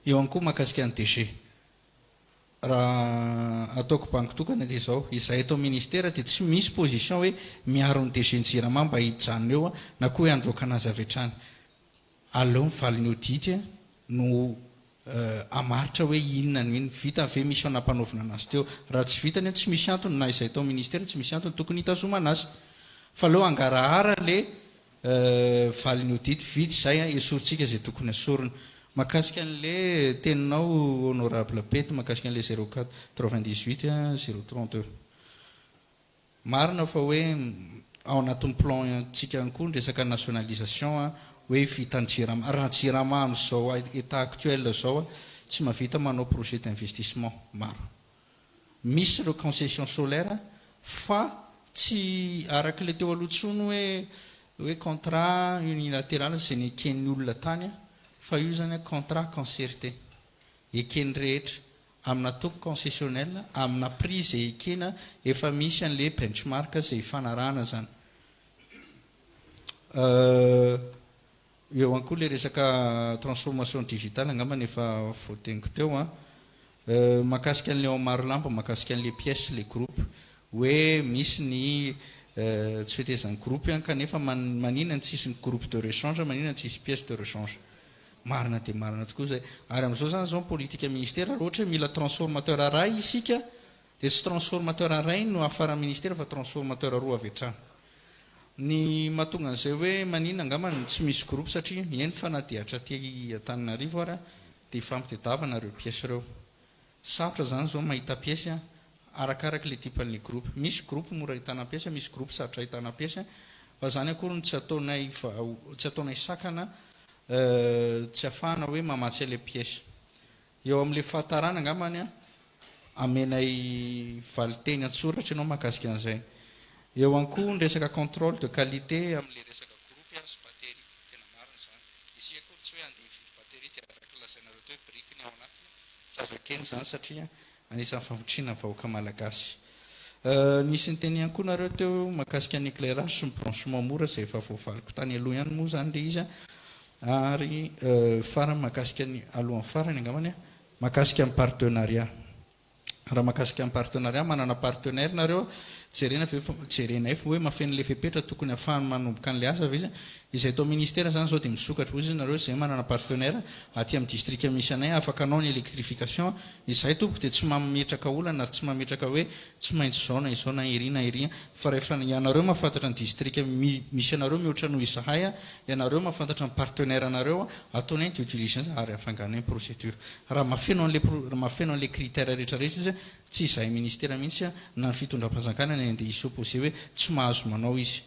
Eo ihany koa mahakasika ny déchets. Raha ataoko banky tokana dia izao, izahay eto amin'ny ministera dia tsy misy position hoe miaro ny DG ny Jirama mba hijanona eo na koa hoe handroaka an'azy avy hatrany. Aleo ny valin'ny audit no hamaritra hoe inona no inona. Vita ve mission nampanaovina anazy teo? Raha tsy vitany, tsy misy antony na izay tao ministera tsy misy antony tokony hitazomana azy. Fa aleo hangarahara le valin'ny audit, vita izay, esorintsika izay tokony esorina. Mahakasika an'le teninao honorable Pety mahakasika an'le zéro quatre vingt dix huit zéro trente deux. Marina fa hoe ao anatin'ny plan-tsika ihany koa ny resaka nationalisation hoe vitan'ny Jirama. Raha Jirama amin'izao état actuel izao tsy mahavita manao projet d'investissement maro. Misy ireo concession solaire fa tsy araka ilay teo aloha intsony hoe hoe contrat unilatéral izay neken'ny olona tany fa io izany contrat concerté. Eken'ny rehetra. Amina taux concessionnel, amina prix izay ekena, efa misy an'le benchmark izay ifanarahana izany. Eo ihany koa ilay resaka transformation digitale angambany efa voateniko teo an. Mahakasika an'ilay ao Marolambo, mahakasika an'ilay pièce, ilay groupe, hoe misy ny tsy fetezan'ny groupe an, kanefa maninona no tsisy ny groupe de rechange, maninona no tsisy pièce de rechange. Marina dia marina tokoa izay. Ary amin'izao izany izao ny politika ministera raha ohatra hoe mila transformateur iray isika dia tsy transformateur iray no hafaran'ny ministera fa transformateur roa avy hatrany. Ny mahatonga an'izay hoe maninona angamba no tsy misy groupe satria eny fa na dia hatraty Antananarivo ara dia ifampitedavana ireo pièces ireo. Sarotra izany izao mahita pièce an, arakaraka ilay type an'ilay groupe. Misy groupe mora ahitana pièce, misy groupe sarotra ahitana pièce, fa izany akory no tsy ataonay tsy ataonay sakana tsy afahana hoe mamatsy an'ilay pièce. Eo amin'ilay fahatarana angambany an, Amenay valinteny an-tsoratra ianao mahakasika an'izay. Eo ihany koa ny resaka contrôle de qualité amin'ilay resaka groupe sy batterie. Tena marina izany. Isika akory tsy hoe handeha hividy batterie dia araka ny lazainareo teo hoe brique ny ao anatiny. Tsy azo ekena izany satria anisan'ny famotriana ny vahoaka malagasy. Nisy niteny ihany koa nareo teo mahakasika ny éclairage sy ny branchement mora izay efa voavaliko tany aloha ihany moa izany ilay izy ary farany mahakasika ny alohan'ny farany angambany mahakasika ny partenariat. Raha mahakasika ny partenariat, manana partenaire nareo, jerena ve fa, jerenay hoe mahafeno ilay fepetra tokony hahafahany manomboka an'ilay asa ve izy. Izay tao ministera izany izao dia misokatra hoy izy nareo izay manana partenaire aty amin'ny distrika misy anay afaka hanao ny électrification. Izahay tompoko dia tsy mametraka olana ary tsy mametraka hoe tsy maintsy izao na izao na iry na iry fa rehefa ianareo mahafantatra ny distrika misy anareo mihoatra noho izahay, ianareo mahafantatra ny partenaire anareo, Ataonay ny due diligence ary afanganay ny procédure. Raha mahafeno an'ilay pro, raha mahafeno an'ilay critère rehetra rehetra izy, tsy izahay ministera mihitsy na ny fitondram-panjakana ny andeha hi-s'opposer hoe tsy mahazo manao izy.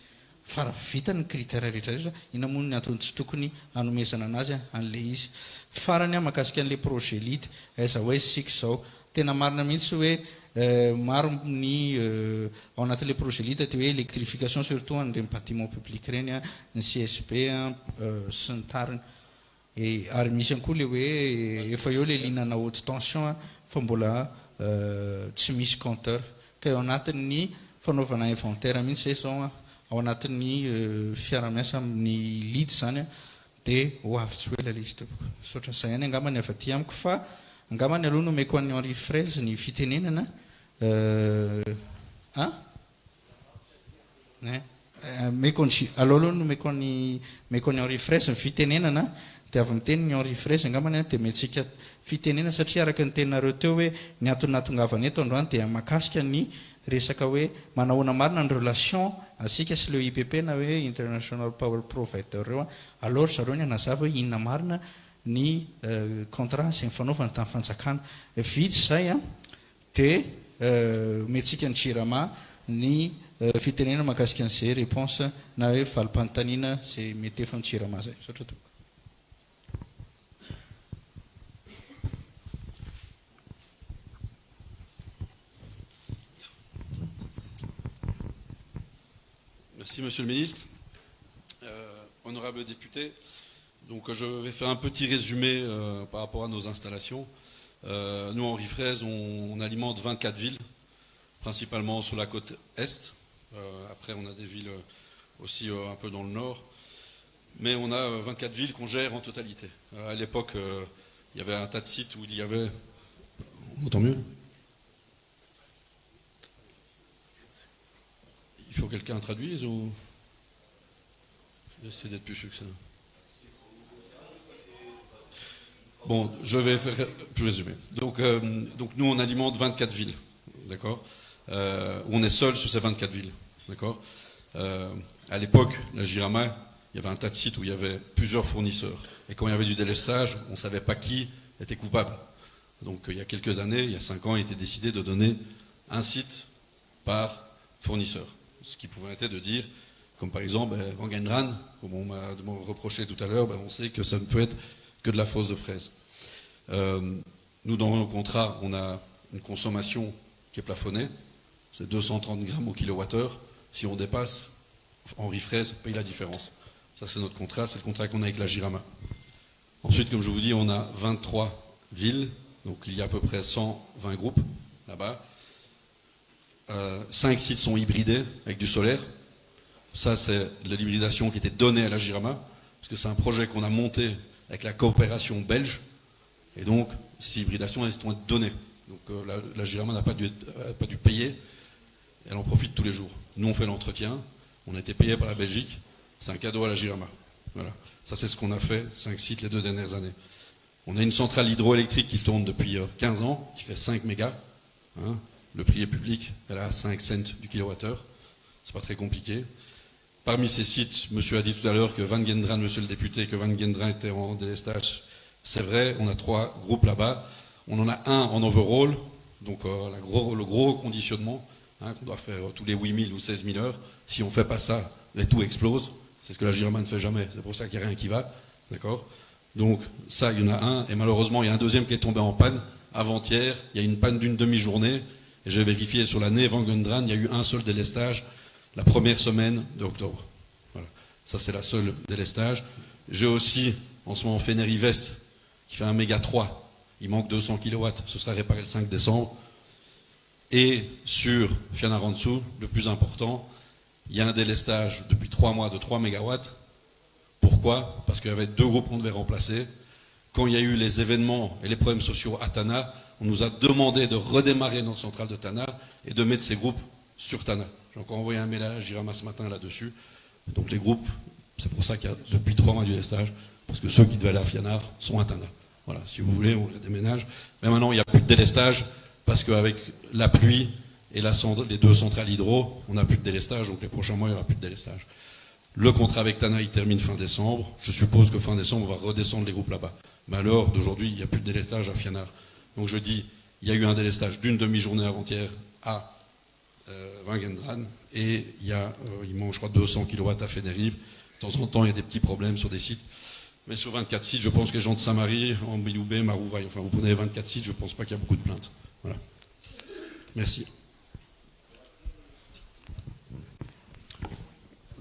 Fa raha vita ny critère rehetra rehetra, inona moa ny antony tsy tokony hanomezana anazy an'ilay izy. Farany aho mahakasika an'ilay projet lead, aiza ho aiza isika izao. Tena marina mihitsy hoe maro ny ao anatin'ilay projet lead dia hoe électrification surtout an'ireny bâtiment public ireny, ny CSB sy ny tariny. Ary misy ihany koa ilay hoe efa eo ilay ligne ana haute tension fa mbola tsy misy compteur. Ka eo anatin'ny fanaovana inventaire mihitsy izay izao ao anatin'ny fiaraha-miasa amin'ny lead izany Dia ho avy tsy ho ela ilay izy tompoko. Misaotra izay ihany angamba ny avy aty amiko fa angambany aloha nomeko an'i Henri Fraise ny fitenenana eh an? Eh, omeko an'i aleo aloha nomeko an'i omeko an'i Henri Fraise ny fitenenana dia avy miteny ny Henri Fraise angambany an dia omentsika fitenenana satria araka ny teninareo teo hoe ny antony nahatongavana eto androany dia mahakasika ny Resaka hoe manahoana marina ny relation asika sy leo IPP na hoe International Power Provider reo an, aleo ry zareo ny hanazava hoe inona marina ny contrat izay nifanaovany tamin'ny fanjakana. Vita izay an, dia omentsika ny Jirama ny fitenenana mahakasika an'izay réponse na hoe valim-panontaniana izay mety efa ny Jirama izay. Misaotra tompoko. Merci, Monsieur le Ministre. Euh, honorable député, donc je vais faire un petit résumé euh, par rapport à nos installations. Euh, nous, Henri Fraise, on, on alimente 24 villes, principalement sur la côte est. Euh, après, on a des villes aussi euh, un peu dans le nord. Mais on a 24 villes qu'on gère en totalité. À l'époque, il y avait un tas de sites où il y avait... On entend mieux Il faut que quelqu'un traduise ou... J'essaie d'être plus succinct. Bon, je vais faire plus résumé. Donc, euh, donc nous, on alimente 24 villes, d'accord euh, On est seul sur ces 24 villes, d'accord euh, À l'époque, la Girama, il y avait un tas de sites où il y avait plusieurs fournisseurs. Et quand il y avait du délestage, on ne savait pas qui était coupable. Donc il y a quelques années, il y a 5 ans, il était décidé de donner un site par fournisseur. Ce qui pouvait être de dire, comme par exemple ben, Van Gendran, comme on m'a reproché tout à l'heure, ben, on sait que ça ne peut être que de la fosse de fraises. Euh, nous, dans nos contrats, on a une consommation qui est plafonnée, c'est 230 grammes au kilowattheure. Si on dépasse, Henri Fraise paye la différence. Ça, c'est notre contrat, c'est le contrat qu'on a avec la Girama. Ensuite, comme je vous dis, on a 23 villes, donc il y a à peu près 120 groupes là-bas. Euh, 5 sites sont hybridés avec du solaire. Ça, c'est l'hybridation qui était donnée à la Girama, parce que c'est un projet qu'on a monté avec la coopération belge. Et donc, ces hybridations, elles sont données. Donc euh, la, la Girama n'a pas dû, euh, pas dû payer. Elle en profite tous les jours. Nous, on fait l'entretien. On a été payé par la Belgique. C'est un cadeau à la Girama. Voilà. Ça, c'est ce qu'on a fait, 5 sites les deux dernières années. On a une centrale hydroélectrique qui tourne depuis 15 ans, qui fait 5 mégas. Hein. Le prix est public, elle a 5 cents du kilowattheure. C'est pas très compliqué. Parmi ces sites, monsieur a dit tout à l'heure que Van Gendran, monsieur le député, que Van Gendran était en délestage. C'est vrai, on a trois groupes là-bas. On en a un en overall, donc euh, la gros, le gros conditionnement hein, qu'on doit faire tous les 8000 ou 16 000 heures. Si on ne fait pas ça, les tout explose. C'est ce que la Girman ne fait jamais. C'est pour ça qu'il n'y a rien qui va. D'accord Donc ça, il y en a un. Et malheureusement, il y a un deuxième qui est tombé en panne. avant-hier, il y a une panne d'une demi-journée, et j'ai vérifié sur l'année Vangendran, il y a eu un seul délestage la première semaine d'octobre. Voilà. Ça, c'est la seule délestage. J'ai aussi, en ce moment, Fenerivest, qui fait un méga 3. Il manque 200 kW. Ce sera réparé le 5 décembre. Et sur Fianarantsoa, le plus important, il y a un délestage depuis 3 mois de 3 mégawatts. Pourquoi Parce qu'il y avait deux groupes qu'on devait remplacer. Quand il y a eu les événements et les problèmes sociaux à Tana, on nous a demandé de redémarrer notre centrale de Tana et de mettre ces groupes sur Tana. J'ai encore envoyé un mail à Jirama ce matin là-dessus. Donc les groupes, c'est pour ça qu'il y a depuis trois mois du délestage, parce que ceux qui devaient aller à Fianar sont à Tana. Voilà, si vous voulez, on les déménage. Mais maintenant, il n'y a plus de délestage, parce qu'avec la pluie et la, les deux centrales hydro, on n'a plus de délestage, donc les prochains mois, il n'y aura plus de délestage. Le contrat avec Tana, il termine fin décembre. Je suppose que fin décembre, on va redescendre les groupes là-bas. Mais à l'heure d'aujourd'hui, il n'y a plus de délestage à Fianar. Donc je dis, il y a eu un délestage d'une demi-journée avant-hier à euh, Wangendran et il, y a, euh, il manque, je crois, 200 kW à Fénérive. De temps en temps, il y a des petits problèmes sur des sites. Mais sur 24 sites, je pense que les gens de Saint-Marie, Ambiloubé, Marouvaille, enfin, vous prenez 24 sites, je ne pense pas qu'il y a beaucoup de plaintes. Voilà. Merci.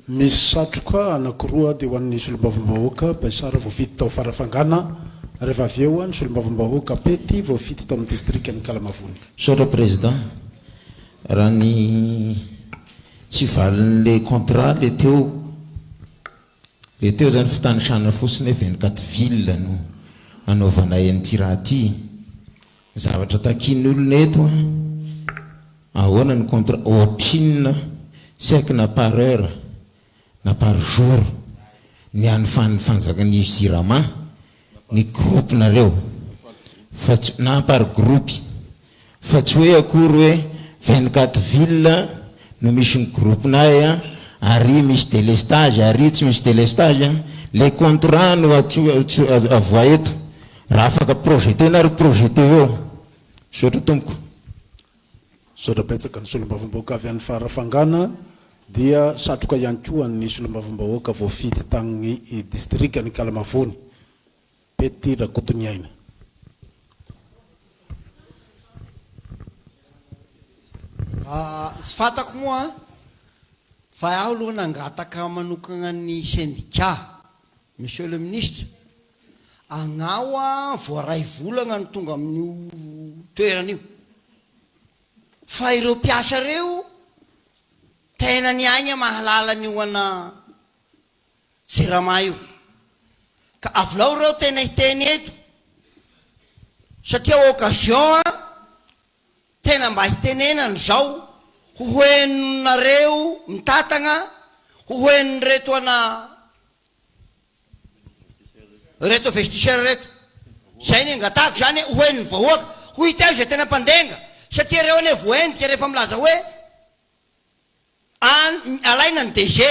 Misy satroka anankiroa dia ho an'ny solombavambahoaka Baisara voafidy tao Farafangana, rehefa avy eo ny solombavambahoaka Pety voafidy tao amin'ny distrikan'i Kalamavony. Misaotra Président. Raha ny tsy valin'le contrat le teo, le teo zany fitanisana fotsiny hoe 24 villes no anaovanay an'ity raha ty. Ny zavatra takian'ny olona eto an, ahoana ny contrat, ohatrinona tsy haiko na par heure na par jour ny hanofan'ny fanjaka ny jirama ny groupe nareo fa tsy na par groupe fa tsy hoe akory hoe 24 villes no misy ny groupe nay an, ary misy delestage ary tsy misy delestage an, le contrat no avoahy eto. Raha afaka projeter nareo projeter eo. Misaotra tompoko. Misaotra betsaka ny solombavambahoaka avy any Farafangana dia satroka ihany koa ny solombavambahoaka voafidy tamin'ny distrikan'i Ikalamavony, Pety Rakotoniaina. Tsy fantako moa fa aho aloha nangataka manokana ny syndicat, Monsieur le Ministre, Agnao a vao ray volagna no tonga amin'io toerana io. Fa ireo mpiasa ireo tena ny aigna mahalala an'io ana Jirama io. Ka avilao ireo tena hiteny eto satria occasion a tena mba hitenenana izao ho henonareo mitatagna, ho henon'ireto ana Reto investisseur reto. Zay ny angatahako zany ho henon'ny vahoaka. Ho hita eo izay tena mpandenga. Satria reo anie voaendrika rehefa milaza hoe an alaina ny DG.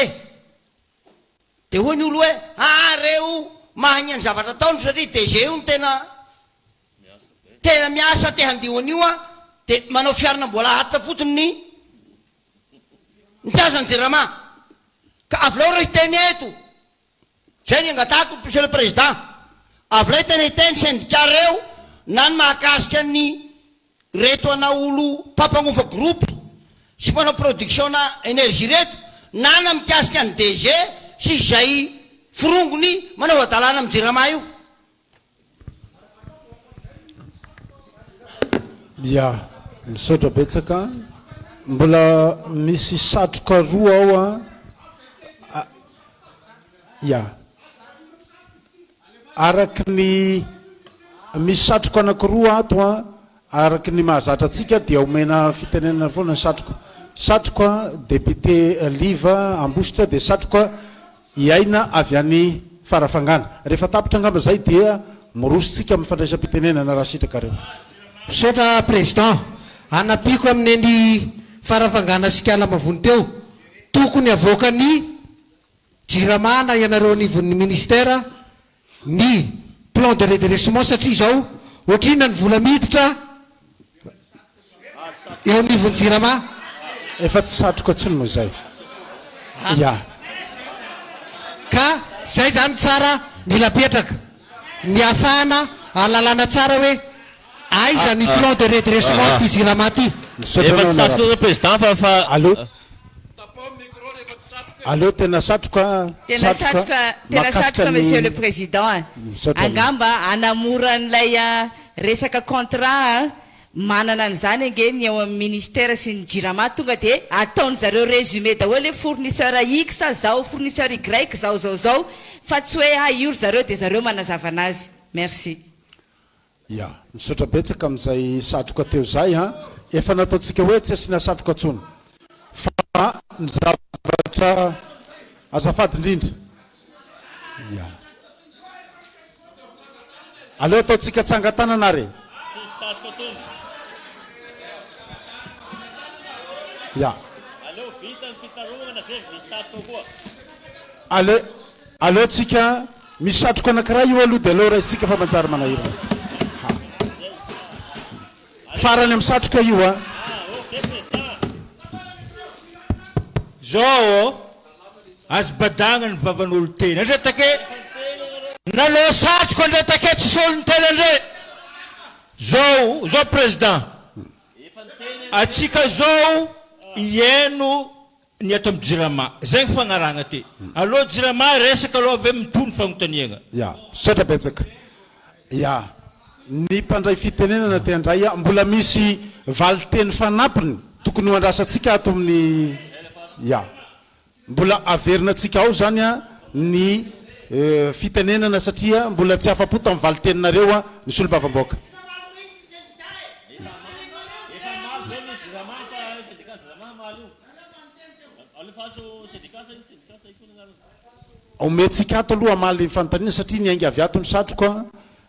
De hoy ny olo hoe aa reo mahagna ny zavatra ataony satria DG io no tena tena miasa te handio an'io an de manao fiarina mbola hatsa fotsiny ny mpiasa ny jirama. Ka avilao reo hiteny eto. Zay ny angatahako Monsieur le Président, avilao hiteny hiteny syndicat reo na ny mahakasika ny reto ana olo mpampagnofa groupe sy mpanao production na energie reto na na mikasika ny DG sy izay forongony manao hadalana am jirama io. Ya, misaotra betsaka. Mbola misy satroka roa ao an. Ya. Araky ny, misy satroka anankiroa ato an, araky ny mahazatra antsika dia omena fitenenana foana ny satroka. Satroka député Liva Ambositra dia satroka I Aina avy any Farafangana. Rehefa tapitra angamba izay dia miroso tsika amin'ny fandraisam-pitenenana raha sitrakareo. Misaotra Président. Hanampiako amin'ny an'i Farafangana sy Ikalamavony teo. Tokony havoakan'ny Jirama na ianareo anivon'ny Ministère ny plan de redressement satria izao ohatrinona ny vola miditra eo anivon'ny jirama? Efa tsy satroka intsony moa izay. Ya. Ka zay zany tsara mila apetraka ny ahafahana ahalalana tsara hoe. Aiza ny plan de redressement ty jirama ty? Misaotra Efa anao tsy sarotra honorable. président fa fa Aleo aleo tena satroka Tena satroka satroka, tena mahakasika satroka ny Monsieur le Président a. Misaotra anao. Angamba hanamora an'ilay resaka contrat a, manana an'izany ange ny ao amin'ny ministère sy ny Jirama, tonga dia ataon'zareo résumé daholo hoe fournisseur X zao, fournisseur Y zao zao zao, fa tsy hoe ah io ry zareo dia zareo manazava anazy. Merci. Ya, misaotra betsaka amin'izay satroka teo izay an! Efa nataontsika hoe tsy asiana satroka intsony fa ny zavatra azafady indrindra. Ya. Aleo ataontsika tsangan-tanana ary e! Ya. Aleo aleo tsika misy satroka anakiray io aloha dia aleo raisitsika fa manjary manahirana. Ha. Farany amin'ny satroka io a. Zao ô, azo badagna ny vavan'olo tena ndre take nalô satroka ndre take tsy solon-tena ndre zao zao président atsika zao hihaino Ny ato am jirama. Zay ny fagnaragna ty. Allo jirama resaka aloha avy eo mitohy ny fagnontaniagna. Ya, misaotra betsaka. Ya, ny mpandray fitenenana te handray a, mbola misy valinteny fanampiny tokony ho andrasantsika ato amin'ny, ya, mbola averinantsika ao izany a ny fitenenana satria mbola tsy afa-po tamin'ny valinteninareo a ny solombavambahoaka. Omentsika ato aloha hamaly ny fanontaniana satria niainga avy ato ny satroka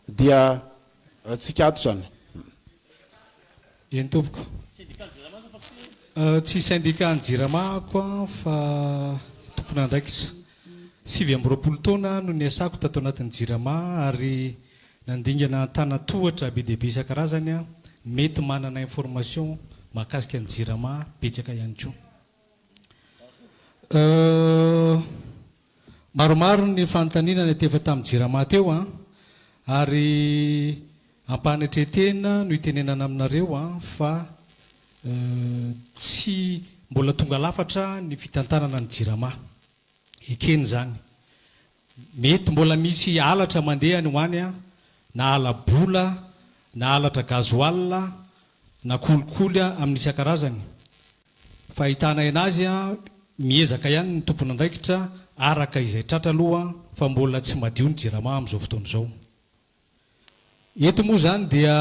dia tsika ato izany. Eny tompoko. Tsy syndicat ny jirama ako fa tompon'andraikitra. 29 taona no niasako tato anatin'ny jirama ary Nandingana antanatohatra be dia be isan-karazany aho, mety manana information mahakasika ny jirama betsaka ihany koa. Euh, maromaro ny fanontaniana niantefa tamin'ny jirama teo an, ary ampanetren-tena no itenenana aminareo an fa euh, tsy mbola tonga lafatra ny fitantanana ny jirama. Ekena izany. Mety mbola misy halatra mandeha any ho any na hala-bola na halatra gasoil na kolikoly amin'ny isan-karazany. Fahitana enazy miezaka ihany ny tompon'andraikitra araka izay tratra aloha fa mbola tsy madio ny jirama amin'izao fotoana izao. Eto moa izany dia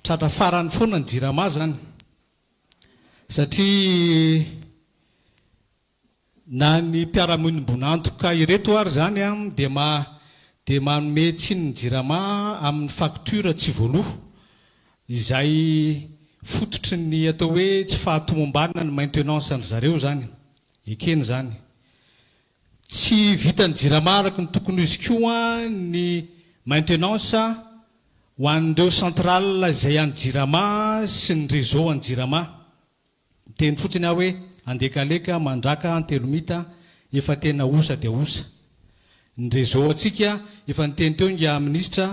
tratra farany foana ny jirama izany satria Na ny mpiara-miombon'antoka ireto ary izany dia ma dia manome tsiny ny Jirama amin'ny facture tsy voaloa, izay fototry ny atao hoe tsy fahatomombanan'ny maintenance an-dry zareo izany. Ekena izany. Tsy vitan'ny Jirama araka ny tokony ho izy koa ny maintenance ho an'ireo centrale izay an'ny Jirama sy ny réseau an'ny Jirama. Miteny fotsiny aho hoe Andekaleka, Mandraka, Antelomita efa tena osa dia osa. Ny réseau antsika efa niteny teo ingahy minisitra,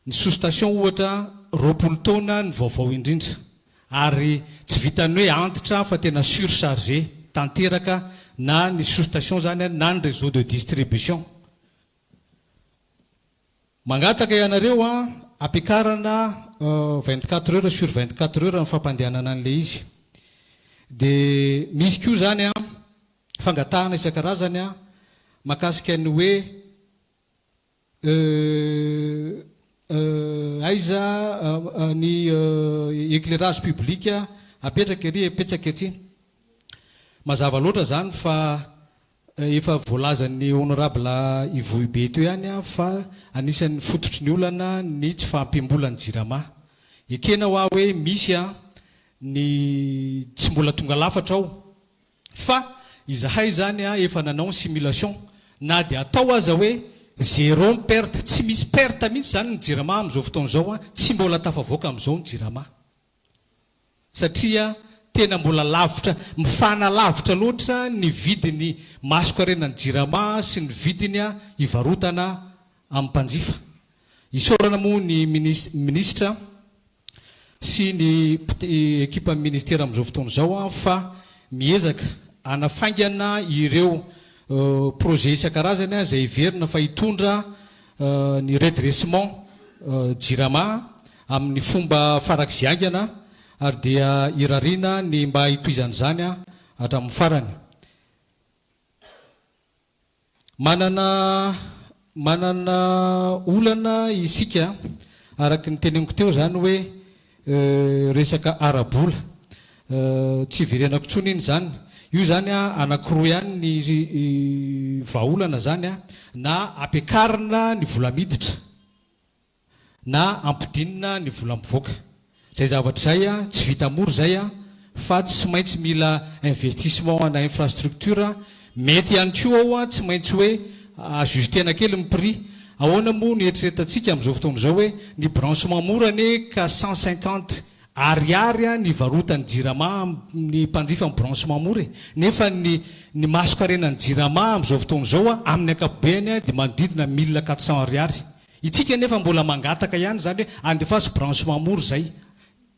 ny sous station ohatra 20 taona ny vaovao indrindra. Ary tsy vitan'ny hoe antitra fa tena surchargé tanteraka na ny sous station zany na ny réseau de distribution. Mangataka ianareo an, ampiakarana 24 heures sur 24 heures ny fampandehanana an'ilay izy. Dia misy koa izany an, fangatahana isan-karazany an, mahakasika ny hoe aiza ny éclairage public apetraka ery, apetraka etsy. Mazava loatra izany fa Efa voalazan'ny Honorable Ivohibe teo ihany fa anisan'ny fototry ny olana ny tsy fahampiam-bolan'ny Jirama. Ekena hoa hoe misy ny tsy mbola tonga lafatra ao fa izahay izany efa nanao ny simulation na dia atao aza hoe zéro ny perte, tsy misy perte mihitsy izany ny Jirama amin'izao fotoana izao, tsy mbola tafavoaka amin'izao ny Jirama. Satria tena mbola lavitra, mifanalavitra loatra ny vidiny masonkarenan'ny Jirama sy ny vidiny hivarotana amin'ny mpanjifa. Isaorana moa ny minisitra. sy ny ekipan'ny Ministera amin'izao fotoana izao fa miezaka hanafaingana ireo projet isan-karazany izay heverina fa hitondra ny redressement Jirama amin'ny fomba farak'izay haingana ary dia irariana ny mba hitohizan'izany hatramin'ny farany. Manana manana olana isika araka ny teneniko teo izany hoe resaka ara-bola. Tsy hiverenako intsony iny izany. Io izany anankiroa ihany ny vahaolana izany na ampiakarina ny vola miditra. na ampidinina ny vola mivoaka. Izay zavatra izay tsy vita mora izay fa tsy maintsy mila investissement ana infrastructure, mety ihany koa ao tsy maintsy hoe ajuster-na kely ny prix. Ahoana moa no eritreretantsika amin'izao fotoana izao hoe ny branchement mora anie ka 150 ariary ny ivarotan'ny jirama amin'ny mpanjifa ny branchement mora e! Nefa ny ny mason-karenan'ny jirama amin'izao fotoana izao amin'ny ankapobeny dia manodidina 1400 ariary. Itsika nefa mbola mangataka ihany izany hoe andefaso branchement mora izay.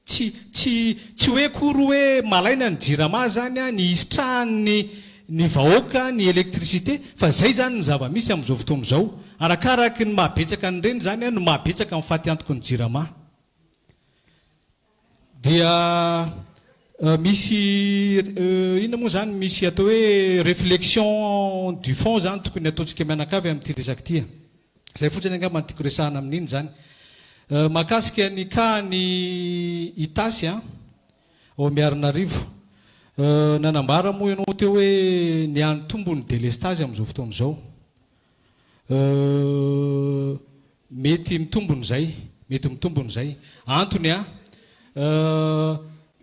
Tsy tsy tsy hoe akory hoe malaina ny jirama izany ny hisitrahan'ny ny vahoaka ny électricité fa izay izany ny zava-misy amin'izao fotoana izao. Arakaraky ny maha betsaka an'ireny izany no maha betsaka ny fatiantoky ny jirama. Dia misy inona moa izany, misy atao hoe réflexion du fond izany tokony hataontsika mianakavy amin'ity resaka ity e. Izay fotsiny angamba no tiako resahana amin'iny izany. Mahakasika ny cas ny Itasy an, ao Miarinarivo. Nanambara moa ianao teo hoe nihanitombo ny délestage amin'izao fotoana izao. Euh, mety mitombona izay, mety mitombona izay. Antony an, euh,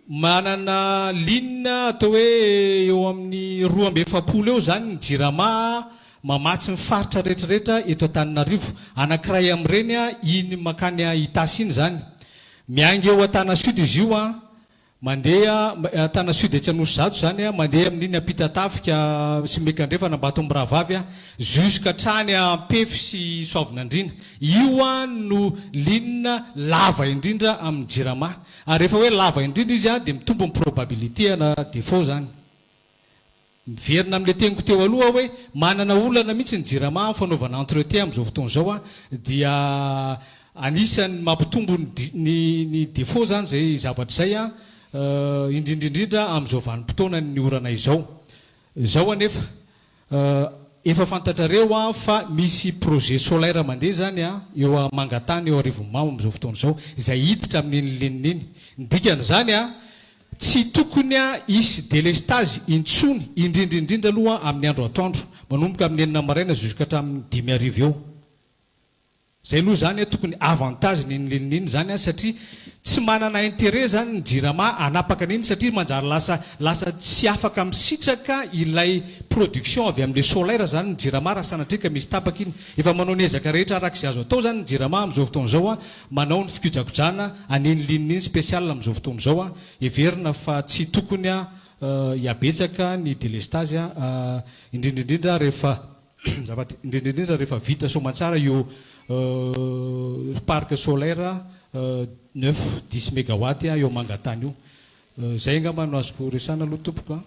manana ligne atao hoe eo amin'ny 42 eo izany ny Jirama mamatsy ny faritra rehetrarehetra eto Antananarivo. Anankiray amin'ireny an, iny mankany Itasy iny izany. Miainga eo Antana Sud izy io an, Mandeha Tana Sud etsy Anosizato izany mandeha amin'iny Ampitatafika sy Miakandrefana Ambatomirahavavy jusqu' hatrany Ampefy sy Soavinandriana. Io no ligne lava indrindra amin'ny Jirama. Ary rehefa hoe lava indrindra izy dia mitombo ny probabilité ana défaut izany. Miverina amin'ilay teniko teo aloha aho hoe manana olana mihitsy ny jirama amin'ny fanaovana entretien amin'izao fotoana izao dia anisan'ny mampitombo ny ny défaut izany izay zavatra izay indrindra indrindra amin'izao vanim-potoanan'ny orana izao. Izao anefa efa fantatrareo fa misy projet solaire mandeha izany eo Mangatany eo Arivonimamo amin'izao fotoana izao izay hiditra amin'iny ligne iny. Ny dikan'izany Tsy tokony hisy delestazy intsony, indrindra indrindra aloha amin'ny andro atoandro, manomboka amin'ny enina maraina jusqu'à hatramin'ny dimy hariva eo. Zay aloha zany tokony avantage n'iny ligne iny zany satria tsy manana intérêt zany ny jirama hanapaka an'iny satria manjary lasa lasa tsy afaka misitraka ilay production avy amin'ilay solaire zany ny jirama raha sanatria ka misy tapaka iny. Efa manao ny ezaka rehetra araka izay azo atao zany ny jirama amin'izao fotoana izao manao ny fikojakojana an'iny ligne iny spécial amin'izao fotoana izao a, heverina fa tsy tokony hihabetsaka ny délestage indrindra indrindra rehefa azafady, indrindra indrindra rehefa vita soamantsara io parc solaire neuf, dix mégawatt eo Mangatany io. Izay angamba no azoko resahana aloha tompoko a.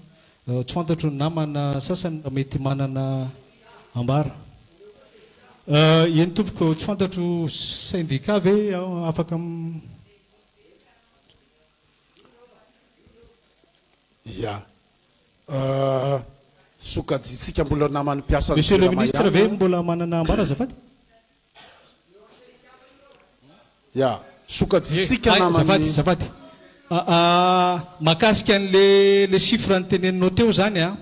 Tsy fantatro ny namana sasany raha mety manana ambara. Eny tompoko, tsy fantatro syndicat ve afaka. Ya. Sokajintsika mbola naman'ny mpiasan'ny Monsieur le Jirama ministre ihany ve an. mbola manana ambara azafady? Ya, sokajintsika Hay, naman'ny. azafady, azafady. Mahakasika an'le le chiffre noteneninao teo zany an,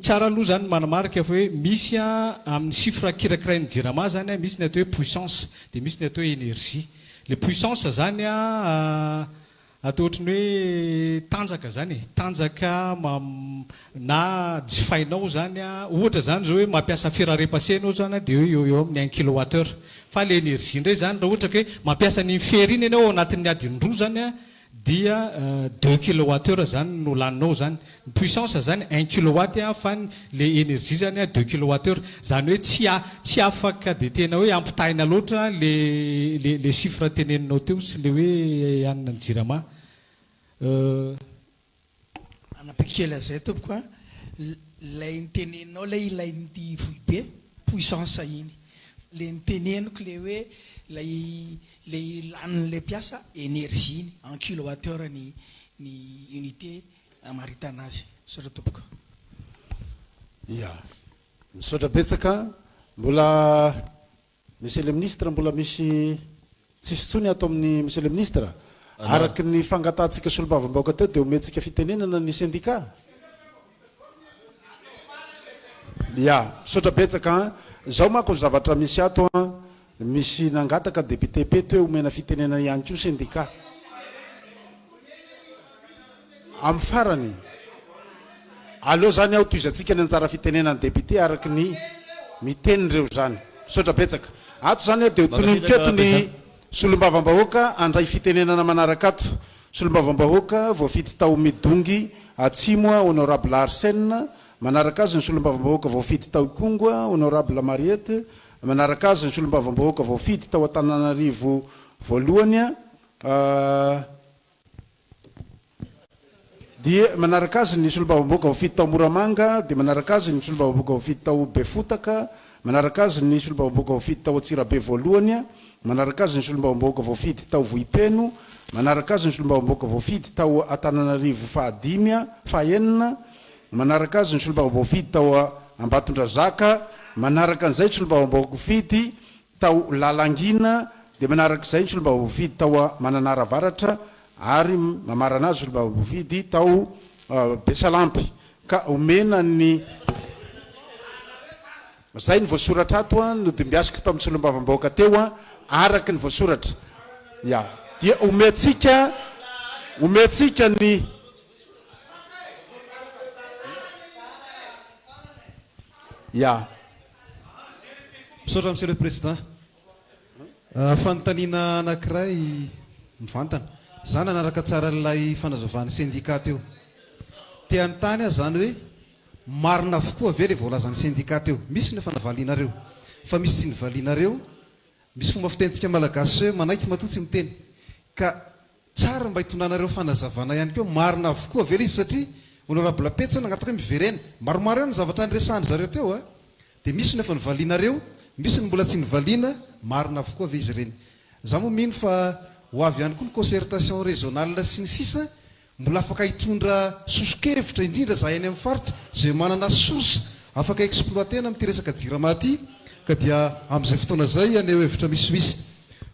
tsara aloha zany ny manamarika fa hoe misy an, amin'ny chiffre kirakirain'ny Jirama zany an, misy ny atao hoe puissance, dia misy ny atao hoe énergie. Le puissance zany an, Atao ohatry ny hoe tanjaka zany e, tanjaka na jifainao zany a, ohatra zany zao hoe mampiasa fer à repasser enao zany a dia eo eo amin'ny un kilowatt heure, fa le énergie ndray zany raha ohatra ka hoe mampiasa an'iny fer iny enao ao anatin'ny adiny roa zany a dia deux kilowatt heure zany no laninao zany. Ny puissance zany un kilowatt fa ny le énergie zany deux kilowatt heure. Zany hoe tsy tsy afaka dia tena hoe ampitahaina loatra le le le chiffre teneninao teo sy le hoe anona ny jirama. Euh. Anampiko kely an'izay tompoko a, ilay niteneninao ilay ilain'ny foibe, puissance iny. Ilay niteneniko ilay hoe ilay ilay lanin'ilay mpiasa énergie iny, en kilowatt heure ny ny unité amaritana azy. Misaotra tompoko. Ya. Misaotra betsaka. Mbola Monsieur le Ministre, mbola misy tsisy intsony ato amin'ny Monsieur le Ministre? Araky ny fangatahantsika solombavambahoaka teo dia omentsika fitenenana ny syndicat? Ya, misaotra betsaka an. Izao manko ny zavatra misy ato an, misy nangataka député Pety hoe omena fitenenana ihany koa syndicat. Amin'ny farany, aleo zany aho tohizantsika ny anjara fitenenan'ny député araky ny miteny reo zany. Misaotra betsaka. Ato zany aho dia ho tononiko eto ny solombavambahoaka handray fitenenana manaraka ato. Solombavambahoaka voafidy tao Midongy Atsimo Honorable Arsène, manaraka azy ny solombavambahoaka voafidy tao Ikongo Honorable Mariette, manaraka azy ny solombavambahoaka voafidy tao Antananarivo voalohany Dia manaraka azy ny solombavambahoaka voafidy tao Moramanga, dia manaraka azy ny solombavambahoaka voafidy tao Befotaka, manaraka azy ny solombavambahoaka voafidy tao Antsirabe voalohany, manaraka azy ny solombavambahoaka voafidy tao Vohipeno, manaraka azy ny solombavambahoaka voafidy tao Antananarivo fahadimy, fahenina, manaraka azy ny solombavambaofidy tao Ambatondrazaka, manaraka an'izay ny solombavambahoaka voafidy tao Lalangina, dia manaraka izay ny solombavambofidy tao Mananara Avaratra ary mamarana azy solombavambofidy tao Besalampy. Ka omena ny. Izay ny voasoratra ato an, nodimbiasiko tao amin'ny solombavambahoaka teo an, araka ny voasoratra. Ya. Dia omentsika, omentsika ny. Ya. Misaotra Monsieur le Président. Fanontaniana anankiray mivantana. Za nanaraka tsara an'ilay fanazavan'ny syndicat teo. Te hanontany aho zany hoe marina avokoa ve ilay voalazan'ny syndicat teo? Misy ny efa navalianareo. Fa misy tsy nivalianareo. Misy fomba fitenintsika malagasy hoe manaiky matoa tsy miteny. Ka Tsara mba hitondranareo fanazavana ihany koa, marina avokoa ve ilay izy satria Honorable Petsy nangataka hoe miverena. Maromaro ihany ny zavatra niresahan-dry zareo teo a! Dia misy ny efa novalianareo, misy ny mbola tsy novaliana, marina avokoa ve izy ireny? Za moa mino fa ho avy ihany koa ny concertation régionale sy ny sisa Mbola afaka hitondra soso-kevitra indrindra izahay any amin'ny faritra izay manana source afaka exploiter-na amin'ity resaka jirama ity ka dia amin'izay fotoana izay haneho hevitra misimisy.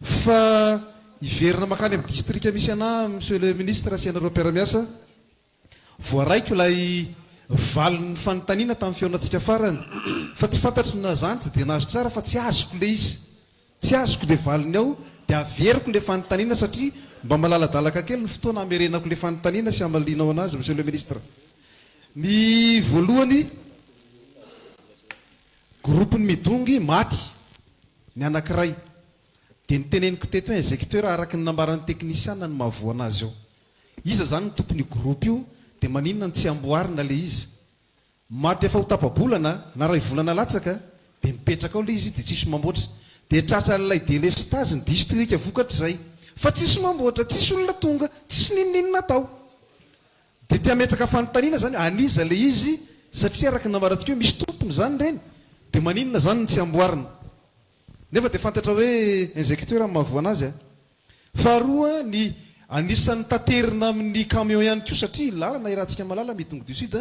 Fa hiverina mankany amin'ny distrika misy anà Monsieur le Ministre sy ianareo mpiara-miasa, voaraiko ilay valin'ny fanontaniana tamin'ny fihaonantsika farany fa tsy fantatro na zany tsy dia nahazo tsara fa tsy azoko ilay izy. Tsy azoko le valiny ao dia averiko le fanontaniana satria mba malaladalaka kely ny fotoana hamerenako le fanontaniana sy hamalianao anazy Monsieur le Ministre. Ny voalohany, groupe ny Midongy maty ny anakiray dia noteneniko teto hoe injecteur araka ny nambaran'ny teknisiana no mahavoa anazy ao. Iza zany no tompon'io groupe io dia maninona no tsy amboarina le izy? Maty efa ho tapa-bolana na ray volana latsaka dia mipetraka ao ilay izy dia tsisy mamboatra. Dia tratran'ilay delestazy ny distrika vokatr'izay. Fa tsisy mamboatra, tsisy olona tonga, tsisy n'inon'inona atao. Dia te hametraka fanontaniana izany hoe an'iza ilay izy satria araka ny nambarantsika hoe misy tompony izany ireny dia maninona izany no tsy amboarina. Nefa dia fantatra hoe injecteur no mahavoa anazy a. Faharoa, ny anisan'ny taterina amin'ny camion ihany koa satria lalana iarahantsika mahalala Midongy du Sud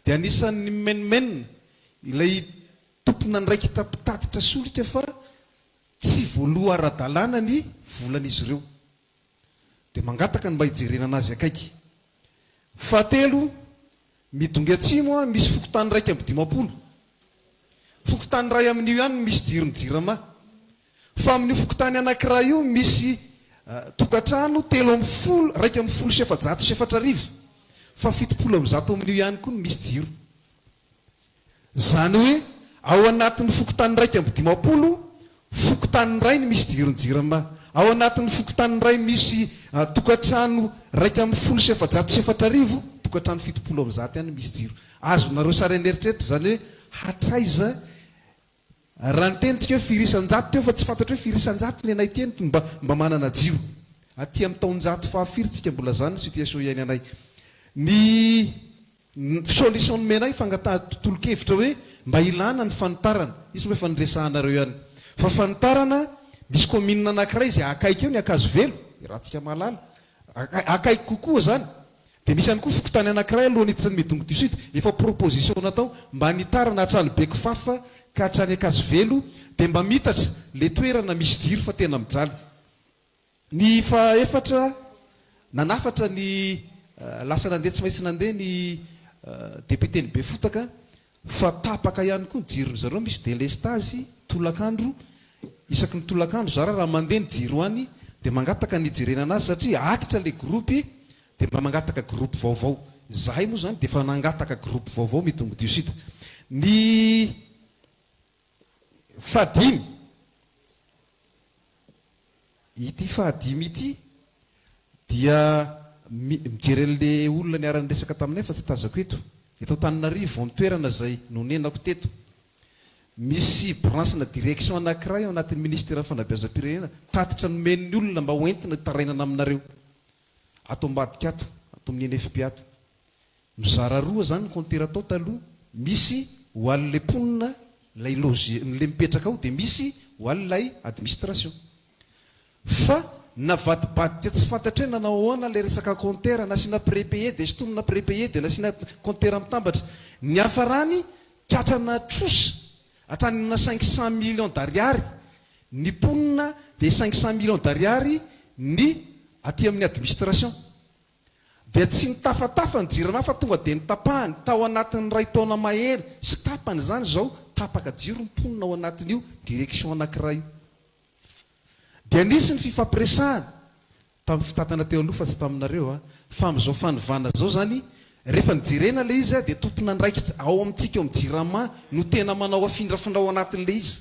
dia anisan'ny mimenomenona ilay tompon'andraikitra mpitatitra solika fa tsy voaloa ara-dalàna ny volan'izy ireo. Dia mangataka ny mba hijerena anazy akaiky. Fahatelo, Midongy Atsimo misy fokontany 51. Fokontany iray amin'io ihany no misy jiron'ny Jirama. Fa amin'io fokontany anankiray io misy tokantrano 13, 411. Fa 170 amin'io ihany koa no misy jiro. Izany hoe ao anatin'ny fokontany 51, fokontany iray no misy jiron'ny Jirama. Ao anatin'ny fokontany iray misy tokantrano 4411, tokantrano 170 ihany misy jiro. Azonareo sary an'eritreritra izany hoe hatraiza Raha niteny tsika hoe firy isan-jato teo fa tsy fantatro hoe firy isan-jato ny anay aty no mba mba manana jiro. Aty amin'ny taonjato fahafiry tsika mbola zany ny situation iainanay. Ny solution nomenay fangataha tolo-kevitra hoe mba ilana ny fanitarana, izy moa efa niresahanareo ihany. Fa fanitarana, misy commune anakiray izay akaiky eo ny Ankazovelo, iarahantsika mahalala, akaiky kokoa zany. Dia misy ihany koa fokontany anankiray alohan'ny hiditra ny Midongy du Sud, efa proposition natao mba nitarana hatrany Bekifafa ka hatrany Ankazovelo dia mba mitatra le toerana misy jiro fa tena mijaly. Ny fahaefatra, nanafatra ny lasa nandeha tsy maintsy nandeha ny député-n'i Befotaka fa tapaka ihany koa ny jiron-dry zareo, misy délestage tolakandro, isaky ny tolakandro zara raha mandeha ny jiro any dia mangataka ny hijerena anazy satria atitra le groupe dia mba mangataka groupe vaovao. Izahay moa izany dia efa nangataka groupe vaovao Midongy du Sud. Ny fahadimy, ity fahadimy ity dia mijery an'ilay olona niara-niresaka taminay fa tsy tazako eto. Eto Antananarivo, amin'ny toerana izay nonenako teto. Misy branche-na direction anankiray ao anatin'ny Ministeran'ny Fanabeazam-pirenena, tatitra nomen'ny olona mba hoentina hitarainana aminareo. Ato ambadika ato, ato amin'ny NFP ato. Mizara roa zany ny compteur tao taloha, misy ho an'ilay mponina, ilay loger, ilay mipetraka ao, dia misy ho an'ilay administration. Fa navadibadika tsy fantatra hoe nanao ahoana ilay resaka compteur, nasiana prépayé dia sintomina prépayé dia nasiana compteur mitambatra. Ny niafarany tratrana trosa hatrany amina 500 millions d'ariary ny mponina dia 500 millions d'ariary ny aty amin'ny administration. Dia tsy nitafatafa ny jirama fa tonga dia notapahany tao anatin'ny iray taona mahery sy tapany izany izao tapaka jiro ny mponina ao anatin'io direction anankiray io. Dia nisy ny fifampiresahana tamin'ny fitantana teo aloha fa tsy taminareo a, fa amin'izao fanovana izao izany rehefa nojerena ilay izy dia tompon'andraikitra ao amintsika ao amin'ny jirama no tena manao afindrafindra ao anatin'ilay izy.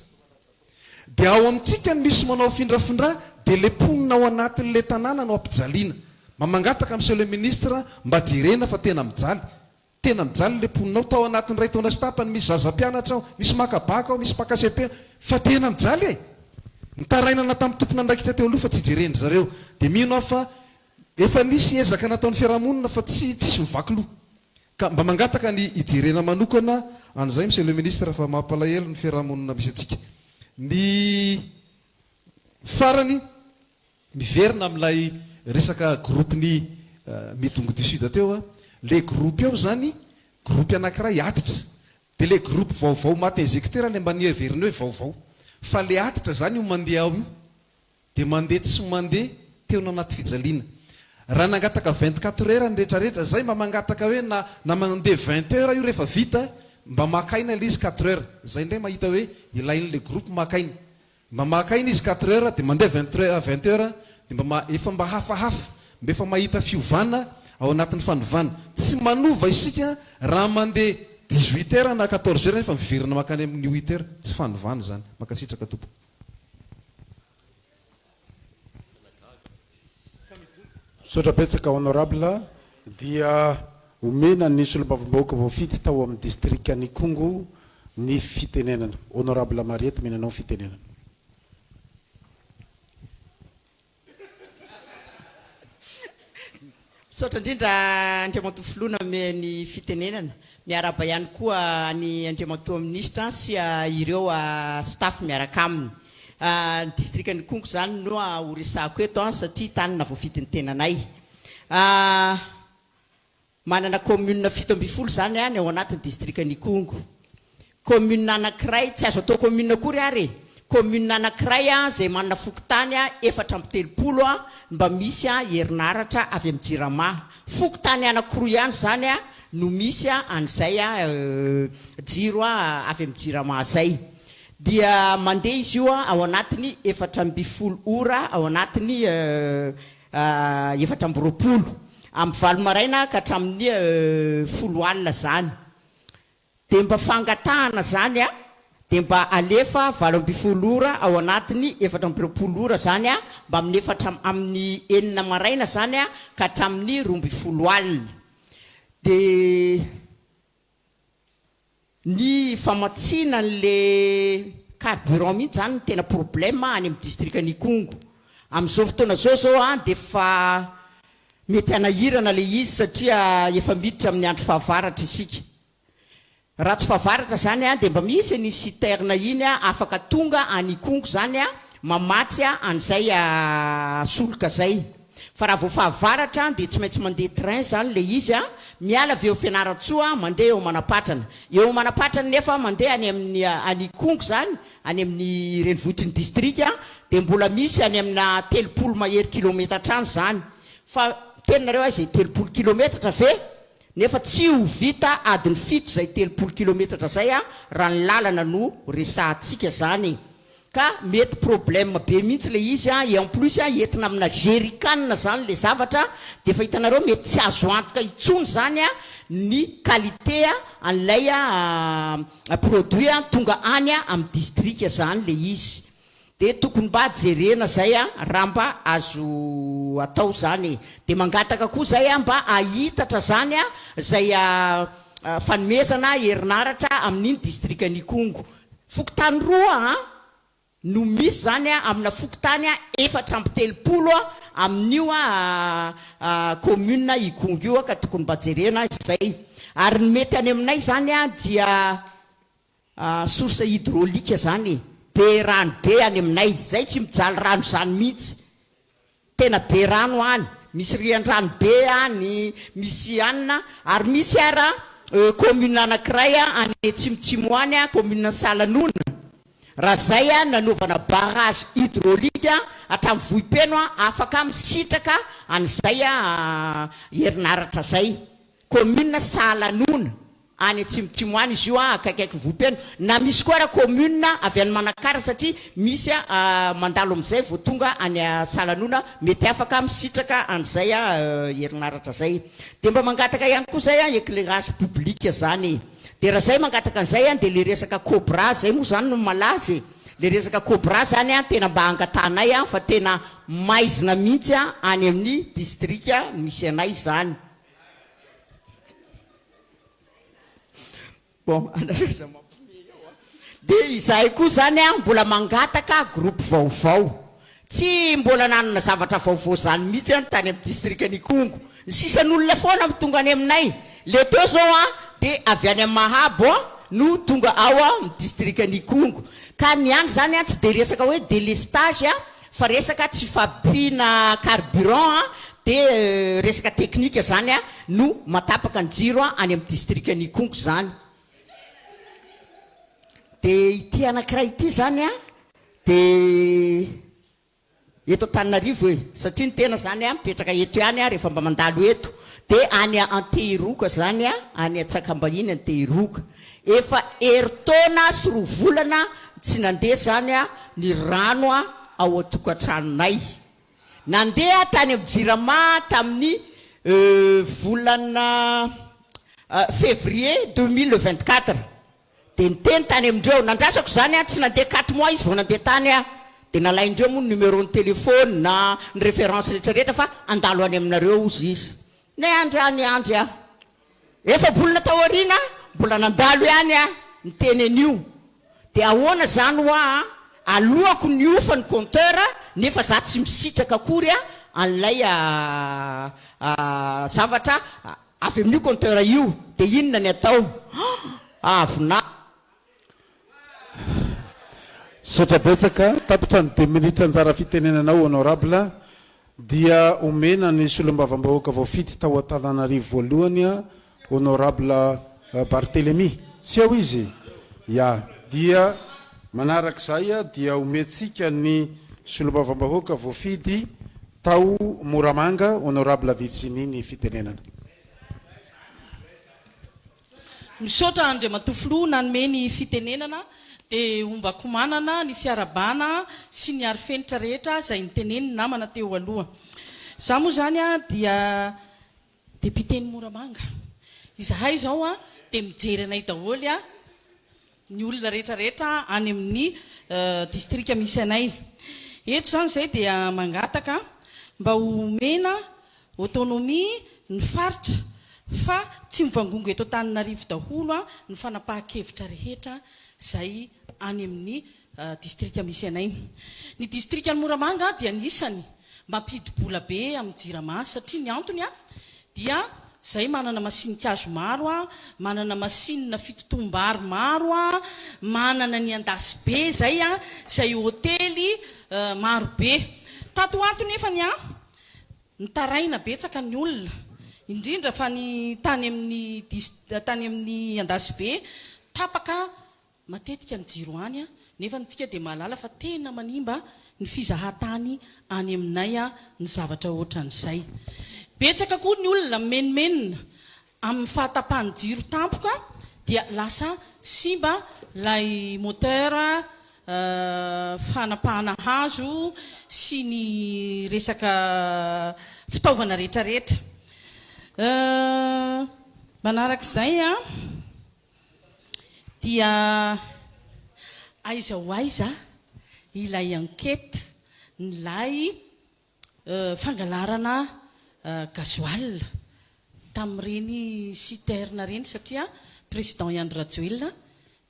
Dia ao amintsika no misy manao afindrafindra dia ilay mponina ao anatin'ilay tanàna no ampijaliana. Mba mangataka Monsieur le Ministre mba jerena fa tena mijaly. Tena mijaly ilay mponina ao. Tao anatin'ny iray taona sy tapany misy zaza mpianatra ao, misy maka bac ao, misy mpaka cepe ao. Fa tena mijaly e! Nitarainana tamin'ny tompon'andraikitra teo aloha fa tsy jeren-dry zareo. Dia mino aho fa efa nisy ezaka nataon'ny fiarahamonina fa tsy tsisy mivaky loha. Ka mba mangataka ny hijerena manokana an'izay Monsieur le Ministre fa mampalahelo ny fiarahamonina misy antsika. Ny farany, miverina amin'ilay resaka groupe-n'ny Midongy du Sud teo aho. Ilay groupe ao izany, groupe anankiray atitra. Dia ilay groupe vaovao maty injecteur ilay mba noheverina hoe vaovao. Fa ilay atitra izany io mandeha ao io. Dia mandeha tsy mandeha teo anaty fijaliana. Raha nangataka 24 heures ny retraretra, zay mba mangataka hoe na na mandeha 20 heures io rehefa vita, mba maka aina ilay izy quatre heures. Zay indray mahita hoe ilain'ilay groupe maka aina. Mba maka aina izy quatre heures dia mandeha 20 20 heures dia mba ma efa mba hafahafa, mba efa mahita fiovana ao anatin'ny fanovana. Tsy manova isika raha mandeha 18 heures na 14 heures nefa miverina mankany amin'ny huit heures. Tsy fanovana izany. Mankasitraka tompoko. Misaotra betsaka Honorable. Dia omena ny solombavambahoaka voafidy tao amin'ny distrikan'Ikongo ny fitenenana. Honorable Mariette, omena anao ny fitenenana. Misaotra indrindra Andriamatoa Filoha nanome ny fitenenana. Miarahaba ihany koa an'i Andriamatoa Minisitra sy ireo staff miaraka aminy. Ny distrikan'Ikongo izany no ho resahako eto satria tany nahavoafidy ny tenanay. Manana commune 17 izany ny ao anatin'ny distrikan'Ikongo. Commune anankiray, tsy azo atao commune akory ary e! Commune anankiray izay manana fokontany 34 no mba misy herinaratra avy amin'ny Jirama. Fokontany anankiroa ihany izany no misy an'izay jiro avy amin'ny Jirama izay. Dia mandeha izy io ao anatin'ny 14 ora ao anatin'ny 24. Amin'ny valo maraina ka hatramin'ny folo alina izany. Dia mba fangatahana izany a! dia mba alefa 18 ora ao anatin'ny 24 ora zany a, mba amin'ny efatra amin'ny enina maraina zany a ka hatramin'ny 12 alina. Dia ny famatsiana an'le carburant mihitsy zany no tena problème any amin'ny distrikan'Ikongo. Amin'izao fotoana izao zao a dia efa mety hanahirana le izy satria efa miditra amin'ny andro fahavaratra isika. Raha tsy fahavaratra zany a dia mba misy an'iny citerne iny a afaka tonga any Ikongo zany a mamatsy an'izay solika zay. Fa raha vao fahavaratra dia tsy maintsy mandeha train zany le izy a, miala avy eo Fianarantsoa mandeha eo Manapatrana. Eo Manapatrana nefa mandeha any amin'ny any Ikongo zany, any amin'ny renivohitry ny distrika dia mbola misy any amina 30 mahery kilometatra any zany. Fa miteny nareo aiza i 30 kilometatra ve? Nefa tsy ho vita adiny fito izay 30 kilometatra zay a, raha ny lalana no resahantsika zany e. Ka mety problème be mihitsy le izy a, et en plus a entina amina jerrycan zany le zavatra, de efa hitanareo mety tsy azo antoka intsony zany a ny qualité an'ilay produit tonga any amin'ny distrika zany le izy. Dia tokony mba jerena zay a raha mba azo atao zany e. Dia mangataka koa zay a mba ahitatra zany a zay fanomezana herinaratra amin'iny distrikan'Ikongo. Fokontany roa a no misy zany a amina fokontany 34 a amin'io a commune Ikongo io a ka tokony mba jerena izay. Ary ny mety any aminay zany a dia Source hydraulique zany e! Be rano be any aminay, zay tsy mijaly rano zany mihitsy, tena be rano any, misy riandrano be any, misy anona, ary misy ara commune anakiray any atsimotsimo any, commune Salanona, raha zay nanaovana barrage hydraulique hatramin'ny Vohipeno afaka misitraka an'izay herinaratra zay, commune Salanona. Any atsimotsimo any izy io an, akaikaiky Vohipeno, na misy koa ara commune avy any Manakara satria misy mandalo amin'izay vao tonga any Salanona mety afaka misitraka an'izay herinaratra zay. Dia mba mangataka ihany koa zay an éclairage public zany e. Dia raha zay mangataka an'izay an dia le resaka cobra zay moa zany no malaza e. Le resaka cobra zany an tena mba angatahanay an fa tena maizina mihitsy an any amin'ny distrika misy anay zany. Bon, anareo izay mampiomehy eo an. Dia izahay koa izany an, mbola mangataka groupe vaovao. Tsy mbola nanana zavatra vaovao izany mihitsy an tany amin'ny distrikan'Ikongo. Ny sisan'olona foana no tonga any aminay. Le teo izao an, dia avy any amin'ny Mahabo an no tonga ao amin'ny distrikan'Ikongo. Ka ny any izany an, tsy dia resaka hoe délestage an, Fa resaka tsy fahampiana carburant dia resaka teknika zany no matapaka ny jiro any amin'ny distrikan'Ikongo zany. Dia ity anankiray ity zany dia eto Antananarivo e, satria ny tena zany mipetraka eto ihany rehefa mba mandalo eto, dia any Antehiroka zany, any Antsakambahiny Antehiroka. Efa herintaona sy roa volana tsy nandeha zany ny rano ao an-tokantranonay. Nandeha tany amin'ny Jirama tamin'ny volana février 2024. Dia niteny tany amindreo, nandrasako zany an, tsy nandeha quatre mois izy vao nandeha tany aho. Dia nalaindreo moa ny numéro-n'ny téléphone, ny référence rehetra rehetra fa handalo any aminareo hozy izy. Niandry aho niandry aho. Efa-bolana tao aoriana mbola nandalo ihany aho niteny an'io. Dia ahoana izany hoa a? Aloako ny hofa ny compteur nefa za tsy misitraka akory an'ilay zavatra avy amin'io compteur io. Dia inona ny atao? Avona. Misaotra betsaka, tapitra ny dimy minitra anjara fitenenanao Honorable, dia omena ny solombavambahoaka voafidy tao Antananarivo voalohany Honorable Barthelemy, tsy eo izy? Ya, dia manarak'izay dia omentsika ny solombavambahoaka voafidy tao Moramanga Honorable Virginie ny fitenenana. Misaotra Andriamatoa Filoha nanome ny fitenenana dia ombako manana ny fiarahabana sy ny arifenitra rehetra izay nitenen'ny namana teo aloha. Izaho moa izany dia député-n'i Moramanga. Izahay izao dia mijery anay daholo. ny olona rehetra rehetra any amin'ny distrika misy anay. Eto izany izay dia mangataka mba homena autonomie ny faritra fa tsy mivangongo eto Antananarivo daholo ny fanapahan-kevitra rehetra izay any amin'ny distrika misy anay. Ny distrikan'i Moramanga dia anisany mampidi-bola be amin'ny Jirama satria ny antony dia zay manana masininkazo maro, manana masinina fitotoam-bary maro, manana ny Andasibe zay, izay hotely maro be. Tato ho ato nefany nitaraina betsaka ny olona, indrindra fa ny tany amin'ny tany amin'ny Andasibe tapaka Matetika ny jiro any nefa ny tsika dia mahalala fa tena manimba ny fizahatany any aminay ny zavatra ohatran'izay. Betsaka koa ny olona mimenomenona amin'ny fahatapahan'ny jiro tampoka dia lasa simba ilay moteur fanapahana hazo sy ny resaka fitaovana rehetrarehetra. Manarak'izay. Dia aiza ho aiza ilay enquête n'ilay fangalarana gasoil tamin'ireny citerne ireny satria président i Andry Rajoelina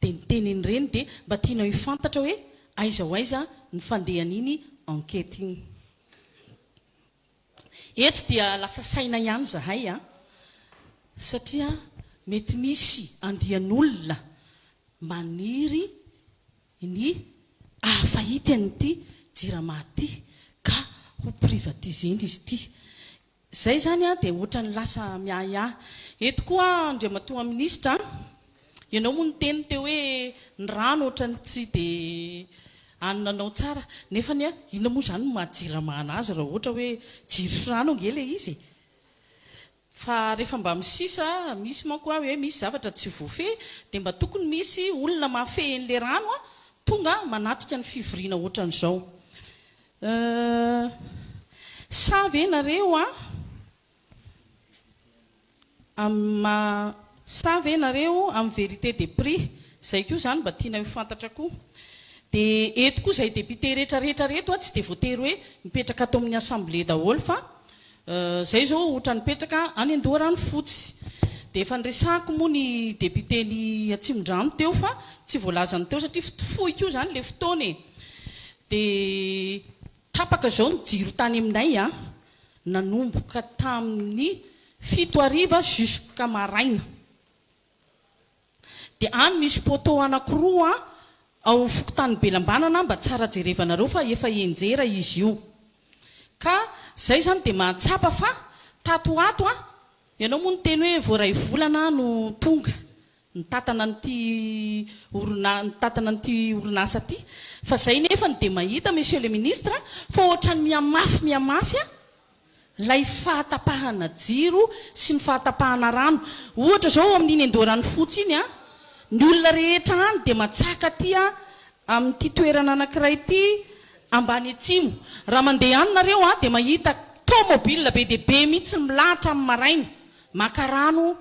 dia niteny an'ireny dia mba tianay ho fantatra hoe aiza ho aiza ny fandehan'iny enquête iny. Eto dia lasa saina ihany izahay an! Satria mety misy andian'olona maniry ny hahafahity an'ity jirama ity ka ho privatiser-na izy ity. Izay izany an dia ohatran'ny lasa miahiahy. Eto koa Andriamatoa Minisitra an! Ianao moa niteny teo hoe ny rano ohatran'ny tsy dia anona anao tsara, nefa anie inona moa izany no maha jirama anazy raha ohatra hoe jiro sy rano ange ilay izy e! Fa rehefa mba misisa, misy manko hoe misy zavatra tsy voafehy dia mba tokony misy olona mahafehy an'ilay rano tonga manatrika ny fivoriana ohatran'izao. Euh, sa ve nareo an? Amin'ny maha sa ve nareo amin'ny vérité des prix? Zay koa zany mba tianay ho fantatra koa. Dia eto koa zay député rehetra rehetra reto a tsy dia voatery hoe mipetraka ato amin'ny assemblée daholo fa zay zao ohatra nipetraka any Andoharanofotsy. Dia efa niresahako moa ny député ny Atsimondrano teo fa tsy voalazany teo satria fohy koa zany le fotoana e. Dia tapaka zao ny jiro tany aminay a. nanomboka tamin'ny fito hariva jusqu'à maraina. Dia any misy poteau anakiroa ao amin'ny fokontany Belambanana mba tsara jerevanareo fa efa enjera izy io. Ka zay zany dia mahatsapa fa tato ho ato an, ianao moa niteny hoe vao iray volana no tonga nitantana an'ity orina nitantana an'ity orinasa ity fa zay nefany dia mahita monsieur le ministre fa ohatran'ny mihamafy mihamafy a lay fahatapahana jiro sy ny fahatapahana rano ohatra zao ao amin'iny Andoharanofotsy iny a ny olona rehetra any dia matsaka aty a amin'ity toerana anankiray ity ambany atsimo raha mandeha any nareo a dia mahita tomobile be dia be mihitsy milahatra amin'ny maraina maka rano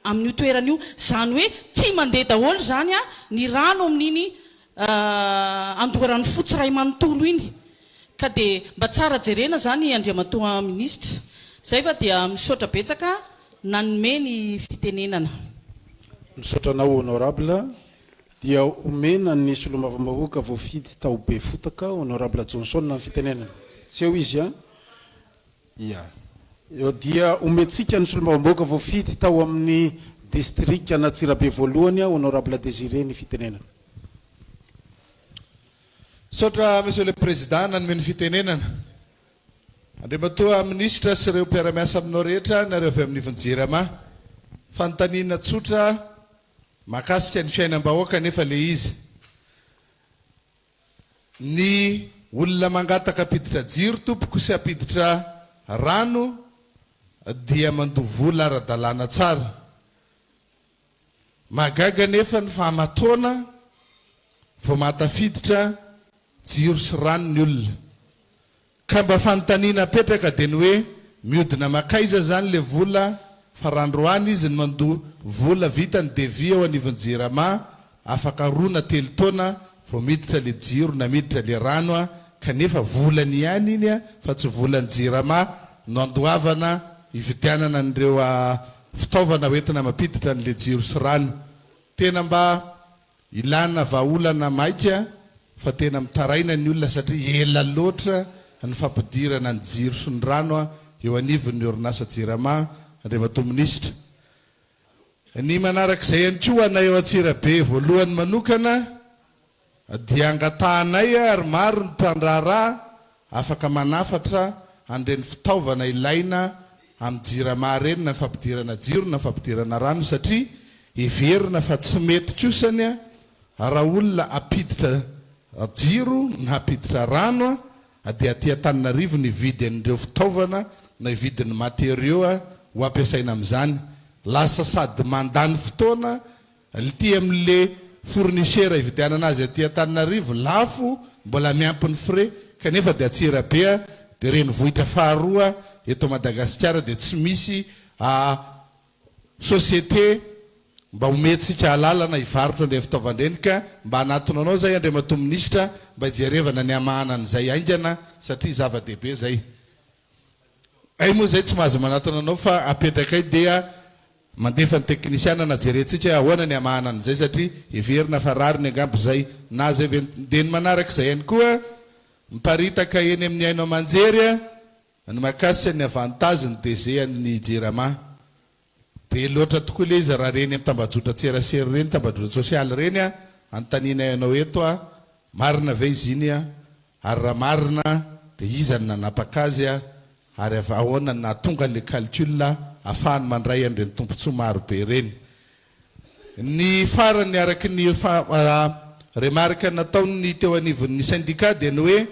amin'io toerana io, izany hoe tsy mandeha daholo izany ny rano amin'iny Andoharanofotsy iray manontolo iny, ka dia mba tsara jerena izany Andriamatoa Minisitra. Izay fa dia misaotra betsaka nanome ny fitenenana. Misaotra anao Honorable. Dia omena ny Solombavambahoaka voafidy tao Befotaka, Honorable Johnson ny fitenenana. Tsy eo izy an? Ia. Eo dia omentsika ny solombavambahoaka voafidy tao amin'ny distrikan'Antsirabe voalohany, Honorable Désiré ny fitenenana. Misaotra Monsieur le Président nanome ny fitenenana. Andriamatoa Minisitra sy ireo mpiara-miasa aminao rehetra, nareo avy amin'ny ivon'ny Jirama. Fanontaniana tsotra mahakasika ny fiainam-bahoaka anefa ilay izy. Ny olona mangataka hampiditra jiro tompoko sy hampiditra rano dia mandoa vola ara-dalàna tsara. Mahagaga anefa ny fa aman-taona vao mahatafiditra jiro sy rano ny olona. Ka mba fanontaniana apetraka dia ny hoe miodina makaiza zany le vola fa raha androany izy ny mandoa vola vita ny devis eo anivon'ny jirama afaka roa na telo taona vao miditra le jiro na miditra le rano a, kanefa volany ihany iny a, fa tsy volan'ny jirama no andoavana hividianana an'ireo fitaovana hoentina mampiditra an'le jiro sy rano. Tena mba ilana vahaolana maika fa tena mitaraina ny olona satria ela loatra ny fampidirana ny jiro sy ny rano eo anivon'ny orinasa jirama, Andriamatoa Minisitra. Ny manarak'izay ihany koa ho anay ao Antsirabe voalohany manokana dia angatahanay ary maro ny mpandraharaha afaka manafatra an'ireny fitaovana ilaina amin'ny jirama ireny na ny fampidirana jiro na ny fampidirana rano satria heverina fa tsy mety kosany raha olona hampiditra jiro na hampiditra rano dia aty Antananarivo ny hividy an'ireo fitaovana na hividy ny matériaux ho ampiasaina amin'izany. Lasa sady mandany fotoana lty amin'le fournisseur hividianana azy aty Antananarivo lafo mbola miampy ny frais kanefa dia Antsirabe dia renivohitra faharoa eto Madagasikara dia tsy misy Société mba omentsika alalana hivarotra an'ireny fitaovana ireny ka mba hanatona anao izay Andriamatoa Minisitra mba hijerevana ny hamahana an'izay haingana satria zava-dehibe izay. Hay moa izay tsy mahazo manatona anao fa apetrakay dia mandefa ny teknisiana na jerentsika hoe ahoana ny hamahana an'izay satria heverina fa rariny angamba izay na izay ve dia ny manaraka izay ihany koa miparitaka eny amin'ny haino aman-jery Ny mahakasika ny avantage ny DG an'ny Jirama. Be loatra tokoa ilay izy raha ireny amin'ny tambajotran-tserasera ireny, tambajotra sosialy ireny an, anontanianay anao eto an, marina ve izy iny an, ary raha marina dia iza no nanapaka azy an, ary avy ahoana no nahatonga an'ilay calcul ahafahany mandray an'ireny tombontsoa maro be ireny. Ny farany araka ny remarque nataon'ny teo anivon'ny syndicat dia ny hoe,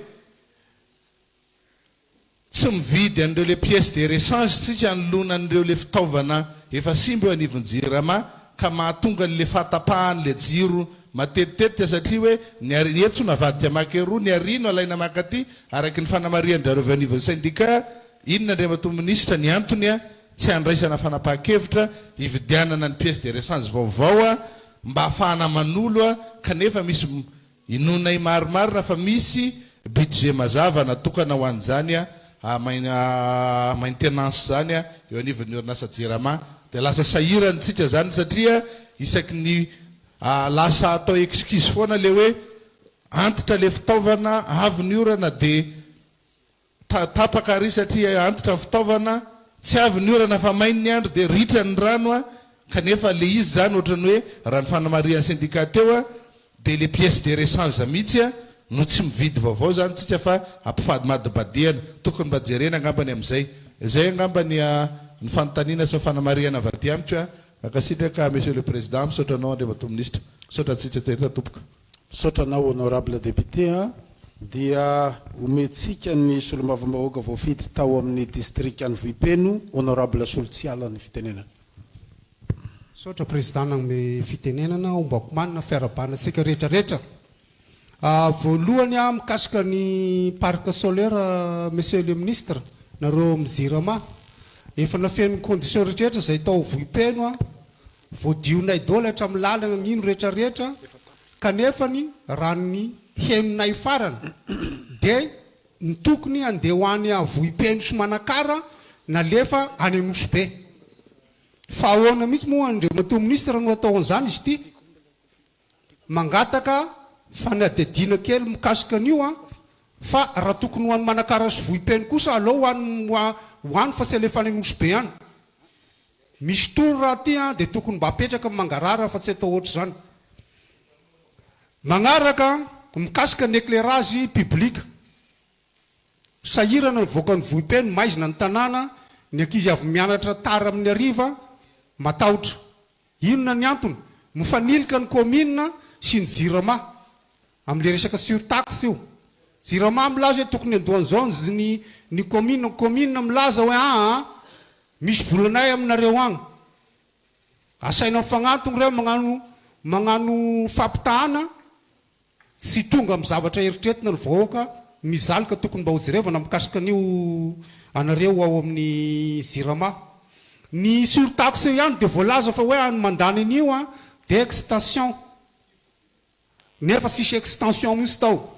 Tsy mividy an'ireo le pièces de rechange tsika anoloana an'ireo le fitaovana efa simba eo anivon'ny jirama ka mahatonga an'le fahatapahan'le jiro matetitetika satria hoe ny ary etsy no avadika maka eroa ny ary no alaina maka aty araky ny fanamarihan-drareo avy anivon'ny syndicat inona Andriamatoa Minisitra ny antony tsy handraisana fanapahan-kevitra hividianana ny pièces de rechange vaovao mba hahafahana manolo kanefa misy Inoanay marimarina fa misy budget mazava natokana ho an'izany maintenance izany eo anivon'ny orinasa Jirama. Dia lasa sahirana isika izany satria isaky ny lasa atao excuse foana ilay hoe antitra ilay fitaovana, avy ny orana dia Tapaka ary satria antitra ny fitaovana, tsy avy ny orana fa main ny andro dia ritra ny rano a, kanefa le izy zany ohatran'ny hoe raha ny fanamarihan'ny syndicat teo a, dia le pièce de rechange mihitsy a no tsy mividy vaovao zany tsika fa ampifadimadibadihana, tokony mba jerena angamba ny amin'izay. Izay angamba ny ny fanontaniana sy ny fanamarihana avy aty amiko a, mankasitraka Monsieur le Président, misaotra anao Andriamatoa Minisitra, misaotra antsika rehetra tompoko. Misaotra anao Honorable Député a! Dia omentsika ny Solombavambahoaka voafidy tao amin'ny Distrikan'i Vohipeno, Honorable Solotsiala ny fitenenana. Misaotra Président nagnome fitenenana, ombako manina fiarahabana antsika rehetra rehetra. Voalohany aho mikasika ny parc solaire Monsieur le Ministre, nareo amin'ny Jirama, efa nafeno ny condition rehetra rehetra izay tao Vohipeno a, Voadionay daholo hatramin'ny lalana ny ino rehetra rehetra kanefany raha ny henonay farany dia ny tokony handeha ho any Vohipeno sy Manakara nalefa any Anosibe. Fa ahoana mihitsy moa Andriamatoa Minisitra no atao an'izany izy ity? Mangataka fanadihadiana kely mikasika an'io an, fa raha tokony ho any Manakara sy Vohipeno kosa aleo ho any ho any fa tsy alefa any Anosibe any. Misy tour raha aty an dia tokony mba apetraka ny mangarahara fa tsy atao ohatr'izany. Magnaraka mikasika ny éclairage public. Sahirana ny vahoakan'i Vohipeno, maizina ny tanàna, ny ankizy avy mianatra tara amin'ny hariva, matahotra. Inona ny antony? Mifanilika ny kaominina sy ny jirama amin'ilay resaka surtaxe io. Jirama milaza hoe tokony handoa an'izao ny ny kaominina, ny kaominina milaza hoe aa misy volanay aminareo agny. Asaina mifagnantogno reo magnano magnano fampitahana Tsy tonga amin'ny zavatra eritreretina ny vahoaka mijaly ka tokony mba hojerevana mikasika an'io anareo ao amin'ny jirama. Ny surtaxe io ihany dia voalaza fa hoe any mandany an'io dia extension. Nefa tsisy extension mihitsy tao.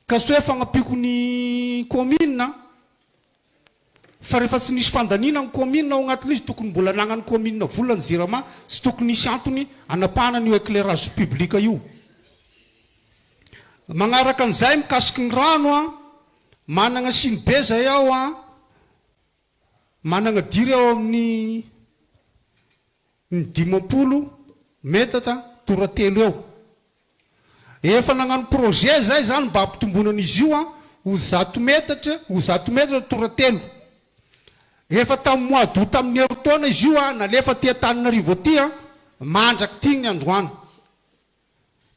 Ka tsy hoe fagnampiako ny commune an. Fa rehefa tsy nisy fandaniana ny commune ao agnatin'izy tokony mbola anagnan'ny commune vola ny jirama, tsy tokony hisy antony anapahana an'io éclairage public io. Magnaraka an'izay mikasiky ny rano an, managna sinibe zay ao an, managna diry ao amin'ny ny 50 metatra toratelo eo. Efa nagnano projet zay zany mba hampitomboana an'izy io an, ho zato metatra, ho zato metatra toratelo. Efa tamin'ny mois d'août tamin'ny herintaona izy io an, nalefa aty Antananarivo aty an, mandrak'ity ny androany.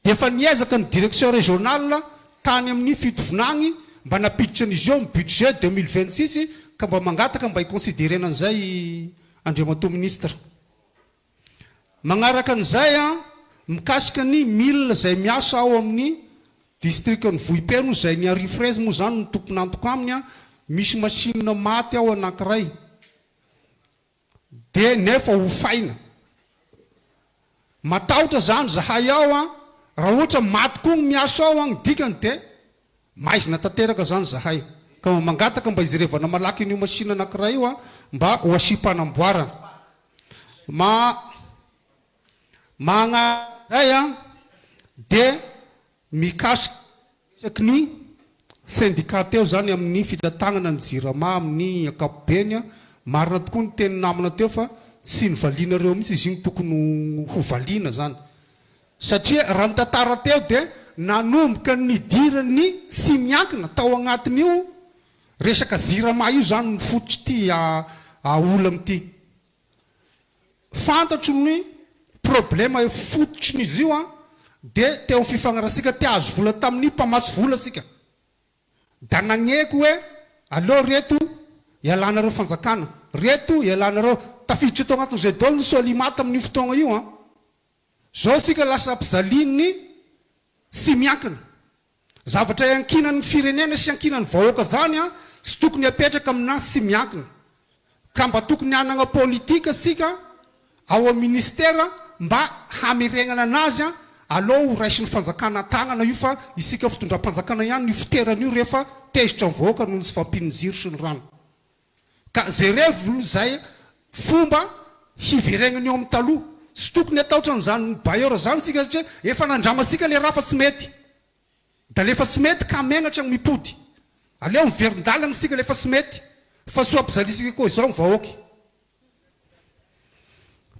Dia efa niezaka ny direction régionale tany amin'ny Fitovinagny mba nampiditra an'izy io amin'ny budget 2026 ka mba mangataka mba hi-considerena an'izay Andriamatoa Ministre. Magnaraka an'izay an, mikasika ny mille izay miasa ao amin'ny distrikan'i Vohipeno izay ny Henri Fraise moa izany no tompon'antoka aminy an, misy machine maty ao anankiray dia nefa hofaina. Matahotra izany zahay ao an, raha ohatra maty koa ny miasa ao an, ny dikany dia maizina tanteraka izany zahay. Ka mba mangataka mba hijerevana malaky an'io machine anankiray io an, mba ho asiam-panamboarana. Ma magnaraka izay an, dia mikasika resaky ny syndicat teo izany amin'ny fitantanana ny jirama amin'ny ankapobeny an, marina tokoa ny tenin'ny namana teo fa tsy novalianareo mihitsy izy iny tokony ho valiana izany satria raha ny tantara teo dia nanomboka nidiran'ny tsy miankina tao agnatin'io resaka jirama io izany ny fototr'ity olana ity. Fantatro ny problema fototrin'izy io an, de teo amin'ny fifanarasika te hahazo vola tamin'ny mpamatsy vola sika, da nagneko hoe aleo reto ialanareo fanjakana, reto ialanareo, tafiditra tao agnatin'izay daholo ny Solima tamin'io fotoagna io an, zao sika lasa ampijalian'ny tsy miankina. Zavatra iankinan'ny firenena sy iankinan'ny vahoaka zany an, tsy tokony apetraka aminà tsy miankina. Ka mba tokony hanagna politika sika ao am ministera mba hameregnana anazy an, aleo ho raisin'ny fanjakana an-tagnana io fa isika fitondram-panjakana ihany no ifoterana io rehefa tezitra ny vahoaka noho ny tsy fahampian'ny jiro sy ny rano. Ka jerevo izay fomba hiveregnana eo amin'ny taloha. Tsy tokony hatahotra an'izany bailleur zany isika satria efa nandramantsika le raha fa tsy mety. Da lefa tsy mety ka megnatra ny mipody. Aleo miverin-dalana isika lefa tsy mety fa soa ampijalisika koa izao ny vahoaka.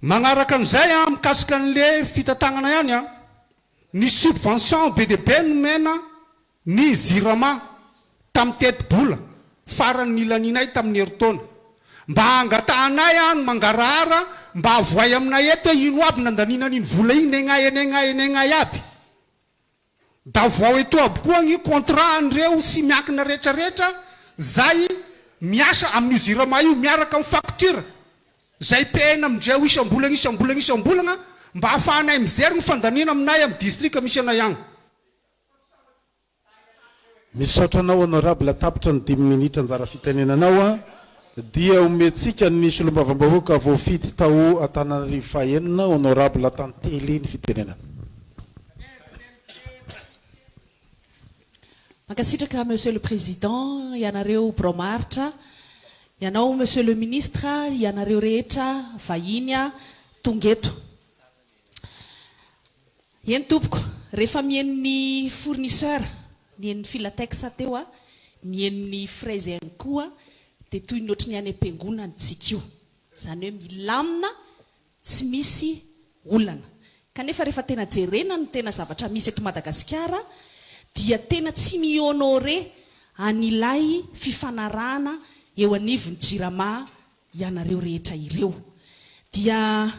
Magnaraka an'izay an, mikasika an'le fitantagnana ihany an, ny subvention be dia be nomena ny Jirama tamin'ny tetibola farany nilanianay tamin'ny herintaona. Mba angatahanay an mangarahara mba avohay aminay eto hoe ino aby nandaniana an'iny vola iny negnay negnay negnay aby. Da voao eto aby koa gny contrat an'ireo sy miankina rehetra rehetra zay miasa amin'io Jirama io miaraka amin'ny facture zay paie-na amindreo isam-bolagna isam-bolagna isam-bolagna mba ahafahanay mijery ny fandaniana aminay amin'ny district misy anay agny. Misaotra anao Honorable, tapitra ny dimy minitra anjara fitenenanao a, dia omentsika ny solombavambahoaka voafidy tao Antananarivo fahenina, Honorable Tantely ny fitenenana. Mankasitraka Monsieur le Président, ianareo birao maharitra, ianao Monsieur le Ministre, ianareo rehetra vahiny tonga eto. Eny tompoko, rehefa miheno ny fournisseur, niheno ny Filatex teo aho, niheno ny Fraise ihany koa dia toy ny ohatry ny any am-piangonana isika io. Izany hoe milamina, tsy misy olana. Kanefa rehefa tena jerena ny tena zavatra misy eto Madagasikara dia tena tsy mi-honorer an'ilay fifanarahana eo anivon'ny Jirama ianareo rehetra ireo. Dia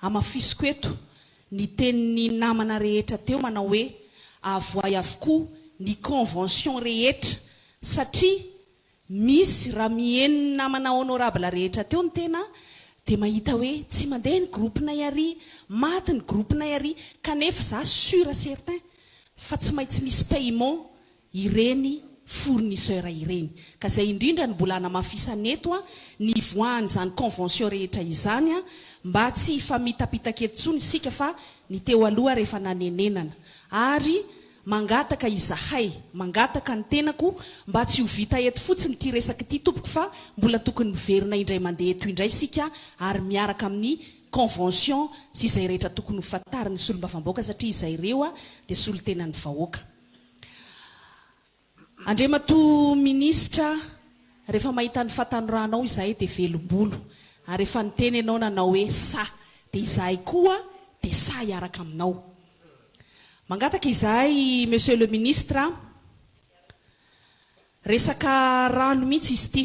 Hamafisiko eto ny tenin'ny namana rehetra teo manao hoe avoay avokoa ny convention rehetra satria misy raha miheno ny namana honorable rehetra teo ny tena dia mahita hoe tsy mandeha ny groupe-nay ary, maty ny groupe-nay ary kanefa za sur certain fa tsy maintsy misy paiement ireny fournisseur ireny. Ka izay indrindra no mbola hanamafisana eto ny hivoahan'izany convention rehetra izany mba tsy hifamitapitaka eto intsony isika fa Ny teo aloha rehefa nanenenana. Ary mangataka izahay, mangataka ny tenako mba tsy ho vita eto fotsiny ity resaka ity tompoko fa mbola tokony miverina indray mandeha eto indray isika ary miaraka amin'ny convention sy izay rehetra tokony ho fantarin'ny solombavambahoaka satria izay ireo dia solontenan'ny vahoaka. Andriamatoa Minisitra, rehefa mahita ny fahatanoranao izahay dia velom-bolo, ary efa niteny ianao nanao hoe sahy, dia izahay koa dia sahy hiaraka aminao. Mangataka izahay Monsieur le Ministre, resaka rano mihitsy izy ity.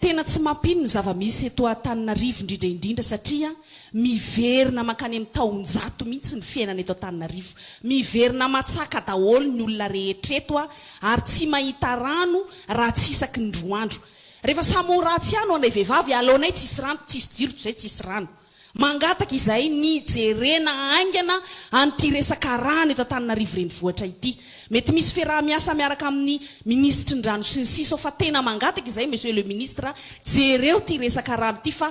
Tena tsy mampino ny zava-misy eto Antananarivo indrindra indrindra satria miverina mankany amin'ny taonjato mihitsy ny fiainana eto Antananarivo. Miverina matsaka daholo ny olona rehetra eto ary tsy mahita rano raha tsy isaky ny roa andro. Rehefa samy ho ratsy ihany ho anay vehivavy, aleonay tsisy rano, tsisy jiro toy izay tsisy rano. Mangataka izahay ny hijerena haingana an'ity resaka rano eto Antananarivo Renivohitra ity. Mety misy fiaraha-miasa miaraka amin'ny minisitry ny rano sy ny sisa ao fa tena mangataka izahay Monsieur le Ministre jereo ity resaka rano ity fa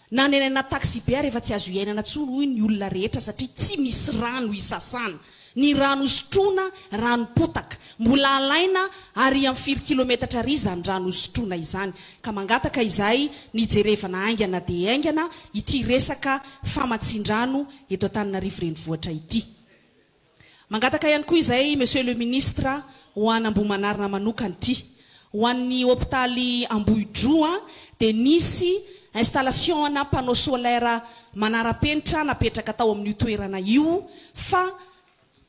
na ny any anaty taxibe ary efa tsy azo iainana intsony hoy ny olona rehetra satria tsy misy rano hisasana. Ny rano hosotroina, ranom-potaka. Mbola alaina ary amin'ny firy kilometatra ary izany rano hosotroina izany. Ka mangataka izahay ny hijerevana haingana dia haingana ity resaka famatsian-drano eto Antananarivo Renivohitra ity. Mangataka ihany koa izahay Monsieur le Ministre ho an'Ambohimanarina manokana ity. Ho an'ny hopitaly Ambohidroa dia nisy installation ana panneau solaire manara-penitra napetraka tao amin'io toerana io fa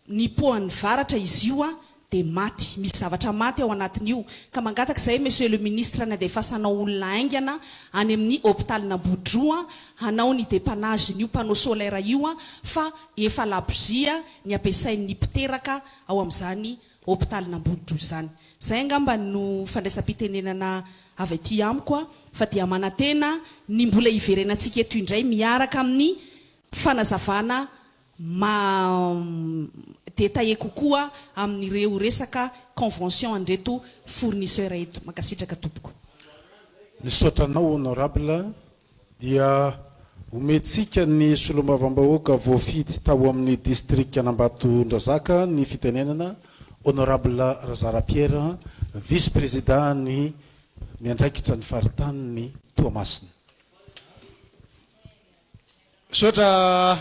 nipoahan'ny varatra izy io dia maty. Misy zavatra maty ao anatin'io ka mangataka izahay Monsieur le Ministre ny handefasanao olona haingana any amin'ny hopitalin'Ambohidroa hanao ny dépannage-n'io panneau solaire io fa efa labozia ny ampiasain'ny mpiteraka ao amin'izany hopitalin'Ambohidroa izany. Izay angamba no fandraisam-pitenenana avy aty amiko fa dia manantena ny mbola hiverenantsika eto indray miaraka amin'ny fanazavana ma détaillé kokoa amin'ireo resaka convention an'ireto fournisseurs eto. Mankasitraka tompoko. Misaotra anao Honorable Dia omentsika ny solombavambahoaka voafidy tao amin'ny distrikan'Ambatondrazaka ny fitenenana, Honorable Razara Pierre, Vice-Président ny miandraikitra ny faritanin'i Toamasina. Misaotra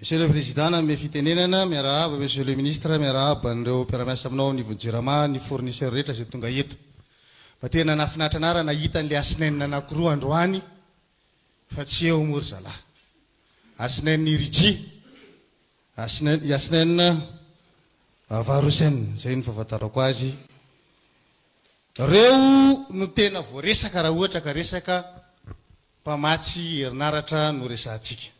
Monsieur le Président nanome fitenenana, miarahaba Monsieur le Ministre, miarahaba an'ireo mpiara-miasa aminao ao anivon'ny Jirama, ny fournisseurs rehetra izay tonga eto. Mba tena nahafinaritra anah raha nahita an'ilay Asnen anankiroa androany fa tsy eo moa ry zalahy. Asnen Iriji, Asnen, Asnen Varosen, izay no fahafantarako azy. Reo no tena voaresaka raha ohatra ka resaka mpamatsy herinaratra no resahantsika.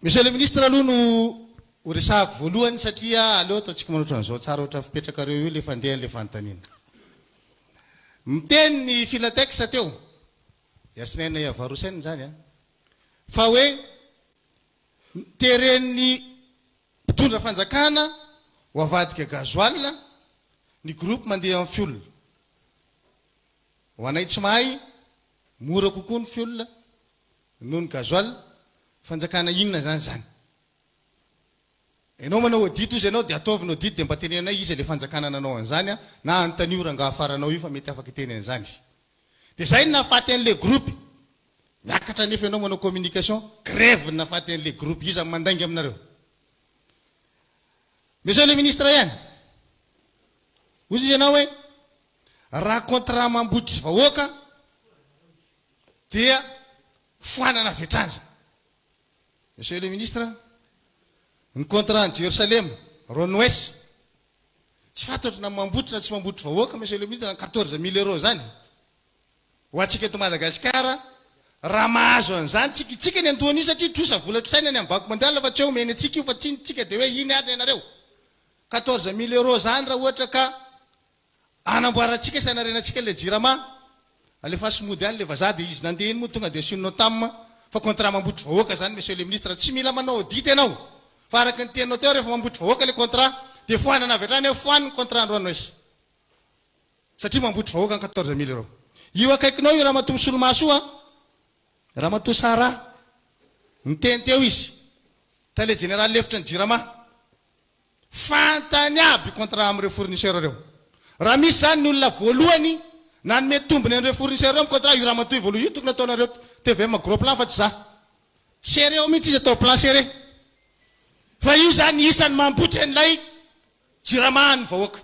Monsieur le Ministre aloha no ho resahako voalohany satria aleo ataontsika manao ohatran'izao tsara ohatran'ny fipetrakareo io ilay fandehan'ilay fanontaniana. Miteny ny Filatex teo, Yasnaina Yavarosen izany an, fa hoe teren'ny mpitondra fanjakana ho avadika gasoil ny groupe mandeha amin'ny fioul. Ho anay tsy mahay, mora kokoa ny fioul noho ny gasoil, fanjakana inona izany izany? Ianao manao audit ozy ianao dia ataovy ny audit dia mba teneno anay iza ilay fanjakana nanao an'izany an, na anontanio io rangahy faranao io fa mety afaka hiteny an'izany izy. Dia izay no nahafaty an'ilay groupe. Miakatra anefa ianao manao communication, grève no nahafaty an'ilay groupe, iza no mandainga aminareo? Monsieur le ministre ihany, ozy izy ianao hoe Raha contrat mambotry vahoaka dia foanana avy hatrany izany. Monsieur le ministre, ny contrat an'i Jerosalema, Rhône-Ouest, tsy fantatro na mambotry na tsy mambotry vahoaka monsieur le ministre, 14 000 euros izany. Ho antsika eto Madagasikara, raha mahazo an'izany tsika, itsika ny andohan'io satria trosa vola trosaina any amin'ny Banque Mondiale fa tsy hoe omeny antsika io fa tsika dia hoe iny ary ny anareo. 14 000 euros izany raha ohatra ka Anamboarantsika sy anarenantsika ilay jirama, alefaso mody any ilay vazaha dia izy nandeha iny moa tonga dia asio notam fa contrat mambotry vahoaka zany monsieur le ministre, tsy mila manao audit ianao fa araka ny teninao teo rehefa mambotry vahoaka ilay contrat dia foanana avy hatrany hoe foano ny contrat androany Noes satria mambotry vahoaka ny 14 mille euros. Io akaikinao io ramatoa misolomaso io an! Ramatoa Sarah, niteny teo izy, Tale Jeneraly lefitry ny Jirama. Fantany aby io contrat amin'ireo fournisseur ireo. Raha misy izany ny olona voalohany nanome tombony an'ireo fournisseur ireo amin'ny contrat, io ramatoa io voalohany io tokony ataonareo tvm gros plan fa tsy za. Serré ao mihitsy izy atao plan serré. Fa io izany isan'ny mambotry an'ilay Jirama an'ny vahoaka.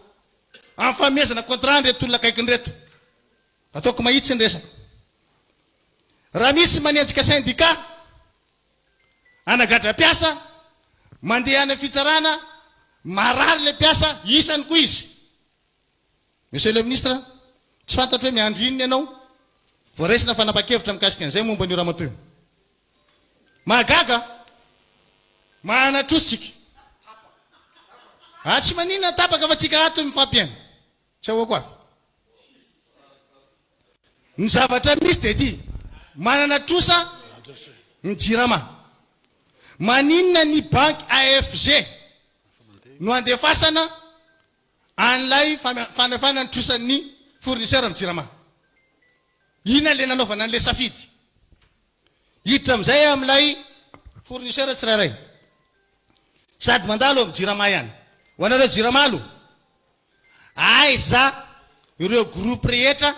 Amin'ny fanomezana contrat an'ireto olona akaikiny ireto. Ataoko mahitsy ny resaka. Raha misy manenjika syndicat, hanagadra mpiasa, mandeha any amin'ny fitsarana, marary ilay mpiasa, isany koa izy. Monsieur le Ministre, tsy fantatro hoe miandry inona ianao vao raisina fanapahan-kevitra mikasika an'izay momba an'io ramatoa io. Mahagaga, mahana-trosa isika. Ah, tsy maninona tapaka fa tsika ato mifampihaino. Tsy ahoako avy. Ny zavatra misy dia ity, manana trosa ny Jirama. Maninona ny banky AFG no andefasana an'ilay fanefana ny trosan'ny fournisseur amin'ny Jirama? Inona ilay nanaovana an'ilay safidy? Hiditra amin'izay amin'ilay fournisseur tsirairay. Sady mandalo amin'ny Jirama ihany. Ho anareo Jirama aloha, Aiza ireo groupe rehetra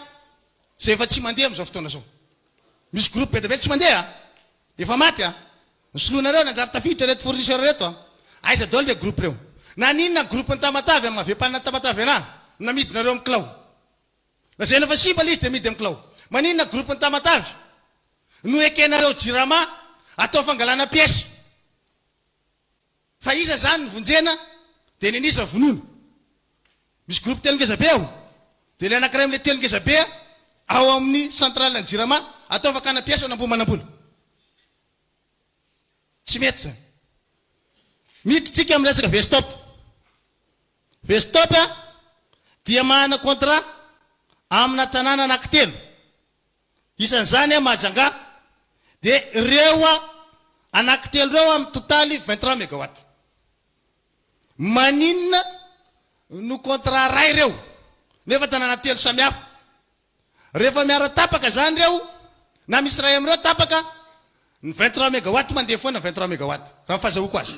izay efa tsy mandeha amin'izao fotoana izao? Misy groupe be dia be tsy mandeha a! Efa maty a! Ny soloinareo nanjary tafiditra ireto fournisseur ireto a! Aiza daholo ireo groupe ireo? Naninona ny groupe ny Tamatave amin'ny maha VPAN ny Tamatave anah no namidinareo amin'ny kilao? Lazaina fa simba ilay izy dia amidy amin'ny kilao. Maninona ny groupe ny Tamatave no ekenareo Jirama atao fangalana pièce? Fa iza zany no vonjena dia nen'iza vonoina? Misy groupe telo ngeza be ao dia ilay anakiray amin'ilay telo ngeza be ao amin'ny centrale ny jirama atao fakana pièce ao Ambohimanambola. Tsy mety zany. Miditra tsika amin'ny resaka vstop. Vstop dia manana contrat amina tanàna anaky telo. Isan'izany a Mahajanga dia ireo anaky telo ireo amin'ny totaly 23 megawatt. Maninona no contrat ray ireo nefa tanàna telo samihafa? Rehefa miara-tapaka izany ireo na misy iray amin'ireo tapaka, ny 23 megawatt mandeha foana 23 megawatt raha ny fahazahoako azy.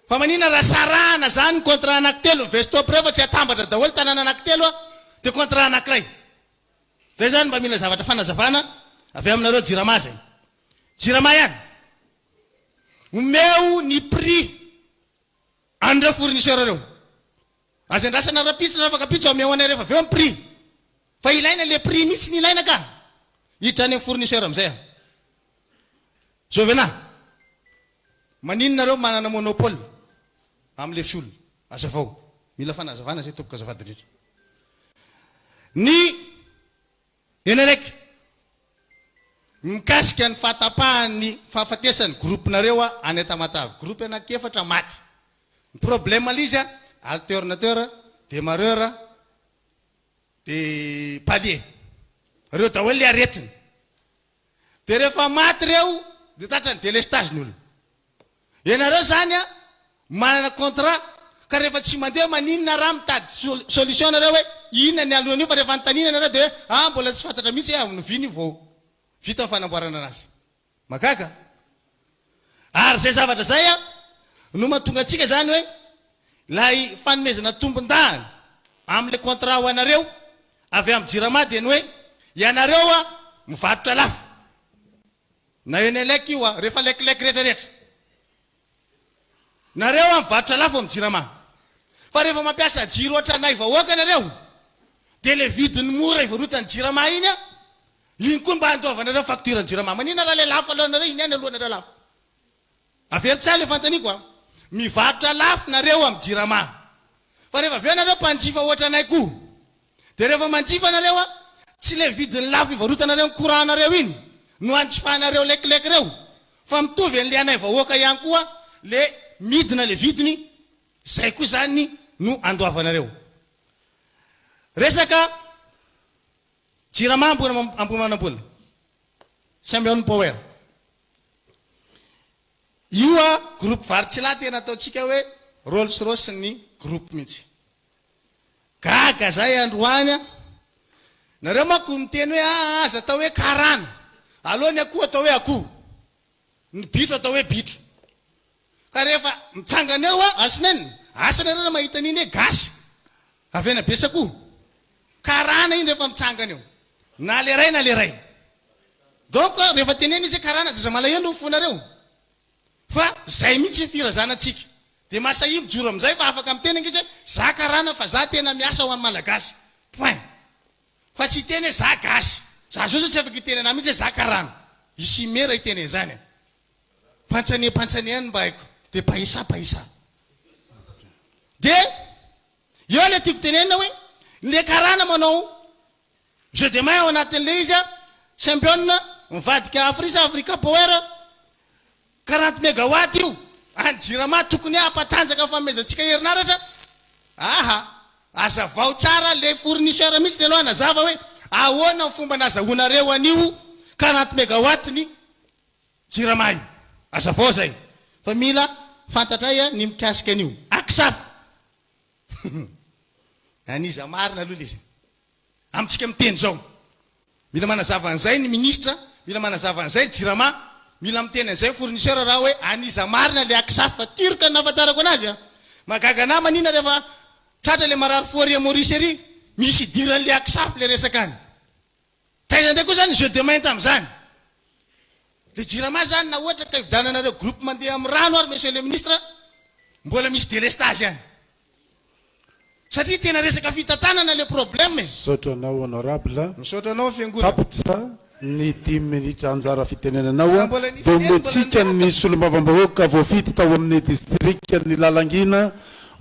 Fa maninona raha sarahana zany ny contrat anaky telo ny vestop reo fa tsy atambatra daholo tanàna anaky telo a de contrat anakiray. Zay zany mba mila zavatra fanazavana avy aminareo jirama zay. Jirama ihany. Omeo ny prix an'ireo fournisseur reo. Aza andrasana rapitso na afakapitso omeo anay rehefa avy eo ny prix. Fa ilaina le prix mihitsy ny ilaina ka. Hiditra any amin'ny fournisseur amizay aho. Jovenah, maninona nareo manana monopole amle fioul? Azavao. Mila fanazavana zay tompoko azafady indrindra. Ny Enelec, mikasika ny fahatapahan'ny fahafatesan'ny groupe nareo any Tamatave, groupe anaky efatra maty. Ny problème le izy alternateur, demarreur, de palier. Reo daholo le aretina. Dia rehefa maty ireo dia tratran'ny délestage ny olona. Ianareo izany an, manana contrat ka rehefa tsy mandeha maninona raha mitady solution nareo hoe inona ny alohan'io fa rehefa anontaniana ianareo dia hoe ah mbola tsy fantatra mihitsy hoe amin'ny oviana io vao vita ny fanamboarana anazy. Mahagaga an! Ary izay zavatra izay an no mahatonga antsika izany hoe ilay fanomezana tombon-dahiny amin'ilay contrat ho anareo avy amin'ny Jirama dia ny hoe ianareo an mivarotra lafo na Enelec io an rehefa lekilek rehetra rehetra nareo an mivarotra lafo amin'ny Jirama fa rehefa mampiasa jiro ohatranay vahoaka nareo dia le vidiny mora ivarotan'ny Jirama iny an iny koa mba andoavanareo facture ny Jirama maninona raha le lafo alohanareo iny ihany alohanareo lafo Averiko tsara le fanontaniako a! Mivarotra lafo nareo am jirama. Fa rehefa avy eo nareo mpanjifa ohatranay koa. De rehefa manjifa nareo a, tsy le vidiny lafo ivarotanareo ny courant nareo iny no anjifanareo lekilek reo fa mitovy anle anay vahoaka ihany koa le midina le vidiny, zay koa zany no andoavanareo. Resaka jirama Ambohimanambola, Symbion Power. Io a groupe Varitsilahy tena ataontsika hoe Rolls Royce ny groupe mihitsy. Gaga zay androany a. Nareo manko miteny hoe aa aza atao hoe karana. Aleo ny akoho atao hoe akoho. Ny bitro atao hoe bitro. Ka rehefa mitsangana eo a Asnn, asa nareo raha mahita an'iny hoe gasy avy any Besakoa. Karana iny rehefa mitsangana eo. Na le ray na le ray. Donc rehefa tenenina izy hoe karana dia aza malahelo ny fonareo. Fa zay mihitsy ny firazanantsika. Dia masahia mijoro amin'izay fa afaka miteny ange izy hoe za karana fa za tena miasa ho an'ny Malagasy. Point. Fa tsy hiteny hoe za gasy. Za zao zao tsy afaka hiteny anah mihitsy hoe za karana. I Simera hiteny an'izany e. Pantsane pantsane ihany mba haiko. Dia paisa paisa. Dia eo ilay tiako tenenina hoe le karana manao jeu de main ao anatin'ilay izy a, Symbion mivadika Afri sa Africa Power, 40 megawatt io, any Jirama tokony hampatanjaka ny fanomezantsika herinaratra, aha, azavao tsara le fournisseur mihitsy ianao hanazava hoe ahoana ny fomba nazahoanareo an'io 40 megawatt ny Jirama io, azavao zay fa mila fantatray ny mikasika an'io, Aksaf, an'iza marina aloha le izy. Amintsika miteny izao. Mila manazava an'izay ny ministra, mila manazava an'izay ny jirama, mila miteny an'izay ny fournisseur raha hoe an'iza marina le Aksaf fa turc no nahafantarako anazy a! Mahagaga anah manina rehefa tratra le marary fo ary à Maurice ary, misy idiran'le Aksaf le resaka any. Taiza indray koa zany ny jeu de main tamin'izany? Le jirama zany na ohatra ka hividiananareo groupe mandeha amin'ny rano ary monsieur le ministre mbola misy delestage any. Satria tena resaka fitantanana le problème e. Misaotra anao honorable. Misaotra anao fiangonana. Tapitra ny dimy minitra anjara fitenenanao Raha mbola nisy dia neny mbola omentsika ny niaraka. solombavambahoaka voafidy tao amin'ny distrikan'i Lalangina,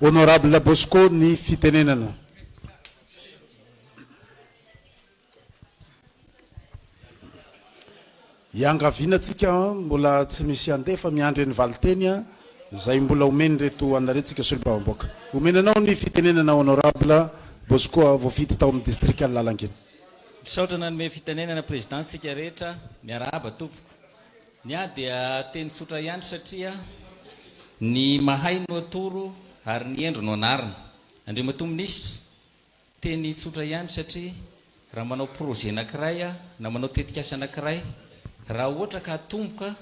honorable Bosco ny fitenenana. Iangaviana tsika mbola tsy misy handeha fa miandry ny valinteny izay mbola omen'ireto anareo tsika solombavambahoaka. Omena anao ny fitenenana honorable Bosco voafidy tao amin'ny distrikan'i Lalangina. Misaotra nanome fitenenana Président tsika rehetra, miarahaba tompoko. Ny ahy dia teny tsotra ihany satria ny mahay no atoro ary ny hendry no anarina. Andriamatoa Minisitra, Teny tsotra ihany satria raha manao projet anakiray aho na manao tetikasa anakiray, raha ohatra ka atomboka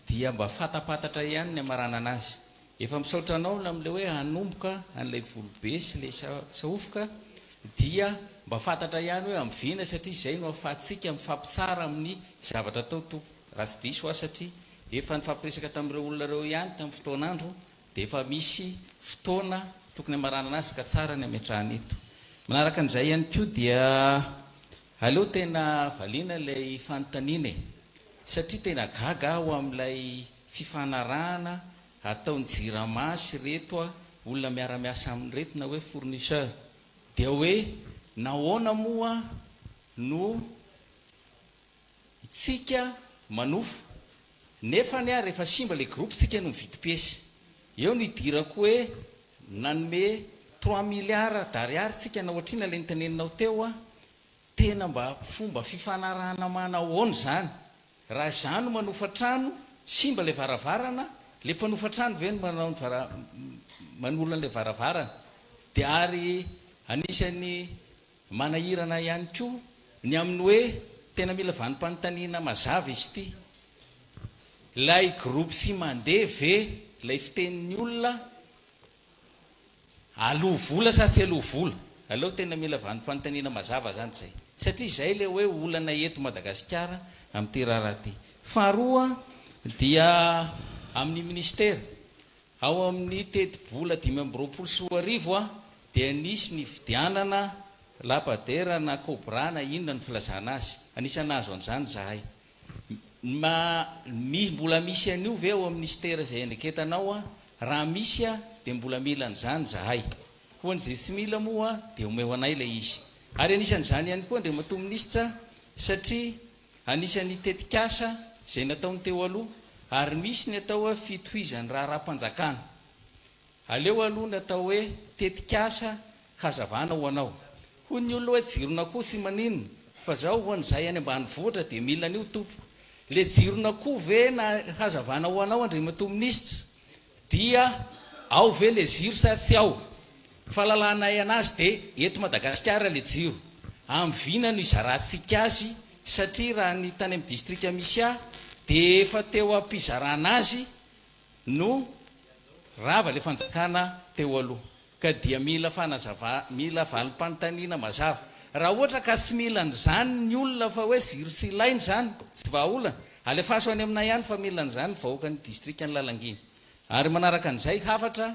dia mba fatapatatra ihany ny hamaranana azy. Efa misaotra anao ny amin'ilay hoe hanomboka an'ilay volobe sy ilay sahofoka dia mba fantatra ihany hoe amin'ny vina satria izay no ahafahantsika mifampitsara amin'ny zavatra atao tompoko. Raha tsy diso aho satria efa nifampiresaka tamin'ireo olona ireo ihany tamin'ny fotoan'andro dia efa misy fotoana tokony hamaranana azy ka tsara ny hametrahana eto. Manaraka an'izay ihany koa dia aleo tena valiana ilay fanontaniana e! Satria tena gaga aho amin'ilay fifanarahana ataon'ny Jirama sy ireto olona miara-miasa aminy ireto na hoe fournisseur. Dia hoe nahoana moa no Tsika manofa, nefa anie rehefa simba le groupe tsika no mividy piesy. Eo no idirako hoe nanome trois milliards d'ariary tsika na ohatr'inona le noteneninao teo a, tena mba fomba fifanarahana manahoana izany? Raha izaho no manofa trano, simba le varavarana, le mpanofa trano ve no manao ny vara manolo an'ilay varavarana? Dia ary anisan'ny Manahirana ihany koa ny amin'ny hoe tena mila vanim-panontaniana mazava izy ity. Ilay groupe sy mandeha ve ilay fitenin'ny olona aloa vola sa tsy aloa vola? Aleo tena mila vanim-panontaniana mazava izany izay. Satria izay ilay hoe olana eto Madagasikara amin'ity raharaha ity. Faharoa dia amin'ny minisitera. Ao amin'ny tetibola 2025 dia nisy nividianana lapadera na cobra na inona ny filazana azy. Anisan'ny nahazo an'izany izahay. Ma, misy, mbola misy an'io ve ao amin'ny minisitera izay iandraiketanao? Raha misy dia mbola mila an'izany izahay. Ho an'izay tsy mila moa dia omeo anay ilay izy. Ary anisan'izany ihany koa Andriamatoa Minisitra satria Anisan'ny tetikasa izay nataony teo aloha ary misy ny atao hoe fitohizan'ny raharaham-panjakana. Aleo aloha ny atao hoe tetikasa hazavana ho anao. Hoy ny olona hoe jiron'akoho tsy maninona fa zao ho an'izay any ambanivohitra dia mila an'io tompoko. Le jiron'akoho ve na hazavana ho anao Andriamatoa Minisitra dia ao ve le jiro sa tsy ao? Fahalalanay anazy dia eto Madagasikara le jiro. Amin'ny vina no izarantsika azy. Satria raha ny tany amin'ny distrika misy ahy dia efa teo am-pizarana azy no rava ilay fanjakana teo aloha. Ka dia mila fanazava, mila valim-panontaniana mazava. Raha ohatra ka tsy mila an'izany ny olona fa hoe jiro tsy ilaina izany, tsy vahaolana, alefaso any aminay any fa mila an'izany ny vahoakan'ny distrikan'i Lalangina. Ary manaraka an'izay, hafatra,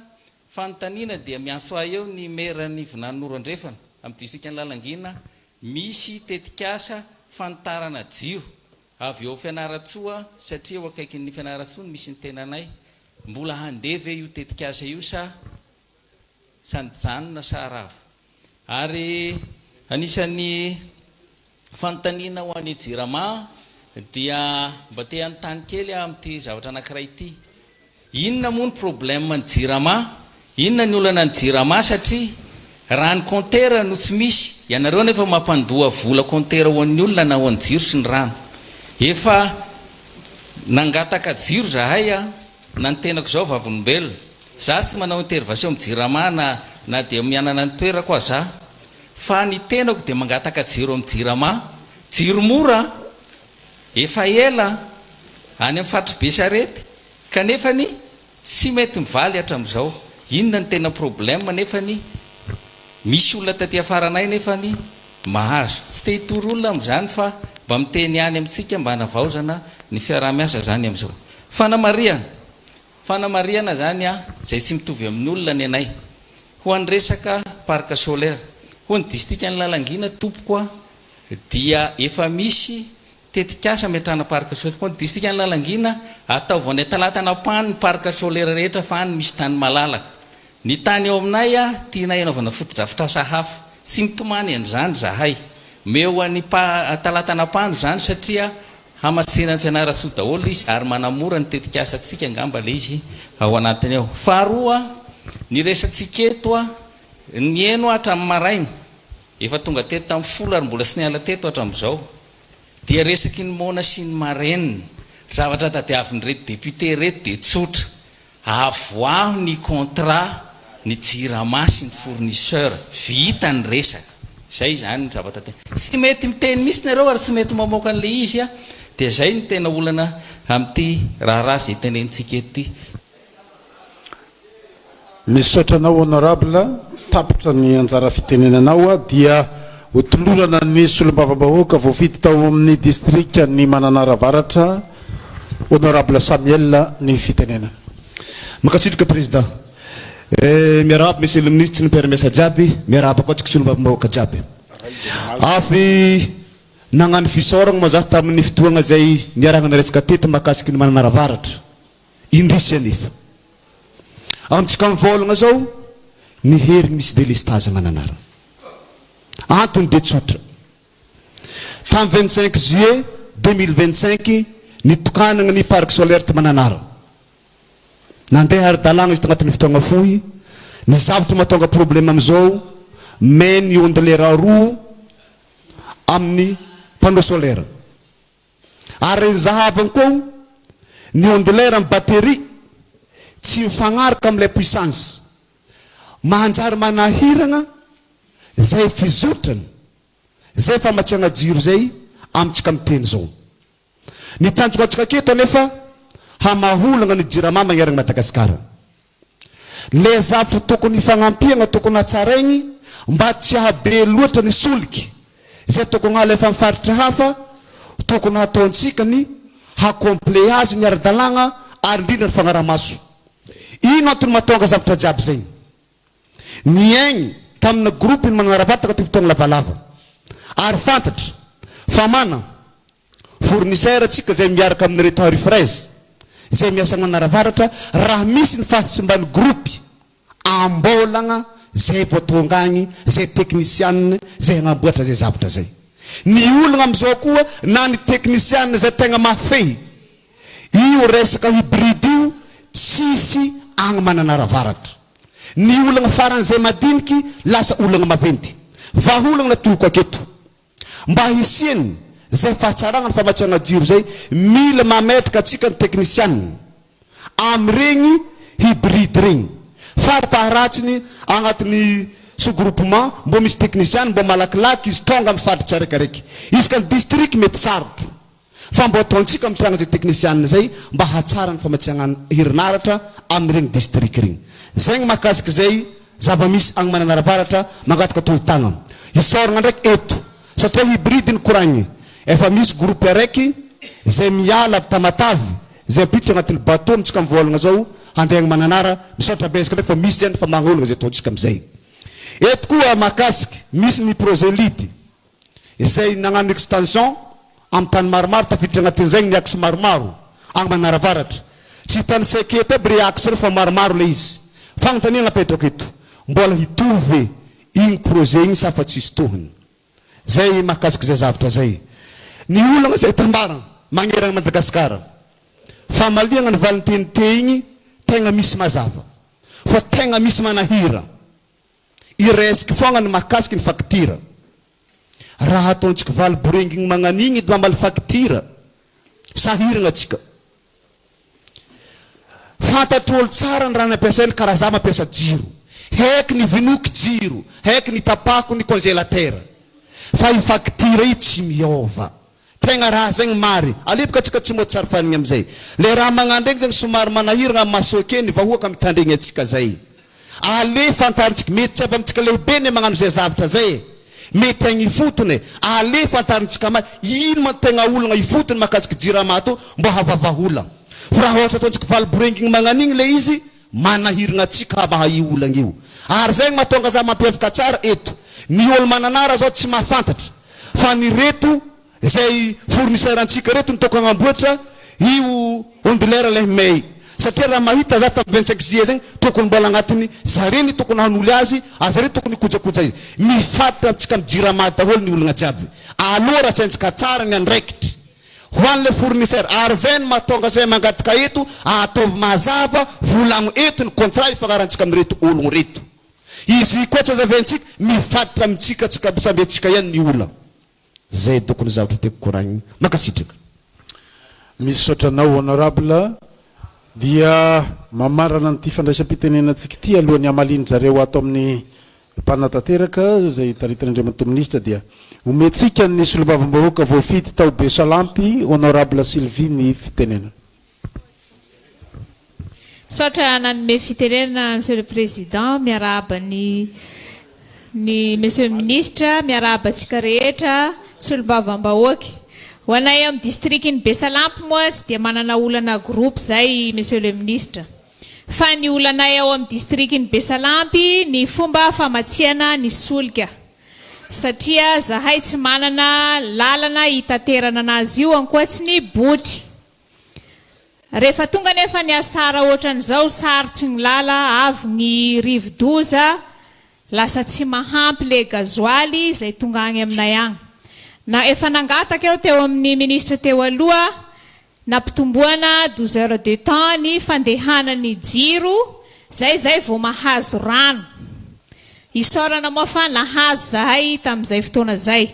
fanontaniana dia miantso ahy eo ny maire-n'i Vinaninoro Andrefana, amin'ny distrikan'i Lalangina, misy tetikasa fanitarana jiro avy eo Fianarantsoa satria eo akaikin'ny Fianarantsoa no misy ny tenanay, mbola handeha ve io tetikasa io sa sa nijanona sa rava? Ary anisan'ny fanontaniana ho an'i Jirama dia mba te hanontany kely aho amin'ity zavatra anankiray ity. Inona moa ny problème ny Jirama? Inona ny olana ny Jirama satria raha ny compteur no tsy misy, ianareo anefa mampandoa vola compteur ho an'ny olona na ho an'ny jiro sy ny rano. Efa nangataka jiro zahay a, na ny tenako izao vavolombelona. Za tsy manao intervention amin'ny Jirama na na dia mianana ny toerako aza fa ny tenako dia mangataka jiro amin'ny Jirama, jiro mora efa ela any amin'ny faritry Besarety kanefany tsy mety mivaly hatramizao, inona no tena problème nefany misy olona taty afaranay nefany mahazo, tsy te hitory olona amin'izany fa mba miteny ihany amintsika mba hanavaozana ny fiaraha-miasa zany amin'izao. Fanamarihana, Fanamarihana zany a, zay tsy mitovy amin'ny olona ny anay. Ho an'ny resaka parc solaire, ho an'ny distrikan'i Lalangina tompoko a, dia efa misy tetikasa ametrahana parc solaire. Ho an'ny distrikan'i Lalangina, ataovy any Talatanapany ny parc solaire rehetra fa any misy tany malalaka. Ny tany eo aminay a, tianay hanaovana fotodrafitrasa hafa. Tsy mitomany an'izany zahay. Meo an'i Talatanapano izany satria Hamasina an'i Fianarantsoa daholo izy ary manamora ny tetikasantsika angamba ilay izy ao anatiny ao. Faharoa, ny resatsika eto a, nihaino aho hatramin'ny maraina, efa tonga teto tamin'ny folo ary mbola tsy niala teto hatramin'izao, dia resaky ny moana sy ny marenina. Zavatra tadiavin'ireto députés ireto dia tsotra, Avoaho ny contrat ny jirama sy ny fournisseur, vita ny resaka. Zay izany ny zavatra tena. Tsy mety miteny mihitsy nareo ary tsy mety mamoaka an'ilay izy a! Dia zay no tena olana amin'ity raharaha izay tenenintsika eto ity. Misaotra anao Honorable, tapitra ny anjara fitenenanao dia ho tolorana ny solombavambahoaka voafidy tao amin'ny distrikan'i Mananara Avaratra Honorable Samuel ny fitenenana. Mankasitraka Président. Eh, miarahaba Monsieur le Ministre sy ny mpiara-miasa jiaby, miarahaba koa antsika solombavambahoaka jiaby. Avy nagnano fisaoragna moa za tamin'ny fotoagna izay niarahagna niresaka teto mahakasiky ny Mananara Avaratra. Indrisy anefa. Amintsika mivôlagna zao, ny hery misy délestage Mananara. Antony dia tsotra. Tamin'ny 25 juillet 2025 nitokanagna ny parc solaire to Mananara. Nandeha ara-dalàgna izy tagnatin'ny fotoagna fohy. Ny zavatra mahatonga problème amizao, may ny ondlera roa amin'ny panneau solaire. Ary zahavagna koa ny ondlera amin'ny batterie tsy mifagnaraka amin'ilay puissance. Manjary manahiragna zay fizotrany. Zay famatsiagna jiro zay amintsika miteny zao. Ny tanjoko antsika aketo anefa hamaha olagna ny jirama magneragna Madagasikara. Le zavtra tokony hifagnampiagna tokony hatsaraigny mba tsy hahabe loatra ny soliky zay tokony halefa am faritra hafa tokony hataontsika ny ha complet azy ny ara-dalàgna ary indrindra ny fagnaraha-maso. Ino antony mahatonga zavtra jiaby zegny? Niaigny tamina groupe ny manara-bataka ty fotoagna lavalava ary fantatra fa mana fournisseur tsika zay miaraka amin'ireto Harifraise zay miasa agny Manaravaratra raha misy ny fahasimban'ny groupe ambaolagna zay vao tonga agny zay technician zay hagnamboatra zay zavatra zay. Ny olagna amizao koa na ny technician zay tegna mahafehy io resaka hybride io tsisy agny Mananaravaratra. Ny olagna faran'izay madiniky lasa olagna maventy. Vahaolagna natoloko aketo. Mba hisiany zay fahatsaragna ny famatsiagna jiro zay, mila mametraka atsika ny teknisianina amin'iregny hybride regny. Farapaharatsiny agnatin'ny. Sous groupement mbô misy technicien mbô malakilaky izy tônga am faritra tsiraikaraiky. Isaka ny district mety sarotro. Fa mbô ataontsika mitranga zay technician zay mba hahatsara ny famatsiagna herinaratra amin'iregny district regny. Zegny mahakasika zay zava-misy agny Mananara Avaratra mangataka tolo-tagna. Isaoragna ndraiky eto satria hybride ny courant-gny. Efa misy groupe araiky zay miala avy Tamatave zay ampiditra agnatin'ny bateau amintsika mivoalagna zao handeha agny Mananara. Misaotra betsaka ndraiky fa misy zany fa magnaolagna zay ataontsika amizay. Eto koa mahakasiky misy ny projet lead. izay nagnano extension amin'ny tany maromaro, tafiditra agnatin'izay ny axe maromaro agny Manaravaratra. Tsy hitanisaiko eto aby re axe reo fa maromaro le izy. Fagnontaniagna apetrako eto, mbola hitohy ve igny projet igny sa fa tsisy tohiny? Zay mahakasiky zay zavatra zay. Ny olagna zay tambara magneragna Madagasikara, famaliagna ny valinteny te igny tegna misy mazava fa tegna misy manahira. I-resk foagna ny mahakasiky ny faktira. Raha ataontsika valy borengigny magnan'igny edy mamaly faktira, sahiragna tsika. Fantatr'olo tsara ny raha nampiasainy karaha za mampiasa jiro. Heky ny vinoky jiro, heky ny tapahako ny congélateur. Fa i faktira i tsy miôva. Tegna raha zegny mary. Aleo boka tsika tsy mody sarifanigny amizay. Le raha magnano regny zegny somary manahiragna am maso ake ny vahoaka mitandregny atsika zay. Ale fantarintsika, mety tsy avy amintsika lehibe ne magnano zay zavatra zay e. Mety agny ifotony e. Ale fantarintsika ma ino ma tegna olagna ifotony mahakasiky jirama tô mba havavahola. Fa raha ôhatra ataontsika valy borengigny magnanigny le izy, manahiragna atsika hamaha io olagna io. Ary zegny mahatonga za mampiavaka tsara eto. Ny olo mananara zao tsy mahafantatra. Fa ny reto izay fournisseur antsika reto no tokony hagnamboatra io ondulaire lay may satria raha mahita za tam 25 juillet zegny tokony mbola agnatiny zare ny tokony hanoly azy ary zare tokony hikojakoja izy mifaritra amintsika am jirama daholo ny olagna jiaby aloha raha saintsika tsara ny andraikitry ho anle fournisseur ary zay no mahatonga zay mangataka eto ataovy mazava volagno eto ny contrat ifagnarahantsika amreto ologno reto Izy koa tsy azavaintsika, mifaditra amintsika tsika samby antsika ihany ny olona. Zay doko ny zavatra tiako koragnina. Mankasitraka. Misaotra anao Honorable. Dia mamarana an'ity fandraisam-pitenenantsika ity alohan'ny hamalian-dry zareo ato amin'ny mpanatanteraka izay taritin'Andriamatoa Minisitra dia omentsika ny solombavambahoaka voafidy tao Besalampy Honorable Sylvie ny fitenenana. Misaotra nanome fitenenana Monsieur le Président, miarahaba ny ny Monsieur le Ministre, miarahaba antsika rehetra solombavambahoaka. Ho anay ao amin'ny distrikin'i Besalampy moa tsy dia manana olana groupe izay Monsieur le Ministre. Fa ny olanay ao amin'ny distrikin'i Besalampy ny fomba famatsiana ny solika. Satria zahay tsy manana lalana hitaterana anazy io ankoatsy ny botry. Rehefa tonga anefa ny asara ohatran'izao, sarotsy ny lala, avy ny rivo-doza, lasa tsy mahampy le gazoaly izay tonga agny aminay agny. Na efa nangataka aho teo amin'ny ministra teo aloha, nampitomboana 12 heures de temps ny fandehanan'ny jiro, zay zay vao mahazo rano. Isaorana moa fa nahazo zahay tamin'izay fotoana zay.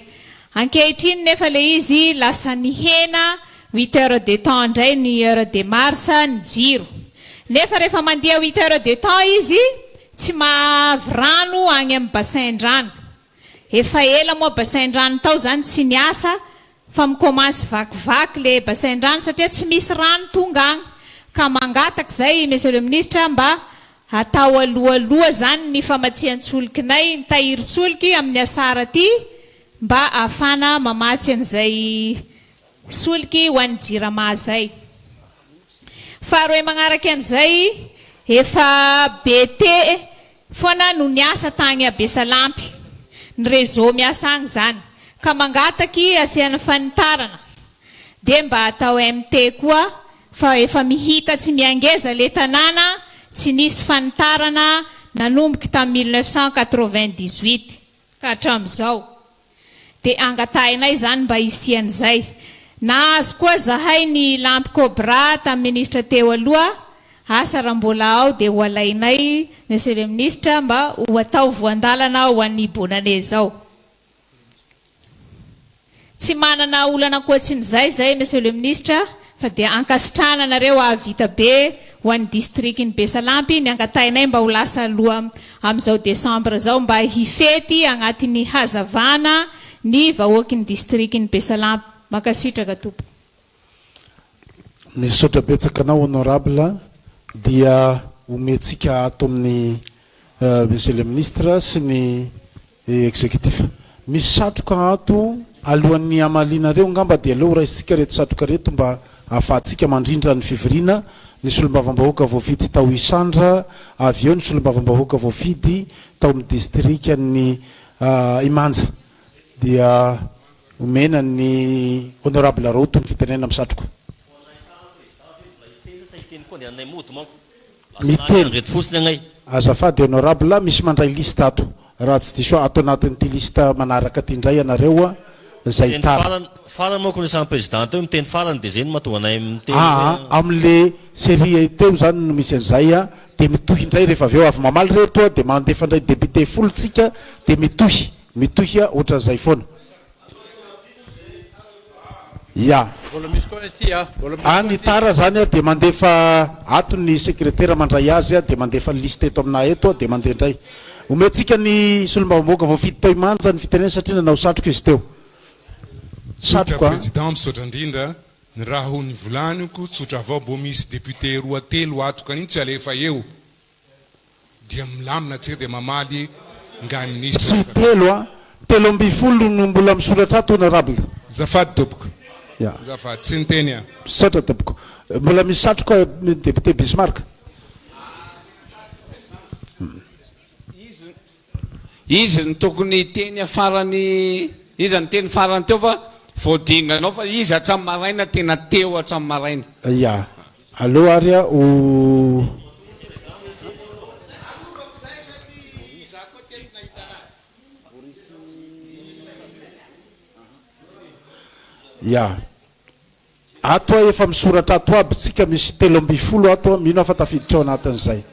Ankehitriny nefa le izy lasa nihena huit heures de temps indray ny heure de mars ny jiro. Nefa rehefa mandeha huit heures de temps izy tsy mahavy rano agny amin'ny bassin-drano. Efa ela moa bassin-drano tao zany tsy niasa fa mi-commence vakivaky le bassin-drano satria tsy misy rano tonga agny. Ka mangataka izay Monsieur le Ministre mba Atao alohaloha zany ny famatsian-tsolikinay, ny tahirin-tsoliky amin'ny asara aty mba ahafana mamatsy an'izay soliky ho an'ny jirama zay. Faharoe magnaraky an'izay, efa BT foana no niasa tagny à Besalampy, ny réseau miasa agny zany, ka mangataky asiana fanitarana dia mba atao MT koa Fa efa mihita tsy miangeza le tanàna tsy nisy fanitarana nanomboky tam 1998 ka hatramizao. De angatahinay zany mba hisian'izay. Nahazo koa zahay ny lampy cobra tam ministra teo aloha, asa raha mbola ao de ho alainay Monsieur le Ministre mba ho atao voandalana ho an'ny bonane zao. Tsy manana olana ankoatsin'izay izay Monsieur le Ministre fa dia ankasitrahana anareo hahavita be ho an'ny distrikin'i Besalampy ny angatahinay mba ho lasa aloha amin'izao décembre izao mba hifety agnatin'ny hazavana ny vahoakin'ny distrikin'i Besalampy. Mankasitraka tompoko. Misaotra betsaka anao Honorable, dia omentsika ato amin'ny Monsieur le Ministre sy ny Executif. Misy satroka ato, alohan'ny hamalianareo angamba dia aleo raisintsika ireto satroka ireto mba ahafahantsika mandrindra ny fivoriana, ny Solombavambahoaka voafidy tao Isandra, avy eo ny Solombavambahoaka voafidy tao amin'ny Distrikan'i Imanja. Dia omena ny Honorable Raoto ny fitenenana amin'ny satroka. Miteny. Azafady Honorable, misy mandray liste ato. Raha tsy diso aho, ato anatin'ity liste manaraka ity indray ianareo izay Miteny tara. farany, farany manko resahan'ny président teo, miteny farany dia izay no mahatonga anay miteny hoe. Aa, amin'le série teo izany no misy an'izay a, dia mitohy indray rehefa avy eo avy mamaly ireto a, dia mandefa indray député folo tsika, dia mitohy, mitohy ohatran'izay foana. Ya. Mbola misy koa ny aty a. Mbola misy Any koa aty. tara zany dia mandefa ato ny sekretera mandray azy dia mandefa ny liste eto aminà eto dia mandeha indray. Omentsika ny solombavambahoaka voafidy tao Imanja ny fitenenana satria nanao satroka izy teo. Tsotra Satroka a. Président misaotra indrindra ny raha ho nivolaniko tsotra avao mbô misy député roa telo ato ka nino tsy alefa eo Dia milamina tsika dia mamaly ngahy minisitra Tsy rehefa avy eo. telo a! 13 no mbola misoratra ato honorable. Azafady tompoko. Ya. Azafady, tsy niteny aho. Misaotra tompoko. Mbola misy satroka député Bismarck? Izy no tokony hiteny farany, iza niteny farany teo fa voadinganao fa izy hatramin'ny maraina tena teo hatramin'ny maraina. Ya. Aleo ary ho. Ya. Ato efa misoratra ato aby tsika misy 13 ato, mino aho fa tafiditra ao anatin'izay.